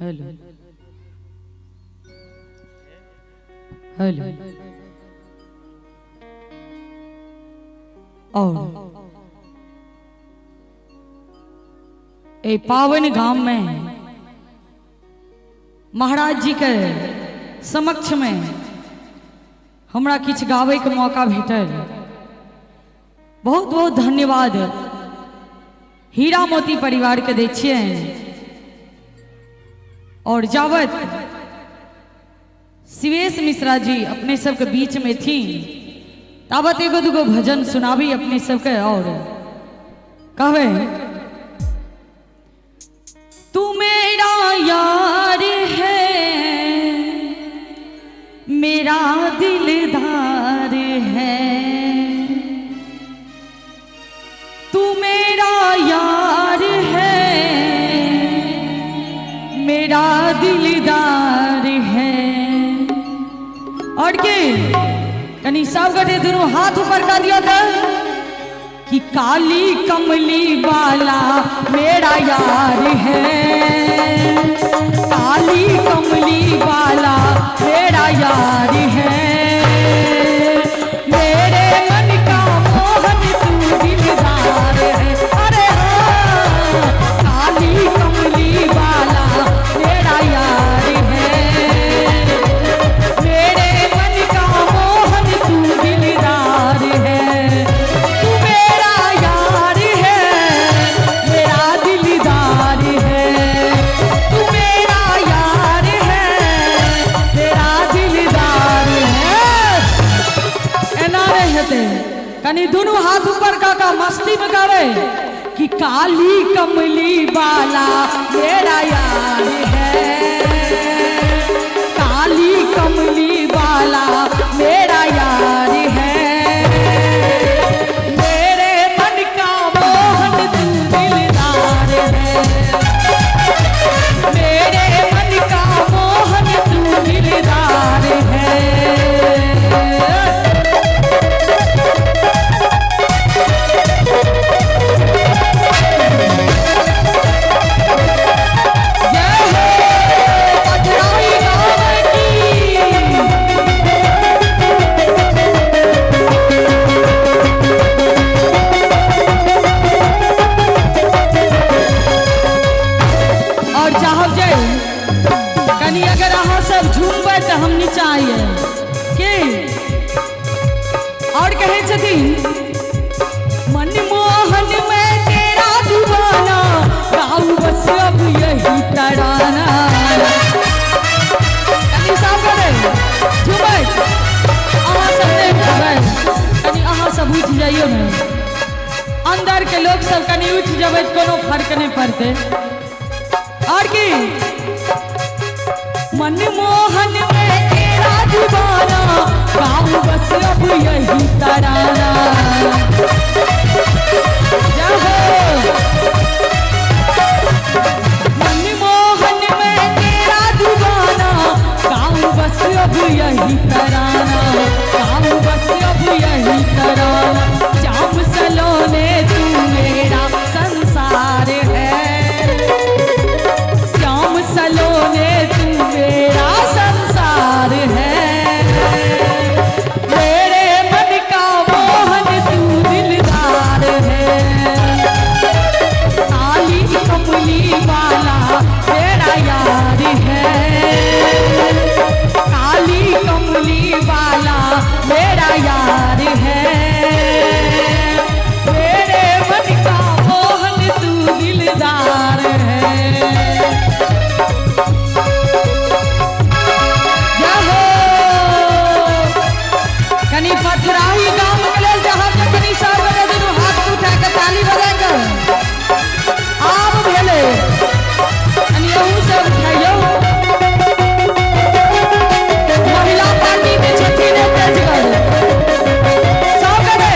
Hello hello. और ए पावन गांव में महाराज जी के समक्ष में हमरा किछु गाबै के मौका भेटल। बहुत बहुत धन्यवाद हीरा मोती परिवार के दै छियनि। और जावत शिवेश मिश्रा जी अपने सबके बीच में थी, तावत एगो दूगो भजन सुनाबी अपने सबके। और कहवे, तू मेरा यार है, मेरा दिलदार है, तू मेरा यार है, मेरा दिलदार है। और के कनी सब गटे दोनों हाथ ऊपर कर दिया था कि काली कमली वाला मेरा यार है, काली कमली वाला मेरा यार है, मेरे मन का मोहन तू दिलदार है। अरे हाँ, काली कमली वाला मेरा यार है, मेरे मन का मोहन तू दिलदार है, तू मेरा यार है, मेरा दिलदार है, तू मेरा यार है, मेरा दिलदार है। एना नहीं हेतै, कनी दुनू हाथ ऊपर का का मस्ती में गावे कि काली कमली वाला मेरा यार है, काली कमली वाला मेरा यार है, मेरे मन का मोहन तू दिलदार है, मेरे मन का मोहन तू दिलदार है। जय हो। जाइयो ने। अंदर के लोग सब कनि उठि जेबै तऽ कोनो फर्क नहि पड़तै। और की मनमोहन में तेरा दीवाना, गाऊं बस अब यही तराना। जय हो। मनमोहन में तेरा दीवाना, गाऊं बस अब यही तराना, गाऊं बस अब यही तराना। श्याम सलोने तू मेरा संसार है, श्याम सलोने तू मेरा संसार है। मेरे मन का मोहन तू दिलदार है, काली कमली वाला मेरा यार है, काली कमली वाला मेरा यार है। मेरे मन का मोहन तू दिलदार है। जय हो। कनी पथराही गाम के लेल जहाँ के कनी सब गोटे दुनू हाथ उठा के ताली बजा के आब भेलै, कनी अहूँ सब उठाइयौ। महिला पार्टी के छथिन तेजगढ़ सब गोटे।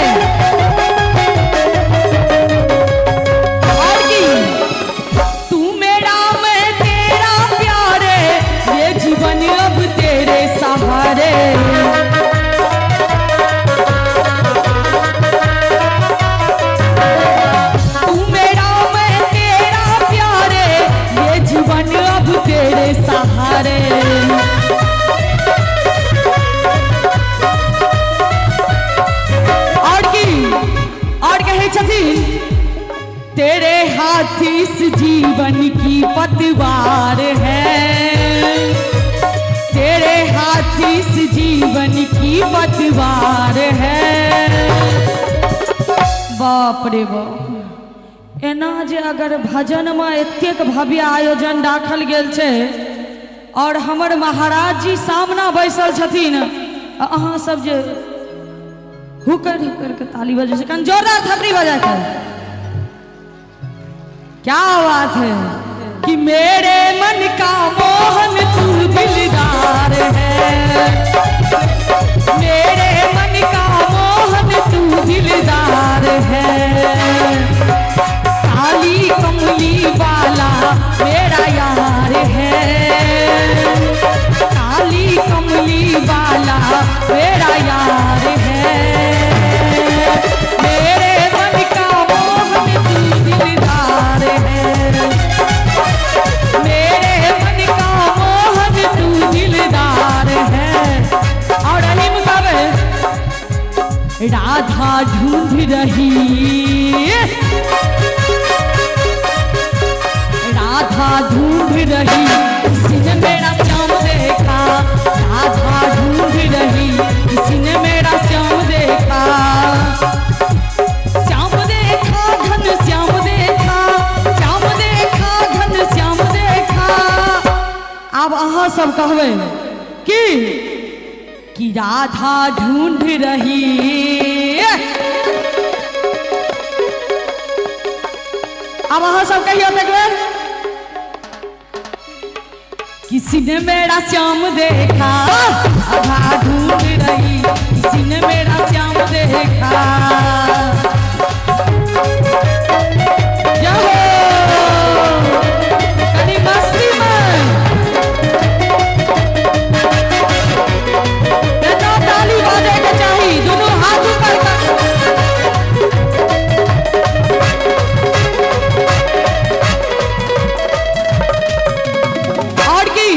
और की तू मेरा मैं तेरा प्यारे, ये जीवन अब तेरे सहारे। तू मेरा मैं तेरा प्यारे, ये जीवन अब तेरे सहारे। और की और कहै छथिन, तेरे हाथ इस जीवन की पतवार है, तेरे हाथ इस जीवन की पतवार है। बाप रे बाप, एना जे अगर भजनमे एतेक भव्य आयोजन राखल गेल छै और हमर महाराज जी सामना बैसल छथिन, आ अहाँ सब जे हुकर हुकर के ताली बजै छै, कनि जोरदार थपड़ी बजा के। क्या बात है कि मेरे मन का मोहन तू दिलदार है, मेरे मन का मोहन तू दिलदार है। काली कमली वाला मेरा यार है, काली कमली वाला मेरा यार है। मेरे मन का मोहन तू दिलदार है, मेरे मन का मोहन तू दिलदार है। और अही मुकाबे राधा ढूंढ रही, राधा ढूंढ रही किसी ने मेरा श्याम देखा, राधा ढूंढ रही किसी ने मेरा श्याम देखा। श्याम देखा घन श्याम देखा, श्याम देखा घन श्याम देखा। आब अहाँ सब कहबै की कि राधा ढूंढ रही। अब अहाँ सब कहियो तो एक बेर, किसी ने मेरा श्याम देखा, राधा ढूंढ रही किसी ने मेरा श्याम देखा। जय हो। कनी मस्ती में एना ताली बाजे के चाही, दुनू हाथ ऊपर कर। और की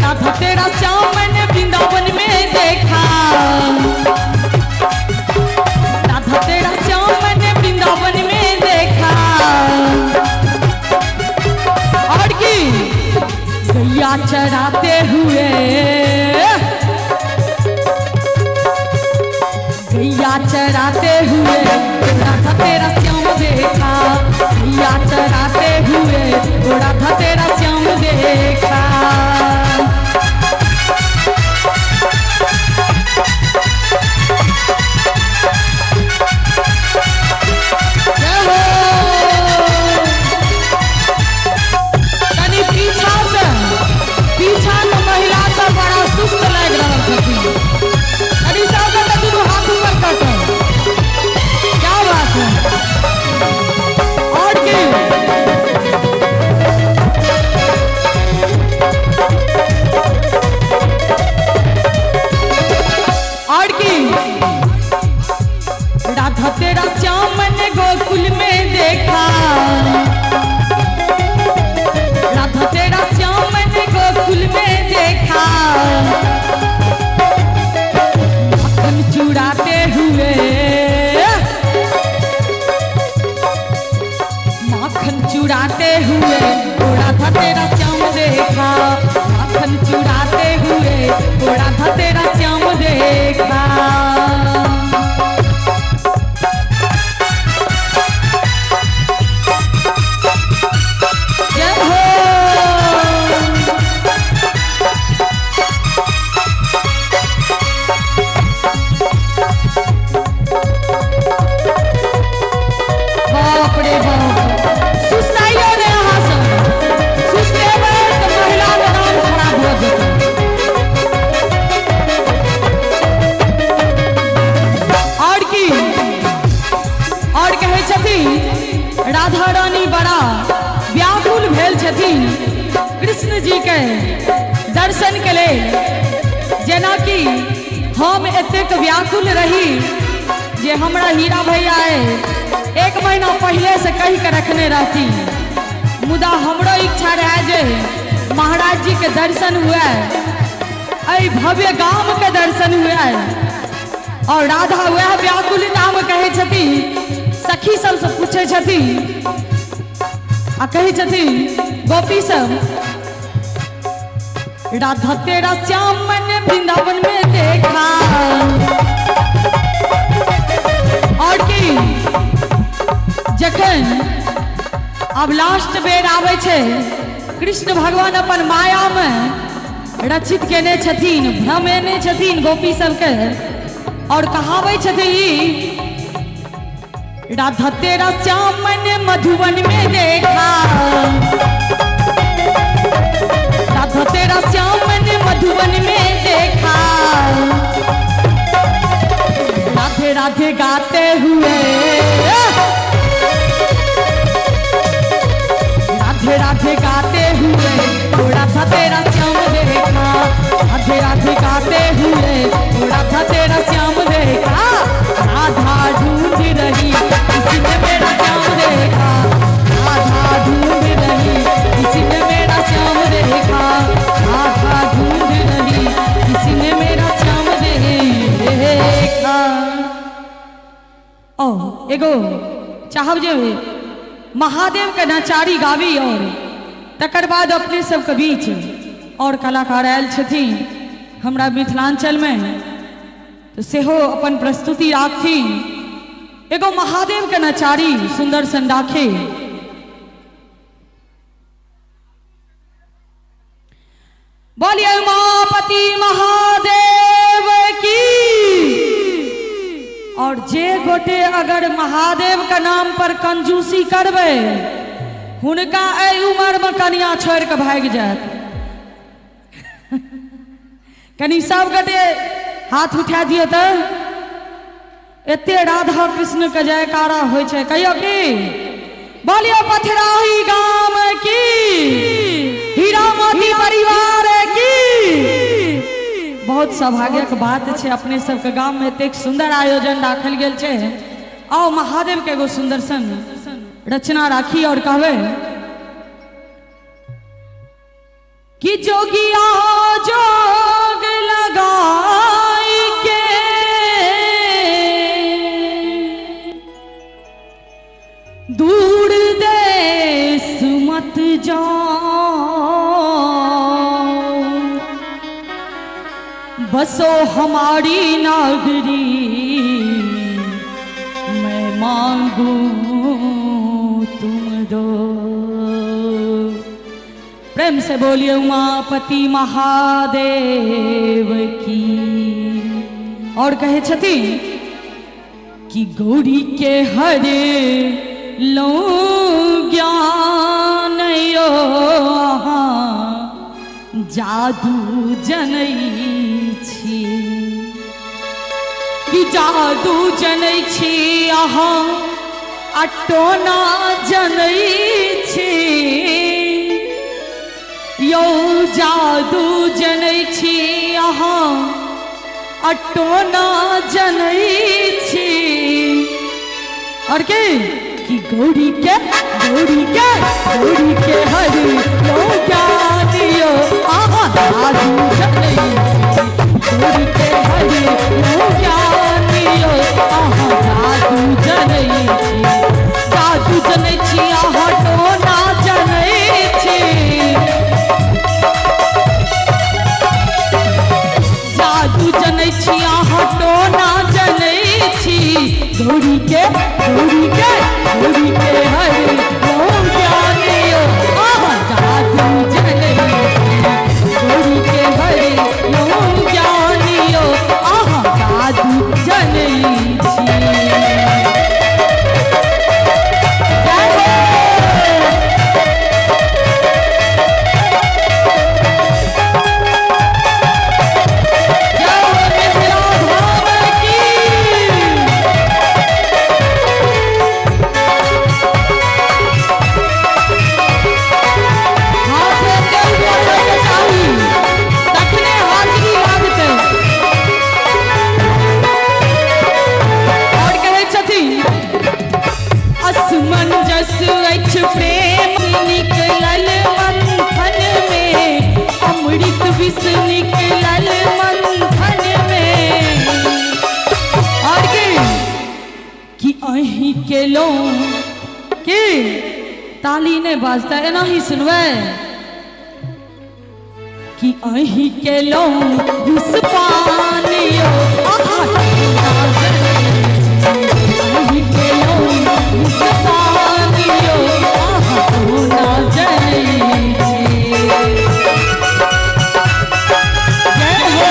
राधा तेरा श्याम मैंने वृंदावन में देखा, राधा तेरा श्याम मैंने वृंदावन में देखा। और की गैया चराते हुए, गैया चराते हुए राधा तेरा श्याम देखा, गैया चराते हुए राधा तेरा श्याम देखा। श्याम मैंने गोकुल में देखा, राधा तेरा श्याम मैंने गोकुल में देखा। माखन चुराते हुए, माखन चुराते हुए ओ राधा तेरा श्याम देखा, माखन चुराते हुए ओ राधा तेरा श्याम देखा। जय हो। बाप रे बाप, सुस्ताइयो ने अहाँ सब, सुस्तेबै तऽ महिला के नाम खराब भऽ जेतै। और की और कहै छथिन राधा रानी बड़ा व्याकुल भेल छथिन कृष्ण जी के दर्शन के लेल। जेनाकि हम एतेक व्याकुल रही जे हमरा हीरा भैया एक महीना पहले से कहि के रखने रहती, मुदा हमरो इच्छा रहे जे महाराज जी के दर्शन हुए, एहि भव्य गाम के दर्शन हुए। और राधा वएह व्याकुलता में कहै छथिन, सखी सबसे पूछै छथिन आ कहै छथिन गोपी सब, राधा तेरा श्याम मैंने वृंदावन में देखा। और की जखन अब लास्ट बेर आबै छै कृष्ण भगवान अपन माया में रचित केने छथिन, भ्रमेने छथिन गोपी सबके और कहाबै छथिन ई, राधा तेरा श्याम मैंने मधुबन में देखा, राधा तेरा श्याम मैंने मधुबन में देखा। राधे राधे गाते हुए, राधे राधे गाते हुए ओ राधा तेरा श्याम देखा, राधे राधे गाते हुए ओ राधा तेरा श्याम देखा। राधा ढूंढ रही किसी ने मेरा श्याम देखा, राधा ढूंढ रही किसी ने मेरा श्याम देखा, राधा ढूंढ रही किसी ने मेरा श्याम देखा। ओ एगो चाहब जे महादेव के नचारी गाबी और तकर बाद अपने सबके बीच और कलाकार आयल छथिन हमरा मिथिलांचल में, तो सेहो अपन प्रस्तुति राखथिन। एगो महादेव के नचारी सुंदर सन राखे। बोलिए उमापति महादेव की। और जे गोटे अगर महादेव के नाम पर कंजूसी करबै हुनका एहि उम्र में कनिया छोड़ के भागि जायत। कनी सब गोटे हाथ उठा दियौ तऽ एते राधा कृष्ण के जयकारा होइ छै। कहियौ की बोलियो पथराही गाम की, हीरा मोती परिवार की। बहुत सौभाग्यक बात छै अपने सबके गाम में एतेक सुंदर आयोजन राखल गेल छै। आओ महादेव के एगो सुंदर सन रचना राखी और कहबै कि जोगिया जोग लगाई के दूर देश मत जाओ, बसो हमारी नागरी, मैं मांगू तुम दो। प्रेम से बोलिए उमापति महादेव की। और कहे छथिन कि गौरी के हरे लो ज्ञान यो जादू जनै छी, कि जादू जनै छी अहाँ आ टोना जनै छी, यौ जादू जनै छी अहाँ आ टोना जनै छी। और के कि गौरी के, गौरी के, गौरी के हरि लो ज्ञानियो आहा जादू जनै छी। गौरी के हरि लो ज्ञानियो आहा जादू जनै छी। जादू जनै छी आहा टोना जनै छी। जादू जनै छी अहाँ टोना जनै छी। गौरी के, गौरी के, गौरी के हरि लो ज्ञानियो आहा जादू जनै छी। गौरी के हरि लो ज्ञानियो आहा जादू जनै छी। जय हो। जय हो मिथिला धाम की। हाथ एते ऊपर होइके चाही तखने हाजरी लागतै। और कहै छथिन असमंजस अछि प्रेम निकलल मंथन में, अमृत विष निकलल मंथन में। और के कि अहीं केलहुँ की ताली नहि बाजतै, एनाही सुनबै कि अहीं केलहुँ विष पानियो आहा टोना जनै छी। अहीं केलहुँ विष पानियो आहा टोना जनै छी। जय हो।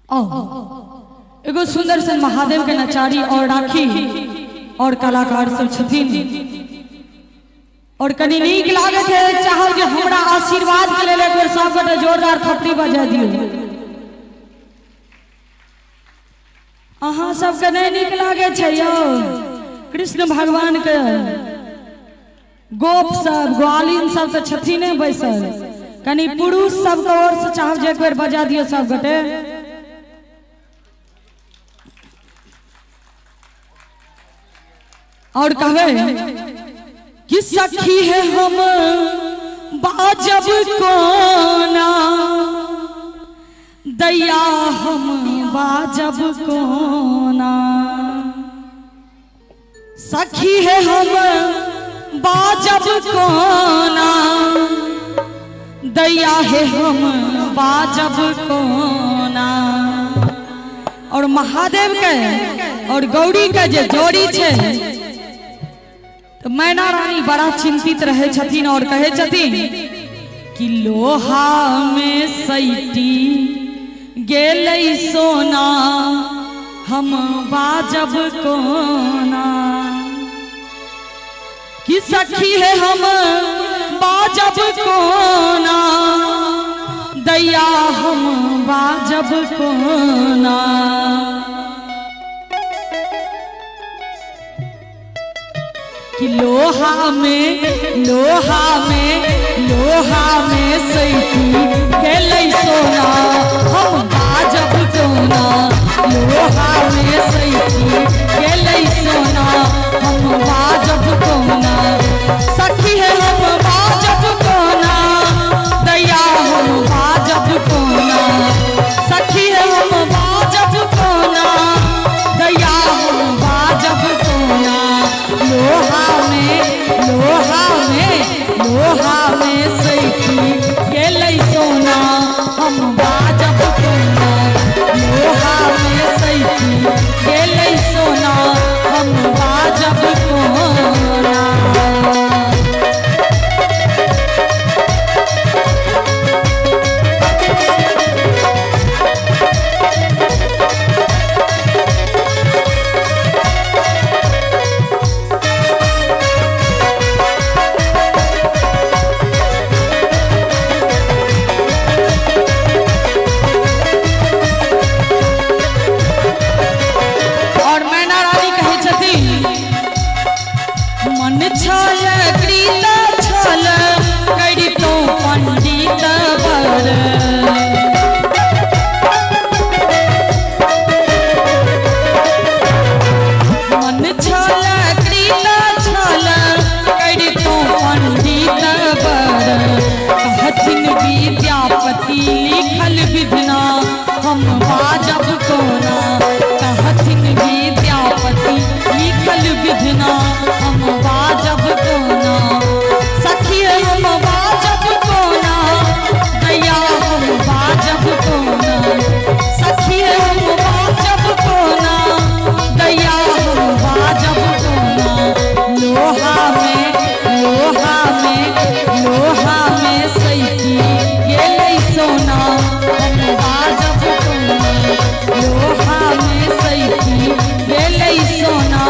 आओ एगो सुंदर सन महादेव के नचारी और राखी और कलाकार सब छथिन और कनी नीक लागत है चाहब जे हमरा आशीर्वाद के लेल एक बेर सब गोटे जोरदार थपड़ी बजा दियौ। अहाँ सबके नहीं नीक लागे छै यौ? कृष्ण भगवान के गोप सब ग्वालिन सब तऽ छथिन बैसल, कनी पुरुष सबके ओर से चाहब जे एक बेर बजा दियौ सब गोटे। और कहबे कि सखी है हम बाजब कोना, दैया हम बाजब कोना, सखी है हम बाजब कोना, दैया है हम बाजब कोना। और महादेव के और गौरी के जे जोड़ी छै तो मैना रानी बड़ा चिंतित रहे छथिन और कहे छथिन कि लोहा में सैटी गेलै सोना, हम बाजब कोना, कि सखी है हम बाजब कोना, दैया हम बाजब कोना। कि लोहा में लोहा में लोहा में सैटी गेलै सोना, हम बाजब कोना, लोहा में सैटी गेलै सोना, हम बाजब कोना, सखी है हम बाजब कोना, दैया हम बाजब कोना, सखी है हम बाजब कोना, दैया हम बाजब कोना, लोहा में लोहा में लोहा में सैटी गेलै सोना, हम बाजब कोना, लोहा में सैटी गेलै सोना, हम बाजब कोना। और मैना रानी कहै छथिन मन छल कृत छल करितो पंडित बर, मन छल कृत छल करितो पंडित बर, कहथिन विद्यापति लिखल विधना, हम बाजब कोना, कहथिन विद्यापति लिखल विधना, हम बाजब कोना, सखी हम बाजब कोना, दैया हम बाजब कोना, सखी हम बाजब कोना, दैया हम बाजब कोना, लोहा में लोहा में लोहा में सैटी गेलै सोना, हम बाजब कोना, लोहा में सैटी गेलै सोना,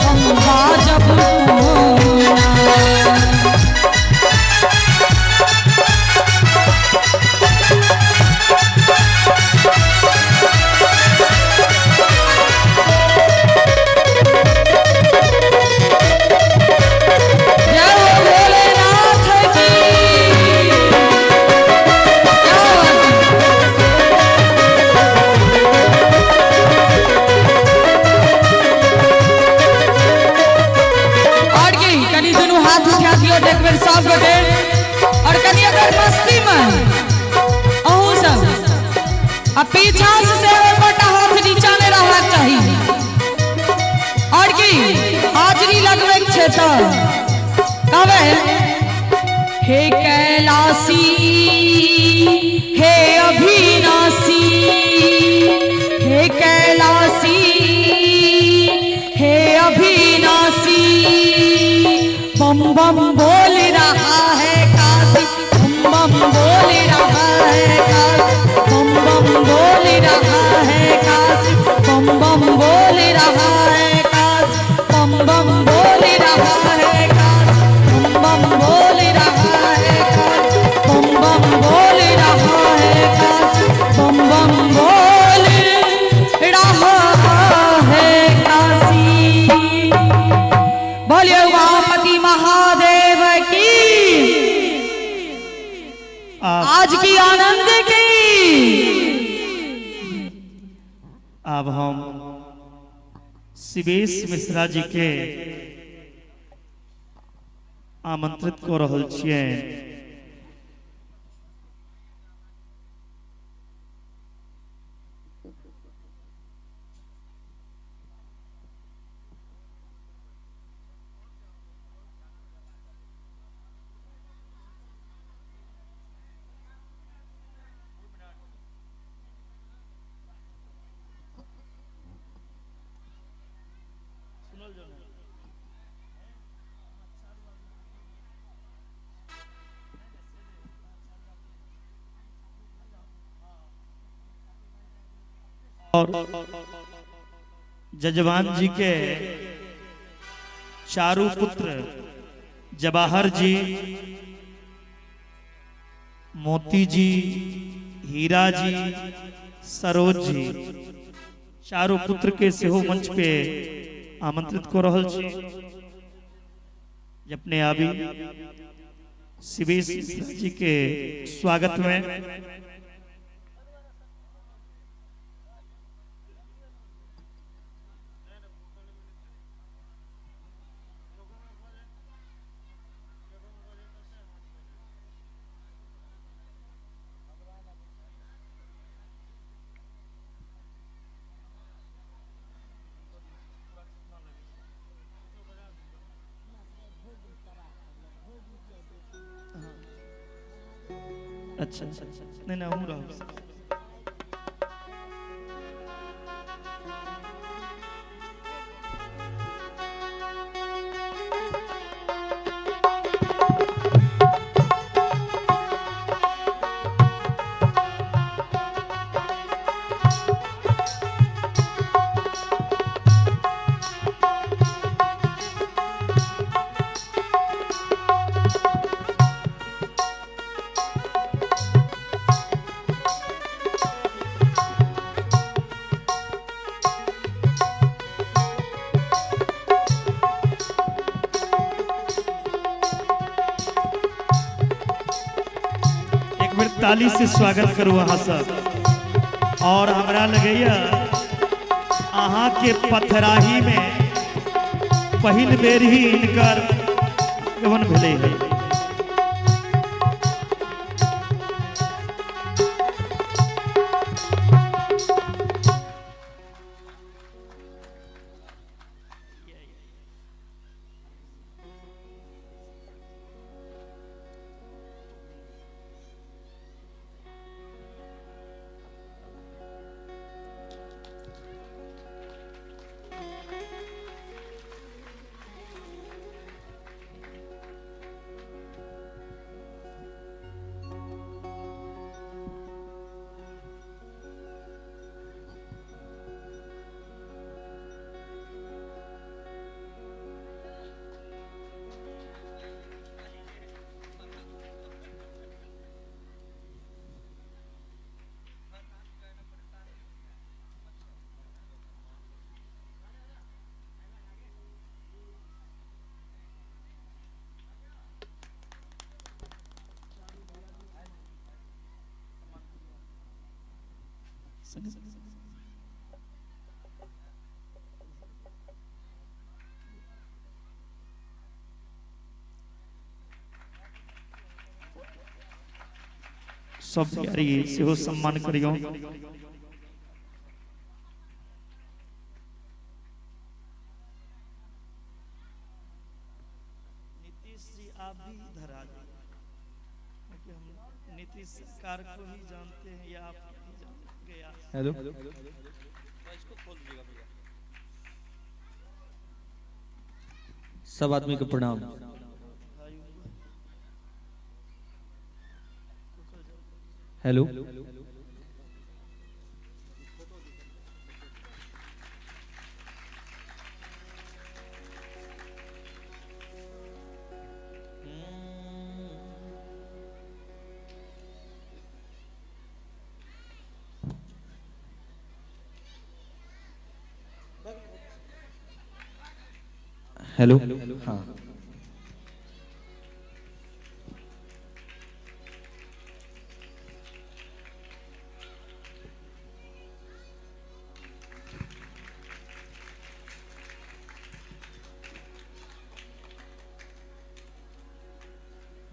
हम बाजब कोना। जय हो भोलेनाथ की। क्या बात है? और की कनी दुनू हाथ उठा दियो एक बेर सब गोटे, और कनी अगर मस्ती में अहूँ सब आ पीछा से एकोटा हाथ नीचा नहीं रहबाक चाही। और की हाजरी लगबे के छै तऽ कहबै हे कैलासी हे अविनाशी, हे कैलासी हे अविनाशी, बम बम बोल रहा है काशी, बम बम बोल रहा है काशी, बम बम बोल रहा है। बम बोल रहा है काशी, बम बम बोल रहा है काशी, बम बम बोल रहा है काशी। बोलिए उमापति महादेव की, आज की आनंद की। अब हम शिवेश मिश्रा जी के आमंत्रित कर रहल छियै। और जजवान जी के चारू पुत्र जवाहर जी, मोती जी, हीरा जी, सरोज जी, चारू पुत्र के सेहो मंच पे आमंत्रित कर रहल छी जे अपने आबी शिवेश मिश्रा जी के स्वागत में। अच्छा अच्छा, नहीं नहीं हम रहो। एक बेर ताली से स्वागत करू अहाँ सब। और हमरा लगैया अहाँ के पथराही में पहिल बेर ही इनकर आगमन भेलै है। सब प्यारी सेहो सम्मान करियो। नीतीश जी आप भी इधर आ जाइए, क्योंकि हम नीतीश सरकार को ही जानते हैं या आप ही जानते गया। हेलो, सब आदमी को प्रणाम। हेलो, हेलो, हाँ,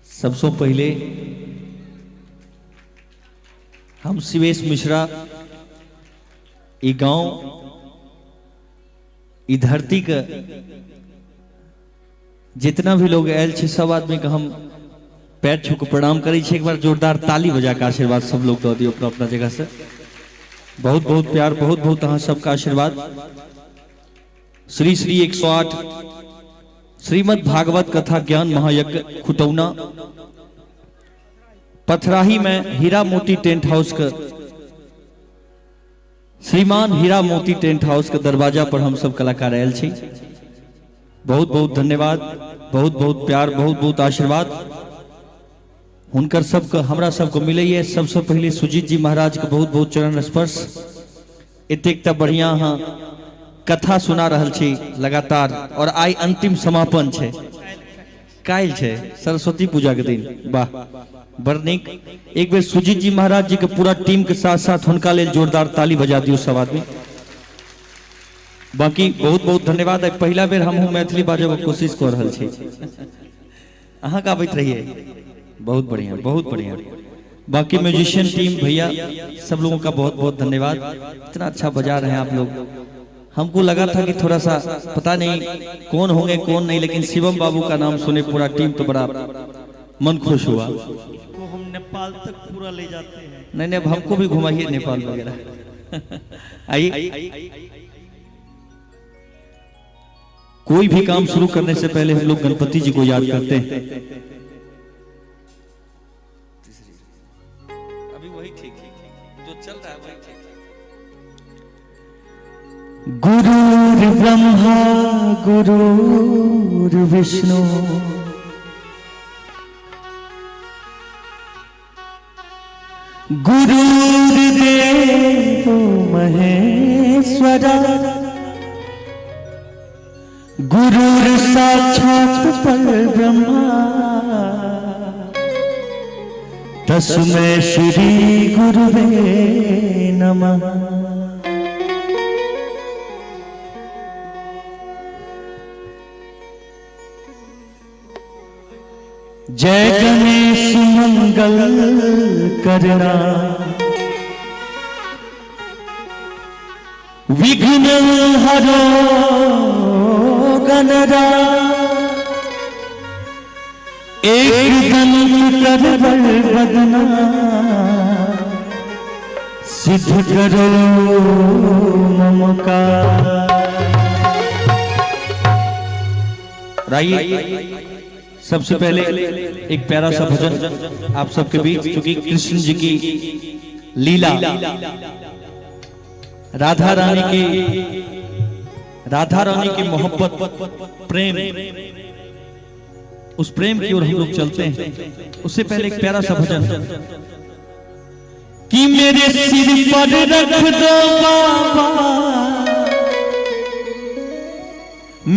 सबसे पहले हम शिवेश मिश्रा ई गांव ई धरती के जितना भी लोग आयल छे सब आदमी के हम पैर छू के प्रणाम करै छी। एक बार जोरदार ताली बजा के आशीर्वाद सब लोग दऽ दियौ अपना अपना जगह से। बहुत बहुत प्यार, बहुत बहुत अहाँ सबका आशीर्वाद। श्री श्री 108 श्रीमद् भागवत कथा ज्ञान महायज्ञ खुटौना पथराही में हीरा मोती टेंट हाउस के श्रीमान हीरा मोती टेंट हाउस के दरवाजा पर हम सब कलाकार आयल छी। बहुत बहुत धन्यवाद, बहुत बहुत प्यार, बहुत बहुत आशीर्वाद हुनकर सबके हमरा सबके मिलैए। सबसे पहले सुजीत जी महाराज के बहुत बहुत चरण स्पर्श। एतेक तऽ बढ़िया अहाँ कथा सुना रहल छी लगातार और आइ अंतिम समापन छै, काल्हि छै सरस्वती पूजा के दिन। वाह, बड़ नीक। एक बेर सुजीत जी महाराज जी के पूरा टीम के साथ साथ हुनका लेल जोरदार ताली बजा दियौ सब आदमी। बाकी बहुत बहुत धन्यवाद। आइ पहिला बेर हमहूँ मैथिली बाजब के कोशिश कऽ रहल छी, अहाँ गाबैत रहिए। बहुत बढ़िया, बहुत बढ़िया। बाकी म्यूजिशियन टीम भैया सब लोगों का बहुत बहुत धन्यवाद, इतना अच्छा बजा रहे हैं आप लोग। हमको लगा था कि थोड़ा सा पता नहीं कौन होंगे कौन नहीं, लेकिन शिवम बाबू का नाम सुने पूरा टीम तो बड़ा मन खुश हुआ। इसको हम नेपाल तक पूरा ले जाते हैं। नहीं नहीं, अब हमको भी घुमाइए नेपाल वगैरह। आइए, कोई भी काम शुरू करने से पहले हम लोग गणपति जी को याद करते हैं। अभी वही ठीक जो चल रहा है वही ठीक। गुरुर् ब्रह्मा गुरुर् विष्णु गुरुर्देवो महेश्वरा गुरुर् साक्षात् परब्रह्मा तस्मै श्री गुरुवे नमः। जय गणेश मंगल करना विघ्न हरो गणराज एक दंत करवर बदना सिद्ध करो मम काज। आइए सबसे पहले एक प्यारा सा भजन आप सबके बीच, क्योंकि कृष्ण जी की लीला राधा रानी की मोहब्बत प्रेम, उस प्रेम की ओर हम लोग चलते हैं। उससे पहले एक प्यारा सा भजन कि मेरे सिर पर रख दो बाबा,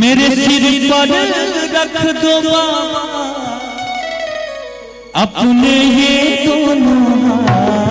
मेरे सिर पर रख दो बाबा अपने ये दोनों हाथ।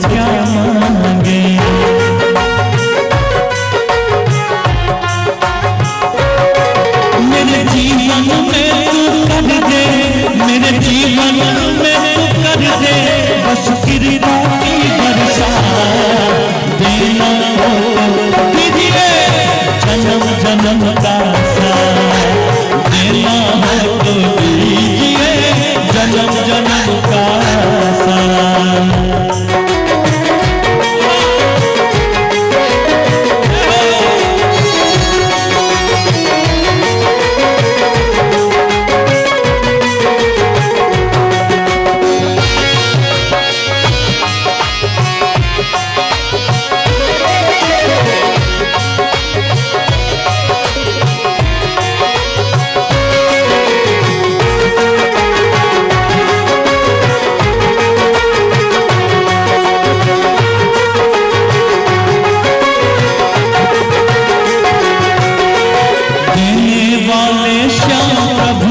क्या मांगे। मेरे जीवन में तू कर दे, मेरे जीवन में तू कर दे, बस कृपा की बरसात देना हो दीजिए जन्म जन्म का साथ, देना हो तो दीजिए जन्म जन्म का साथ। देने वाले श्याम प्रभु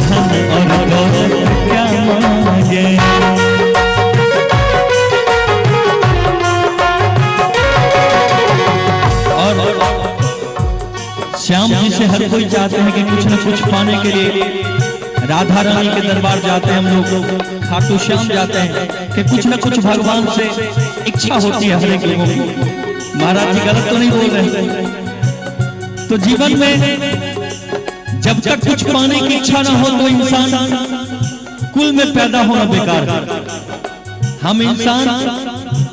धन और दौलत क्या मांगे। और श्याम जी से हर कोई चाहते हैं कि कुछ न कुछ पाने के लिए राधा रानी के दरबार जाते हैं हम लोग, खाटू श्याम जाते हैं कि कुछ न कुछ भगवान से इच्छा होती है हर एक लोगों की। महाराज जी गलत तो नहीं बोल रहे। तो जीवन में जब तक कुछ पाने की इच्छा ना हो तो इंसान कुल में पैदा होना बेकार है। हम इंसान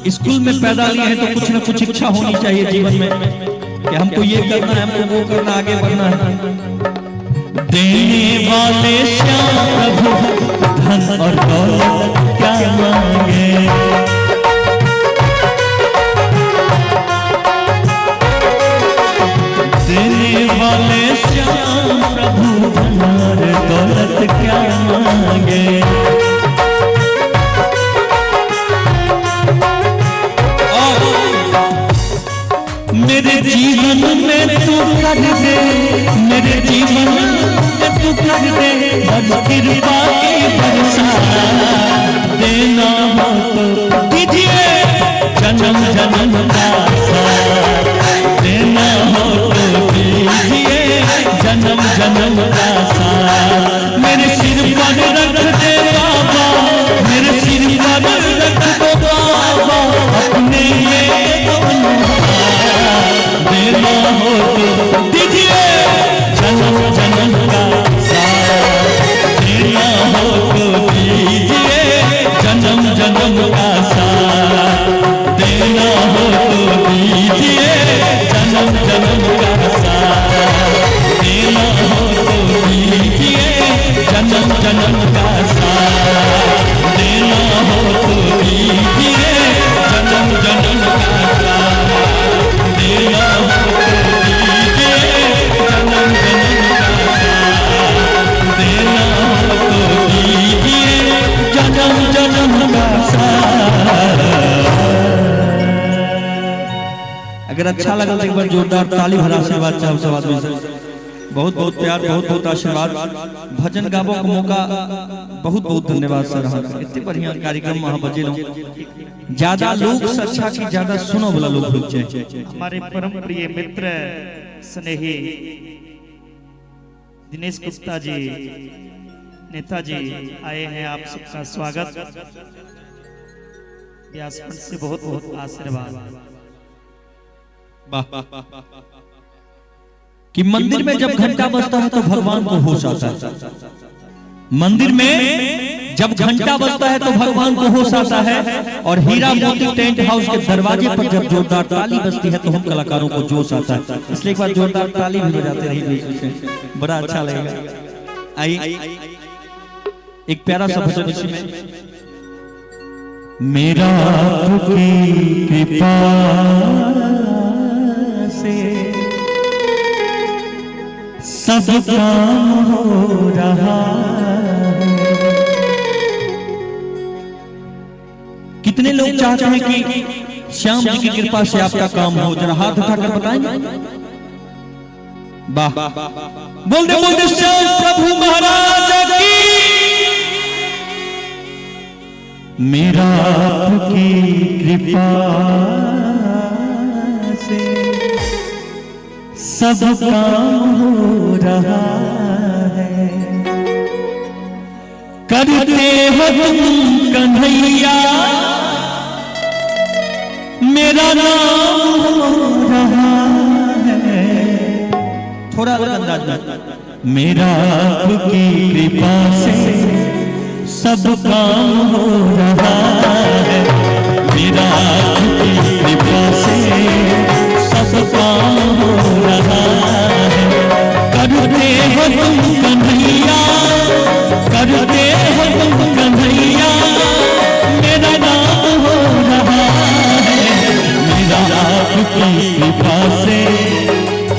इस कुल में पैदा लिए हैं तो कुछ ना कुछ इच्छा होनी चाहिए जीवन में कि हमको ये करना है, हमको वो करना, आगे बढ़ना है। देने वाले श्याम प्रभु धन और दौलत क्या मांगे। देने वाले श्याम प्रभु धन और दौलत क्या मांगे। और मेरे जीवन में तू कर दे, मेरे जीवन में तू कर दे, बस कृपा की बरसात देना हो तो दीजिए जन्म जन्म का साथ, देना हो तो दीजिए जन्म जन्म का साथ। मेरे सिर पर रख दे बाबा, मेरे सिर पर रख दो बाबा अपने ये दोनों हाथ, देना हो तो दीजिए जन्म जन्म का साथ, देना हो तो दीजिए जन्म जन्म का साथ, देना हो तो दीजिए जन्म जन्म का साथ, देना हो तो दीजिए जन्म जन्म का साथ, देना हो तो दीजिए जन्म जन्म का साथ, देना हो तो दीजिए जन्म जन्म का साथ, देना हो तो दीजिए जन्म जन्म का साथ। अगर अच्छा लगा तो एक बार जोरदार ताली भरा आशीर्वाद चाहे सब आदमी से। बहुत बहुत प्यार, बहुत बहुत आशीर्वाद। भजन गाबो के मौका बहुत बहुत धन्यवाद सर। हाँ, इतने बढ़िया कार्यक्रम वहाँ बजेलहुँ। ज्यादा लोग से अच्छा कि ज्यादा सुनो वाला लोग रुक जाए। हमारे परम प्रिय मित्र स्नेही दिनेश गुप्ता जी नेताजी आए हैं, आप सबका स्वागत। व्यासपीठ से बहुत बहुत आशीर्वाद। कि मंदिर में जब घंटा बजता है तो भगवान को होश आता है। मंदिर में जब घंटा बजता है तो भगवान को होश आता है। और हीरा मोती टेंट हाउस के दरवाजे पर जब जोरदार ताली बजती है तो हम कलाकारों को जोश आता है। इसलिए एक बार जोरदार ताली भी बजाते रहिए, बड़ा अच्छा लगेगा। आइए एक प्यारा सा भजन इसी में। मेरा आपकी कृपा से सब काम हो रहा है। कितने लोग चाहते हैं कि श्याम जी की कृपा से आपका काम हो? जरा हाथ उठाकर बताएंगे। वाह, बोल दे श्याम प्रभु महाराज की। मेरा आपकी कृपा से सब काम हो रहा है। करते हो तुम कन्हैया मेरा नाम हो रहा है। थोड़ा अलग अंदाज में। मेरा आपकी कृपा से सब काम हो रहा है। मेरा आपकी कृपा से सब काम हो रहा है। करते हो तुम कन्हैया, करते हो तुम कन्हैया मेरा नाम हो रहा है। मेरा आपकी कृपा से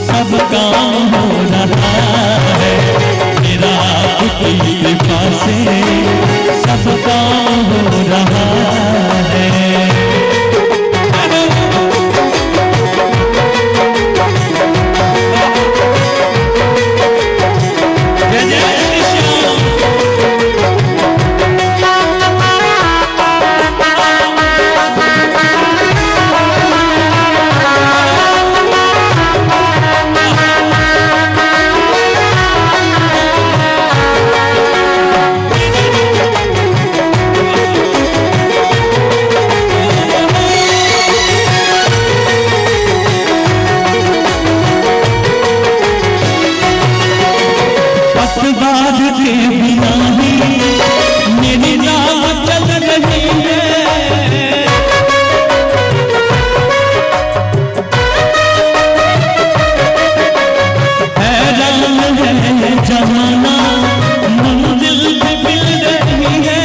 सब काम हो रहा है। मेरा आपकी कृपा से सब काम हो रहा है। जय जय श्री श्याम। पतवार के बिना ही मेरी नाव चल रही है। हैरान है जमाना मंजिल भी मिल रही है।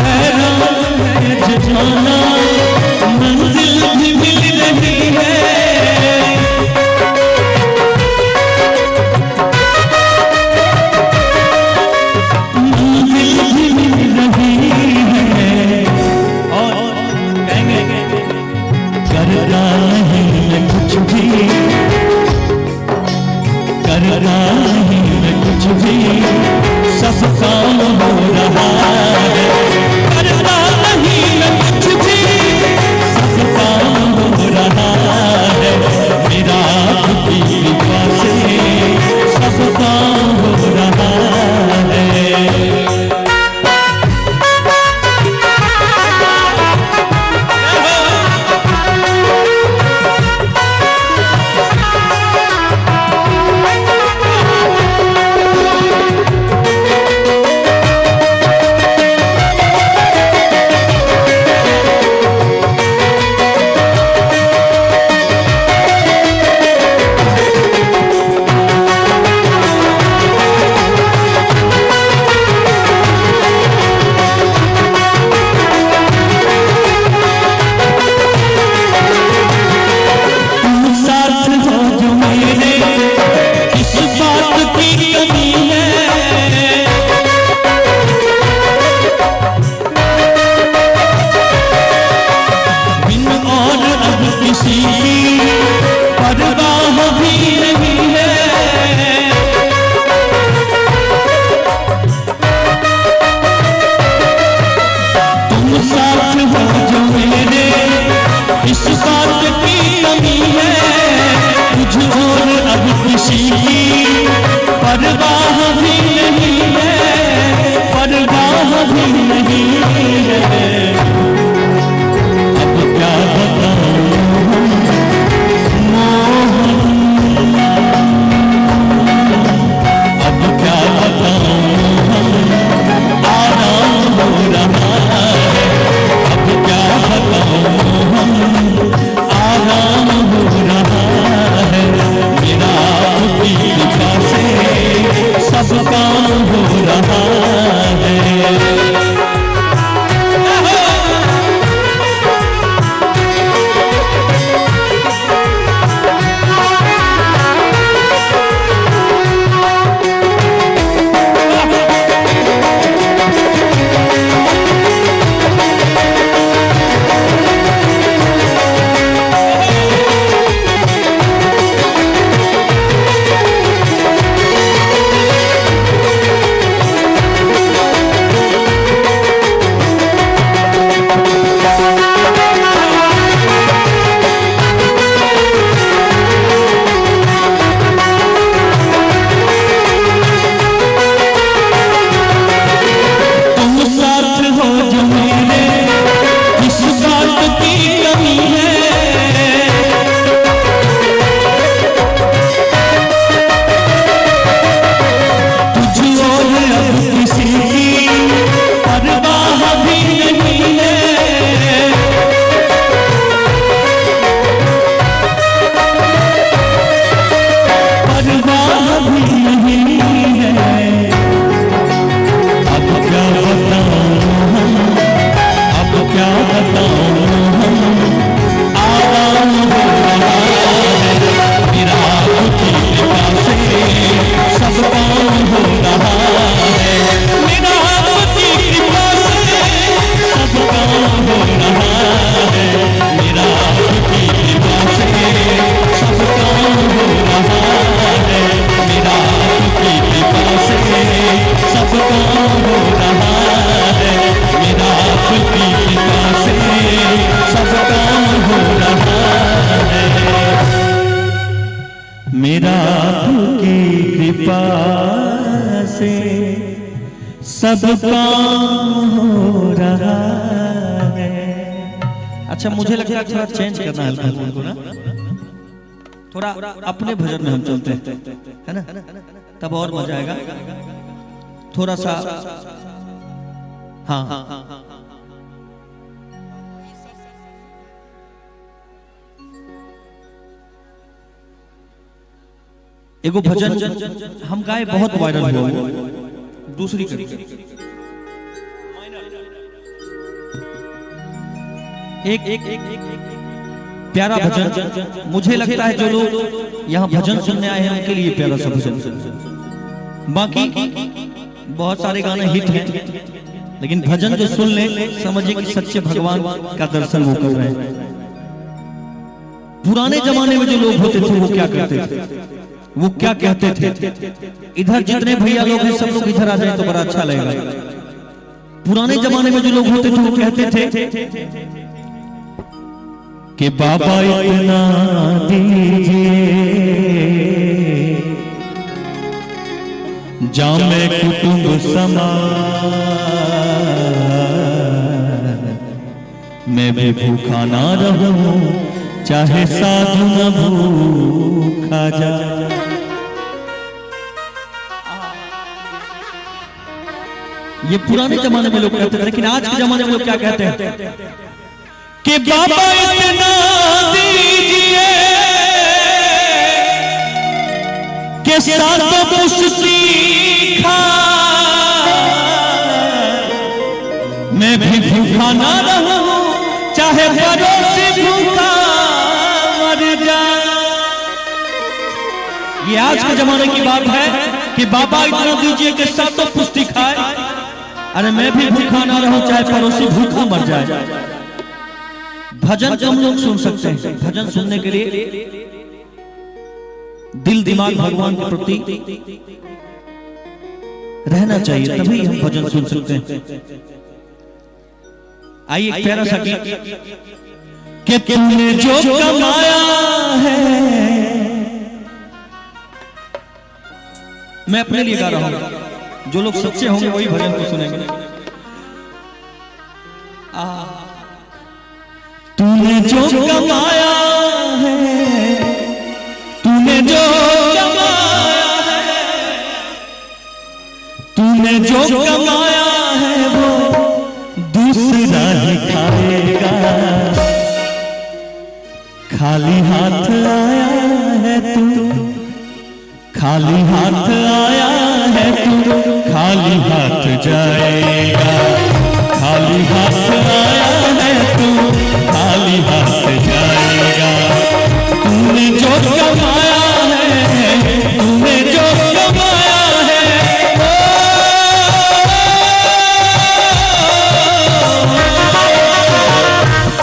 हैरान है जमाना मंजिल भी मिल रही है। मंजिल भी मिल रही है। और कहेंगे करना नहीं मैं कुछ भी, करना नहीं मैं कुछ भी, सब काम हो रहा है। करना नहीं मैं कुछ भी, सब काम हो रहा है। मेरा आपकी कृपा से सब काम हो रहा है। सब काम हो रहा है। अच्छा, मुझे लगता है थोड़ा चेंज करना है हल्का उनको ना, थोड़ा अपने भजन में हम चलते हैं, है ना, तब और मजा आएगा थोड़ा सा। हाँ हाँ, एगो भजन हम गाए बहुत वायरल हुआ, दूसरी करी एक एक प्यारा भजन। मुझे लगता है जो लोग यहाँ भजन सुनने आए हैं उनके लिए प्यारा सा भजन। बाकी बहुत सारे गाने हिट हैं, लेकिन भजन जो सुन ले समझिए कि सच्चे भगवान का दर्शन वो कर रहे हैं। पुराने जमाने में जो लोग होते थे वो क्या करते थे, वो क्या कहते थे। इधर जितने भैया लोग हैं सब लोग इधर आ जाए तो बड़ा अच्छा लगेगा। पुराने जमाने में जो लोग होते थे वो कहते थे कि बाबा इतना दीजिए जामे कुटुंब समा, मैं भी भूखा ना रहूं चाहे साधु न भूखा जा। ये पुराने जमाने में लोग कहते थे, लेकिन आज के जमाने में लोग क्या कहते हैं कि बाबा इतना दीजिए कि सातों पुश्ती खा, मैं भी भूखा ना रहूं चाहे पड़ोसी भूखा मर जाए। ये आज के जमाने की बात है कि बाबा इतना दीजिए कि सातों पुश्ती खाए, अरे मैं भी भूखा ना रहूं चाहे पड़ोसी भूखा मर जाए। भजन कम लोग सुन सकते हैं। भजन सुनने के लिए दिल दिमाग भगवान के प्रति रहना चाहिए, तभी हम भजन सुन सकते हैं। आइए एक प्यारा सा गीत कि तूने जो कमाया है, मैं अपने लिए गा रहा हूं, जो लोग सच्चे होंगे वही भजन को सुनेंगे। तूने जो कमाया है, तूने जो कमाया है, तूने जो कमाया है वो दूसरा ही खाएगा। खाली हाथ आया है तू, खाली हाथ आया है तू, खाली हाथ जाएगा। खाली हाथ आया है तू, खाली हाथ जाएगा। तूने जो कमाया है, तूने जो कमाया है,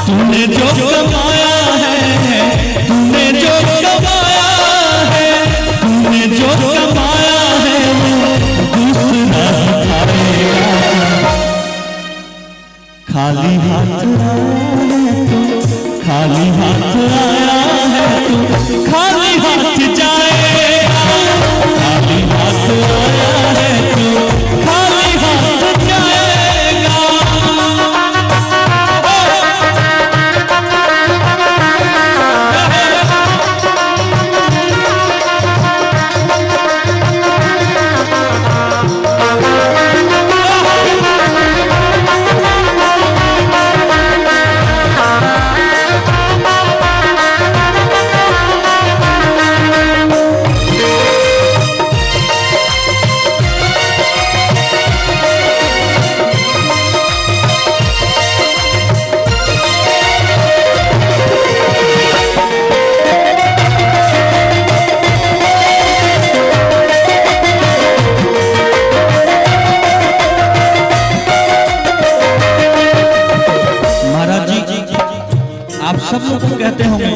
तूने जो कमाया है, तूने जो कमाया है, तूने जो कमाया है वो दूसरा खाएगा। खाली हाथ आया है तू, खाली हाथ आया है तू, खाली हाथ जाएगा। खाली हाथ आया है तू, खाली हाथ जाएगा। महाराज जी, आप सब लोग को कहते होंगे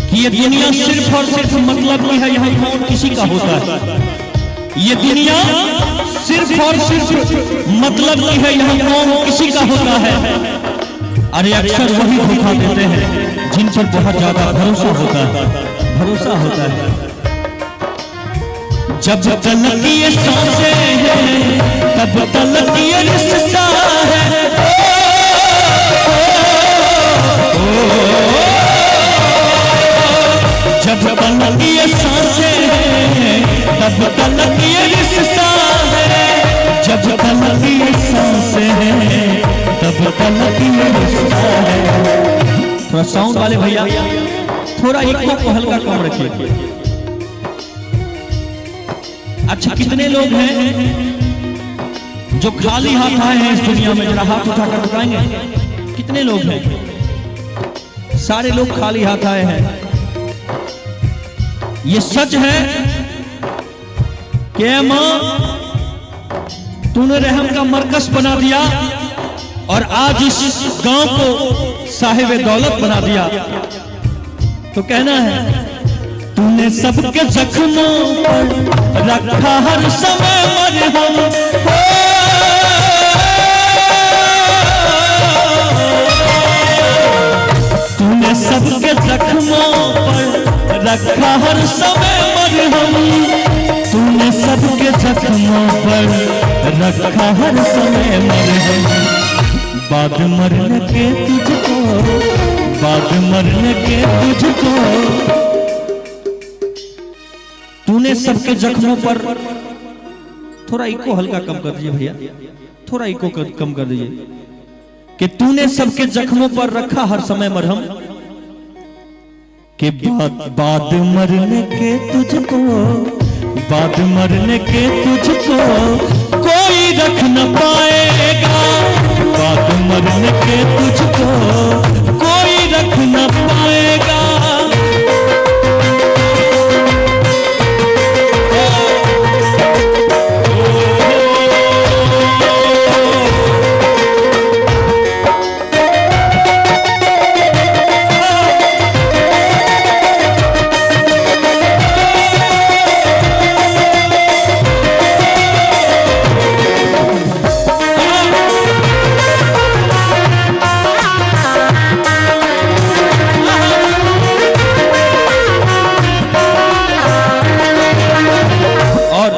कि ये दुनिया सिर्फ और सिर्फ मतलब की है, यहाँ कौन किसी का होता है। ये दुनिया सिर्फ और सिर्फ मतलब की है, यहाँ कौन किसी का होता है। अरे अक्सर वही धोखा देते हैं जिन पर बहुत ज्यादा भरोसा होता है, भरोसा होता है। जब तलक ये सांसें हैं, तब तलक ये रिश्ता है। जब तलक ये सांसें हैं तब तलक ये रिश्ता है, जब तलक ये सांसें हैं तब तलक ये रिश्ता है। थोड़ा साउंड वाले भैया थोड़ा एक को हल्का कम रखिए। अच्छा, कितने लोग हैं जो खाली हाथ आए हैं इस दुनिया में? जरा हाथ उठाकर बताएंगे कितने लोग हैं? सारे लोग खाली हाथ आए हैं। ये सच है कि मां तूने रहम का मरकज बना दिया और आज इस गांव को साहिब दौलत बना दिया। तो कहना है, तूने सबके जख्मों पर रखा हर समय मरहम, तूने सबके जख्मों पर रखा हर समय मरहम, तूने सबके जख्मों पर रखा हर समय मरहम। बाद मरने के तुझको, बाद मरने के तुझको, तूने सबके जख्मों पर। थोड़ा इको हल्का कम कर दीजिए भैया, थोड़ा इको कम कर दीजिए। कि तूने सबके जख्मों पर रखा हर समय मरहम, कि बाद मरने के तुझको, बाद मरने के तुझको कोई रख न पाएगा, बाद मरने के तुझको कोई रख न पाएगा। और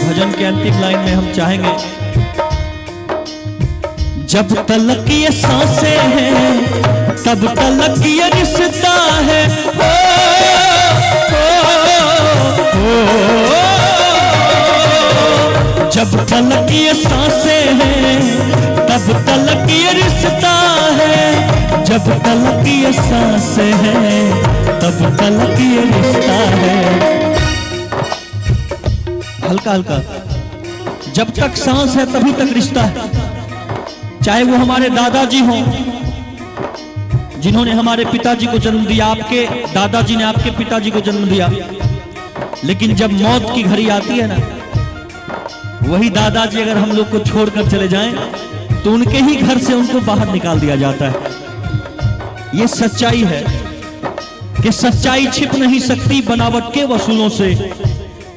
भजन के अंतिम लाइन में हम चाहेंगे, जब तलक ये सांसें हैं तब तलक ये रिश्ता है, ओ, ओ, ओ, जब तलक ये सांसें हैं तब तलक ये रिश्ता है, जब तलक ये सांसें हैं तब तलक ये रिश्ता है। हल्का हल्का, जब तक सांस है तभी तक रिश्ता है, चाहे वो हमारे दादाजी हों जिन्होंने हमारे पिताजी को जन्म दिया, आपके दादाजी ने आपके पिताजी को जन्म दिया, लेकिन जब मौत की घड़ी आती है ना, वही दादाजी अगर हम लोग को छोड़कर चले जाएं तो उनके ही घर से उनको बाहर निकाल दिया जाता है। ये सच्चाई है कि सच्चाई छिप नहीं सकती बनावट के वसूलों से,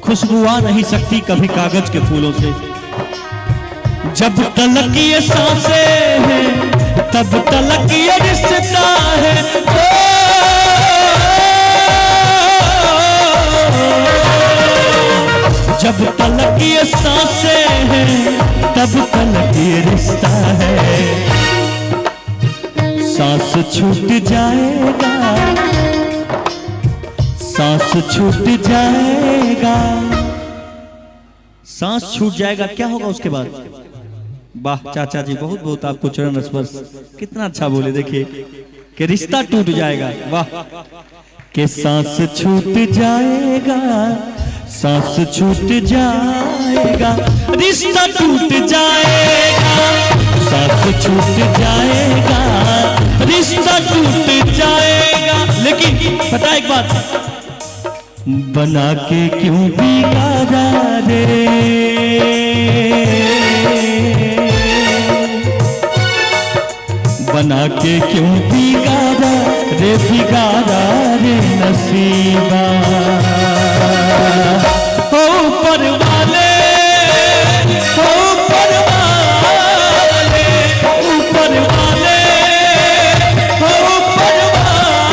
खुशबू आ नहीं सकती कभी कागज के फूलों से। जब तलक ये सांसें हैं तब तलक ये रिश्ता है, ओ, जब तलक ये सांसें हैं तब तलक ये रिश्ता है। सांस छूट जाएगा, सांस छूट जाएगा, सांस छूट जाएगा, क्या होगा उसके बाद? वाह चाचा जी, बहुत बहुत आपको चरण स्पर्श, कितना अच्छा बोले। देखिए कि रिश्ता टूट जाएगा, वाह, कि सांस छूट जाएगा, सांस छूट जाएगा, रिश्ता टूट जाएगा, सांस छूट जाएगा, रिश्ता टूट जाएगा। लेकिन पता है एक बात, बना के क्यों बिगाड़ा रे, बना के क्यों बिगाड़ा रे, बिगाड़ा रे नसीबा। हो ऊपर वाले, हो ऊपर वाले, ऊपर वाले, हो ऊपर वाले।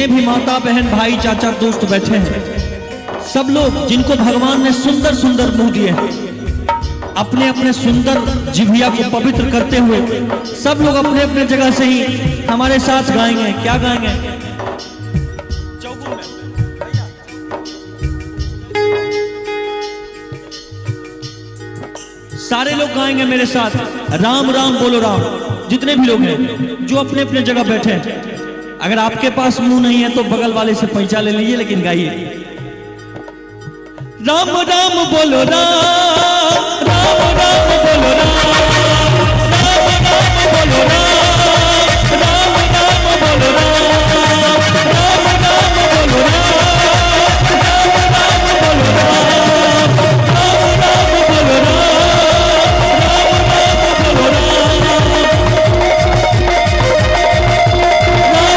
जितने भी माता बहन भाई चाचा दोस्त बैठे हैं, सब लोग जिनको भगवान ने सुंदर सुंदर मुंह दिए हैं, अपने अपने सुंदर जिभिया को पवित्र करते हुए सब लोग अपने अपने जगह से ही हमारे साथ गाएंगे। क्या गाएंगे? सारे लोग गाएंगे मेरे साथ, राम राम बोलो राम। जितने भी लोग हैं जो अपने अपने जगह बैठे हैं, अगर आपके पास मुंह नहीं है तो बगल वाले से पैसा ले लीजिए, लेकिन गाइए राम राम बोलो राम, राम राम बोलो राम, राम राम बोलो राम, राम राम बोलो राम, राम राम बोलो राम, राम राम बोलो राम, राम राम बोलो राम, राम राम बोलो राम, राम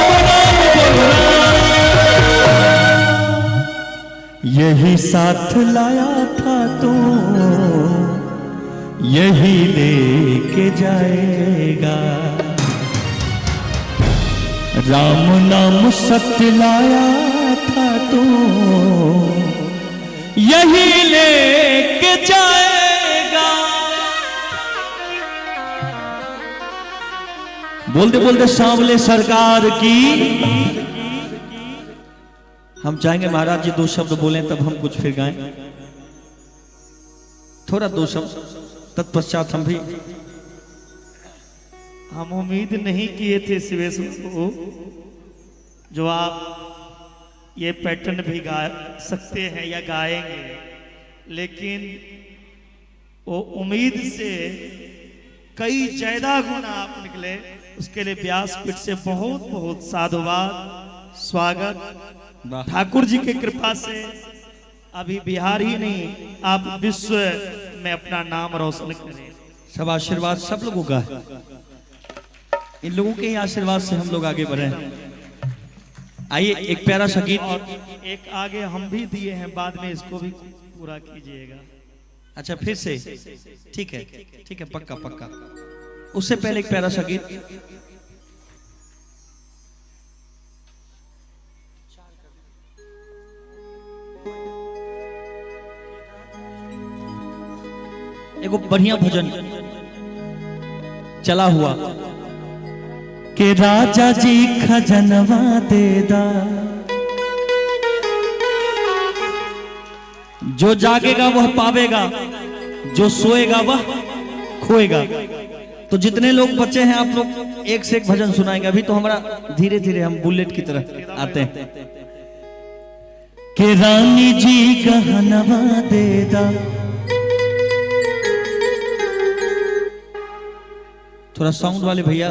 राम बोलो राम। यही साथ लाया था तू, यही लेके जाएगा। राम नाम सत्य लाया था तू, यही लेके जाएगा। बोलते बोलते सांवले सरकार की। हम चाहेंगे महाराज जी दो शब्द बोलें तब हम कुछ फिर गाएं, थोड़ा दो शब्द, तत्पश्चात हम भी। हम उम्मीद नहीं किए थे शिवेश को, जो आप ये पैटर्न भी गा सकते हैं या गाएंगे, लेकिन वो उम्मीद से कई ज्यादा गुना आप निकले, उसके लिए व्यासपीठ से बहुत बहुत साधुवाद, स्वागत। ठाकुर जी की कृपा से अभी बिहार ही नहीं, आप विश्व में अपना नाम रोशन करें। सब आशीर्वाद सब लोगों का है, इन लोगों के ही आशीर्वाद से हम लोग आगे बढ़े हैं। आइए एक प्यारा सा गीत। और एक आगे हम भी दिए हैं, बाद में इसको भी पूरा कीजिएगा। अच्छा फिर से, ठीक है ठीक है, पक्का पक्का। उससे पहले एक प्यारा सा गीत। एगो बढ़िया भजन चला हुआ के राजा जी खजनवा दे दा, जो जागेगा वह पावेगा, जो सोएगा वह खोएगा। तो जितने लोग बचे हैं आप लोग एक से एक भजन सुनाएंगे। अभी तो हमारा धीरे धीरे हम बुलेट की तरह आते हैं। के रानी जी गहनवा दे दा, थोड़ा साउंड वाले भैया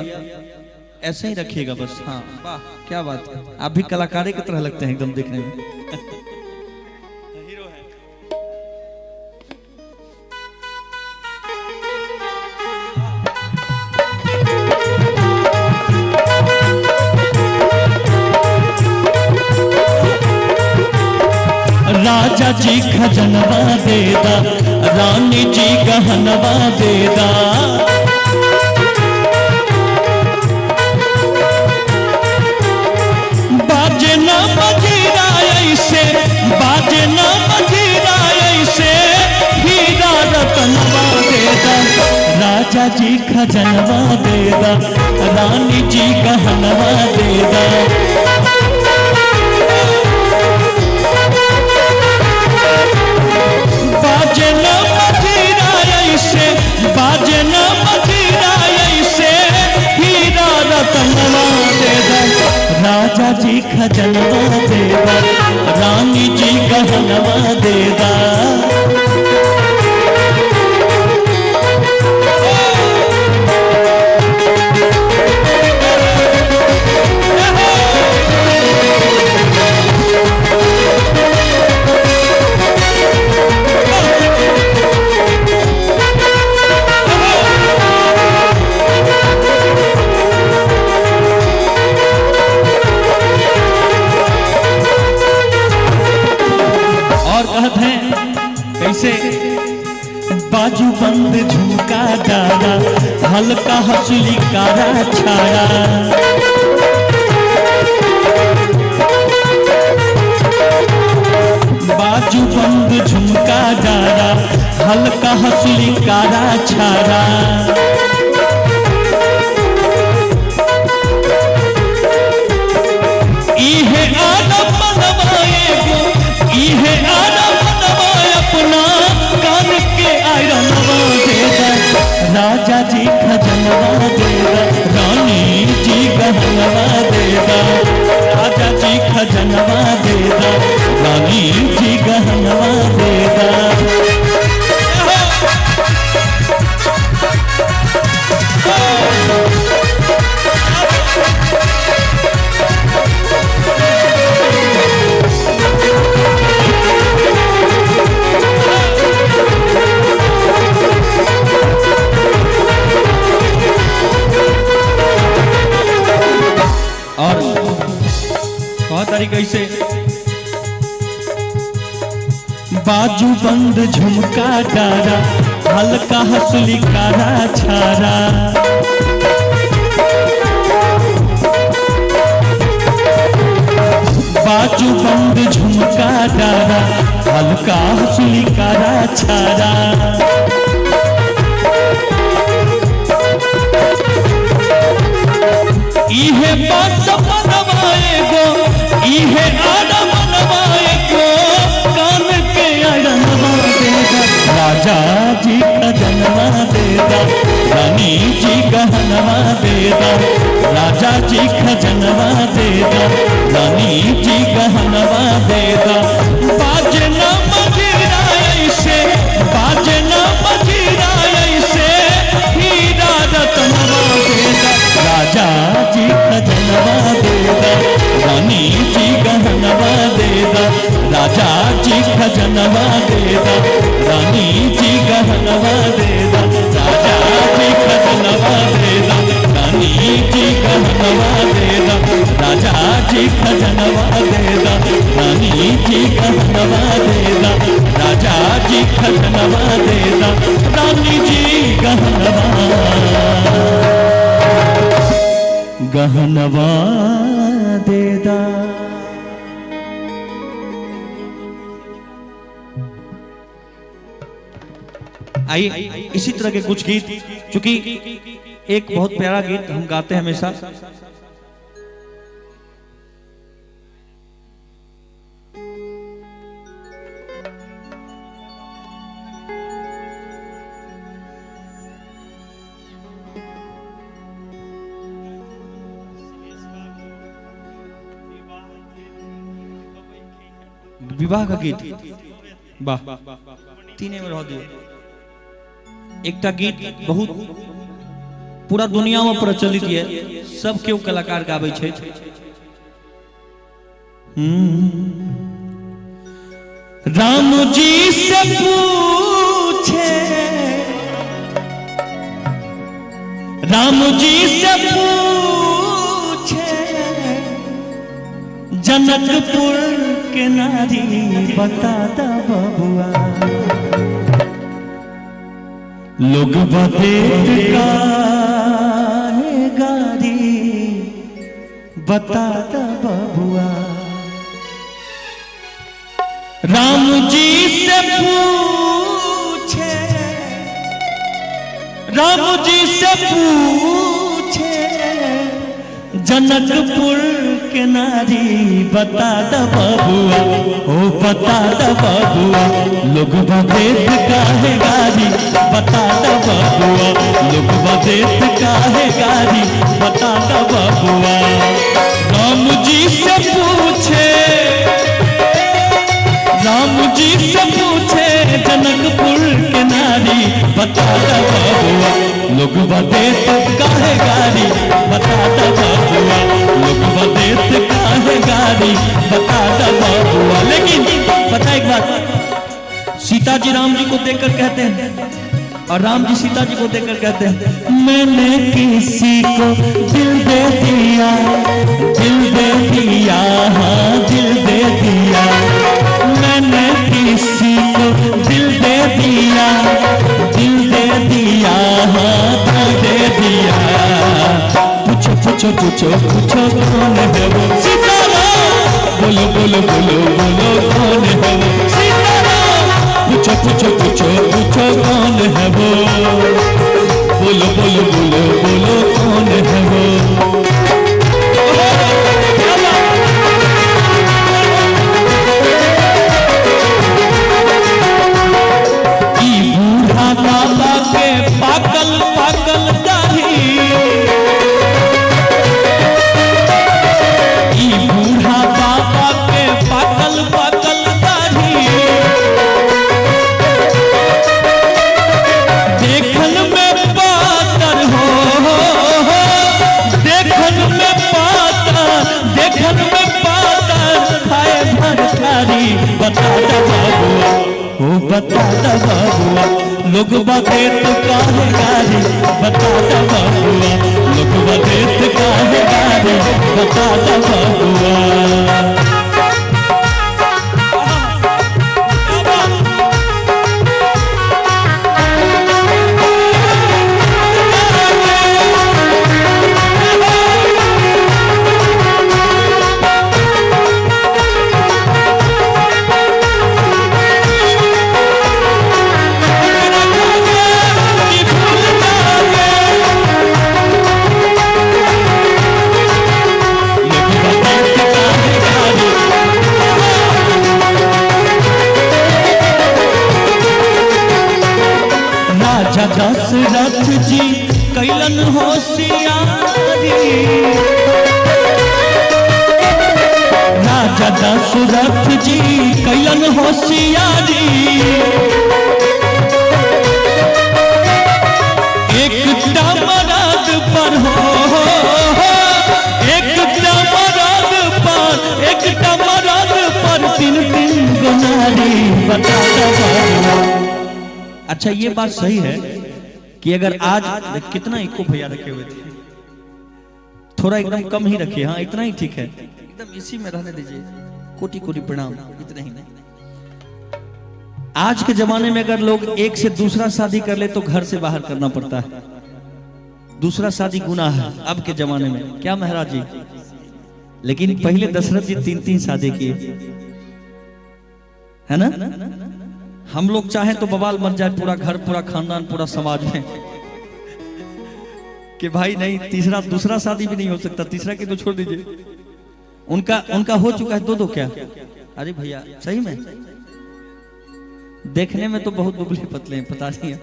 ऐसे ही रखिएगा बस। हाँ वाह क्या बात है, आप भी कलाकारे की तरह लगते हैं एकदम देखने में। हीरो है। राजा जी खजनवा दे दा, रानी जी गहनवा दे दा, बाजे ना मजीरा ऐसे, बाजे ना मजीरा ऐसे, हीरा रतनवा दे दा। राजा जी खजनवा दे दा, रानी जी गहनवा दे दा। बाजे ना मजीरा ऐसे, बाजे ना मजीरा ऐसे, हीरा रतनवा दे दा। राजा जी खजनवा दे दा, रानी जी गहनवा दे दा। और कहते हैं कैसे, बाजू बंद झुमका डाला, हल्का हंसुली कारा छाया। हल्का हंसुली कारा छारा। इहे आदम बनवाए गो, इहे आदम बनवाए अपना कान के आयरनवा देदा, राजा जी खजनवा देदा, रानी जी गहनवा देदा, राजा जी खजनवा देदा, रानी जी गहनवा देदा। और कौन तरीके से बाजू बंद झुमका डारा, हल्का हंसुली कारा छारा। बाजू बंद झुमका डारा, हल्का हंसुली कारा छारा। इहे बात बनवाए गो, इहे आना बनवाए गो, कान के आयरनवा देदा, राजा जी खजनवा देदा, रानी जी गहनवा देदा, राजा जी खजनवा देदा, रानी जी गहनवा देदा। बाजना मजीरा ऐसे, बाजना मजीरा ऐसे, हीरा रतनवा देदा, राजा जी खजनवा देदा, रानी जी गहनवा देदा, राजा जी खजनवा देदा, रानी जी गहनवा देदा, राजा जी खजनवा देदा, रानी जी गहनवा देदा, राजा जी खजनवा देदा, रानी जी गहनवा देदा, राजा जी खजनवा देदा, रानी जी गहनवा गहनवा देदा। आइए इसी तरह के कुछ गीत, चूंकि एक बहुत प्यारा गीत हम गाते हैं हमेशा। विवाह का गीत, वाह, तीने में रह दियो। एकटा गीत बहुत पूरा दुनिया में प्रचलित है, सब केओ कलाकार गाबै छै। राम जी से पूछे, राम जी से पूछे, जनकपुर के नारी बता दा बबुआ, लोग बदेत काहे गारी बता दा बबुआ। राम जी से पूछे, राम जी से पूछे, जनकपुर के नारी बता दा बबुआ, ओ बता दा बबुआ, लोग बदेत काहे गारी बता दा बबुआ, लोग बदेत काहे गारी बता दा बबुआ। राम जी से पूछे, राम जी से पूछे, जनकपुर के नारी बता दा बबुआ, लोग बदेत काहे गारी बता दा बबुआ, लोग बदेत काहे गारी बता दा बबुआ। लेकिन पता एक बात, सीता जी राम जी को देखकर कहते हैं और राम जी सीता जी को देखकर कहते हैं, मैंने किसी को दिल दे दिया, दिल दे दिया, हाँ दिल दे दिया, मैंने किसी को दिल दे दिया, दिल दे दिया, हाँ दिल दे दिया। पूछो पूछो पूछो पूछो कौन है वो सीताराम, बोलो बोलो बोलो बोलो कौन है वो सीताराम, पूछो पूछो पूछो पूछो पूछो कौन है वो, बोलो बोलो बोलो बोलो कौन है वो। ई बूढ़ा बाबा के पागल पागल दाढ़ी, ई बूढ़ा बाबा के पागल पागल दाढ़ी, देखन में पातर हो, देखन में पातर, देखन में पातर खाए भरथारी। बता दा बाबुआ, ओ बता दा बाबुआ, लोग बातें तो काहे गारी। बता दा बाबुआ, लोग बातें तो काहे गारी। बता दा बाबुआ। राजा दशरथ जी कैलन होशियारी, राजा दशरथ जी कैलन होशियारी, एकटा मरद पर हो, एकटा मरद पर, एकटा मरद पर तीन तीन गो नारी। बता दा बाबुआ। अच्छा ये बात सही है कि अगर आज कितना इको भैया रखे हुए थे, थोड़ा एकदम कम ही रखिए, हाँ इतना ही ठीक है, एकदम इसी में रहने दीजिए। कोटि कोटि प्रणाम, इतना ही नहीं। आज के जमाने में अगर लोग एक से दूसरा शादी कर ले तो घर से बाहर करना पड़ता है, दूसरा शादी गुनाह है अब के जमाने में, क्या महाराज जी? लेकिन पहले दशरथ जी तीन तीन शादी किए, है ना? हम लोग चाहें तो बवाल मच जाए पूरा घर, पूरा खानदान, पूरा समाज में कि भाई नहीं, तीसरा दूसरा शादी भी नहीं हो सकता, तीसरा की तो छोड़ दीजिए। उनका उनका हो चुका है दो दो। क्या अरे भैया सही में देखने में तो बहुत दुबले पतले हैं, पता नहीं है।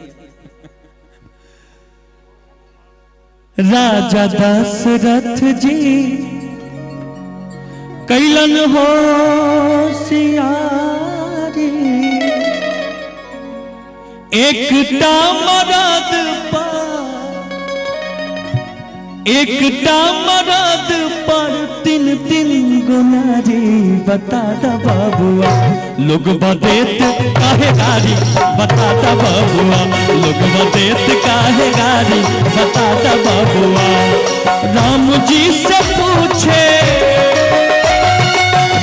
राजा दशरथ जी कैलन होशियारी, एकटा मरद पर, एकटा मरद पर तीन तीन गो नारी। बता दा बाबुआ, लोग बदेत काहे गारी। बता दा बाबुआ, लोग बदेत काहे गारी। बता दा बाबुआ। राम जी से पूछे,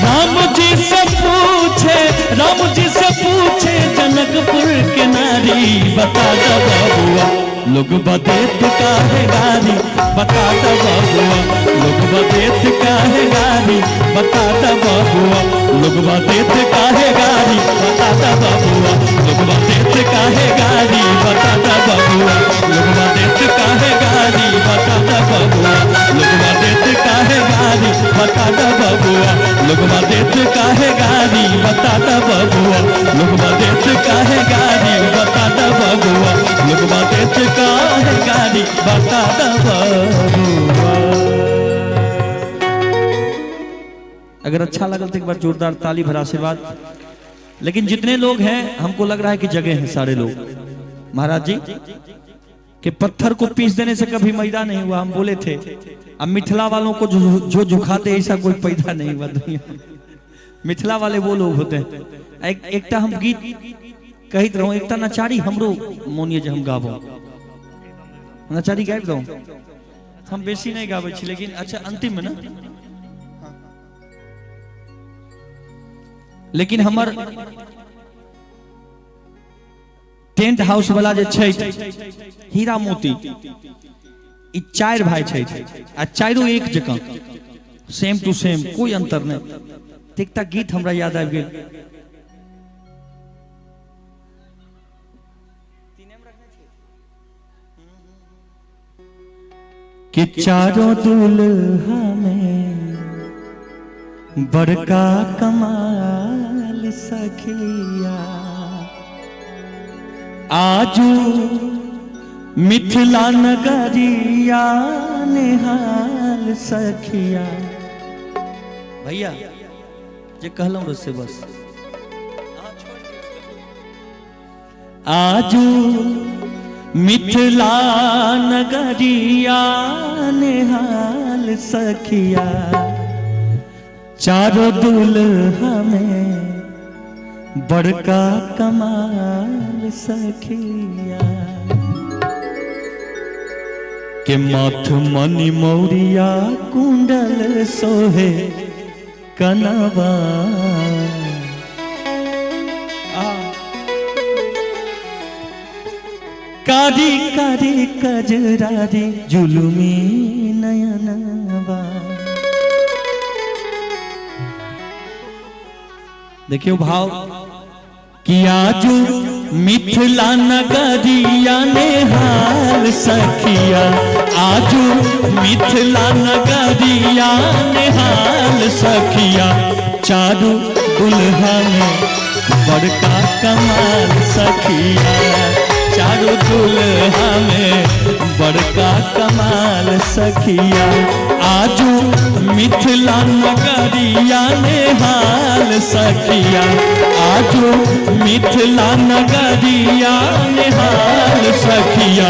राम जी से पूछे, राम जी से पूछे जनकपुर के नारी। बता दा बाबुआ, लोग बदेत काहे गारी। बता दा बाबुआ, लोग बदेत काहे गारी। बता दा बाबुआ, लोग बदेत काहे गारी। बता दा बाबुआ, लोग बदेत काहे गारी। बता दा बाबुआ, लोग बदेत काहे गारी। बता दा बाबुआ, लोग बदेत काहे गारी। बता दा बाबुआ, लोग बदेत काहे गारी। बता दा बाबुआ, लोग बदेत काहे गारी। बता दा बाबुआ, लोग बदेत काहे गारी। बता दा बाबुआ। अगर अच्छा लगा तो एक बार जोरदार ताली भरा आशीर्वाद। लेकिन जितने लोग हैं हमको लग रहा है कि जगह हैं सारे लोग। महाराज जी कि पत्थर को पीस देने से कभी मैदा नहीं हुआ, हम बोले थे। अब मिथिला वालों को जो जो झुकाते ऐसा कोई पैदा नहीं हुआ दुनिया में। मिथिला वाले वो लोग होते हैं। एक एकटा हम गीत कहत रहूं, एकटा नचारी हमरो मोन ये जे हम गाबो, नचारी गाबि दो। हम बेसी नहीं गाबै छी, लेकिन अच्छा अंतिम में ना, लेकिन हमर टेंट हाउस वाला जे छै हीरा मोती, ई चारि भाई छै आ चारो एक जकाँ, सेम टू सेम, कोई अंतर नहीं। तऽ एकटा गीत हमरा याद आबि गेल। कि चारों दुल्हा में बड़का कमाल सखिया, आजू मिथिला नगरिया निहाल सखिया। भैया जे कहलहुँ से बस। आजू मिथिला नगरिया निहाल सखिया, चारों दुल्हा में बड़का कमाल सखिया। के माथ मणि मौरिया कुंडल सोहे कनवा, कारी कारी कजरारी जुलुमी नयनवा। देखियो भाव कि आजू मिथिला नगरिया निहाल सखिया, आजू मिथिला नगरिया निहाल सखिया, चारू दुल्हा में बड़का कमाल सखिया, चारू दुल्हा में बड़का कमाल सखिया। आजू मिथिला नगरिया निहाल सखिया, आजू मिथिला नगरिया निहाल सखिया,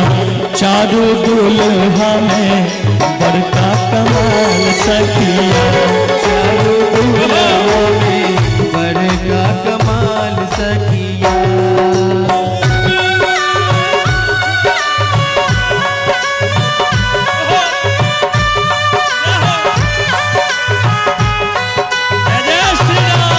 चारू दुल्हा में बड़का कमाल सखिया, चारू दुल्हा में बड़का कमाल सखिया। जय श्री राम।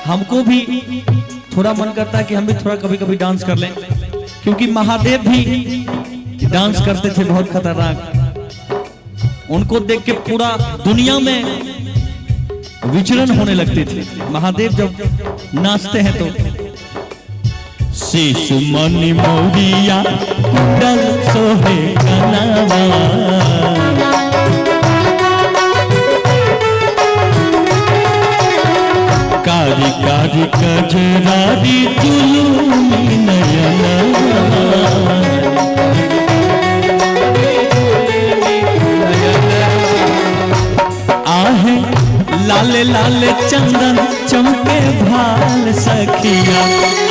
हमको भी थोड़ा मन करता है कि हम भी थोड़ा कभी कभी डांस कर लें, क्योंकि महादेव भी डांस करते थे बहुत खतरनाक। उनको देख के पूरा दुनिया में विचरण होने लगते थे। महादेव जब नाचते हैं तो शीश मणि मौरिया कुंडल सोहे कनवा, कारी कारी कजरारी जुलूमी नयनवा। आहे लाले लाले चंदन चमके भाल सखिया,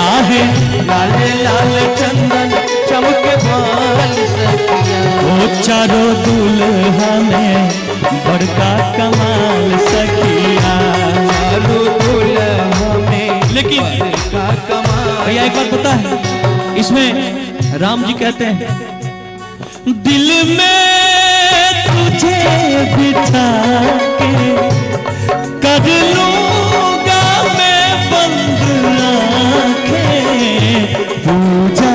आहे लाले लाले चंदन चमके भाल सखिया, ओ चारों दुल्हा में बड़का कमाल सखिया, चारों दुल्हा में लेकिन बड़का कमाल। भैया एक बात पता है, इसमें राम जी कहते हैं दिल में तुझे बिठा के कर लूंगा मैं बंद आंखें, पूजा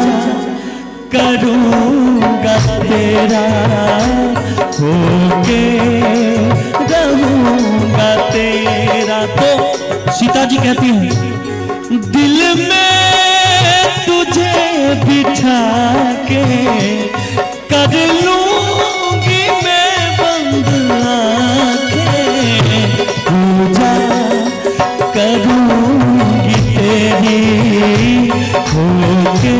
करूंगा तेरा होके रहूंगा तेरा। तो सीता जी कहती हैं दिल में तुझे बिठा के कर लूंगी मैं बंद आंखें, पूजा करूंगी तेरी होके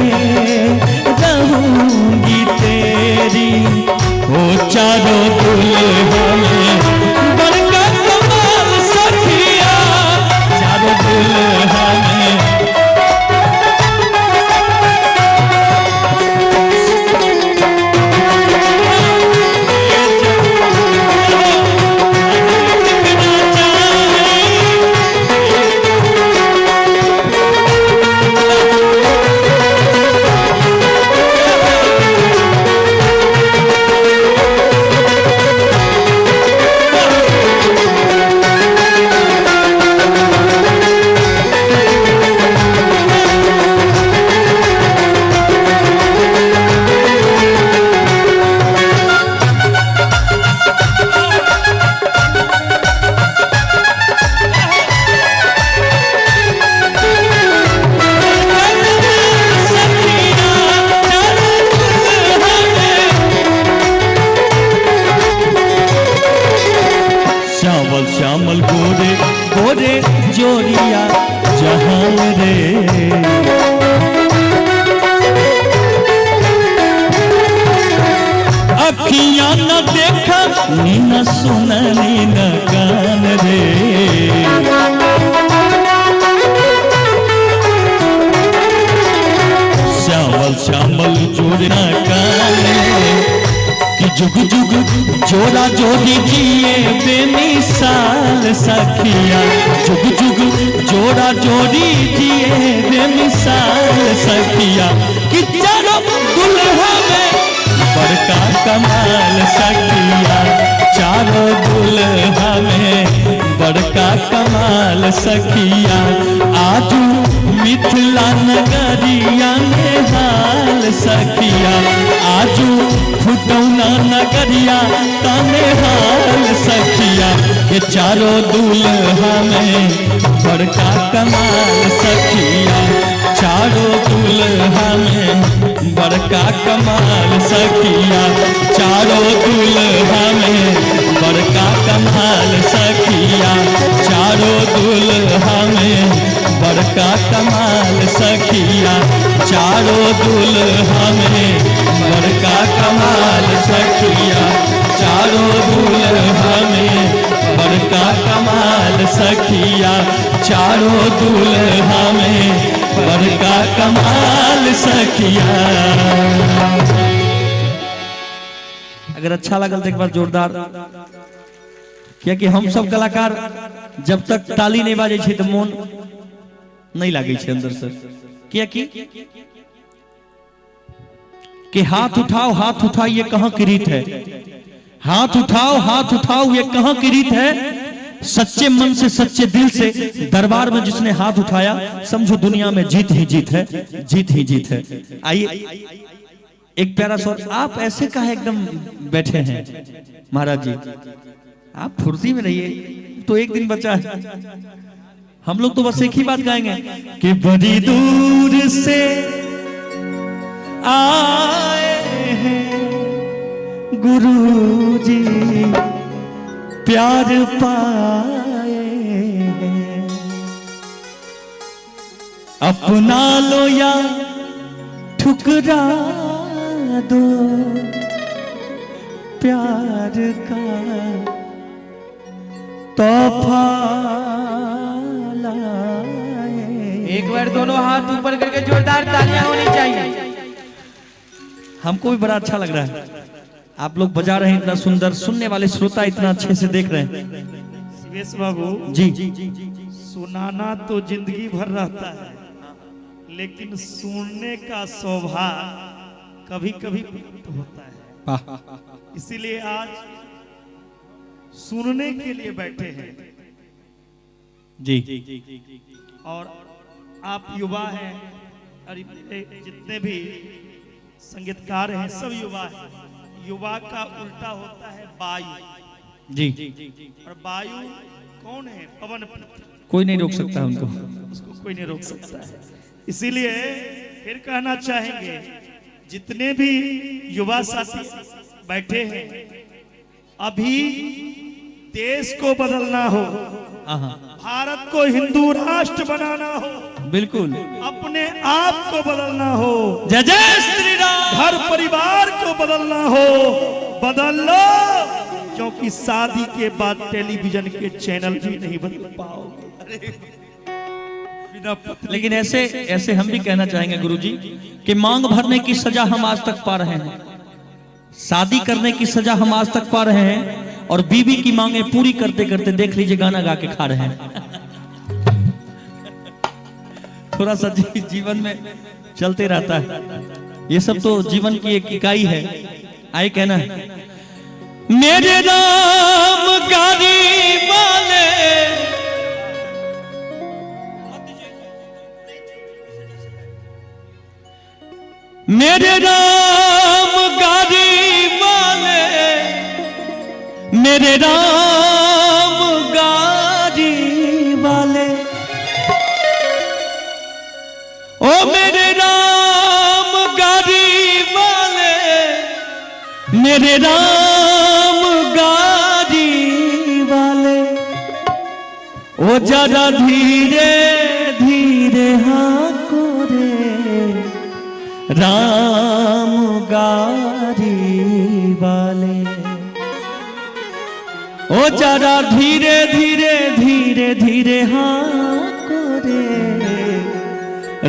रहूंगी तेरी। हो चारों दुल्हा में बड़का कमाल सखिया, चारों दुल्हा श्यामल श्यामल गोरे गोरे जोरिया जहान रे। अखियां न देखा नी न सुननी न कान रे। श्यामल श्यामल जोड़ा कान कि जुग जुग जोड़ा जोड़ी जिए बेमिसाल सखिया। जुग जुग जोड़ा जोड़ी जिए बेमिसाल सखिया कि चारों दुल्हा में बड़का कमाल सखिया। चारों दुल्हा में बड़का कमाल सखिया। आजू मिथिला नगरिया में हाल सखिया। आजू फुटौना नगरिया तने हाल सखिया के चारों दुल्हा में बड़का कमाल सखिया। चारों दुल्हा में बड़का कमाल सखिया। चारों दुल्हा में बड़का कमाल सखिया। चारों दुल्हा में बड़का कमाल सखिया। चारों दुल्हा में बड़का कमाल सखिया। चारों दुल्हा में बड़का कमाल सखिया। चारों दुल्हा में बड़का कमाल सखिया। अगर अच्छा लगल तो एक बार जोरदार, क्योंकि हम सब कलाकार जब तक ताली नहीं बाजे छे तो मोन नहीं लागे छे अंदर से। क्योंकि कि हाथ उठाओ हाथ उठाओ ये कहां की रीत है। हाथ उठाओ हाथ उठाओ ये कहां की रीत है। सच्चे मन से सच्चे दिल से दरबार में जिसने हाथ उठाया समझो दुनिया में जीत ही जीत है, जीत ही जीत है। आइए एक प्यारा स्वर। आप ऐसे काहे एकदम बैठे हैं महाराज जी? आप फुर्ती में रहिए, तो एक दिन बचा है। हम लोग तो बस एक ही बात गाएंगे कि बड़ी दूर से आए हैं गुरुजी प्यार पाए हैं, अपना लो या ठुकरा दो प्यार का तोहफा लाए। एक बार दोनों हाथ ऊपर करके जोरदार तालियां होनी चाहिए। हमको भी बड़ा अच्छा लग रहा है, आप लोग बजा रहे हैं इतना सुंदर, सुनने वाले श्रोता इतना अच्छे से देख रहे हैं। शिवेश बाबू जी, सुनाना तो जिंदगी भर रहता है, लेकिन सुनने का सौभाग्य कभी कभी प्राप्त होता है। इसीलिए आज सुनने के लिए बैठे हैं जी। और आप युवा हैं और जितने भी संगीतकार हैं सब युवा हैं। युवा का उल्टा होता है वायु जी, और वायु कौन है? पवन पुत्र। कोई नहीं रोक सकता उनको, उसको कोई नहीं रोक सकता है। इसीलिए फिर कहना चाहेंगे जितने भी युवा साथी बैठे हैं, अभी देश को बदलना हो, भारत को हिंदू राष्ट्र बनाना हो, बिल्कुल अपने आप को बदलना हो, जय जय श्री राम, घर परिवार को बदलना हो, बदल लो, क्योंकि शादी के बाद टेलीविजन के चैनल भी नहीं बदल पाओगे। लेकिन ऐसे ऐसे हम भी कहना चाहेंगे गुरुजी कि मांग भरने की सजा हम आज तक पा रहे हैं, शादी करने की सजा हम आज तक पा रहे हैं, और बीबी की मांगे पूरी करते करते देख लीजिए गाना गा के खा रहे हैं। थोड़ा सा जीवन में चलते रहता है ये सब, तो जीवन की एक इकाई है। आए कहना है, मेरे राम गारी वाले, मेरे राम गारी वाले, मेरे राम गारी वाले, ओ मेरे राम गारी वाले, मेरे राम गारी वाले, ओ जरा धीरे धीरे हाँको रे राम गारी वाले। ओ जरा धीरे धीरे धीरे धीरे हाँको रे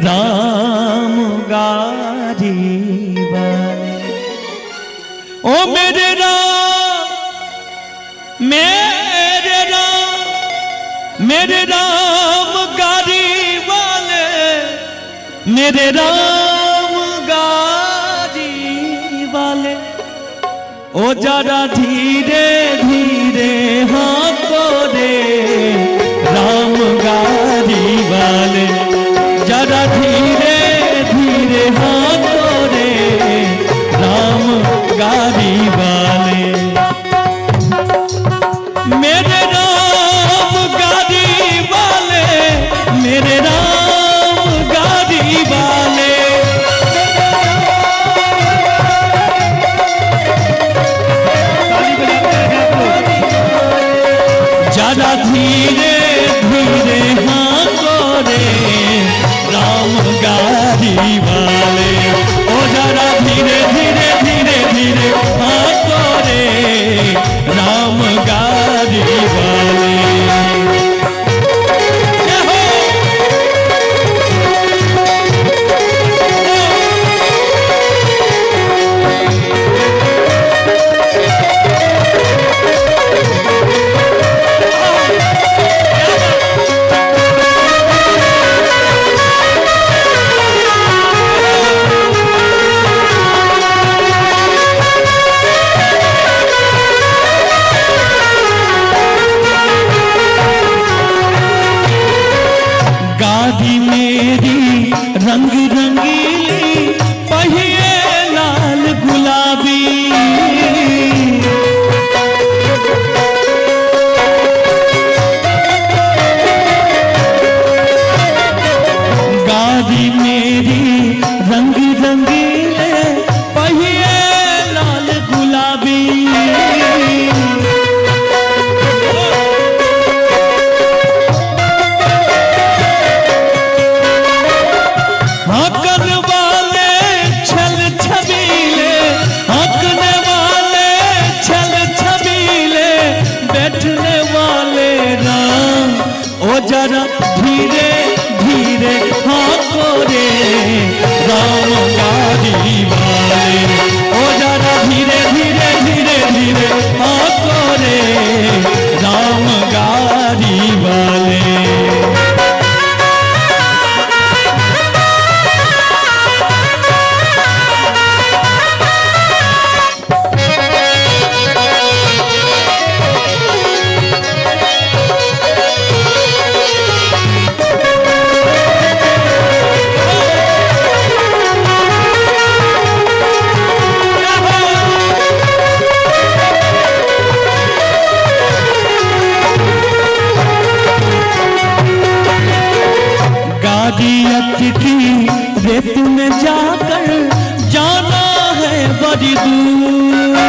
राम गारी वाले। ओ मेरे राम, मेरे राम, मेरे राम गारी वाले, मेरे राम गारी वाले। ओ जरा धीरे धीरे हाँको रे राम गारी वाले। जरा धीरे धीरे हाँको रे राम गारी वाले। मेरे राम गारी वाले, मेरे राम गारी वाले। ताली बजाते हैं आप लोग। जरा धीरे धीरे हाँको रे राम गारी वाले। ओ जरा धीरे धीरे धीरे धीरे हाँको रे राम गारी वाले। जय हो। गाड़ी मेरी रंग रंगीली, पहिए लाल गुलाबी। गाड़ी मेरी रंग रंगीले, पहिए लाल गुलाबी। हाँकने वाले छल छबीले, हाँकने वाले छल छबीले, बैठने वाले राम। ओ जरा धीरे धीरे हाँको रे राम गारी वाले। ओ जरा धीरे धीरे धीरे धीरे हाँको रे राम गारी वाले। गाड़ी अटकी रेत में जाकर जाना है बड़ी दूर।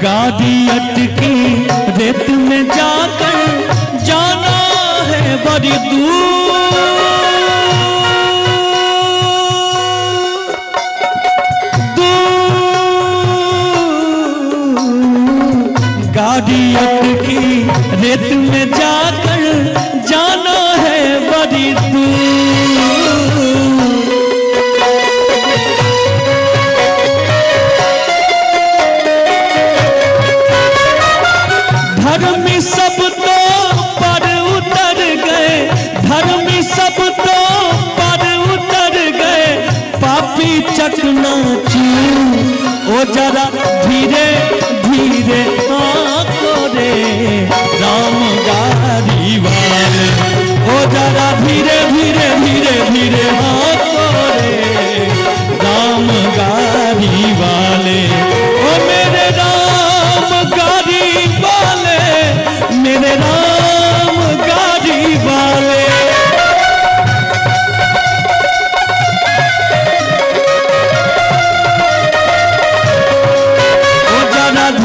गाड़ी अटकी रेत में जाकर जाना है बड़ी दूर। गाड़ी अटकी रेत में जाकर जाना है बड़ी दूर। धर्मी सब तो पर उतर गए, धर्मी सब तो पर उतर गए, पापी चकनाचूर। ओ जरा धीरे धीरे हाँको रे राम गारी वाले। ओ जरा धीरे धीरे धीरे धीरे हाँको रे राम गारी वाले। ओ मेरे राम गारी वाले, मेरे राम गारी वाले।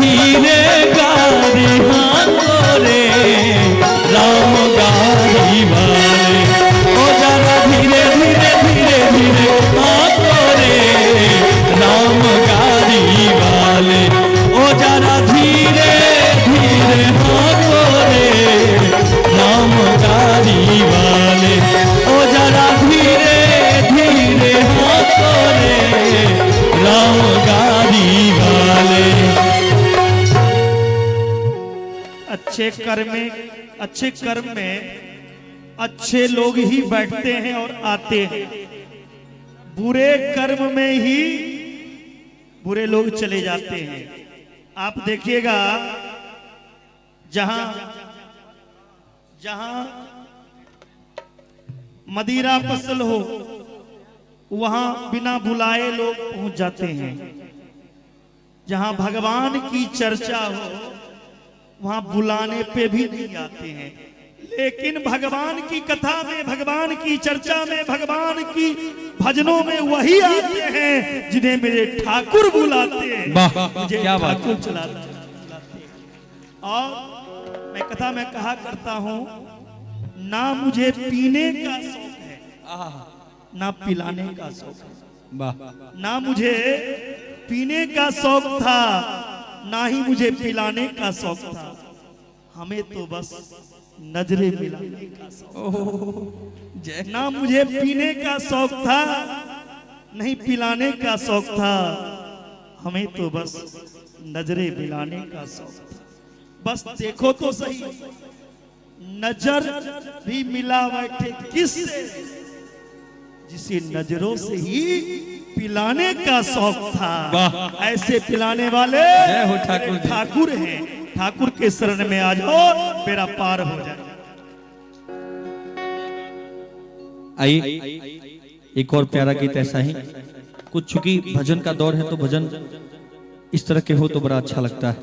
धीरे गाड़ी हाँको रे राम गाड़ी वाले, ओ जरा धीरे धीरे धीरे धीरे हाँको रे राम गाड़ी वाले, ओ जरा धीरे धीरे हाँको रे राम गाड़ी वाले, ओ जरा धीरे धीरे हाँको रे राम गाड़ी वाले। अच्छे कर्म में, अच्छे कर्म में अच्छे लोग ही बैठते हैं और आते हैं, बुरे कर्म में ही बुरे लोग चले जाते हैं। आप देखिएगा जहां जहां मदिरा फसल हो वहां बिना बुलाए लोग पहुंच जाते हैं, जहां भगवान की चर्चा हो वहां बुलाने पे भी नहीं आते हैं। लेकिन भगवान की कथा में, भगवान की चर्चा में, भगवान की भजनों में वही आते हैं जिन्हें मेरे ठाकुर बुलाते हैं। वाह, मुझे क्या बात। ठाकुर चलाते हैं। और मैं कथा में कहा करता हूं, ना मुझे पीने का शौक है ना पिलाने का शौक है। वाह, ना मुझे पीने का शौक था ना ही मुझे पिलाने का शौक था, हमें तो बस नजरें मिलाने का शौक। ना मुझे पीने का शौक था नहीं पिलाने का शौक था, हमें तो बस नजरें मिलाने का शौक था। बस देखो तो सही, नजर भी मिला बैठे किससे, जिसे नजरों से ही पिलाने का शौक था। वाह। ऐसे पिलाने वाले जय हो ठाकुर जी। ठाकुर हैं। ठाकुर के शरण में आ जाओ, मेरा पार हो जाए। आइए एक और प्यारा गीत ऐसा ही कुछ, चूंकि भजन का दौर है तो भजन इस तरह के हो तो बड़ा अच्छा लगता है।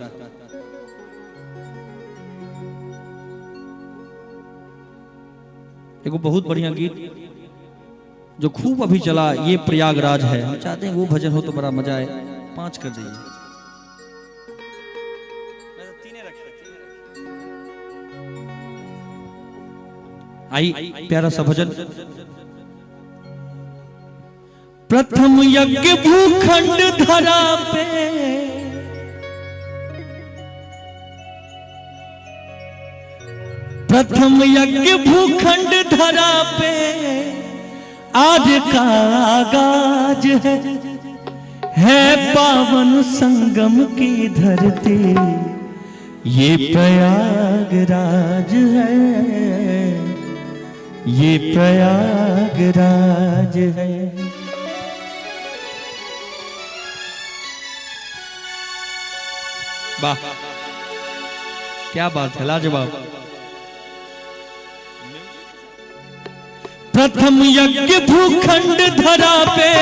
एक बहुत बढ़िया गीत जो खूब अभी चला, ये प्रयागराज है, हम चाहते हैं वो भजन हो तो बड़ा मजा आए। 5 कर दीजिए। आई प्यारा सा भजन। प्रथम यज्ञ भूखंड धरा पे, प्रथम यज्ञ भूखंड धरा पे आज का आगाज है पावन संगम की धरती, ये प्रयागराज है, ये प्रयागराज है। वाह, क्या बात है, लाजवाब। प्रथम यज्ञ भूखंड धरा पे,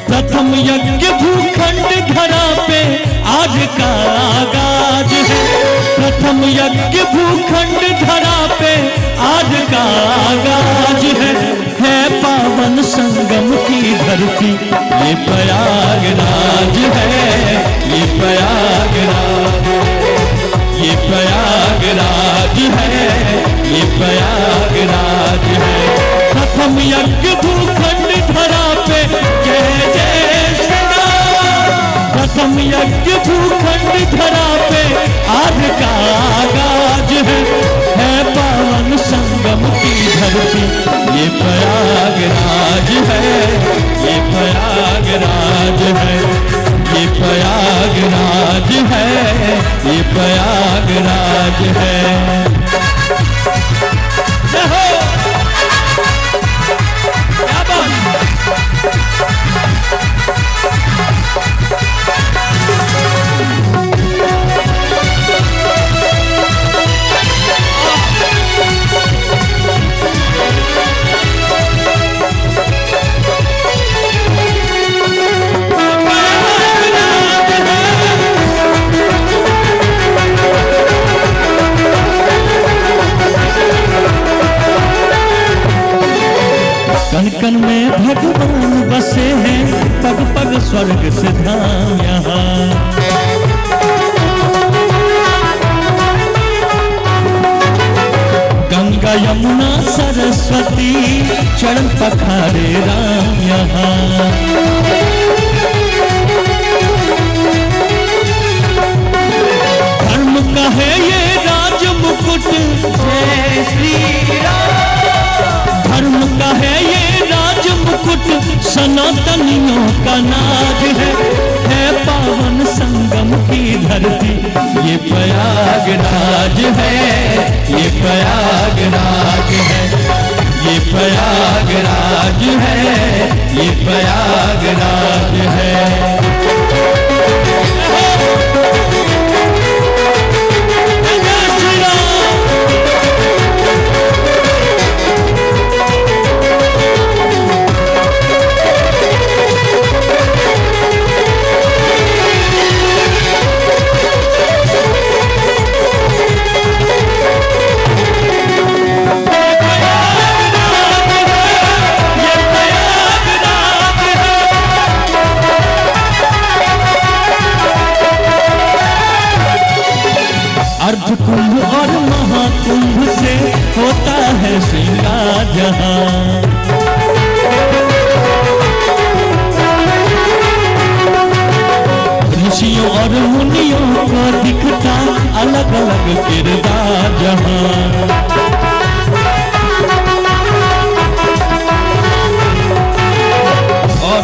प्रथम यज्ञ भूखंड धरा पे आज का आगाज है। प्रथम यज्ञ भूखंड धरा पे आज का आगाज है पावन संगम की धरती, ये प्रयागराज है, ये प्रयागराज, ये प्रयागराज है, ये प्रयागराज है। प्रथम यज्ञ भूखंड धरा पे जय जय श्री राम, प्रथम यज्ञ भूखंड धरा पे आज का आगाज है पावन संगम की धरती, ये प्रयागराज है, ये प्रयागराज है, ये प्रयागराज है, ये प्रयागराज है। जय हो, क्या बात। कण कण में भगवान बसे हैं, पग पग स्वर्ग से धाम यहाँ। गंगा यमुना सरस्वती चरण पखारे राम यहाँ। धर्म का है ये राज मुकुट, जय श्री राम। धर्म का है ये राज मुकुट, सनातनियों का नाज है पावन संगम की धरती, ये प्रयागराज है, ये प्रयागराज है, ये प्रयागराज है, ये प्रयागराज है। अर्ध कुंभ और महाकुंभ से होता है श्रृंगार जहां। ऋषियों और मुनियों को दिखता अलग अलग किरदार जहां। और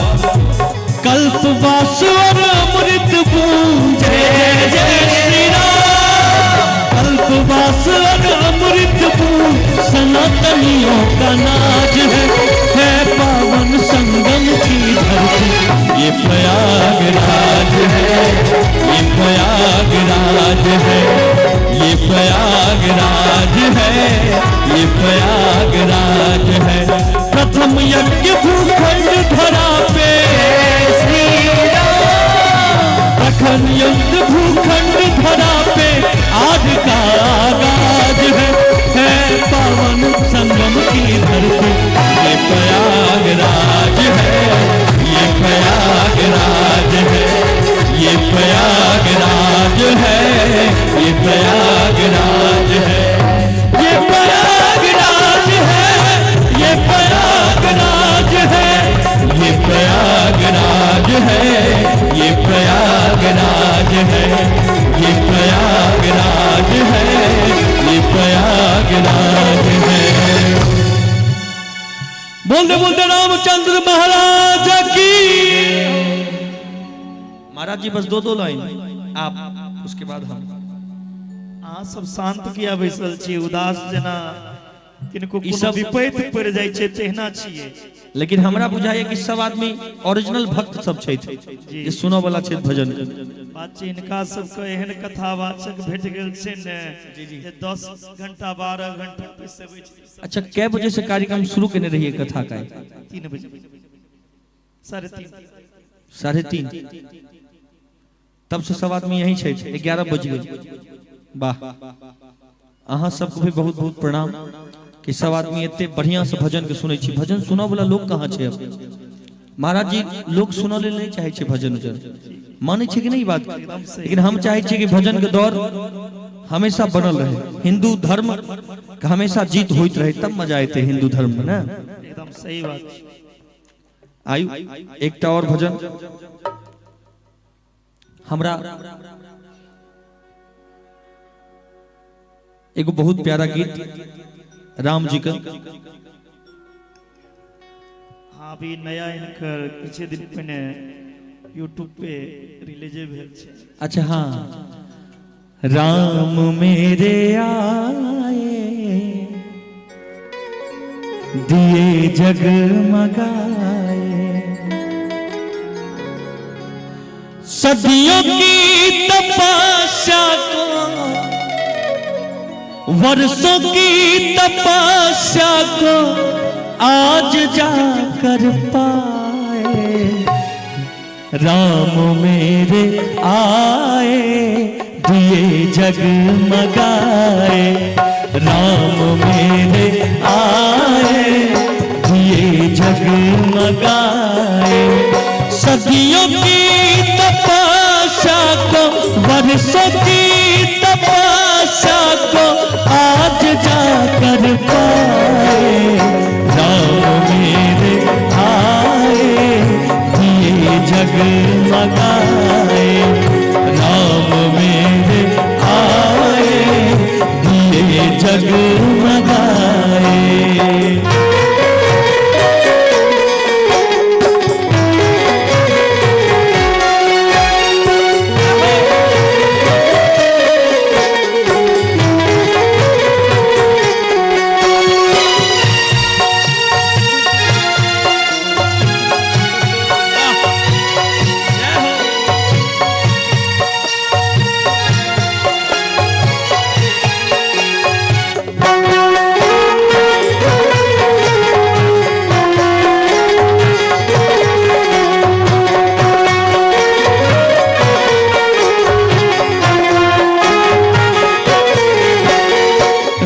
कल्पवास और अमृत बूंद, जय जय श्री राम। कल्पवास और अमृत बूंद, सनातनियों का नाज है पावन संगम की धरती, ये प्रयागराज है, ये प्रयागराज है, ये प्रयागराज है, ये प्रयागराज है। प्रथम यज्ञ भूखंड धरा पे, श्री राम। प्रथम यज्ञ भूखंड धरा पे, आज का आगाज है पावन संगम की धरती, ये प्रयागराज है, ये प्रयागराज है, ये प्रयागराज है, ये प्रयागराज है, ये प्रयागराज है, ये प्रयागराज है, ये प्रयागराज है, ये प्रयागराज है, ये प्रयागराज है, ये प्रयागराज है। बोलते बोलते रामचंद्र महाराज की। महाराज जी बस दो दो लाइन आप, उसके बाद हम। अहाँ सब शांत किया बैसल छी, उदास जेना किनको कोनो विपैत पड़ि जाइ छै तहिना छियै। लेकिन हमरा बुझाइए कि सब आदमी ओरिजिनल भक्त सब छथि जे सुनऽ वाला छथि भजन। बात छै हिनका सबके एहन कथावाचक भेट गेल छै ने जे 10 घंटा 12 घंटा बैसबै छै। अच्छा, कै बजे से कार्यक्रम शुरू केने रहिए कथा का? 3 बजे, 3:30। 3:30 तब से सब आदमी यही छै। 11 बज गए। वाह, अहाँ सबके भी बहुत बहुत प्रणाम कि सब आदमी एते बढ़िया से भजन के सुनै छी। भजन सुनऽ वाला लोग कहाँ छै अब? महाराज जी लोग सुनऽ लेल नहीं चाहे छै भजन उजन, मानै छै कि नहीं बात? लेकिन हम चाहे छियै कि भजन के दौर हमेशा बनल रहे, हिंदू धर्म के हमेशा जीत होइत रहे, तब मजा एतै हिंदू धर्म में ना। एकदम सही बात। आयु एकटा और भजन हमरा एगो बहुत प्यारा गीत राम जी का। हाँ, अभी नया इनकर किछु दिन पहिने यूट्यूब पे रिलीज भेल छै। अच्छा हाँ, राम मेरे आए दिए जगमगाए, सदियों की तपस्या को, वर्षों की तपस्या को आज जाकर पाए, राम मेरे आए दिए जगमगाए, राम मेरे आए दिए जग जगमगाए।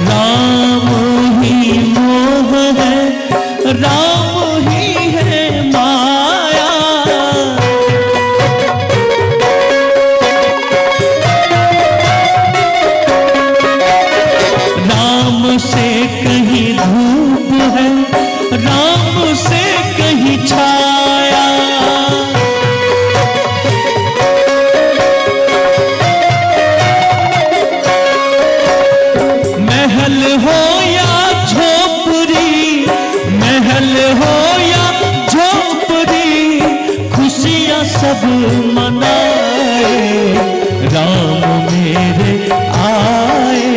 राम ही मोह है, राम ही है माया। राम से कहीं धूप है, राम से कहीं छाया। महल हो या झोपड़ी, महल हो या झोपड़ी, खुशियां सब मनाए। राम मेरे आए,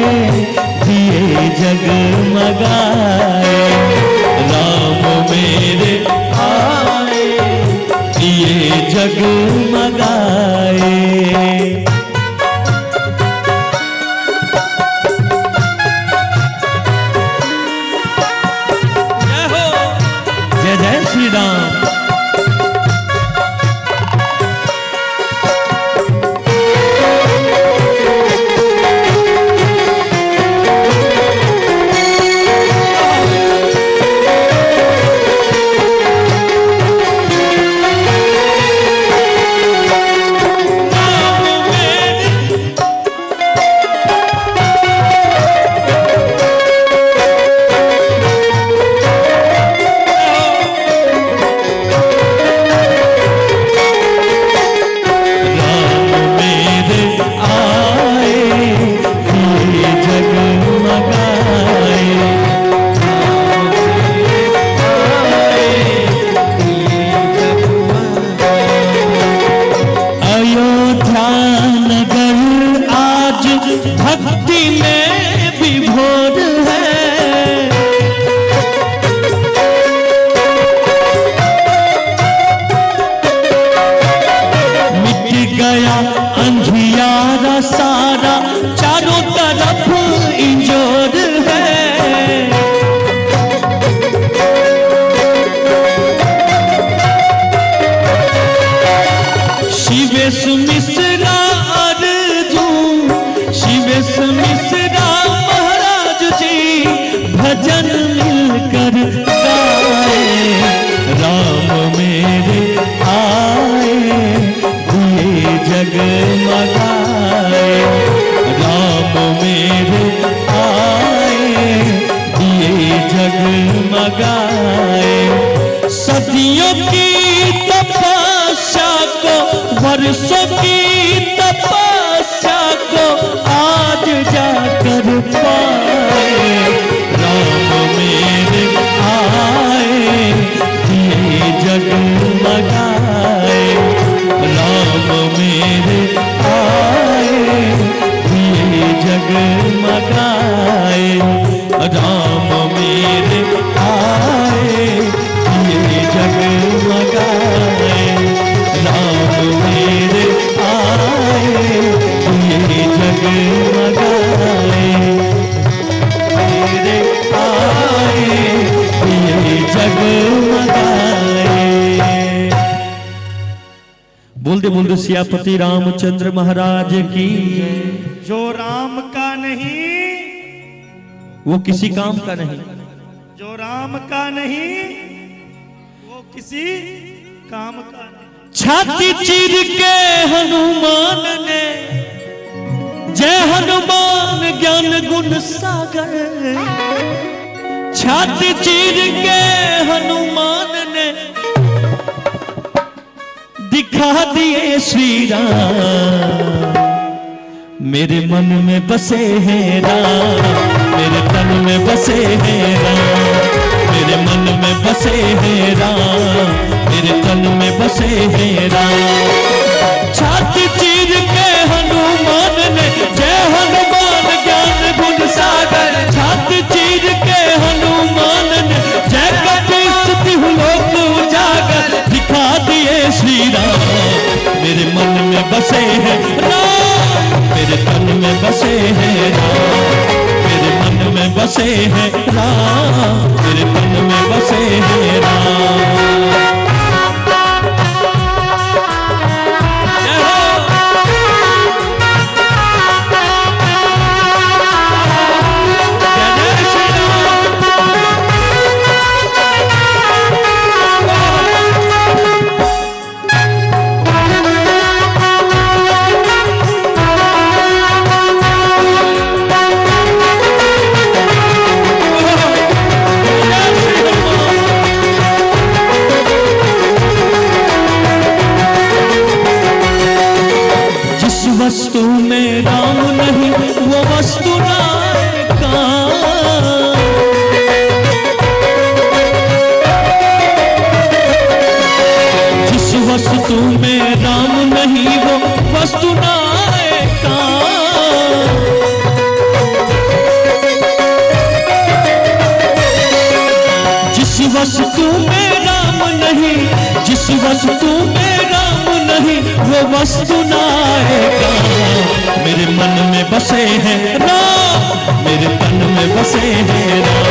दिए जगमगाए। राम मेरे आए, दिए जगमगाए। जय हो। जय जय श्री राम। राम मेरे राम मेरे आए, दिए जगमगाए। अयोध्या नगर आज भक्ति में विभोर है। मिट गया अंधियारा सारा, चारों तरफ इंजोर है। शिवेश मिश्रा अर्जुन, शिवेश मिश्रा महाराज जी, भजन मिलकर गाए। राम मेरे आए, दिए जगमगाए। राम मेरे आए, दिए जगमगाए। सदियों की तपस्या को, वर्षों की तपस्या को आज जाकर पाए। राम मेरे आए, दिए जगमगाए। राम मेरे आए, दिए जगमगाए। राम मेरे आए, दिए जगमगाए। राम मेरे आए, दिए जगमगाए। मेरे आए, दिए जगमगाए। बोल दे सियापति रामचंद्र महाराज की। जो राम का नहीं, वो किसी काम का नहीं। जो राम का नहीं, वो किसी काम का नहीं। छाती चीर के हनुमान ने, जय हनुमान ज्ञान गुण सागर। छाती चीर के हनुमान ने दिखा दिए श्री राम। मेरे मन में बसे हैं राम, मेरे मेरे तन में बसे हैं राम, मेरे मन में बसे हैं राम, मेरे तन में बसे हैं राम। छाती चीर के हनुमान ने जय हनुमान ज्ञान गुण सागर, छाती चीर के हनुमान ने जय कपीस तिहु लोक उजागर, दिखा दिए श्री राम, मेरे मन में बसे हैं राम, मेरे तन में बसे हैं राम, मेरे मन में बसे हैं राम, मेरे तन में बसे हैं राम। जय हो। जय जय श्री राम। जय श्री हनुमान। जिस वस्तु में राम नहीं वो वस्तु नाय का, जिस वस्तु में राम नहीं वो वस्तु नाय का, जिस वस्तु में राम नहीं, जिस वस्तु में राम नहीं वो वस्तु नायका, मेरे मन में बसे हैं राम, मेरे तन में बसे हैं राम,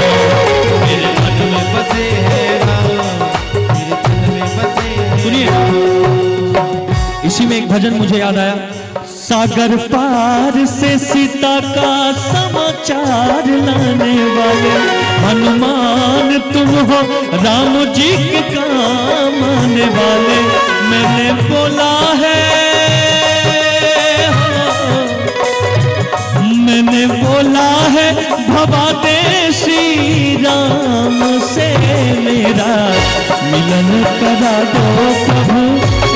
मेरे मन में बसे हैं राम, मेरे तन में बसे हैं। सुनिए, इसी में एक भजन मुझे याद आया। सागर पार से सीता का समाचार लाने वाले हनुमान तुम हो, राम जी के काम आने वाले। मैंने बोला है, मैंने बोला है भवा दे श्री राम से मेरा मिलन करा दो प्रभु,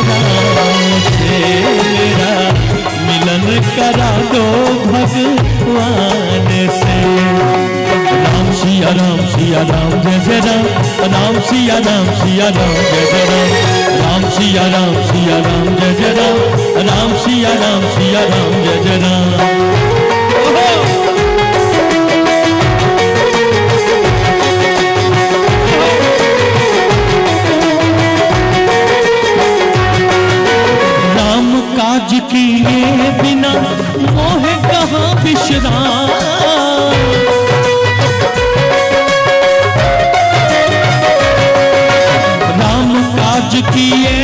राम से मेरा मिलन करा दो भगवान से। राम सिया राम जय जय राम, राम सिया राम जय जय राम, राम सिया राम जय जय राम, राम सिया राम जय जय राम। ओहो! राम काज किए बिना मोह कहाँ विश्राम, राम काज किए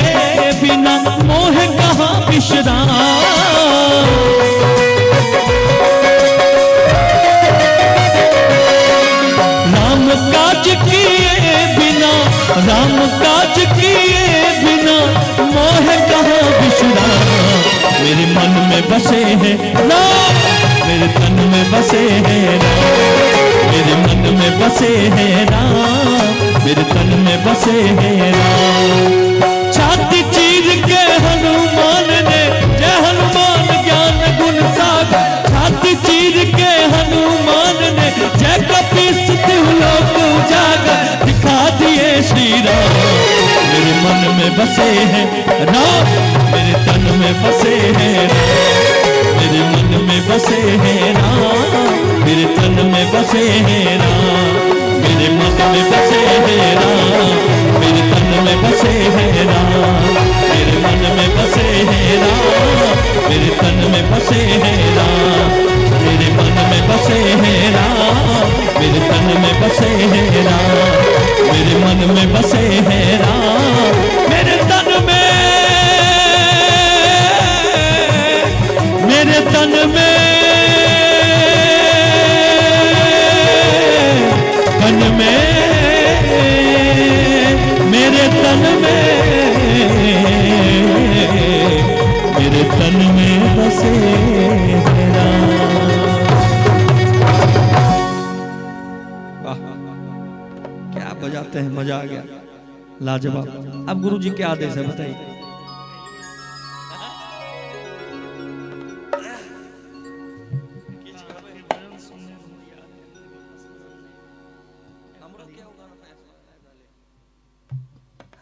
बिना मोह कहाँ विश्राम, राम काज किए बिना, राम काज किए बिना मोह कहाँ विश्राम। मेरे मन में बसे हैं राम, मेरे तन में बसे हैं राम, मेरे मन में बसे हैं राम, मेरे तन में बसे हैं राम। छाती चीर के हनुमान ने जय हनुमान ज्ञान गुण सागर, छाती चीर के हनुमान ने जय कपीस तिहु लोक उजागर, दिखा दिए श्री राम, मेरे मन में बसे हैं राम, मेरे तन में बसे हैं राम, मेरे मन में बसे हैं राम, मेरे तन में बसे हैं राम, मेरे मन में बसे हैं राम, मेरे तन में बसे हैं राम, मेरे मन में बसे हैं राम, मेरे तन में बसे हैं राम, मेरे मन में बसे हैं राम, मेरे तन में बसे हैं राम, मेरे मन में बसे हैं राम, मेरे तन में, मेरे तन में, तन में, मेरे तन में, मेरे तन में बसे हैं राम। वाह, क्या बजाते हैं, मजा आ गया, लाजवाब। अब गुरु जी क्या आदेश है बताइए।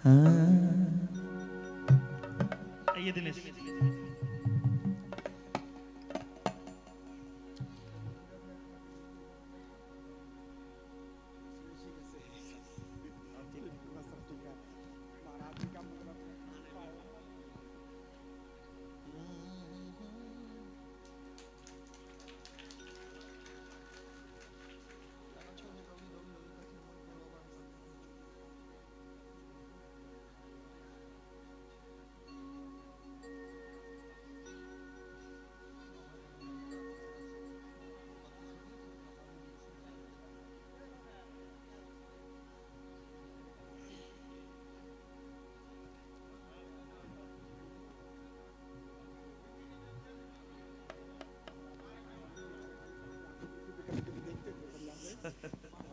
हाँ। आइए दिनेश।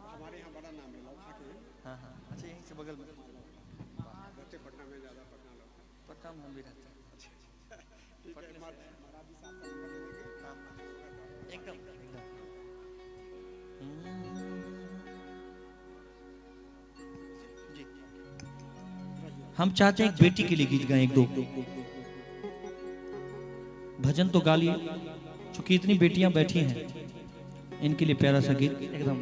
हमारे यहाँ बड़ा नाम है लौखा के। हाँ हाँ, अच्छा यहीं से बगल में। बच्चे पटना में ज्यादा, पटना लौखा। पटना में हम भी रहते हैं। ठीक है, महाराज जी साहब का नंबर दे देंगे। एकदम एकदम। जी हम चाहते हैं एक बेटी के लिए गीत गाएं, एक दो भजन तो गा लिए, चूंकि इतनी बेटियां बैठी हैं, इनके लिए प्यारा सा गीत। एकदम।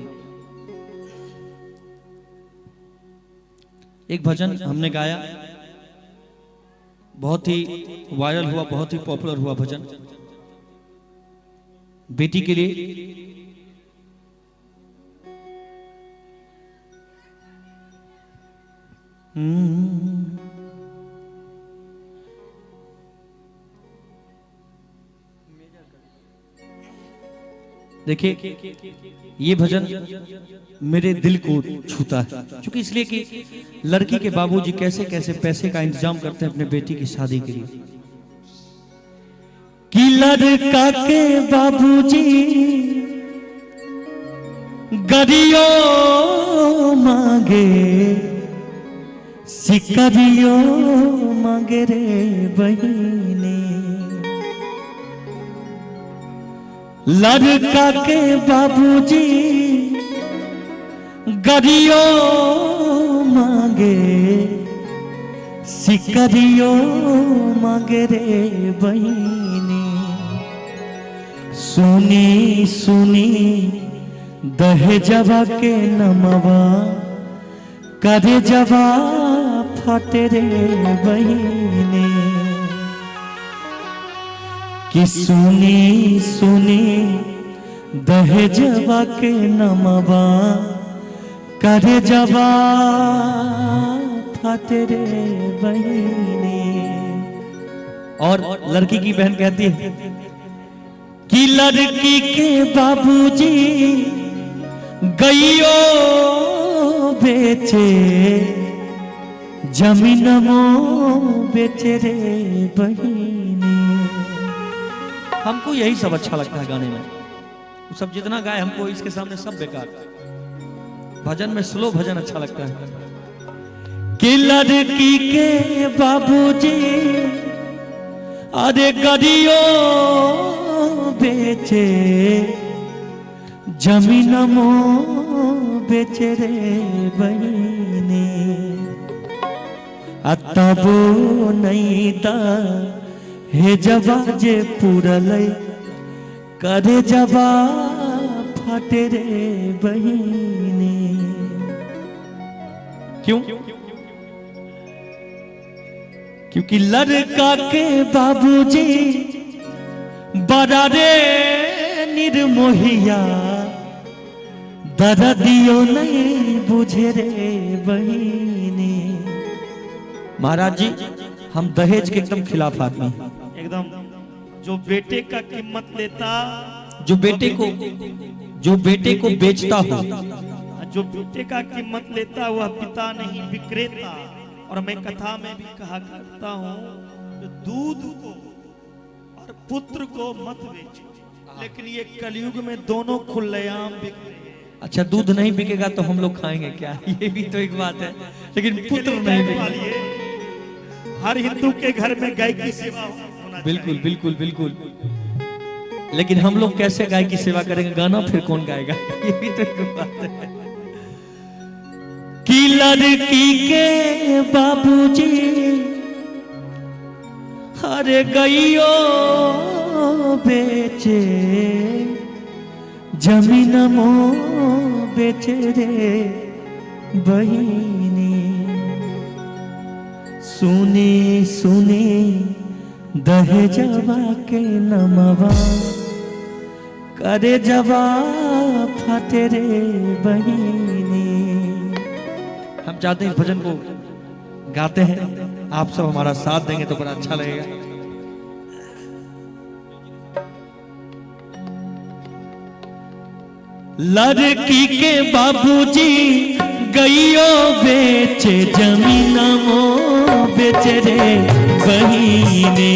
एक भजन हमने गाया, बहुत ही वायरल हुआ, बहुत ही पॉपुलर हुआ भजन बेटी के लिए। देखिए ये भजन मेरे दिल को छूता है, क्योंकि इसलिए कि लड़की के बाबूजी कैसे कैसे पैसे का इंतजाम करते हैं अपने बेटी की शादी के लिए। कि लड़का के बाबूजी गरियो मांगे, सिकरियो मांगे रे बहिनी। लड़का के बाबूजी गरियो मांगे, सिकरियो मांगे रे बहिनी। सुनी सुनी दहेजवा के नमवा, करे जवा फटे रे बहिनी। कि सुनी सुनी दहेजवा के नमवा, करे जवा फटे रे बहिनी। और लड़की की बहन कहती है कि लड़की के बाबूजी गईयो बेचे, जमीनमो बेचे रे बहिनी। हमको यही सब अच्छा लगता है गाने में, वो सब जितना गाए हमको इसके सामने सब बेकार। भजन में स्लो भजन अच्छा लगता है। कि लड़की के बाबूजी अरे गरियो बेचे, जमीनमो बेचे रे बहिनी। तबो नहीं दा हे जवा जे पुरलै, करे जवा फटे रे बहिनी। क्यों? क्योंकि लड़का के बाबूजी बड़ा रे निर्मोहिया, दर्दियो नहीं बुझे रे बहिनी। महाराज जी हम दहेज के एकदम खिलाफ आदमी हैं। एकदम। जो बेटे का कीमत लेता, जो बेटे को बेचता हो, जो बेटे का कीमत लेता वह पिता नहीं विक्रेता। और मैं कथा में भी कहा करता हूँ, दूध को और पुत्र को मत बेचो, लेकिन ये कलयुग में दोनों खुलेआम बिक रहे हैं। अच्छा दूध नहीं बिकेगा तो हम लोग खाएंगे क्या? ये भी तो एक बात है, लेकिन पुत्र नहीं बिकेगा। हर हिंदू के घर में गाय की सेवा होना। बिल्कुल बिल्कुल बिल्कुल, लेकिन हम लोग कैसे गाय की सेवा करेंगे? गाना फिर कौन गाएगा? ये भी तो एक बात है। कि कि लड़की के बाबूजी हर गईयो बेचे, जमीन मो बेचे रे बहिनी। सुनी सुनी दहेजवा के नमवा, करे जवा फाटे रे बहिनी। हम चाहते हैं इस भजन को गाते हैं, आप सब हमारा साथ देंगे तो बड़ा अच्छा लगेगा। लड़की के बाबूजी गईयो बेचे, जमीन मो बेचे रे बहिनी।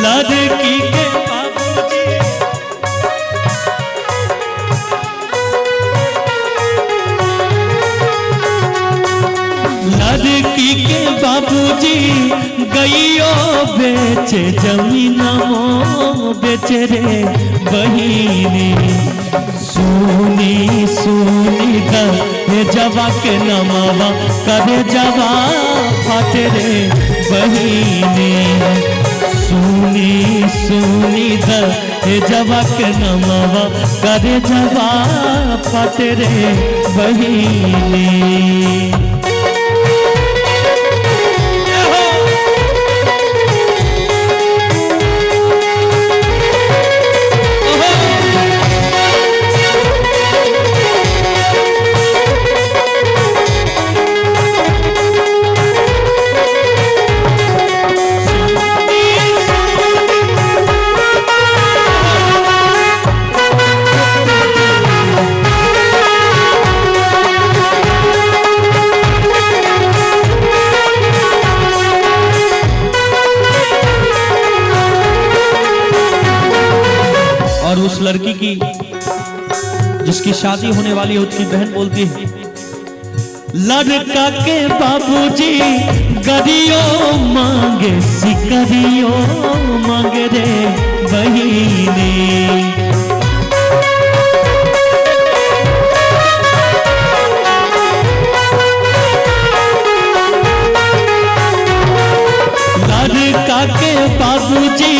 लड़की के बाबूजी लड़की के बाबूजी गईयो बेचे, जमीन मो बेचे रे बहिनी। सुनी सुनी दहेजवा के नमवा, करे जवा फाटे रे बहिनी। सुनी सुनी दहेजवा के नमवा, करे जवा फाटे रे बहिनी। और उस लड़की की जिसकी शादी होने वाली है, उसकी बहन बोलती है, लड़का के बाबूजी गरियो मांगे, सिकरियो मांगे रे बहिनी। लड़का के बाबूजी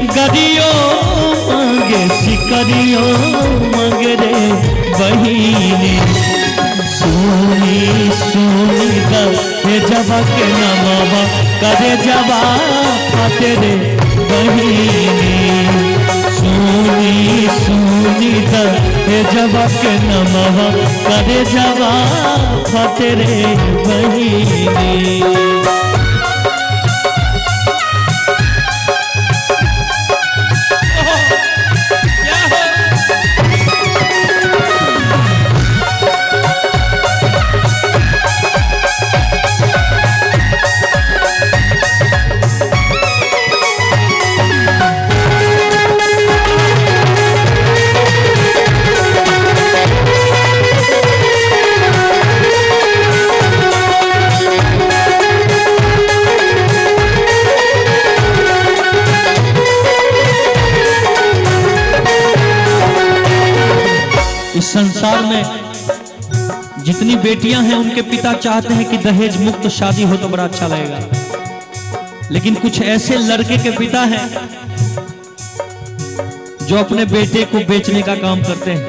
गरियो मांगे, सिकरियो मांगे रे बहिनी। सुनी सुनी दहेजवा के नमवा, करे जवा फाटे रे बहिनी। सुनी सुनी दहेजवा के नमवा, करे जवा फाटे रे बहिनी। इस संसार में जितनी बेटियां हैं उनके पिता चाहते हैं कि दहेज मुक्त शादी हो तो बड़ा अच्छा लगेगा, लेकिन कुछ ऐसे लड़के के पिता हैं जो अपने बेटे को बेचने का काम करते हैं,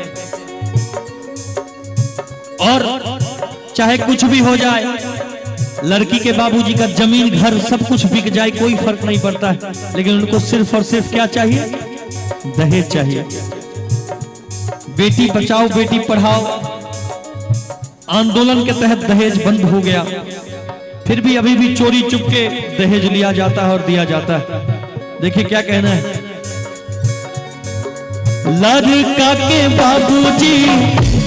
और चाहे कुछ भी हो जाए, लड़की के बाबूजी का जमीन घर सब कुछ बिक जाए कोई फर्क नहीं पड़ता है, लेकिन उनको सिर्फ और सिर्फ क्या चाहिए? दहेज चाहिए। बेटी बचाओ बेटी पढ़ाओ आंदोलन के तहत दहेज बंद हो गया, फिर भी अभी भी चोरी चुपके दहेज लिया जाता है और दिया जाता है। देखिए क्या कहना है। लड़का के बाबूजी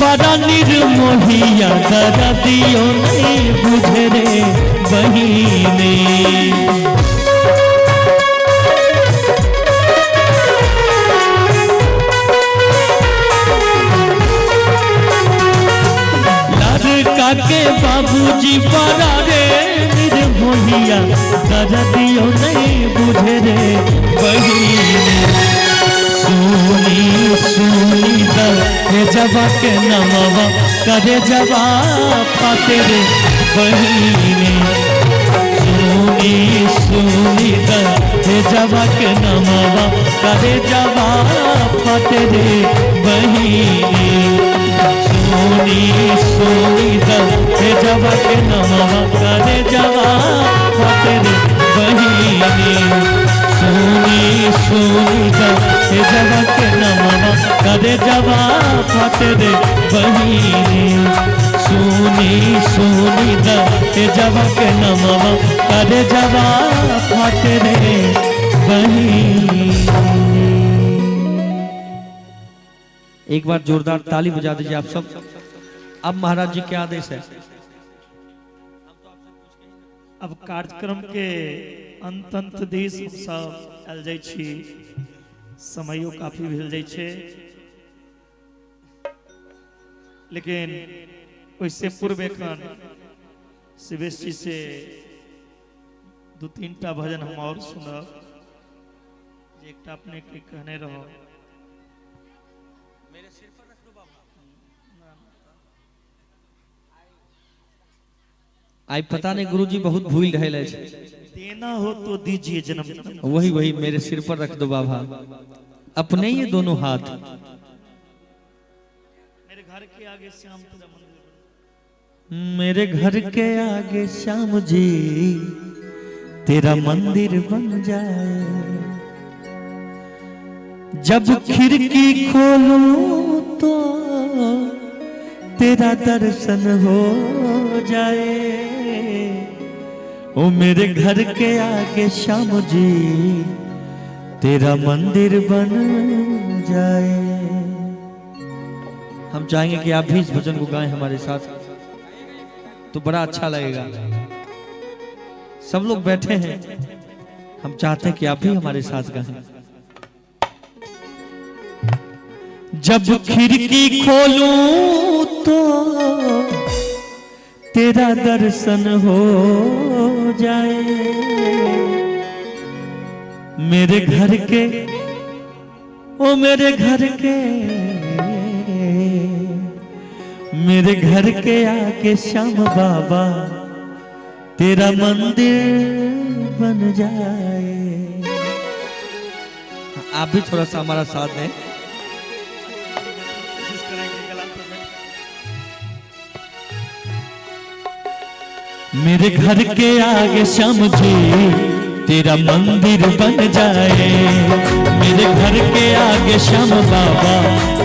बड़ा निर्मोहिया, दर्दियों नहीं बुझे रे बहिनी। लड़का के बाबूजी बड़ा रे निर्मोहिया, दर्दियों नहीं बुझे रे बहिनी। सुनी सुनी दे जबा के नमवा करे जबा फाटे रे बहिनी। सुनी सुनी दे जबा के नमवा करे जबा फाटे रे बहिनी। सुनी सुनी दे जबा के नमवा करे जबा फाटे रे बहिनी। सुनी सुनी दे जबा के नमवा करे जबा फाटे रे बहिनी। सुनी सुनी दे जबा के नमवा करे जबा फाटे रे बहिनी। एक बार जोरदार ताली बजा दीजिए आप सब। अब महाराज जी के आदेश है। अब कार्यक्रम के अंत अंत दिस हम सब आयल जाइ छी, समयो काफी भेल जाइ छै, लेकिन ओहिसे पूर्व एखन शिवेश जी से 2-3 टा भजन हम और सुनब, जे एकटा अपने के कहने रहो। आई पता नहीं गुरुजी बहुत भूल रहे अछि। देना हो तो दीजिए जन्म जन्म। वही वही मेरे सिर पर रख दो बाबा अपने ये दोनों हाथ। मेरे घर के आगे श्याम तेरा मंदिर बन। मेरे घर के आगे श्याम जी तेरा मंदिर बन जाए। जब खिड़की खोलूं तो तेरा दर्शन हो जाए। ओ मेरे घर के आगे श्याम जी तेरा मंदिर बन जाए। हम चाहेंगे कि आप भी इस भजन को गाएं हमारे साथ, तो बड़ा अच्छा लगेगा। सब लोग बैठे हैं, हम चाहते हैं कि आप भी हमारे साथ गाएं। जब खिड़की खोलूं तो तेरा दर्शन हो जाए। मेरे घर के ओ मेरे घर के, मेरे घर के आगे श्याम बाबा तेरा मंदिर बन जाए। आप भी थोड़ा सा हमारा साथ दें। कोशिश करेंगे गला पे बैठ। मेरे घर के आगे श्याम जी तेरा मंदिर बन जाए। मेरे घर के आगे श्याम बाबा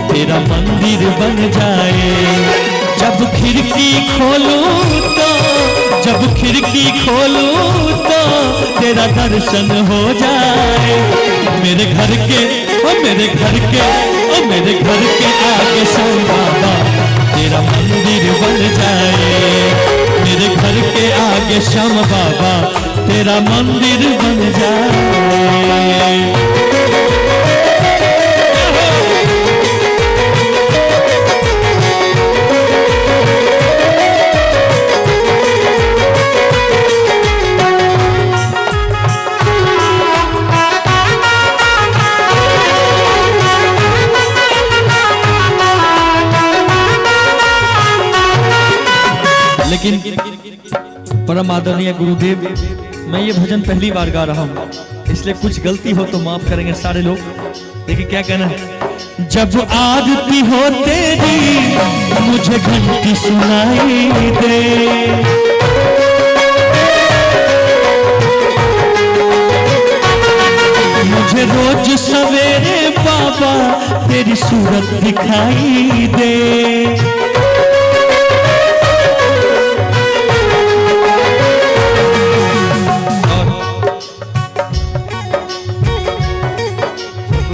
तेरा मंदिर बन जाए। जब खिड़की खोलूं तो, जब खिड़की खोलूं तो तेरा दर्शन हो जाए। मेरे घर के ओ मेरे घर के ओ मेरे घर के आगे श्याम बाबा तेरा मंदिर बन जाए। मेरे घर के आगे श्याम बाबा तेरा मंदिर बन जाए। लेकिन परम आदरणीय गुरुदेव, मैं ये भजन पहली बार गा रहा हूँ, इसलिए कुछ गलती हो तो माफ करेंगे सारे लोग। देखिए क्या कहना है। जब आरती हो तेरी मुझे घंटी सुनाई दे। मुझे रोज सवेरे बाबा तेरी सूरत दिखाई दे।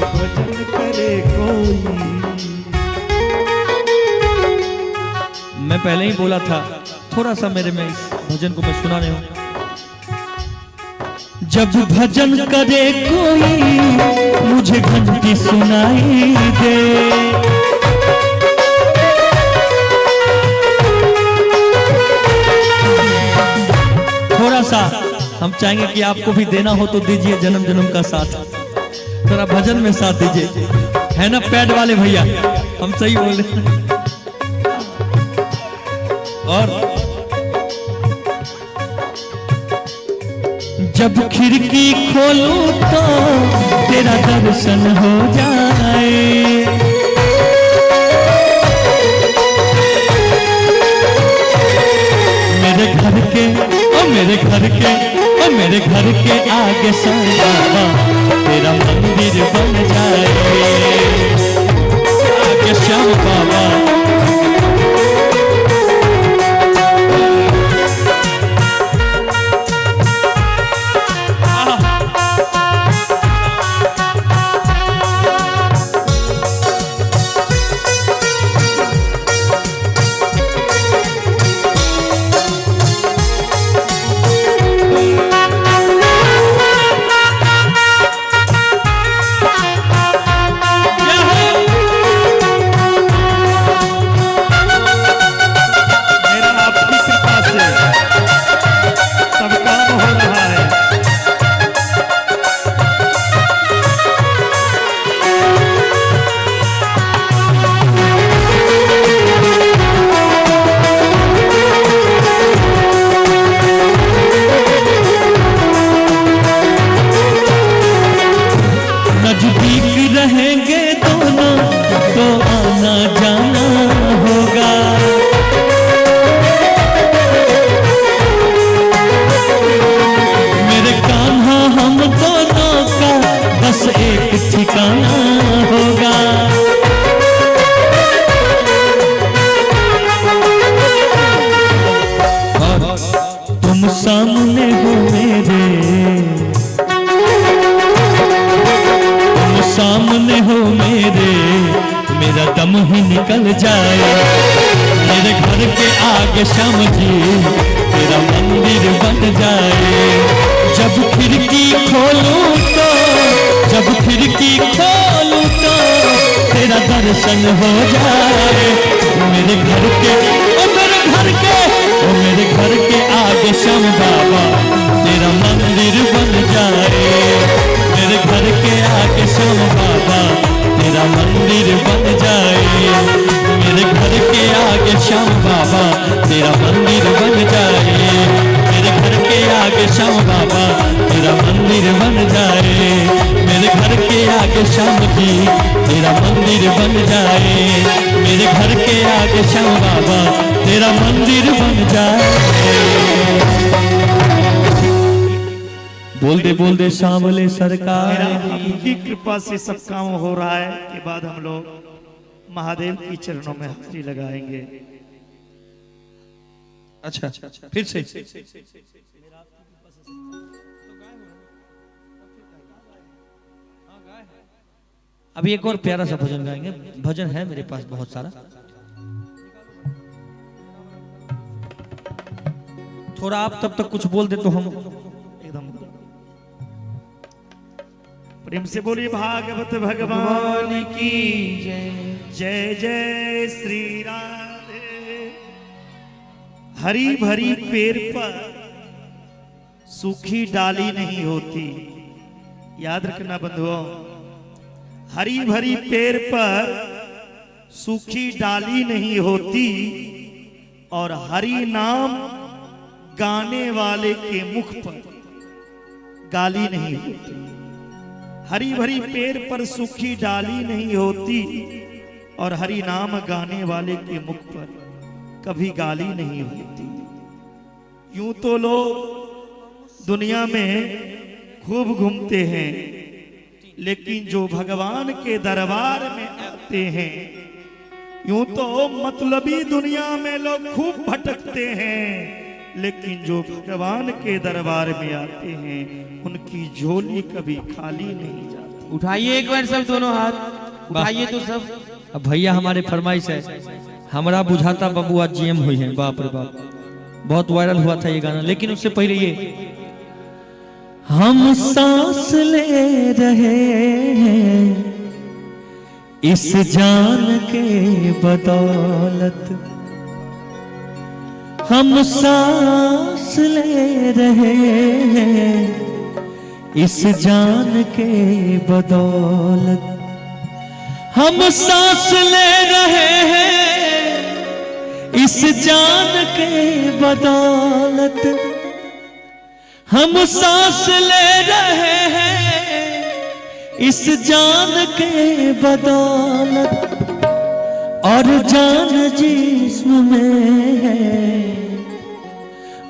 भजन करे कोई। मैं पहले ही बोला था, थोड़ा सा मेरे में इस भजन को मैं सुना नहीं हूं। जब भजन करे कोई मुझे घंटी सुनाई दे। थोड़ा सा हम चाहेंगे कि आपको भी देना हो तो दीजिए जन्म जन्म का साथ। थोड़ा भजन में साथ दीजिए, है ना पैड वाले भैया, हम सही बोले। और जब खिड़की खोलूं तो तेरा दर्शन हो जाए, मेरे घर के ओ मेरे घर के ओ मेरे घर के आगे साईं बाबा तेरा मंदिर बन जाए, आगे श्याम बाबा। मेरा आपकी कृपा से सब काम हो रहा है। नजदीक रहेंगे दोनों तो आना जाना होगा, मेरे कान्हा हम दोनों का बस एक ठिकाना होगा। और तुम सामने हो मेरे, तुम सामने हो मेरे, मेरा दम ही निकल जाए, मेरे घर के आगे श्याम जी तेरा मंदिर बन जाए। जब खिड़की खोलूं तो, जब खिड़की खोलूं तो तेरा दर्शन हो जाए, मेरे घर के ओ मेरे घर के ओ मेरे घर के आगे श्याम बाबा तेरा मंदिर बन जाए, मेरे घर के आगे श्याम बाबा तेरा मंदिर बन जाए, मेरे घर के आगे श्याम बाबा तेरा मंदिर बन जाए, मेरे घर के आगे श्याम बाबा तेरा मंदिर बन जाए, मेरे घर के आगे श्याम जी तेरा मंदिर बन जाए, मेरे घर के आगे श्याम बाबा तेरा मंदिर बन जाए। बोल दे सांवले सरकार। मेरा आपकी कृपा से सब काम हो रहा है के बाद हम लोग महादेव की चरणों में हाजिरी लगाएंगे। अच्छा फिर से अभी एक और प्यारा सा भजन गाएंगे। भजन है मेरे पास बहुत सारा, थोड़ा आप तब तक कुछ बोल दे तो हम एकदम प्रेम से बोलिए भागवत भगवान की जय। जय जय श्री राधे। हरी भरी पेड़ पर सूखी डाली नहीं होती, याद रखना बंधुओं, हरी भरी पेड़ पर सूखी डाली नहीं होती और हरि नाम गाने वाले के मुख पर गाली नहीं होती। हरी भरी पेड़ पर सूखी डाली नहीं होती और हरि नाम गाने वाले के मुख पर कभी गाली नहीं होती। यूं तो लोग दुनिया में खूब घूमते हैं, लेकिन जो भगवान के दरबार में आते हैं, यूं तो मतलबी दुनिया में लोग खूब भटकते हैं, लेकिन जो भगवान के दरबार में आते हैं उनकी झोली कभी खाली नहीं जाती। उठाइए एक बार सब दोनों हाथ उठाइए तो सब। अब भैया हमारे फरमाइश है, हमारा बुझाता बबुआ जीएम हुई है। बाप रे बाप, बहुत वायरल हुआ था ये गाना। लेकिन उससे पहले ये हम सांस ले रहे हैं इस जान के बदौलत, हम सांस ले रहे हैं इस जान के बदौलत हम सांस ले रहे हैं, इस जान के बदौलत हम सांस ले रहे हैं, इस जान के बदौलत। और जान जिस्म में है,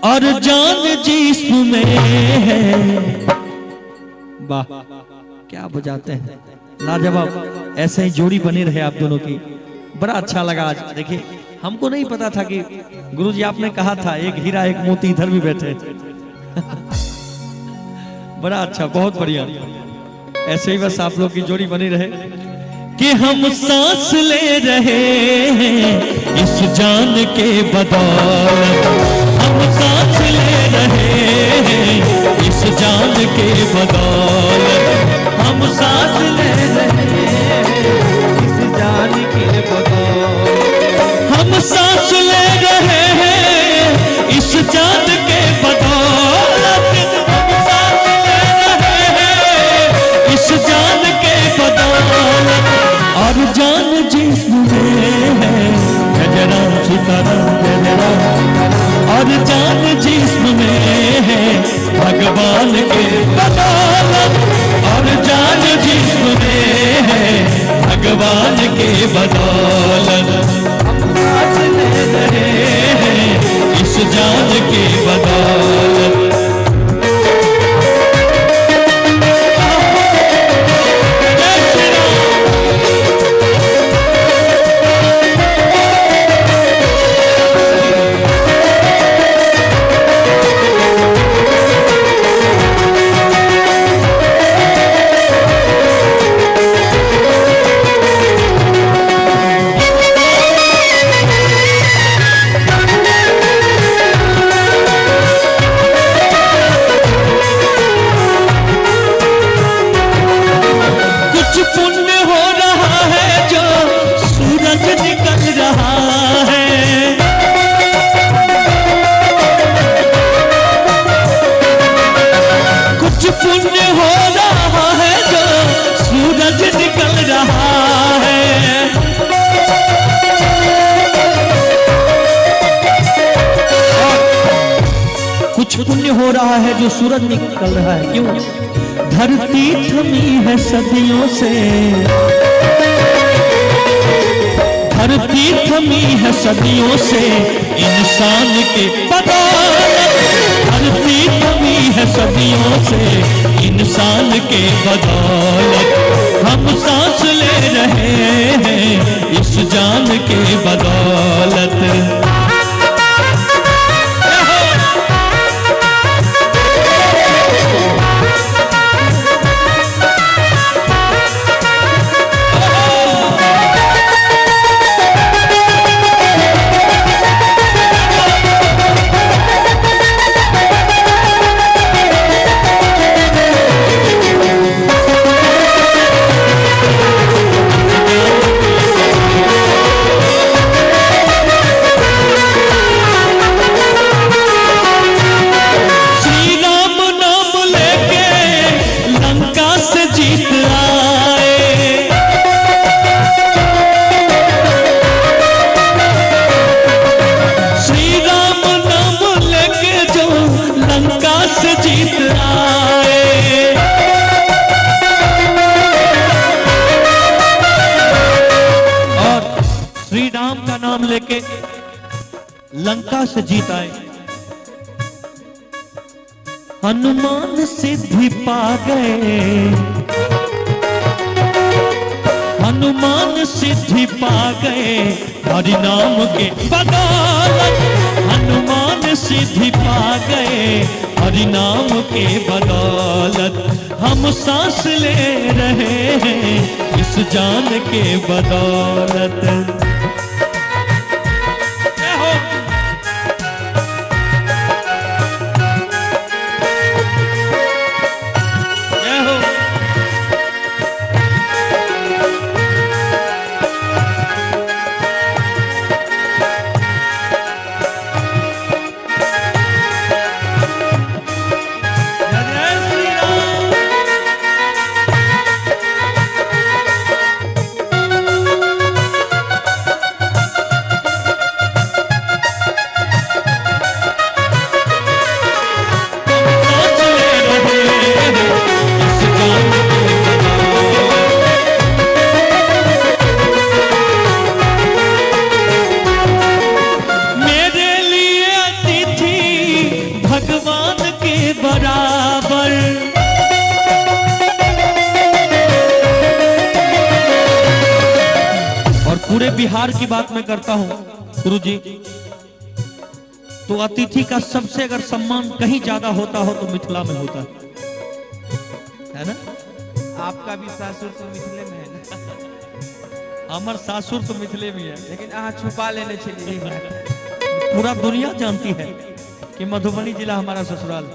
और जान जिस्म में है। वाह क्या बजाते हैं, लाजवाब। ऐसे ही जोड़ी बनी रहे आप दोनों की। बड़ा अच्छा लगा आज। देखिए हमको नहीं पता था कि गुरुजी आपने कहा था एक हीरा एक मोती इधर भी बैठे। बड़ा अच्छा, बहुत बढ़िया। ऐसे ही बस आप लोग की जोड़ी बनी रहे कि हम सांस ले रहे हैं इस जान के बदौलत, हम सांस ले रहे हैं इस जान के बदौलत, हम सांस ले रहे हैं इस जान के बदौलत, हम सांस ले रहे हैं इस जान के बदौलत, हम सांस ले रहे हैं इस जान के बदौलत। और जान जिस्म में है, जय राम सीताराम जय राम, और जान जिस्म में है भगवान के बदौलत, और जान जिस्म में है भगवान के बदौलत, हम सांस ले रहे हैं इस जान के बदौलत। जय श्री राम। कुछ पुण्य हो रहा है जो सूरज निकल रहा है, कुछ पुण्य हो रहा है जो सूरज निकल रहा है। और कुछ पुण्य हो रहा है जो सूरज निकल रहा है। क्यों? धरती थमी है सदियों से, धरती थमी है सदियों से इंसान के बदौलत, धरती थमी है सदियों से इंसान के बदौलत, हम सांस ले रहे हैं इस जान के बदौलत। श्री राम नाम लेके लंका से जीत आए, श्री राम नाम लेके जो लंका से जीत आए। और श्री राम का नाम लेके लंका से जीत आए। हनुमान सिद्धि पा गए, हनुमान सिद्धि पा गए हरि नाम के बदौलत, हनुमान सिद्धि पा गए हरि नाम के बदौलत, हम सांस ले रहे हैं इस जान के बदौलत। जय हो। जय हो। जय जय श्री राम। पूरे बिहार की बात मैं करता हूं गुरु जी, तो अतिथि का सबसे अगर सम्मान कहीं ज्यादा होता हो तो मिथिला में होता है ना? आपका भी सासुर तो मिथिले में है ना? हमार सासुर तो मिथिले में है, लेकिन अहाँ छुपा लेने छलिए ई बात। पूरा दुनिया जानती है कि मधुबनी जिला हमारा ससुराल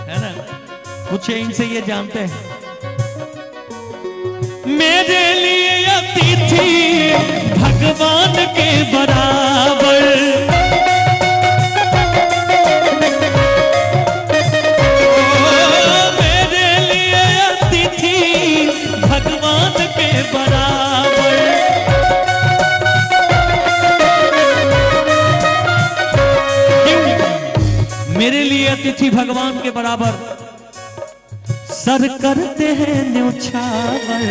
है ना। कुछ इनसे ये जानते हैं। मेरे लिए अतिथि भगवान के बराबर, मेरे लिए अतिथि भगवान के बराबर। क्यों? मेरे लिए अतिथि भगवान के बराबर, सर करते हैं न्योछावर,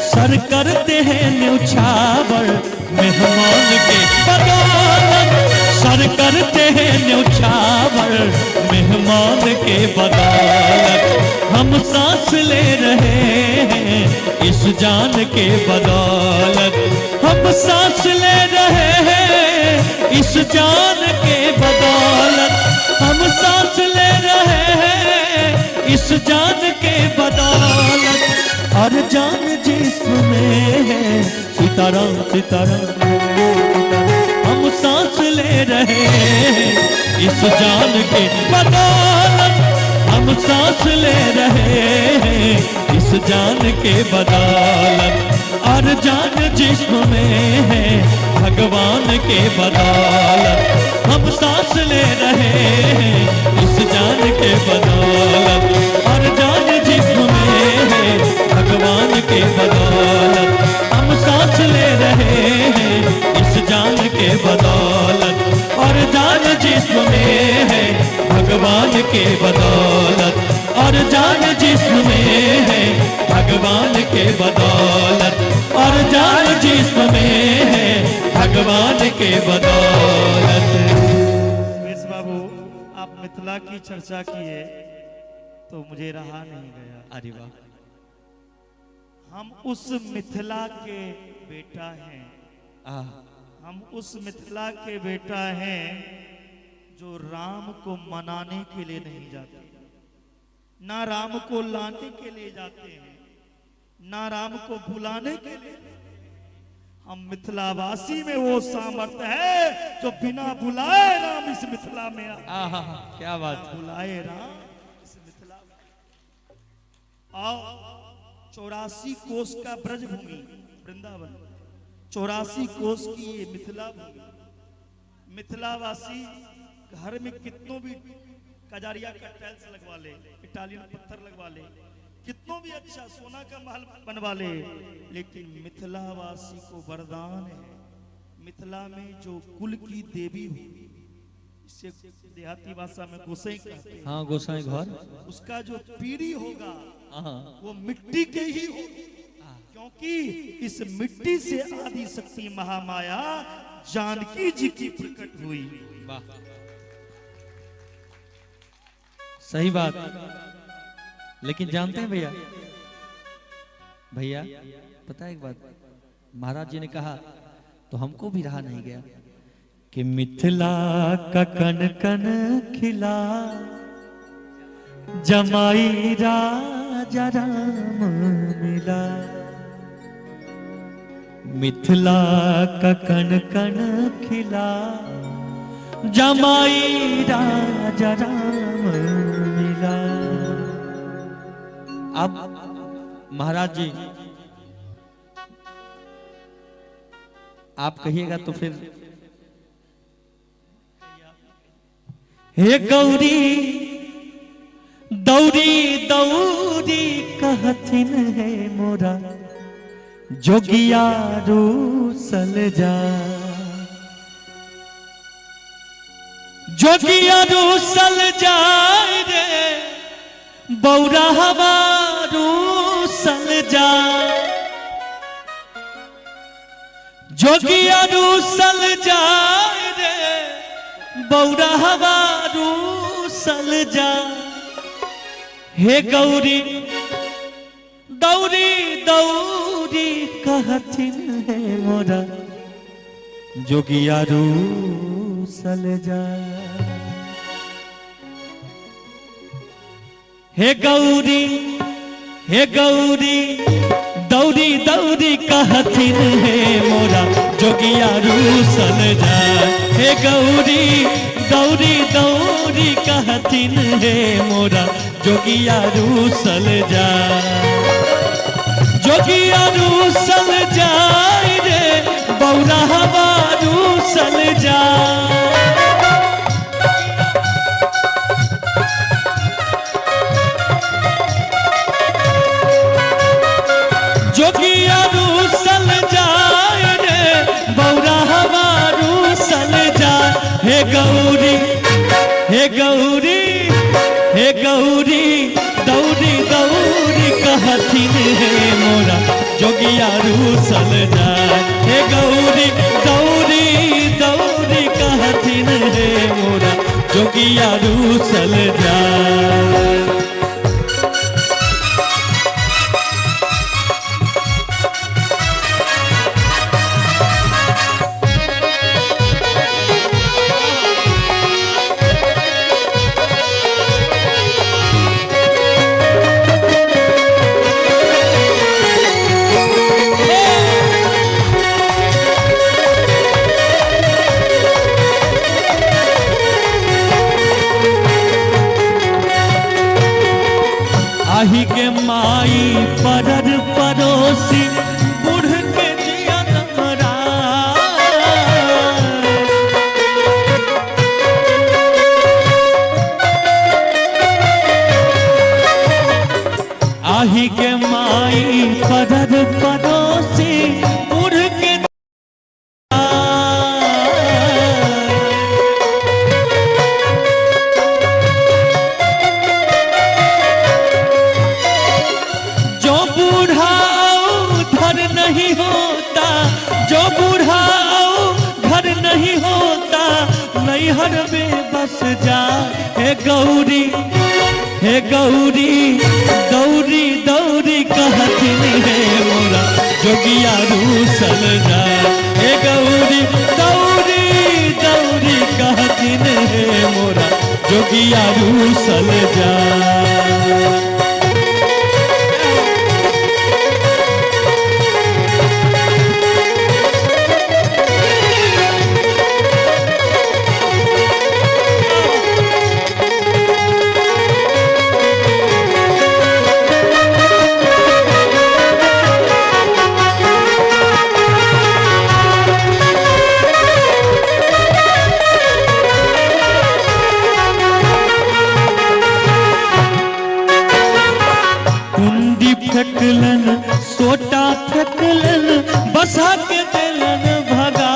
सर करते हैं न्योछावर मेहमान के बदौलत, सर करते हैं न्योछावर मेहमान के बदौलत। हम सांस ले रहे हैं इस जान के बदौलत, हम सांस ले रहे हैं इस जान के बदौलत, हम सांस ले रहे हैं इस जान के बदौलत। और जान जिस्म में है, सीताराम सीताराम, हम सांस ले रहे हैं इस जान के बदौलत, हम सांस ले रहे हैं इस जान के बदौलत। और जान जिस्म में है भगवान के बदौलत, हम सांस ले रहे हैं इस जान के बदौलत। और जान जिस्म में है भगवान के बदौलत, हम सांस ले रहे हैं इस जान के बदौलत। और जान जिस्म में है भगवान के बदौलत, और जान जिस्म में है भगवान के बदौलत, और जान जिस्म में है भगवान के बदौलत। सुरेश बाबू, आप मिथिला की चर्चा किए तो मुझे रहा नहीं गया। अरे वाह। हम उस मिथिला के बेटा हैं, हम उस मिथिला के बेटा हैं जो राम को मनाने के लिए नहीं जाते, ना राम को लाने के लिए जाते हैं, ना राम को बुलाने के लिए। हम मिथिलावासी में वो सामर्थ्य है जो बिना बुलाए राम इस मिथिला में आए। आहा, क्या बात। बुलाए राम इस मिथिला में आओ। 84 कोस का ब्रजभूमि वृंदावन, 84 कोस की ये मिथिला भूमि। मिथिलावासी घर में कितनों भी कजारिया का टाइल्स लगवा ले, इटालियन पत्थर लगवा ले, कितनों भी अच्छा सोना का महल बनवा ले, लेकिन मिथिलावासी को वरदान है, मिथिला में जो कुल की देवी हो, इसे देहाती भाषा में गोसाई कहते हैं। हाँ, गोसाई घर। उसका जो पीढ़ी होगा हाँ, वो मिट्टी के ही होगी, क्योंकि इस मिट्टी से आदि शक्ति महामाया जानकी जी की प्रकट हुई। वाह, सही बात। लेकिन जानते हैं भैया, भैया पता है एक बात, महाराज जी ने कहा तो हमको भी रहा नहीं गया कि मिथिला का कन कन खिला जमाई राजा राम मिला, मिथिला का कन कन खिला जमाई राजा राम मिला। अब महाराज जी आप कहिएगा तो फिर हे गौरी दौरी दौरी कहथिन है मोरा जोगिया रूसल जा, जोगिया रूसल जाए रे बौरा हवा रूसल जा, जोगिया रूसल जाए रे बौरा हवा रूसल जा। हे गौरी दौरी दौरी दौरी कहथिन हे मोरा जोगिया रूसल जा। हे गौरी, हे गौरी, दौरी दौरी कहथिन हे मोरा जोगिया रूसल जा। हे गौरी, दौरी दौरी कहथिन हे मोरा जोगिया रूसल जा। जोगिया रूसल जाय रे बौरा हवा रूसल जा। जोगिया रूसल जाय रे बौरा हवा रूसल जाय। हे गौरी, हे गौरी, हे गौरी, दौरी दौरी कहथिन हे मोरा जोगिया रूसल जाय। हे गौरी, दौरी दौरी कहथिन हे मोरा जोगिया रूसल जाय। आही के माई परर पड़ोसी बूढ़ के जियन मरा। आही के माई परर पड़ोसी बूढ़ के जो बूढ़ा घर नहीं होता, जो बूढ़ा घर नहीं होता नैहर में बस जा। हे गौरी, हे गौरी, दौरी दौरी कहथिन हे मोरा जोगिया रूसल जा। हे गौरी, दौरी दौरी कहथिन हे मोरा जोगिया रूसल जा। कुंडी फेंकलन, सोटा फेंकलन, बसा के देलन भगा।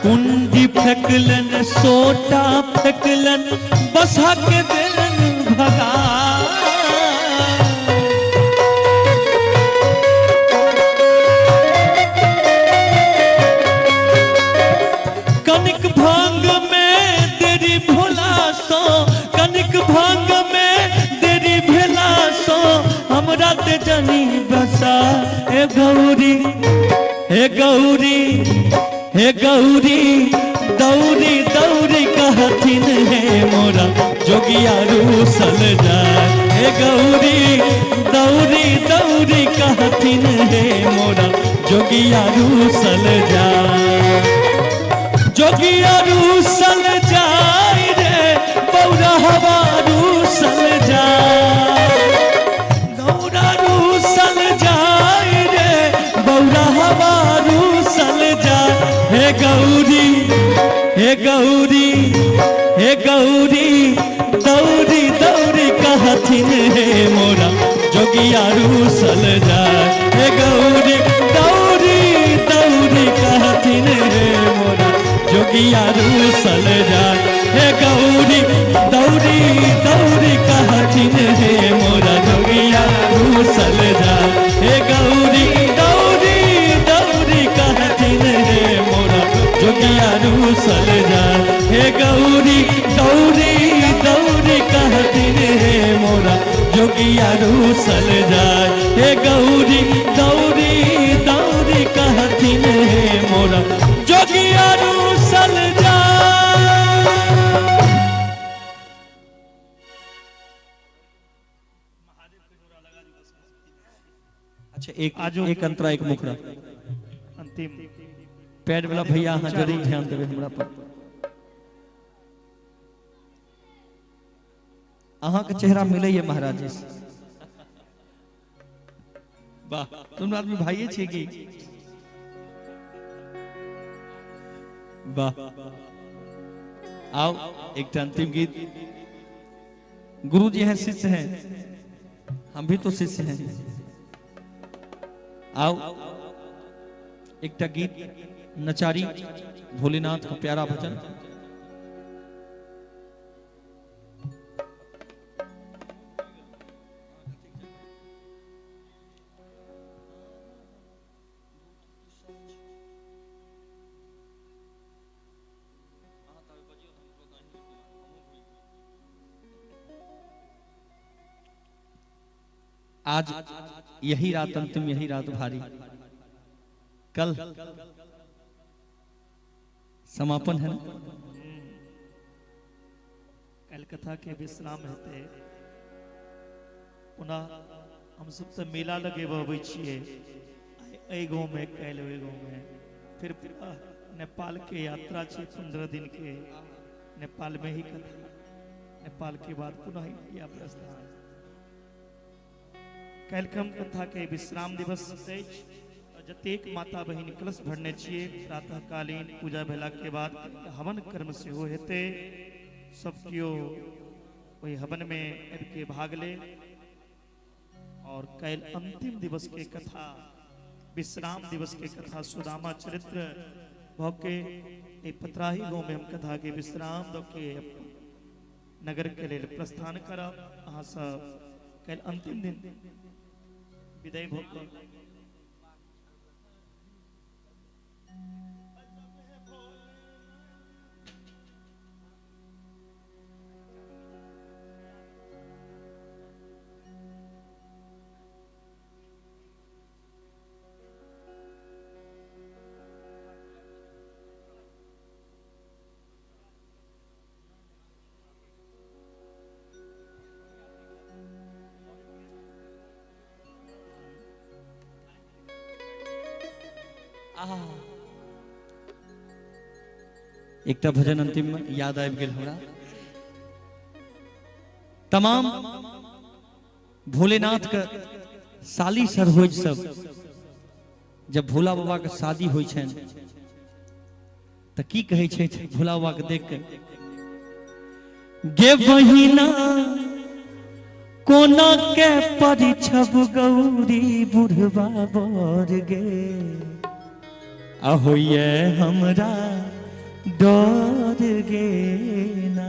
कुंडी फेंकलन, सोटा फेंकलन, बसा के देलन भगा। कनिक भांग में देरी भोला सो, कनिक भांग में देरी भेला सो हमरा ते जनी बसा। हे गौरी, हे गौरी, हे गौरी, दौरी दौरी कहथिन हे मोरा जोगिया रूसल जाय। हे गौरी, दौरी दौरी कहथिन हे मोरा जोगिया रूसल जाय। जोगिया रूसल जाय रे बौरा हवा रूसल जाय। गौरा रूसल जाय रे बौरा हवा रूसल जाय। हे गौरी, हे गौरी, हे गौरी, दौरी दौरी कहथिन हे मोरा जोगिया रूसल जाय। हे गौरी, दौरी दौरी कहथिन हे मोरा जोगिया रूसल जाय। हे गौरी, दौरी दौरी कहथिन हे मोरा जोगिया रूसल जाय। हे गौरी, दौरी दौरी कहथिन हे मोरा जोगिया रूसल रूसल जाय। हे गौरी दौरी दौरी कहथिन हे मोरा जोगिया रूसल जाय। अच्छा एक आजो एक अंतरा एक मुखड़ा अंतिम पैड वाला भैया अहाँ जरूर ध्यान देबै हमरा पर। अहाँके चेहरा मिलैए महाराज जी से। वाह, तुम आदमी भाइये छियै की? वाह, आओ एक अंतिम गीत। गुरु जी हैं, शिष्य हैं, हम भी तो शिष्य हैं। आओ एकटा गीत नचारी भोलेनाथ का प्यारा भजन। आज यही रात अंतिम, यही रात भारी, कल समापन है ना। कल कथा के विश्राम हेतै। पुनः हम सब तऽ मेला लगेबऽ अबै छियै, एहि गाँव में काल्हि ओहि गाँव में, फिर पुनः नेपाल के यात्रा छै 15 दिन के, नेपाल में ही कथा, नेपाल के बाद पुनः इंडिया प्रस्थान। काल्हि कथा के विश्राम दिवस अछि। जतेक माता बहिन कलश भरने छियै, प्रातःकालीन पूजा भेला के बाद हवन कर्म सेहो हेतै। सब केओ ओहि हवन में आबि के भाग ले। और काल्हि अंतिम दिवस के कथा, विश्राम दिवस के कथा सुदामा चरित्र भऽ के एहि पतराही गाँव में हम कथा के विश्राम दऽ के नगर के लेल प्रस्थान करब। अहाँ सब काल्हि अंतिम दिन विदाई भऽ कऽ एकटा भजन अंतिम में याद आबि गेल हमरा। तमाम भोलेनाथ के साली सरहोज सब जब भोला बाबा के शादी होइ छनि तऽ की कहै छै भोला बाबा के देख के, गे बहिना कोना के परिछब गौरी बुढ़बा बर गे, अहोये हमरा डर गे ना।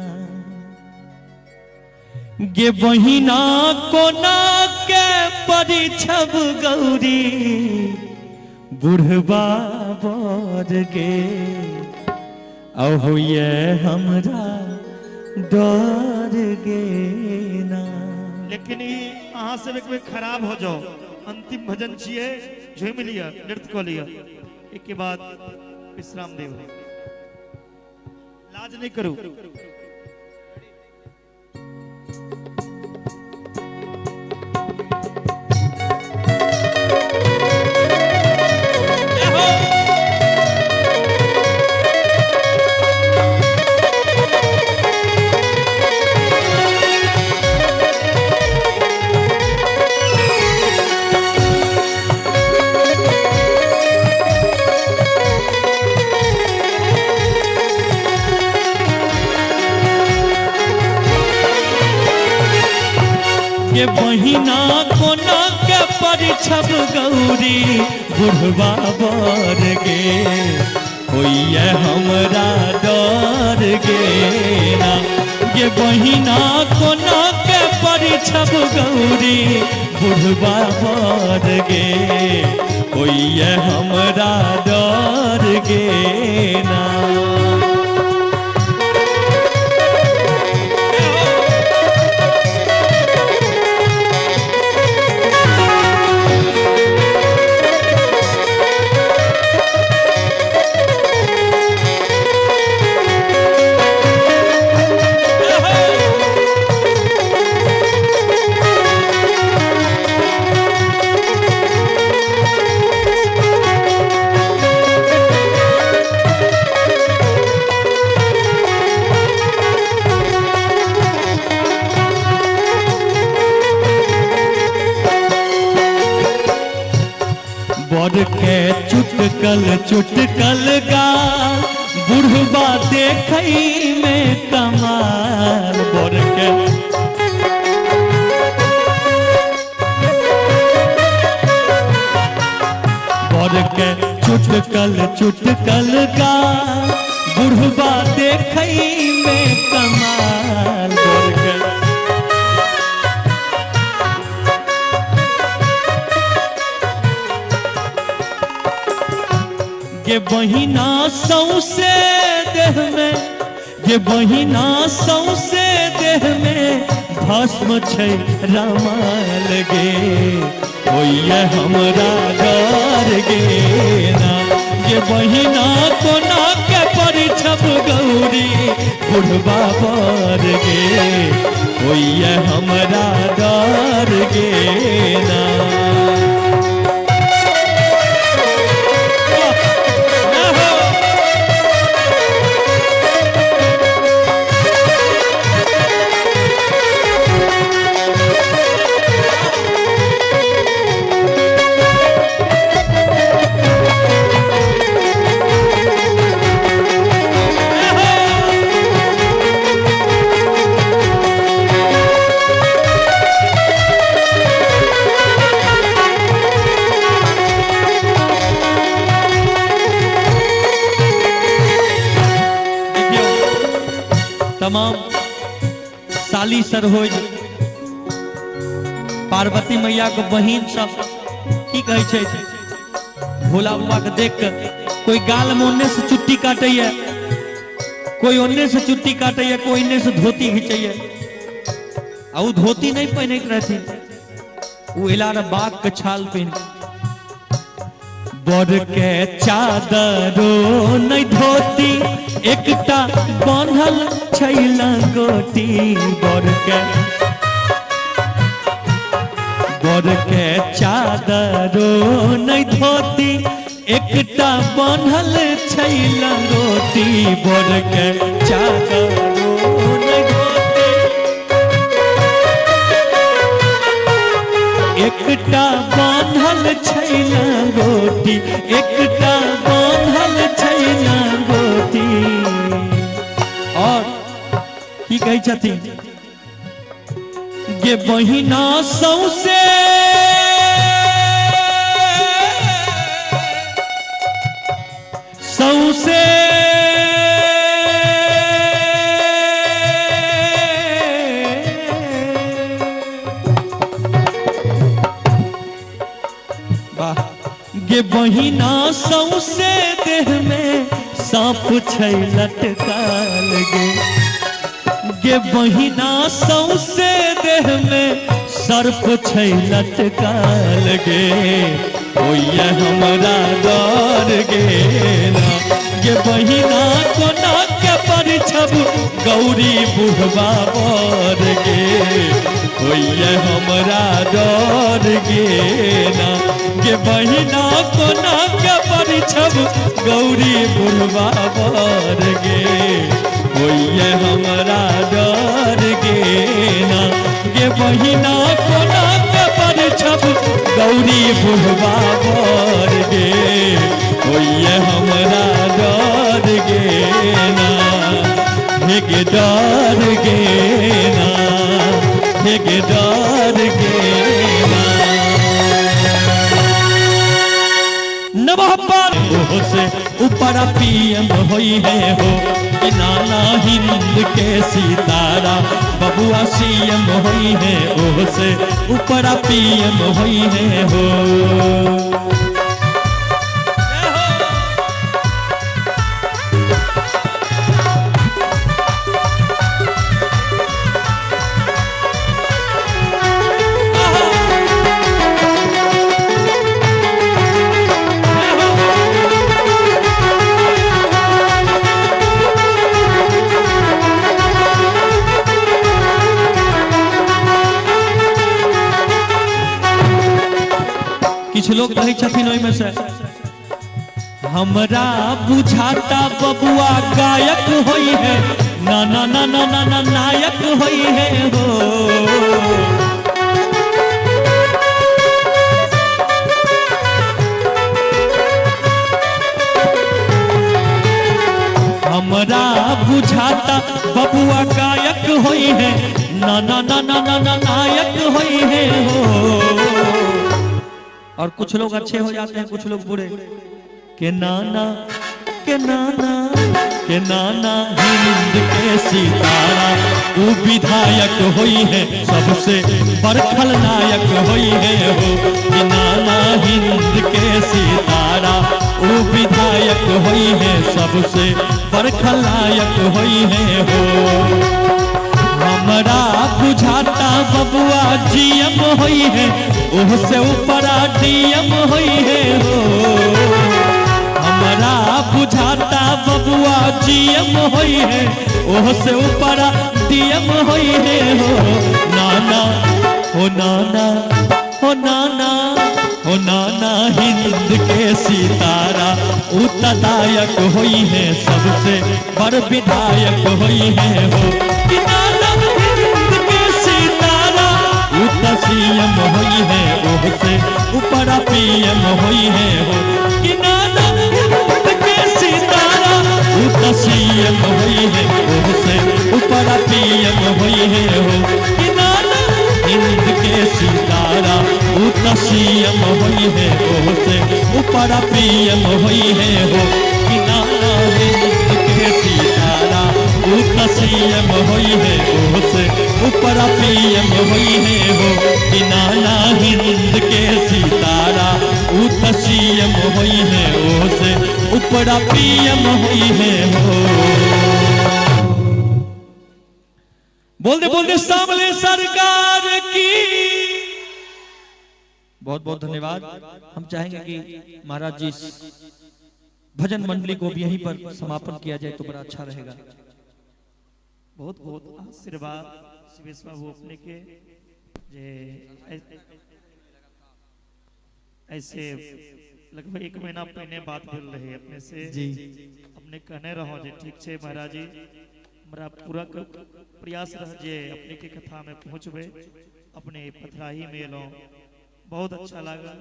गे बहिना कोना के परिछब गौरी बुढ़बा बर गे, अहोये हमरा डर गे ना। लेकिन ई अहाँ सब एक बेर खराब हो जाओ, अंतिम भजन छियै, झूमि लिअ, नृत्य कऽ लिअ, एक के बाद विश्राम देब। लाज नहीं करू। ये बहिना कोना के परिछब गौरी बुढ़बा बर गे, होइए हमरा डर गे ना। ये बहिना कोना के परिछब गौरी बुढ़बा बर गे, होइए हमरा डर गे ना। बर के चुटकल चुटकल गाल, बुढ़बा देखई में कमाल। बर के बर के चुटकल चुटकल गाल, बुढ़बा देखई में कमाल। बर के गे बहिना सौसे देह में, गे बहिना सौसे देह में भस्म छै रमाल गे, होइए हमरा डर गे ना। गे बहिना कोना के परिछब गौरी बुढ़बा बर गे, होइए हमरा डर गे ना। तमाम साली सरहोज पार्वती मैया के बहिन सब की कहै छै, भोला बाबा के देख के कोई गाल में ओन्ने से चुट्टी काटैया, कोई ओन्ने से चुट्टी काटैया, कोई ओन्ने से धोती घिचैया। आ उ धोती नहीं पहनैत रहथिन, उ एला रे बाघ के छाल पहन। बर के चादरो नहीं धोती, एकटा बान्हल छै लंगोटी। बर के चादरो नहीं धोती, एकटा बान्हल छै लंगोटी। बर के चादरो नहीं धोती, एकटा बान्हल छै लंगोटी, एकटा बान्हल छै लंगोटी। और की कहै छथिन, गे बहिना सौसे सौसे वाह, गे बहिना सौसे देह में सांप छै लटकाल गे। गे बहिना सौसे देह में सर्प छै लटकाल गे, होइए हमरा डर गे ना। गे बहिना कोना के परिछब गौरी बुढ़बा बर गे, होइए हमरा डर गे ना। गे बहिना कोना के परिछब गौरी बुढ़बा बर गे, होइए हमरा डर गे ना। गे बहिना कोना के परिछब गौरी बुढ़बा बर गे, होइए हमरा डर गे ना। हे गे डर गे ना, हे गे डर गे ना। नमः पर से ऊपर पीएम होई है हो, नाना हिंद के सितारा बबुआ सीएम होई है, ओह से ऊपर पीएम होई है हो। किछु लोग कहै छथिन ओहिमे से हमरा बुझाता बबुआ गायक होई है, ना ना ना ना ना ना नायक होई है हो। और कुछ लोग अच्छे हो जाते हैं, कुछ लोग बुरे। के नाना, के नाना, के नाना हिंद के सितारा, ऊ विधायक होई है सबसे बरखल नायक होई है हो। के नाना हिंद के सितारा, ऊ विधायक होई है सबसे बरखल नायक होई है हो। हमरा बुझाता बबुआ जीएम होई है, ओह से ऊपरा डीएम होई है हो। हमरा बुझाता बबुआ जीएम होई है, ओह से ऊपरा डीएम होई है हो। नाना हो नाना हो नाना हो नाना हिंद के सितारा, उत्तरदायक होई है सबसे बड़ विधायक होई है हो। कि नाना हिंद के सितारा, उत्तर सीएम होई है, ओह से ऊपरा पीएम होई है हो। कि नाना हिंद के सितारा, उत्तर सीएम होई है, ओह से ऊपरा पीएम होई है हो। कि नाना हिंद के सितारा, उत्तर सीएम होई है, ओह से ऊपरा पीएम होई है हो। कि नाना हिंद के सितारा, उत्तर सीएम होई है, ओह से ऊपरा पीएम होई है हो। कि नाना हिंद के सितारा, उत्तर सीएम होई है, ओह से ऊपरा पीएम होई है हो। बोल दे सामने सरकार की। बहुत बहुत धन्यवाद। हम चाहेंगे कि महाराज जी भजन मंडली को भी यहीं पर समापन किया जाए तो बड़ा अच्छा रहेगा। बहुत बहुत आशीर्वाद शिवेश बाबू अपने के जे ऐसे लगभग एक महीना पहले बात भेल रहे अपने से जी। अपने कहने रहो जे ठीक छे महाराज जी, हमरा पूरा प्रयास रह जे अपने के कथा में पहुंचबे। अपने पथराही में एलहुं, बहुत अच्छा लागल,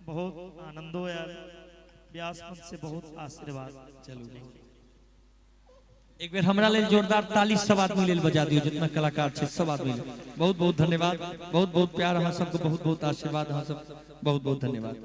बहुत आनंदो आयल, व्यास मंच से बहुत आशीर्वाद। चलू एक बेर हमरा लेल जोरदार ताली सब आदमी लेल बजा दियो, जितना कलाकार छे सब आदमी लेल। बहुत बहुत धन्यवाद, बहुत बहुत प्यार, अहाँ सबके बहुत बहुत आशीर्वाद, अहाँ सब बहुत बहुत धन्यवाद।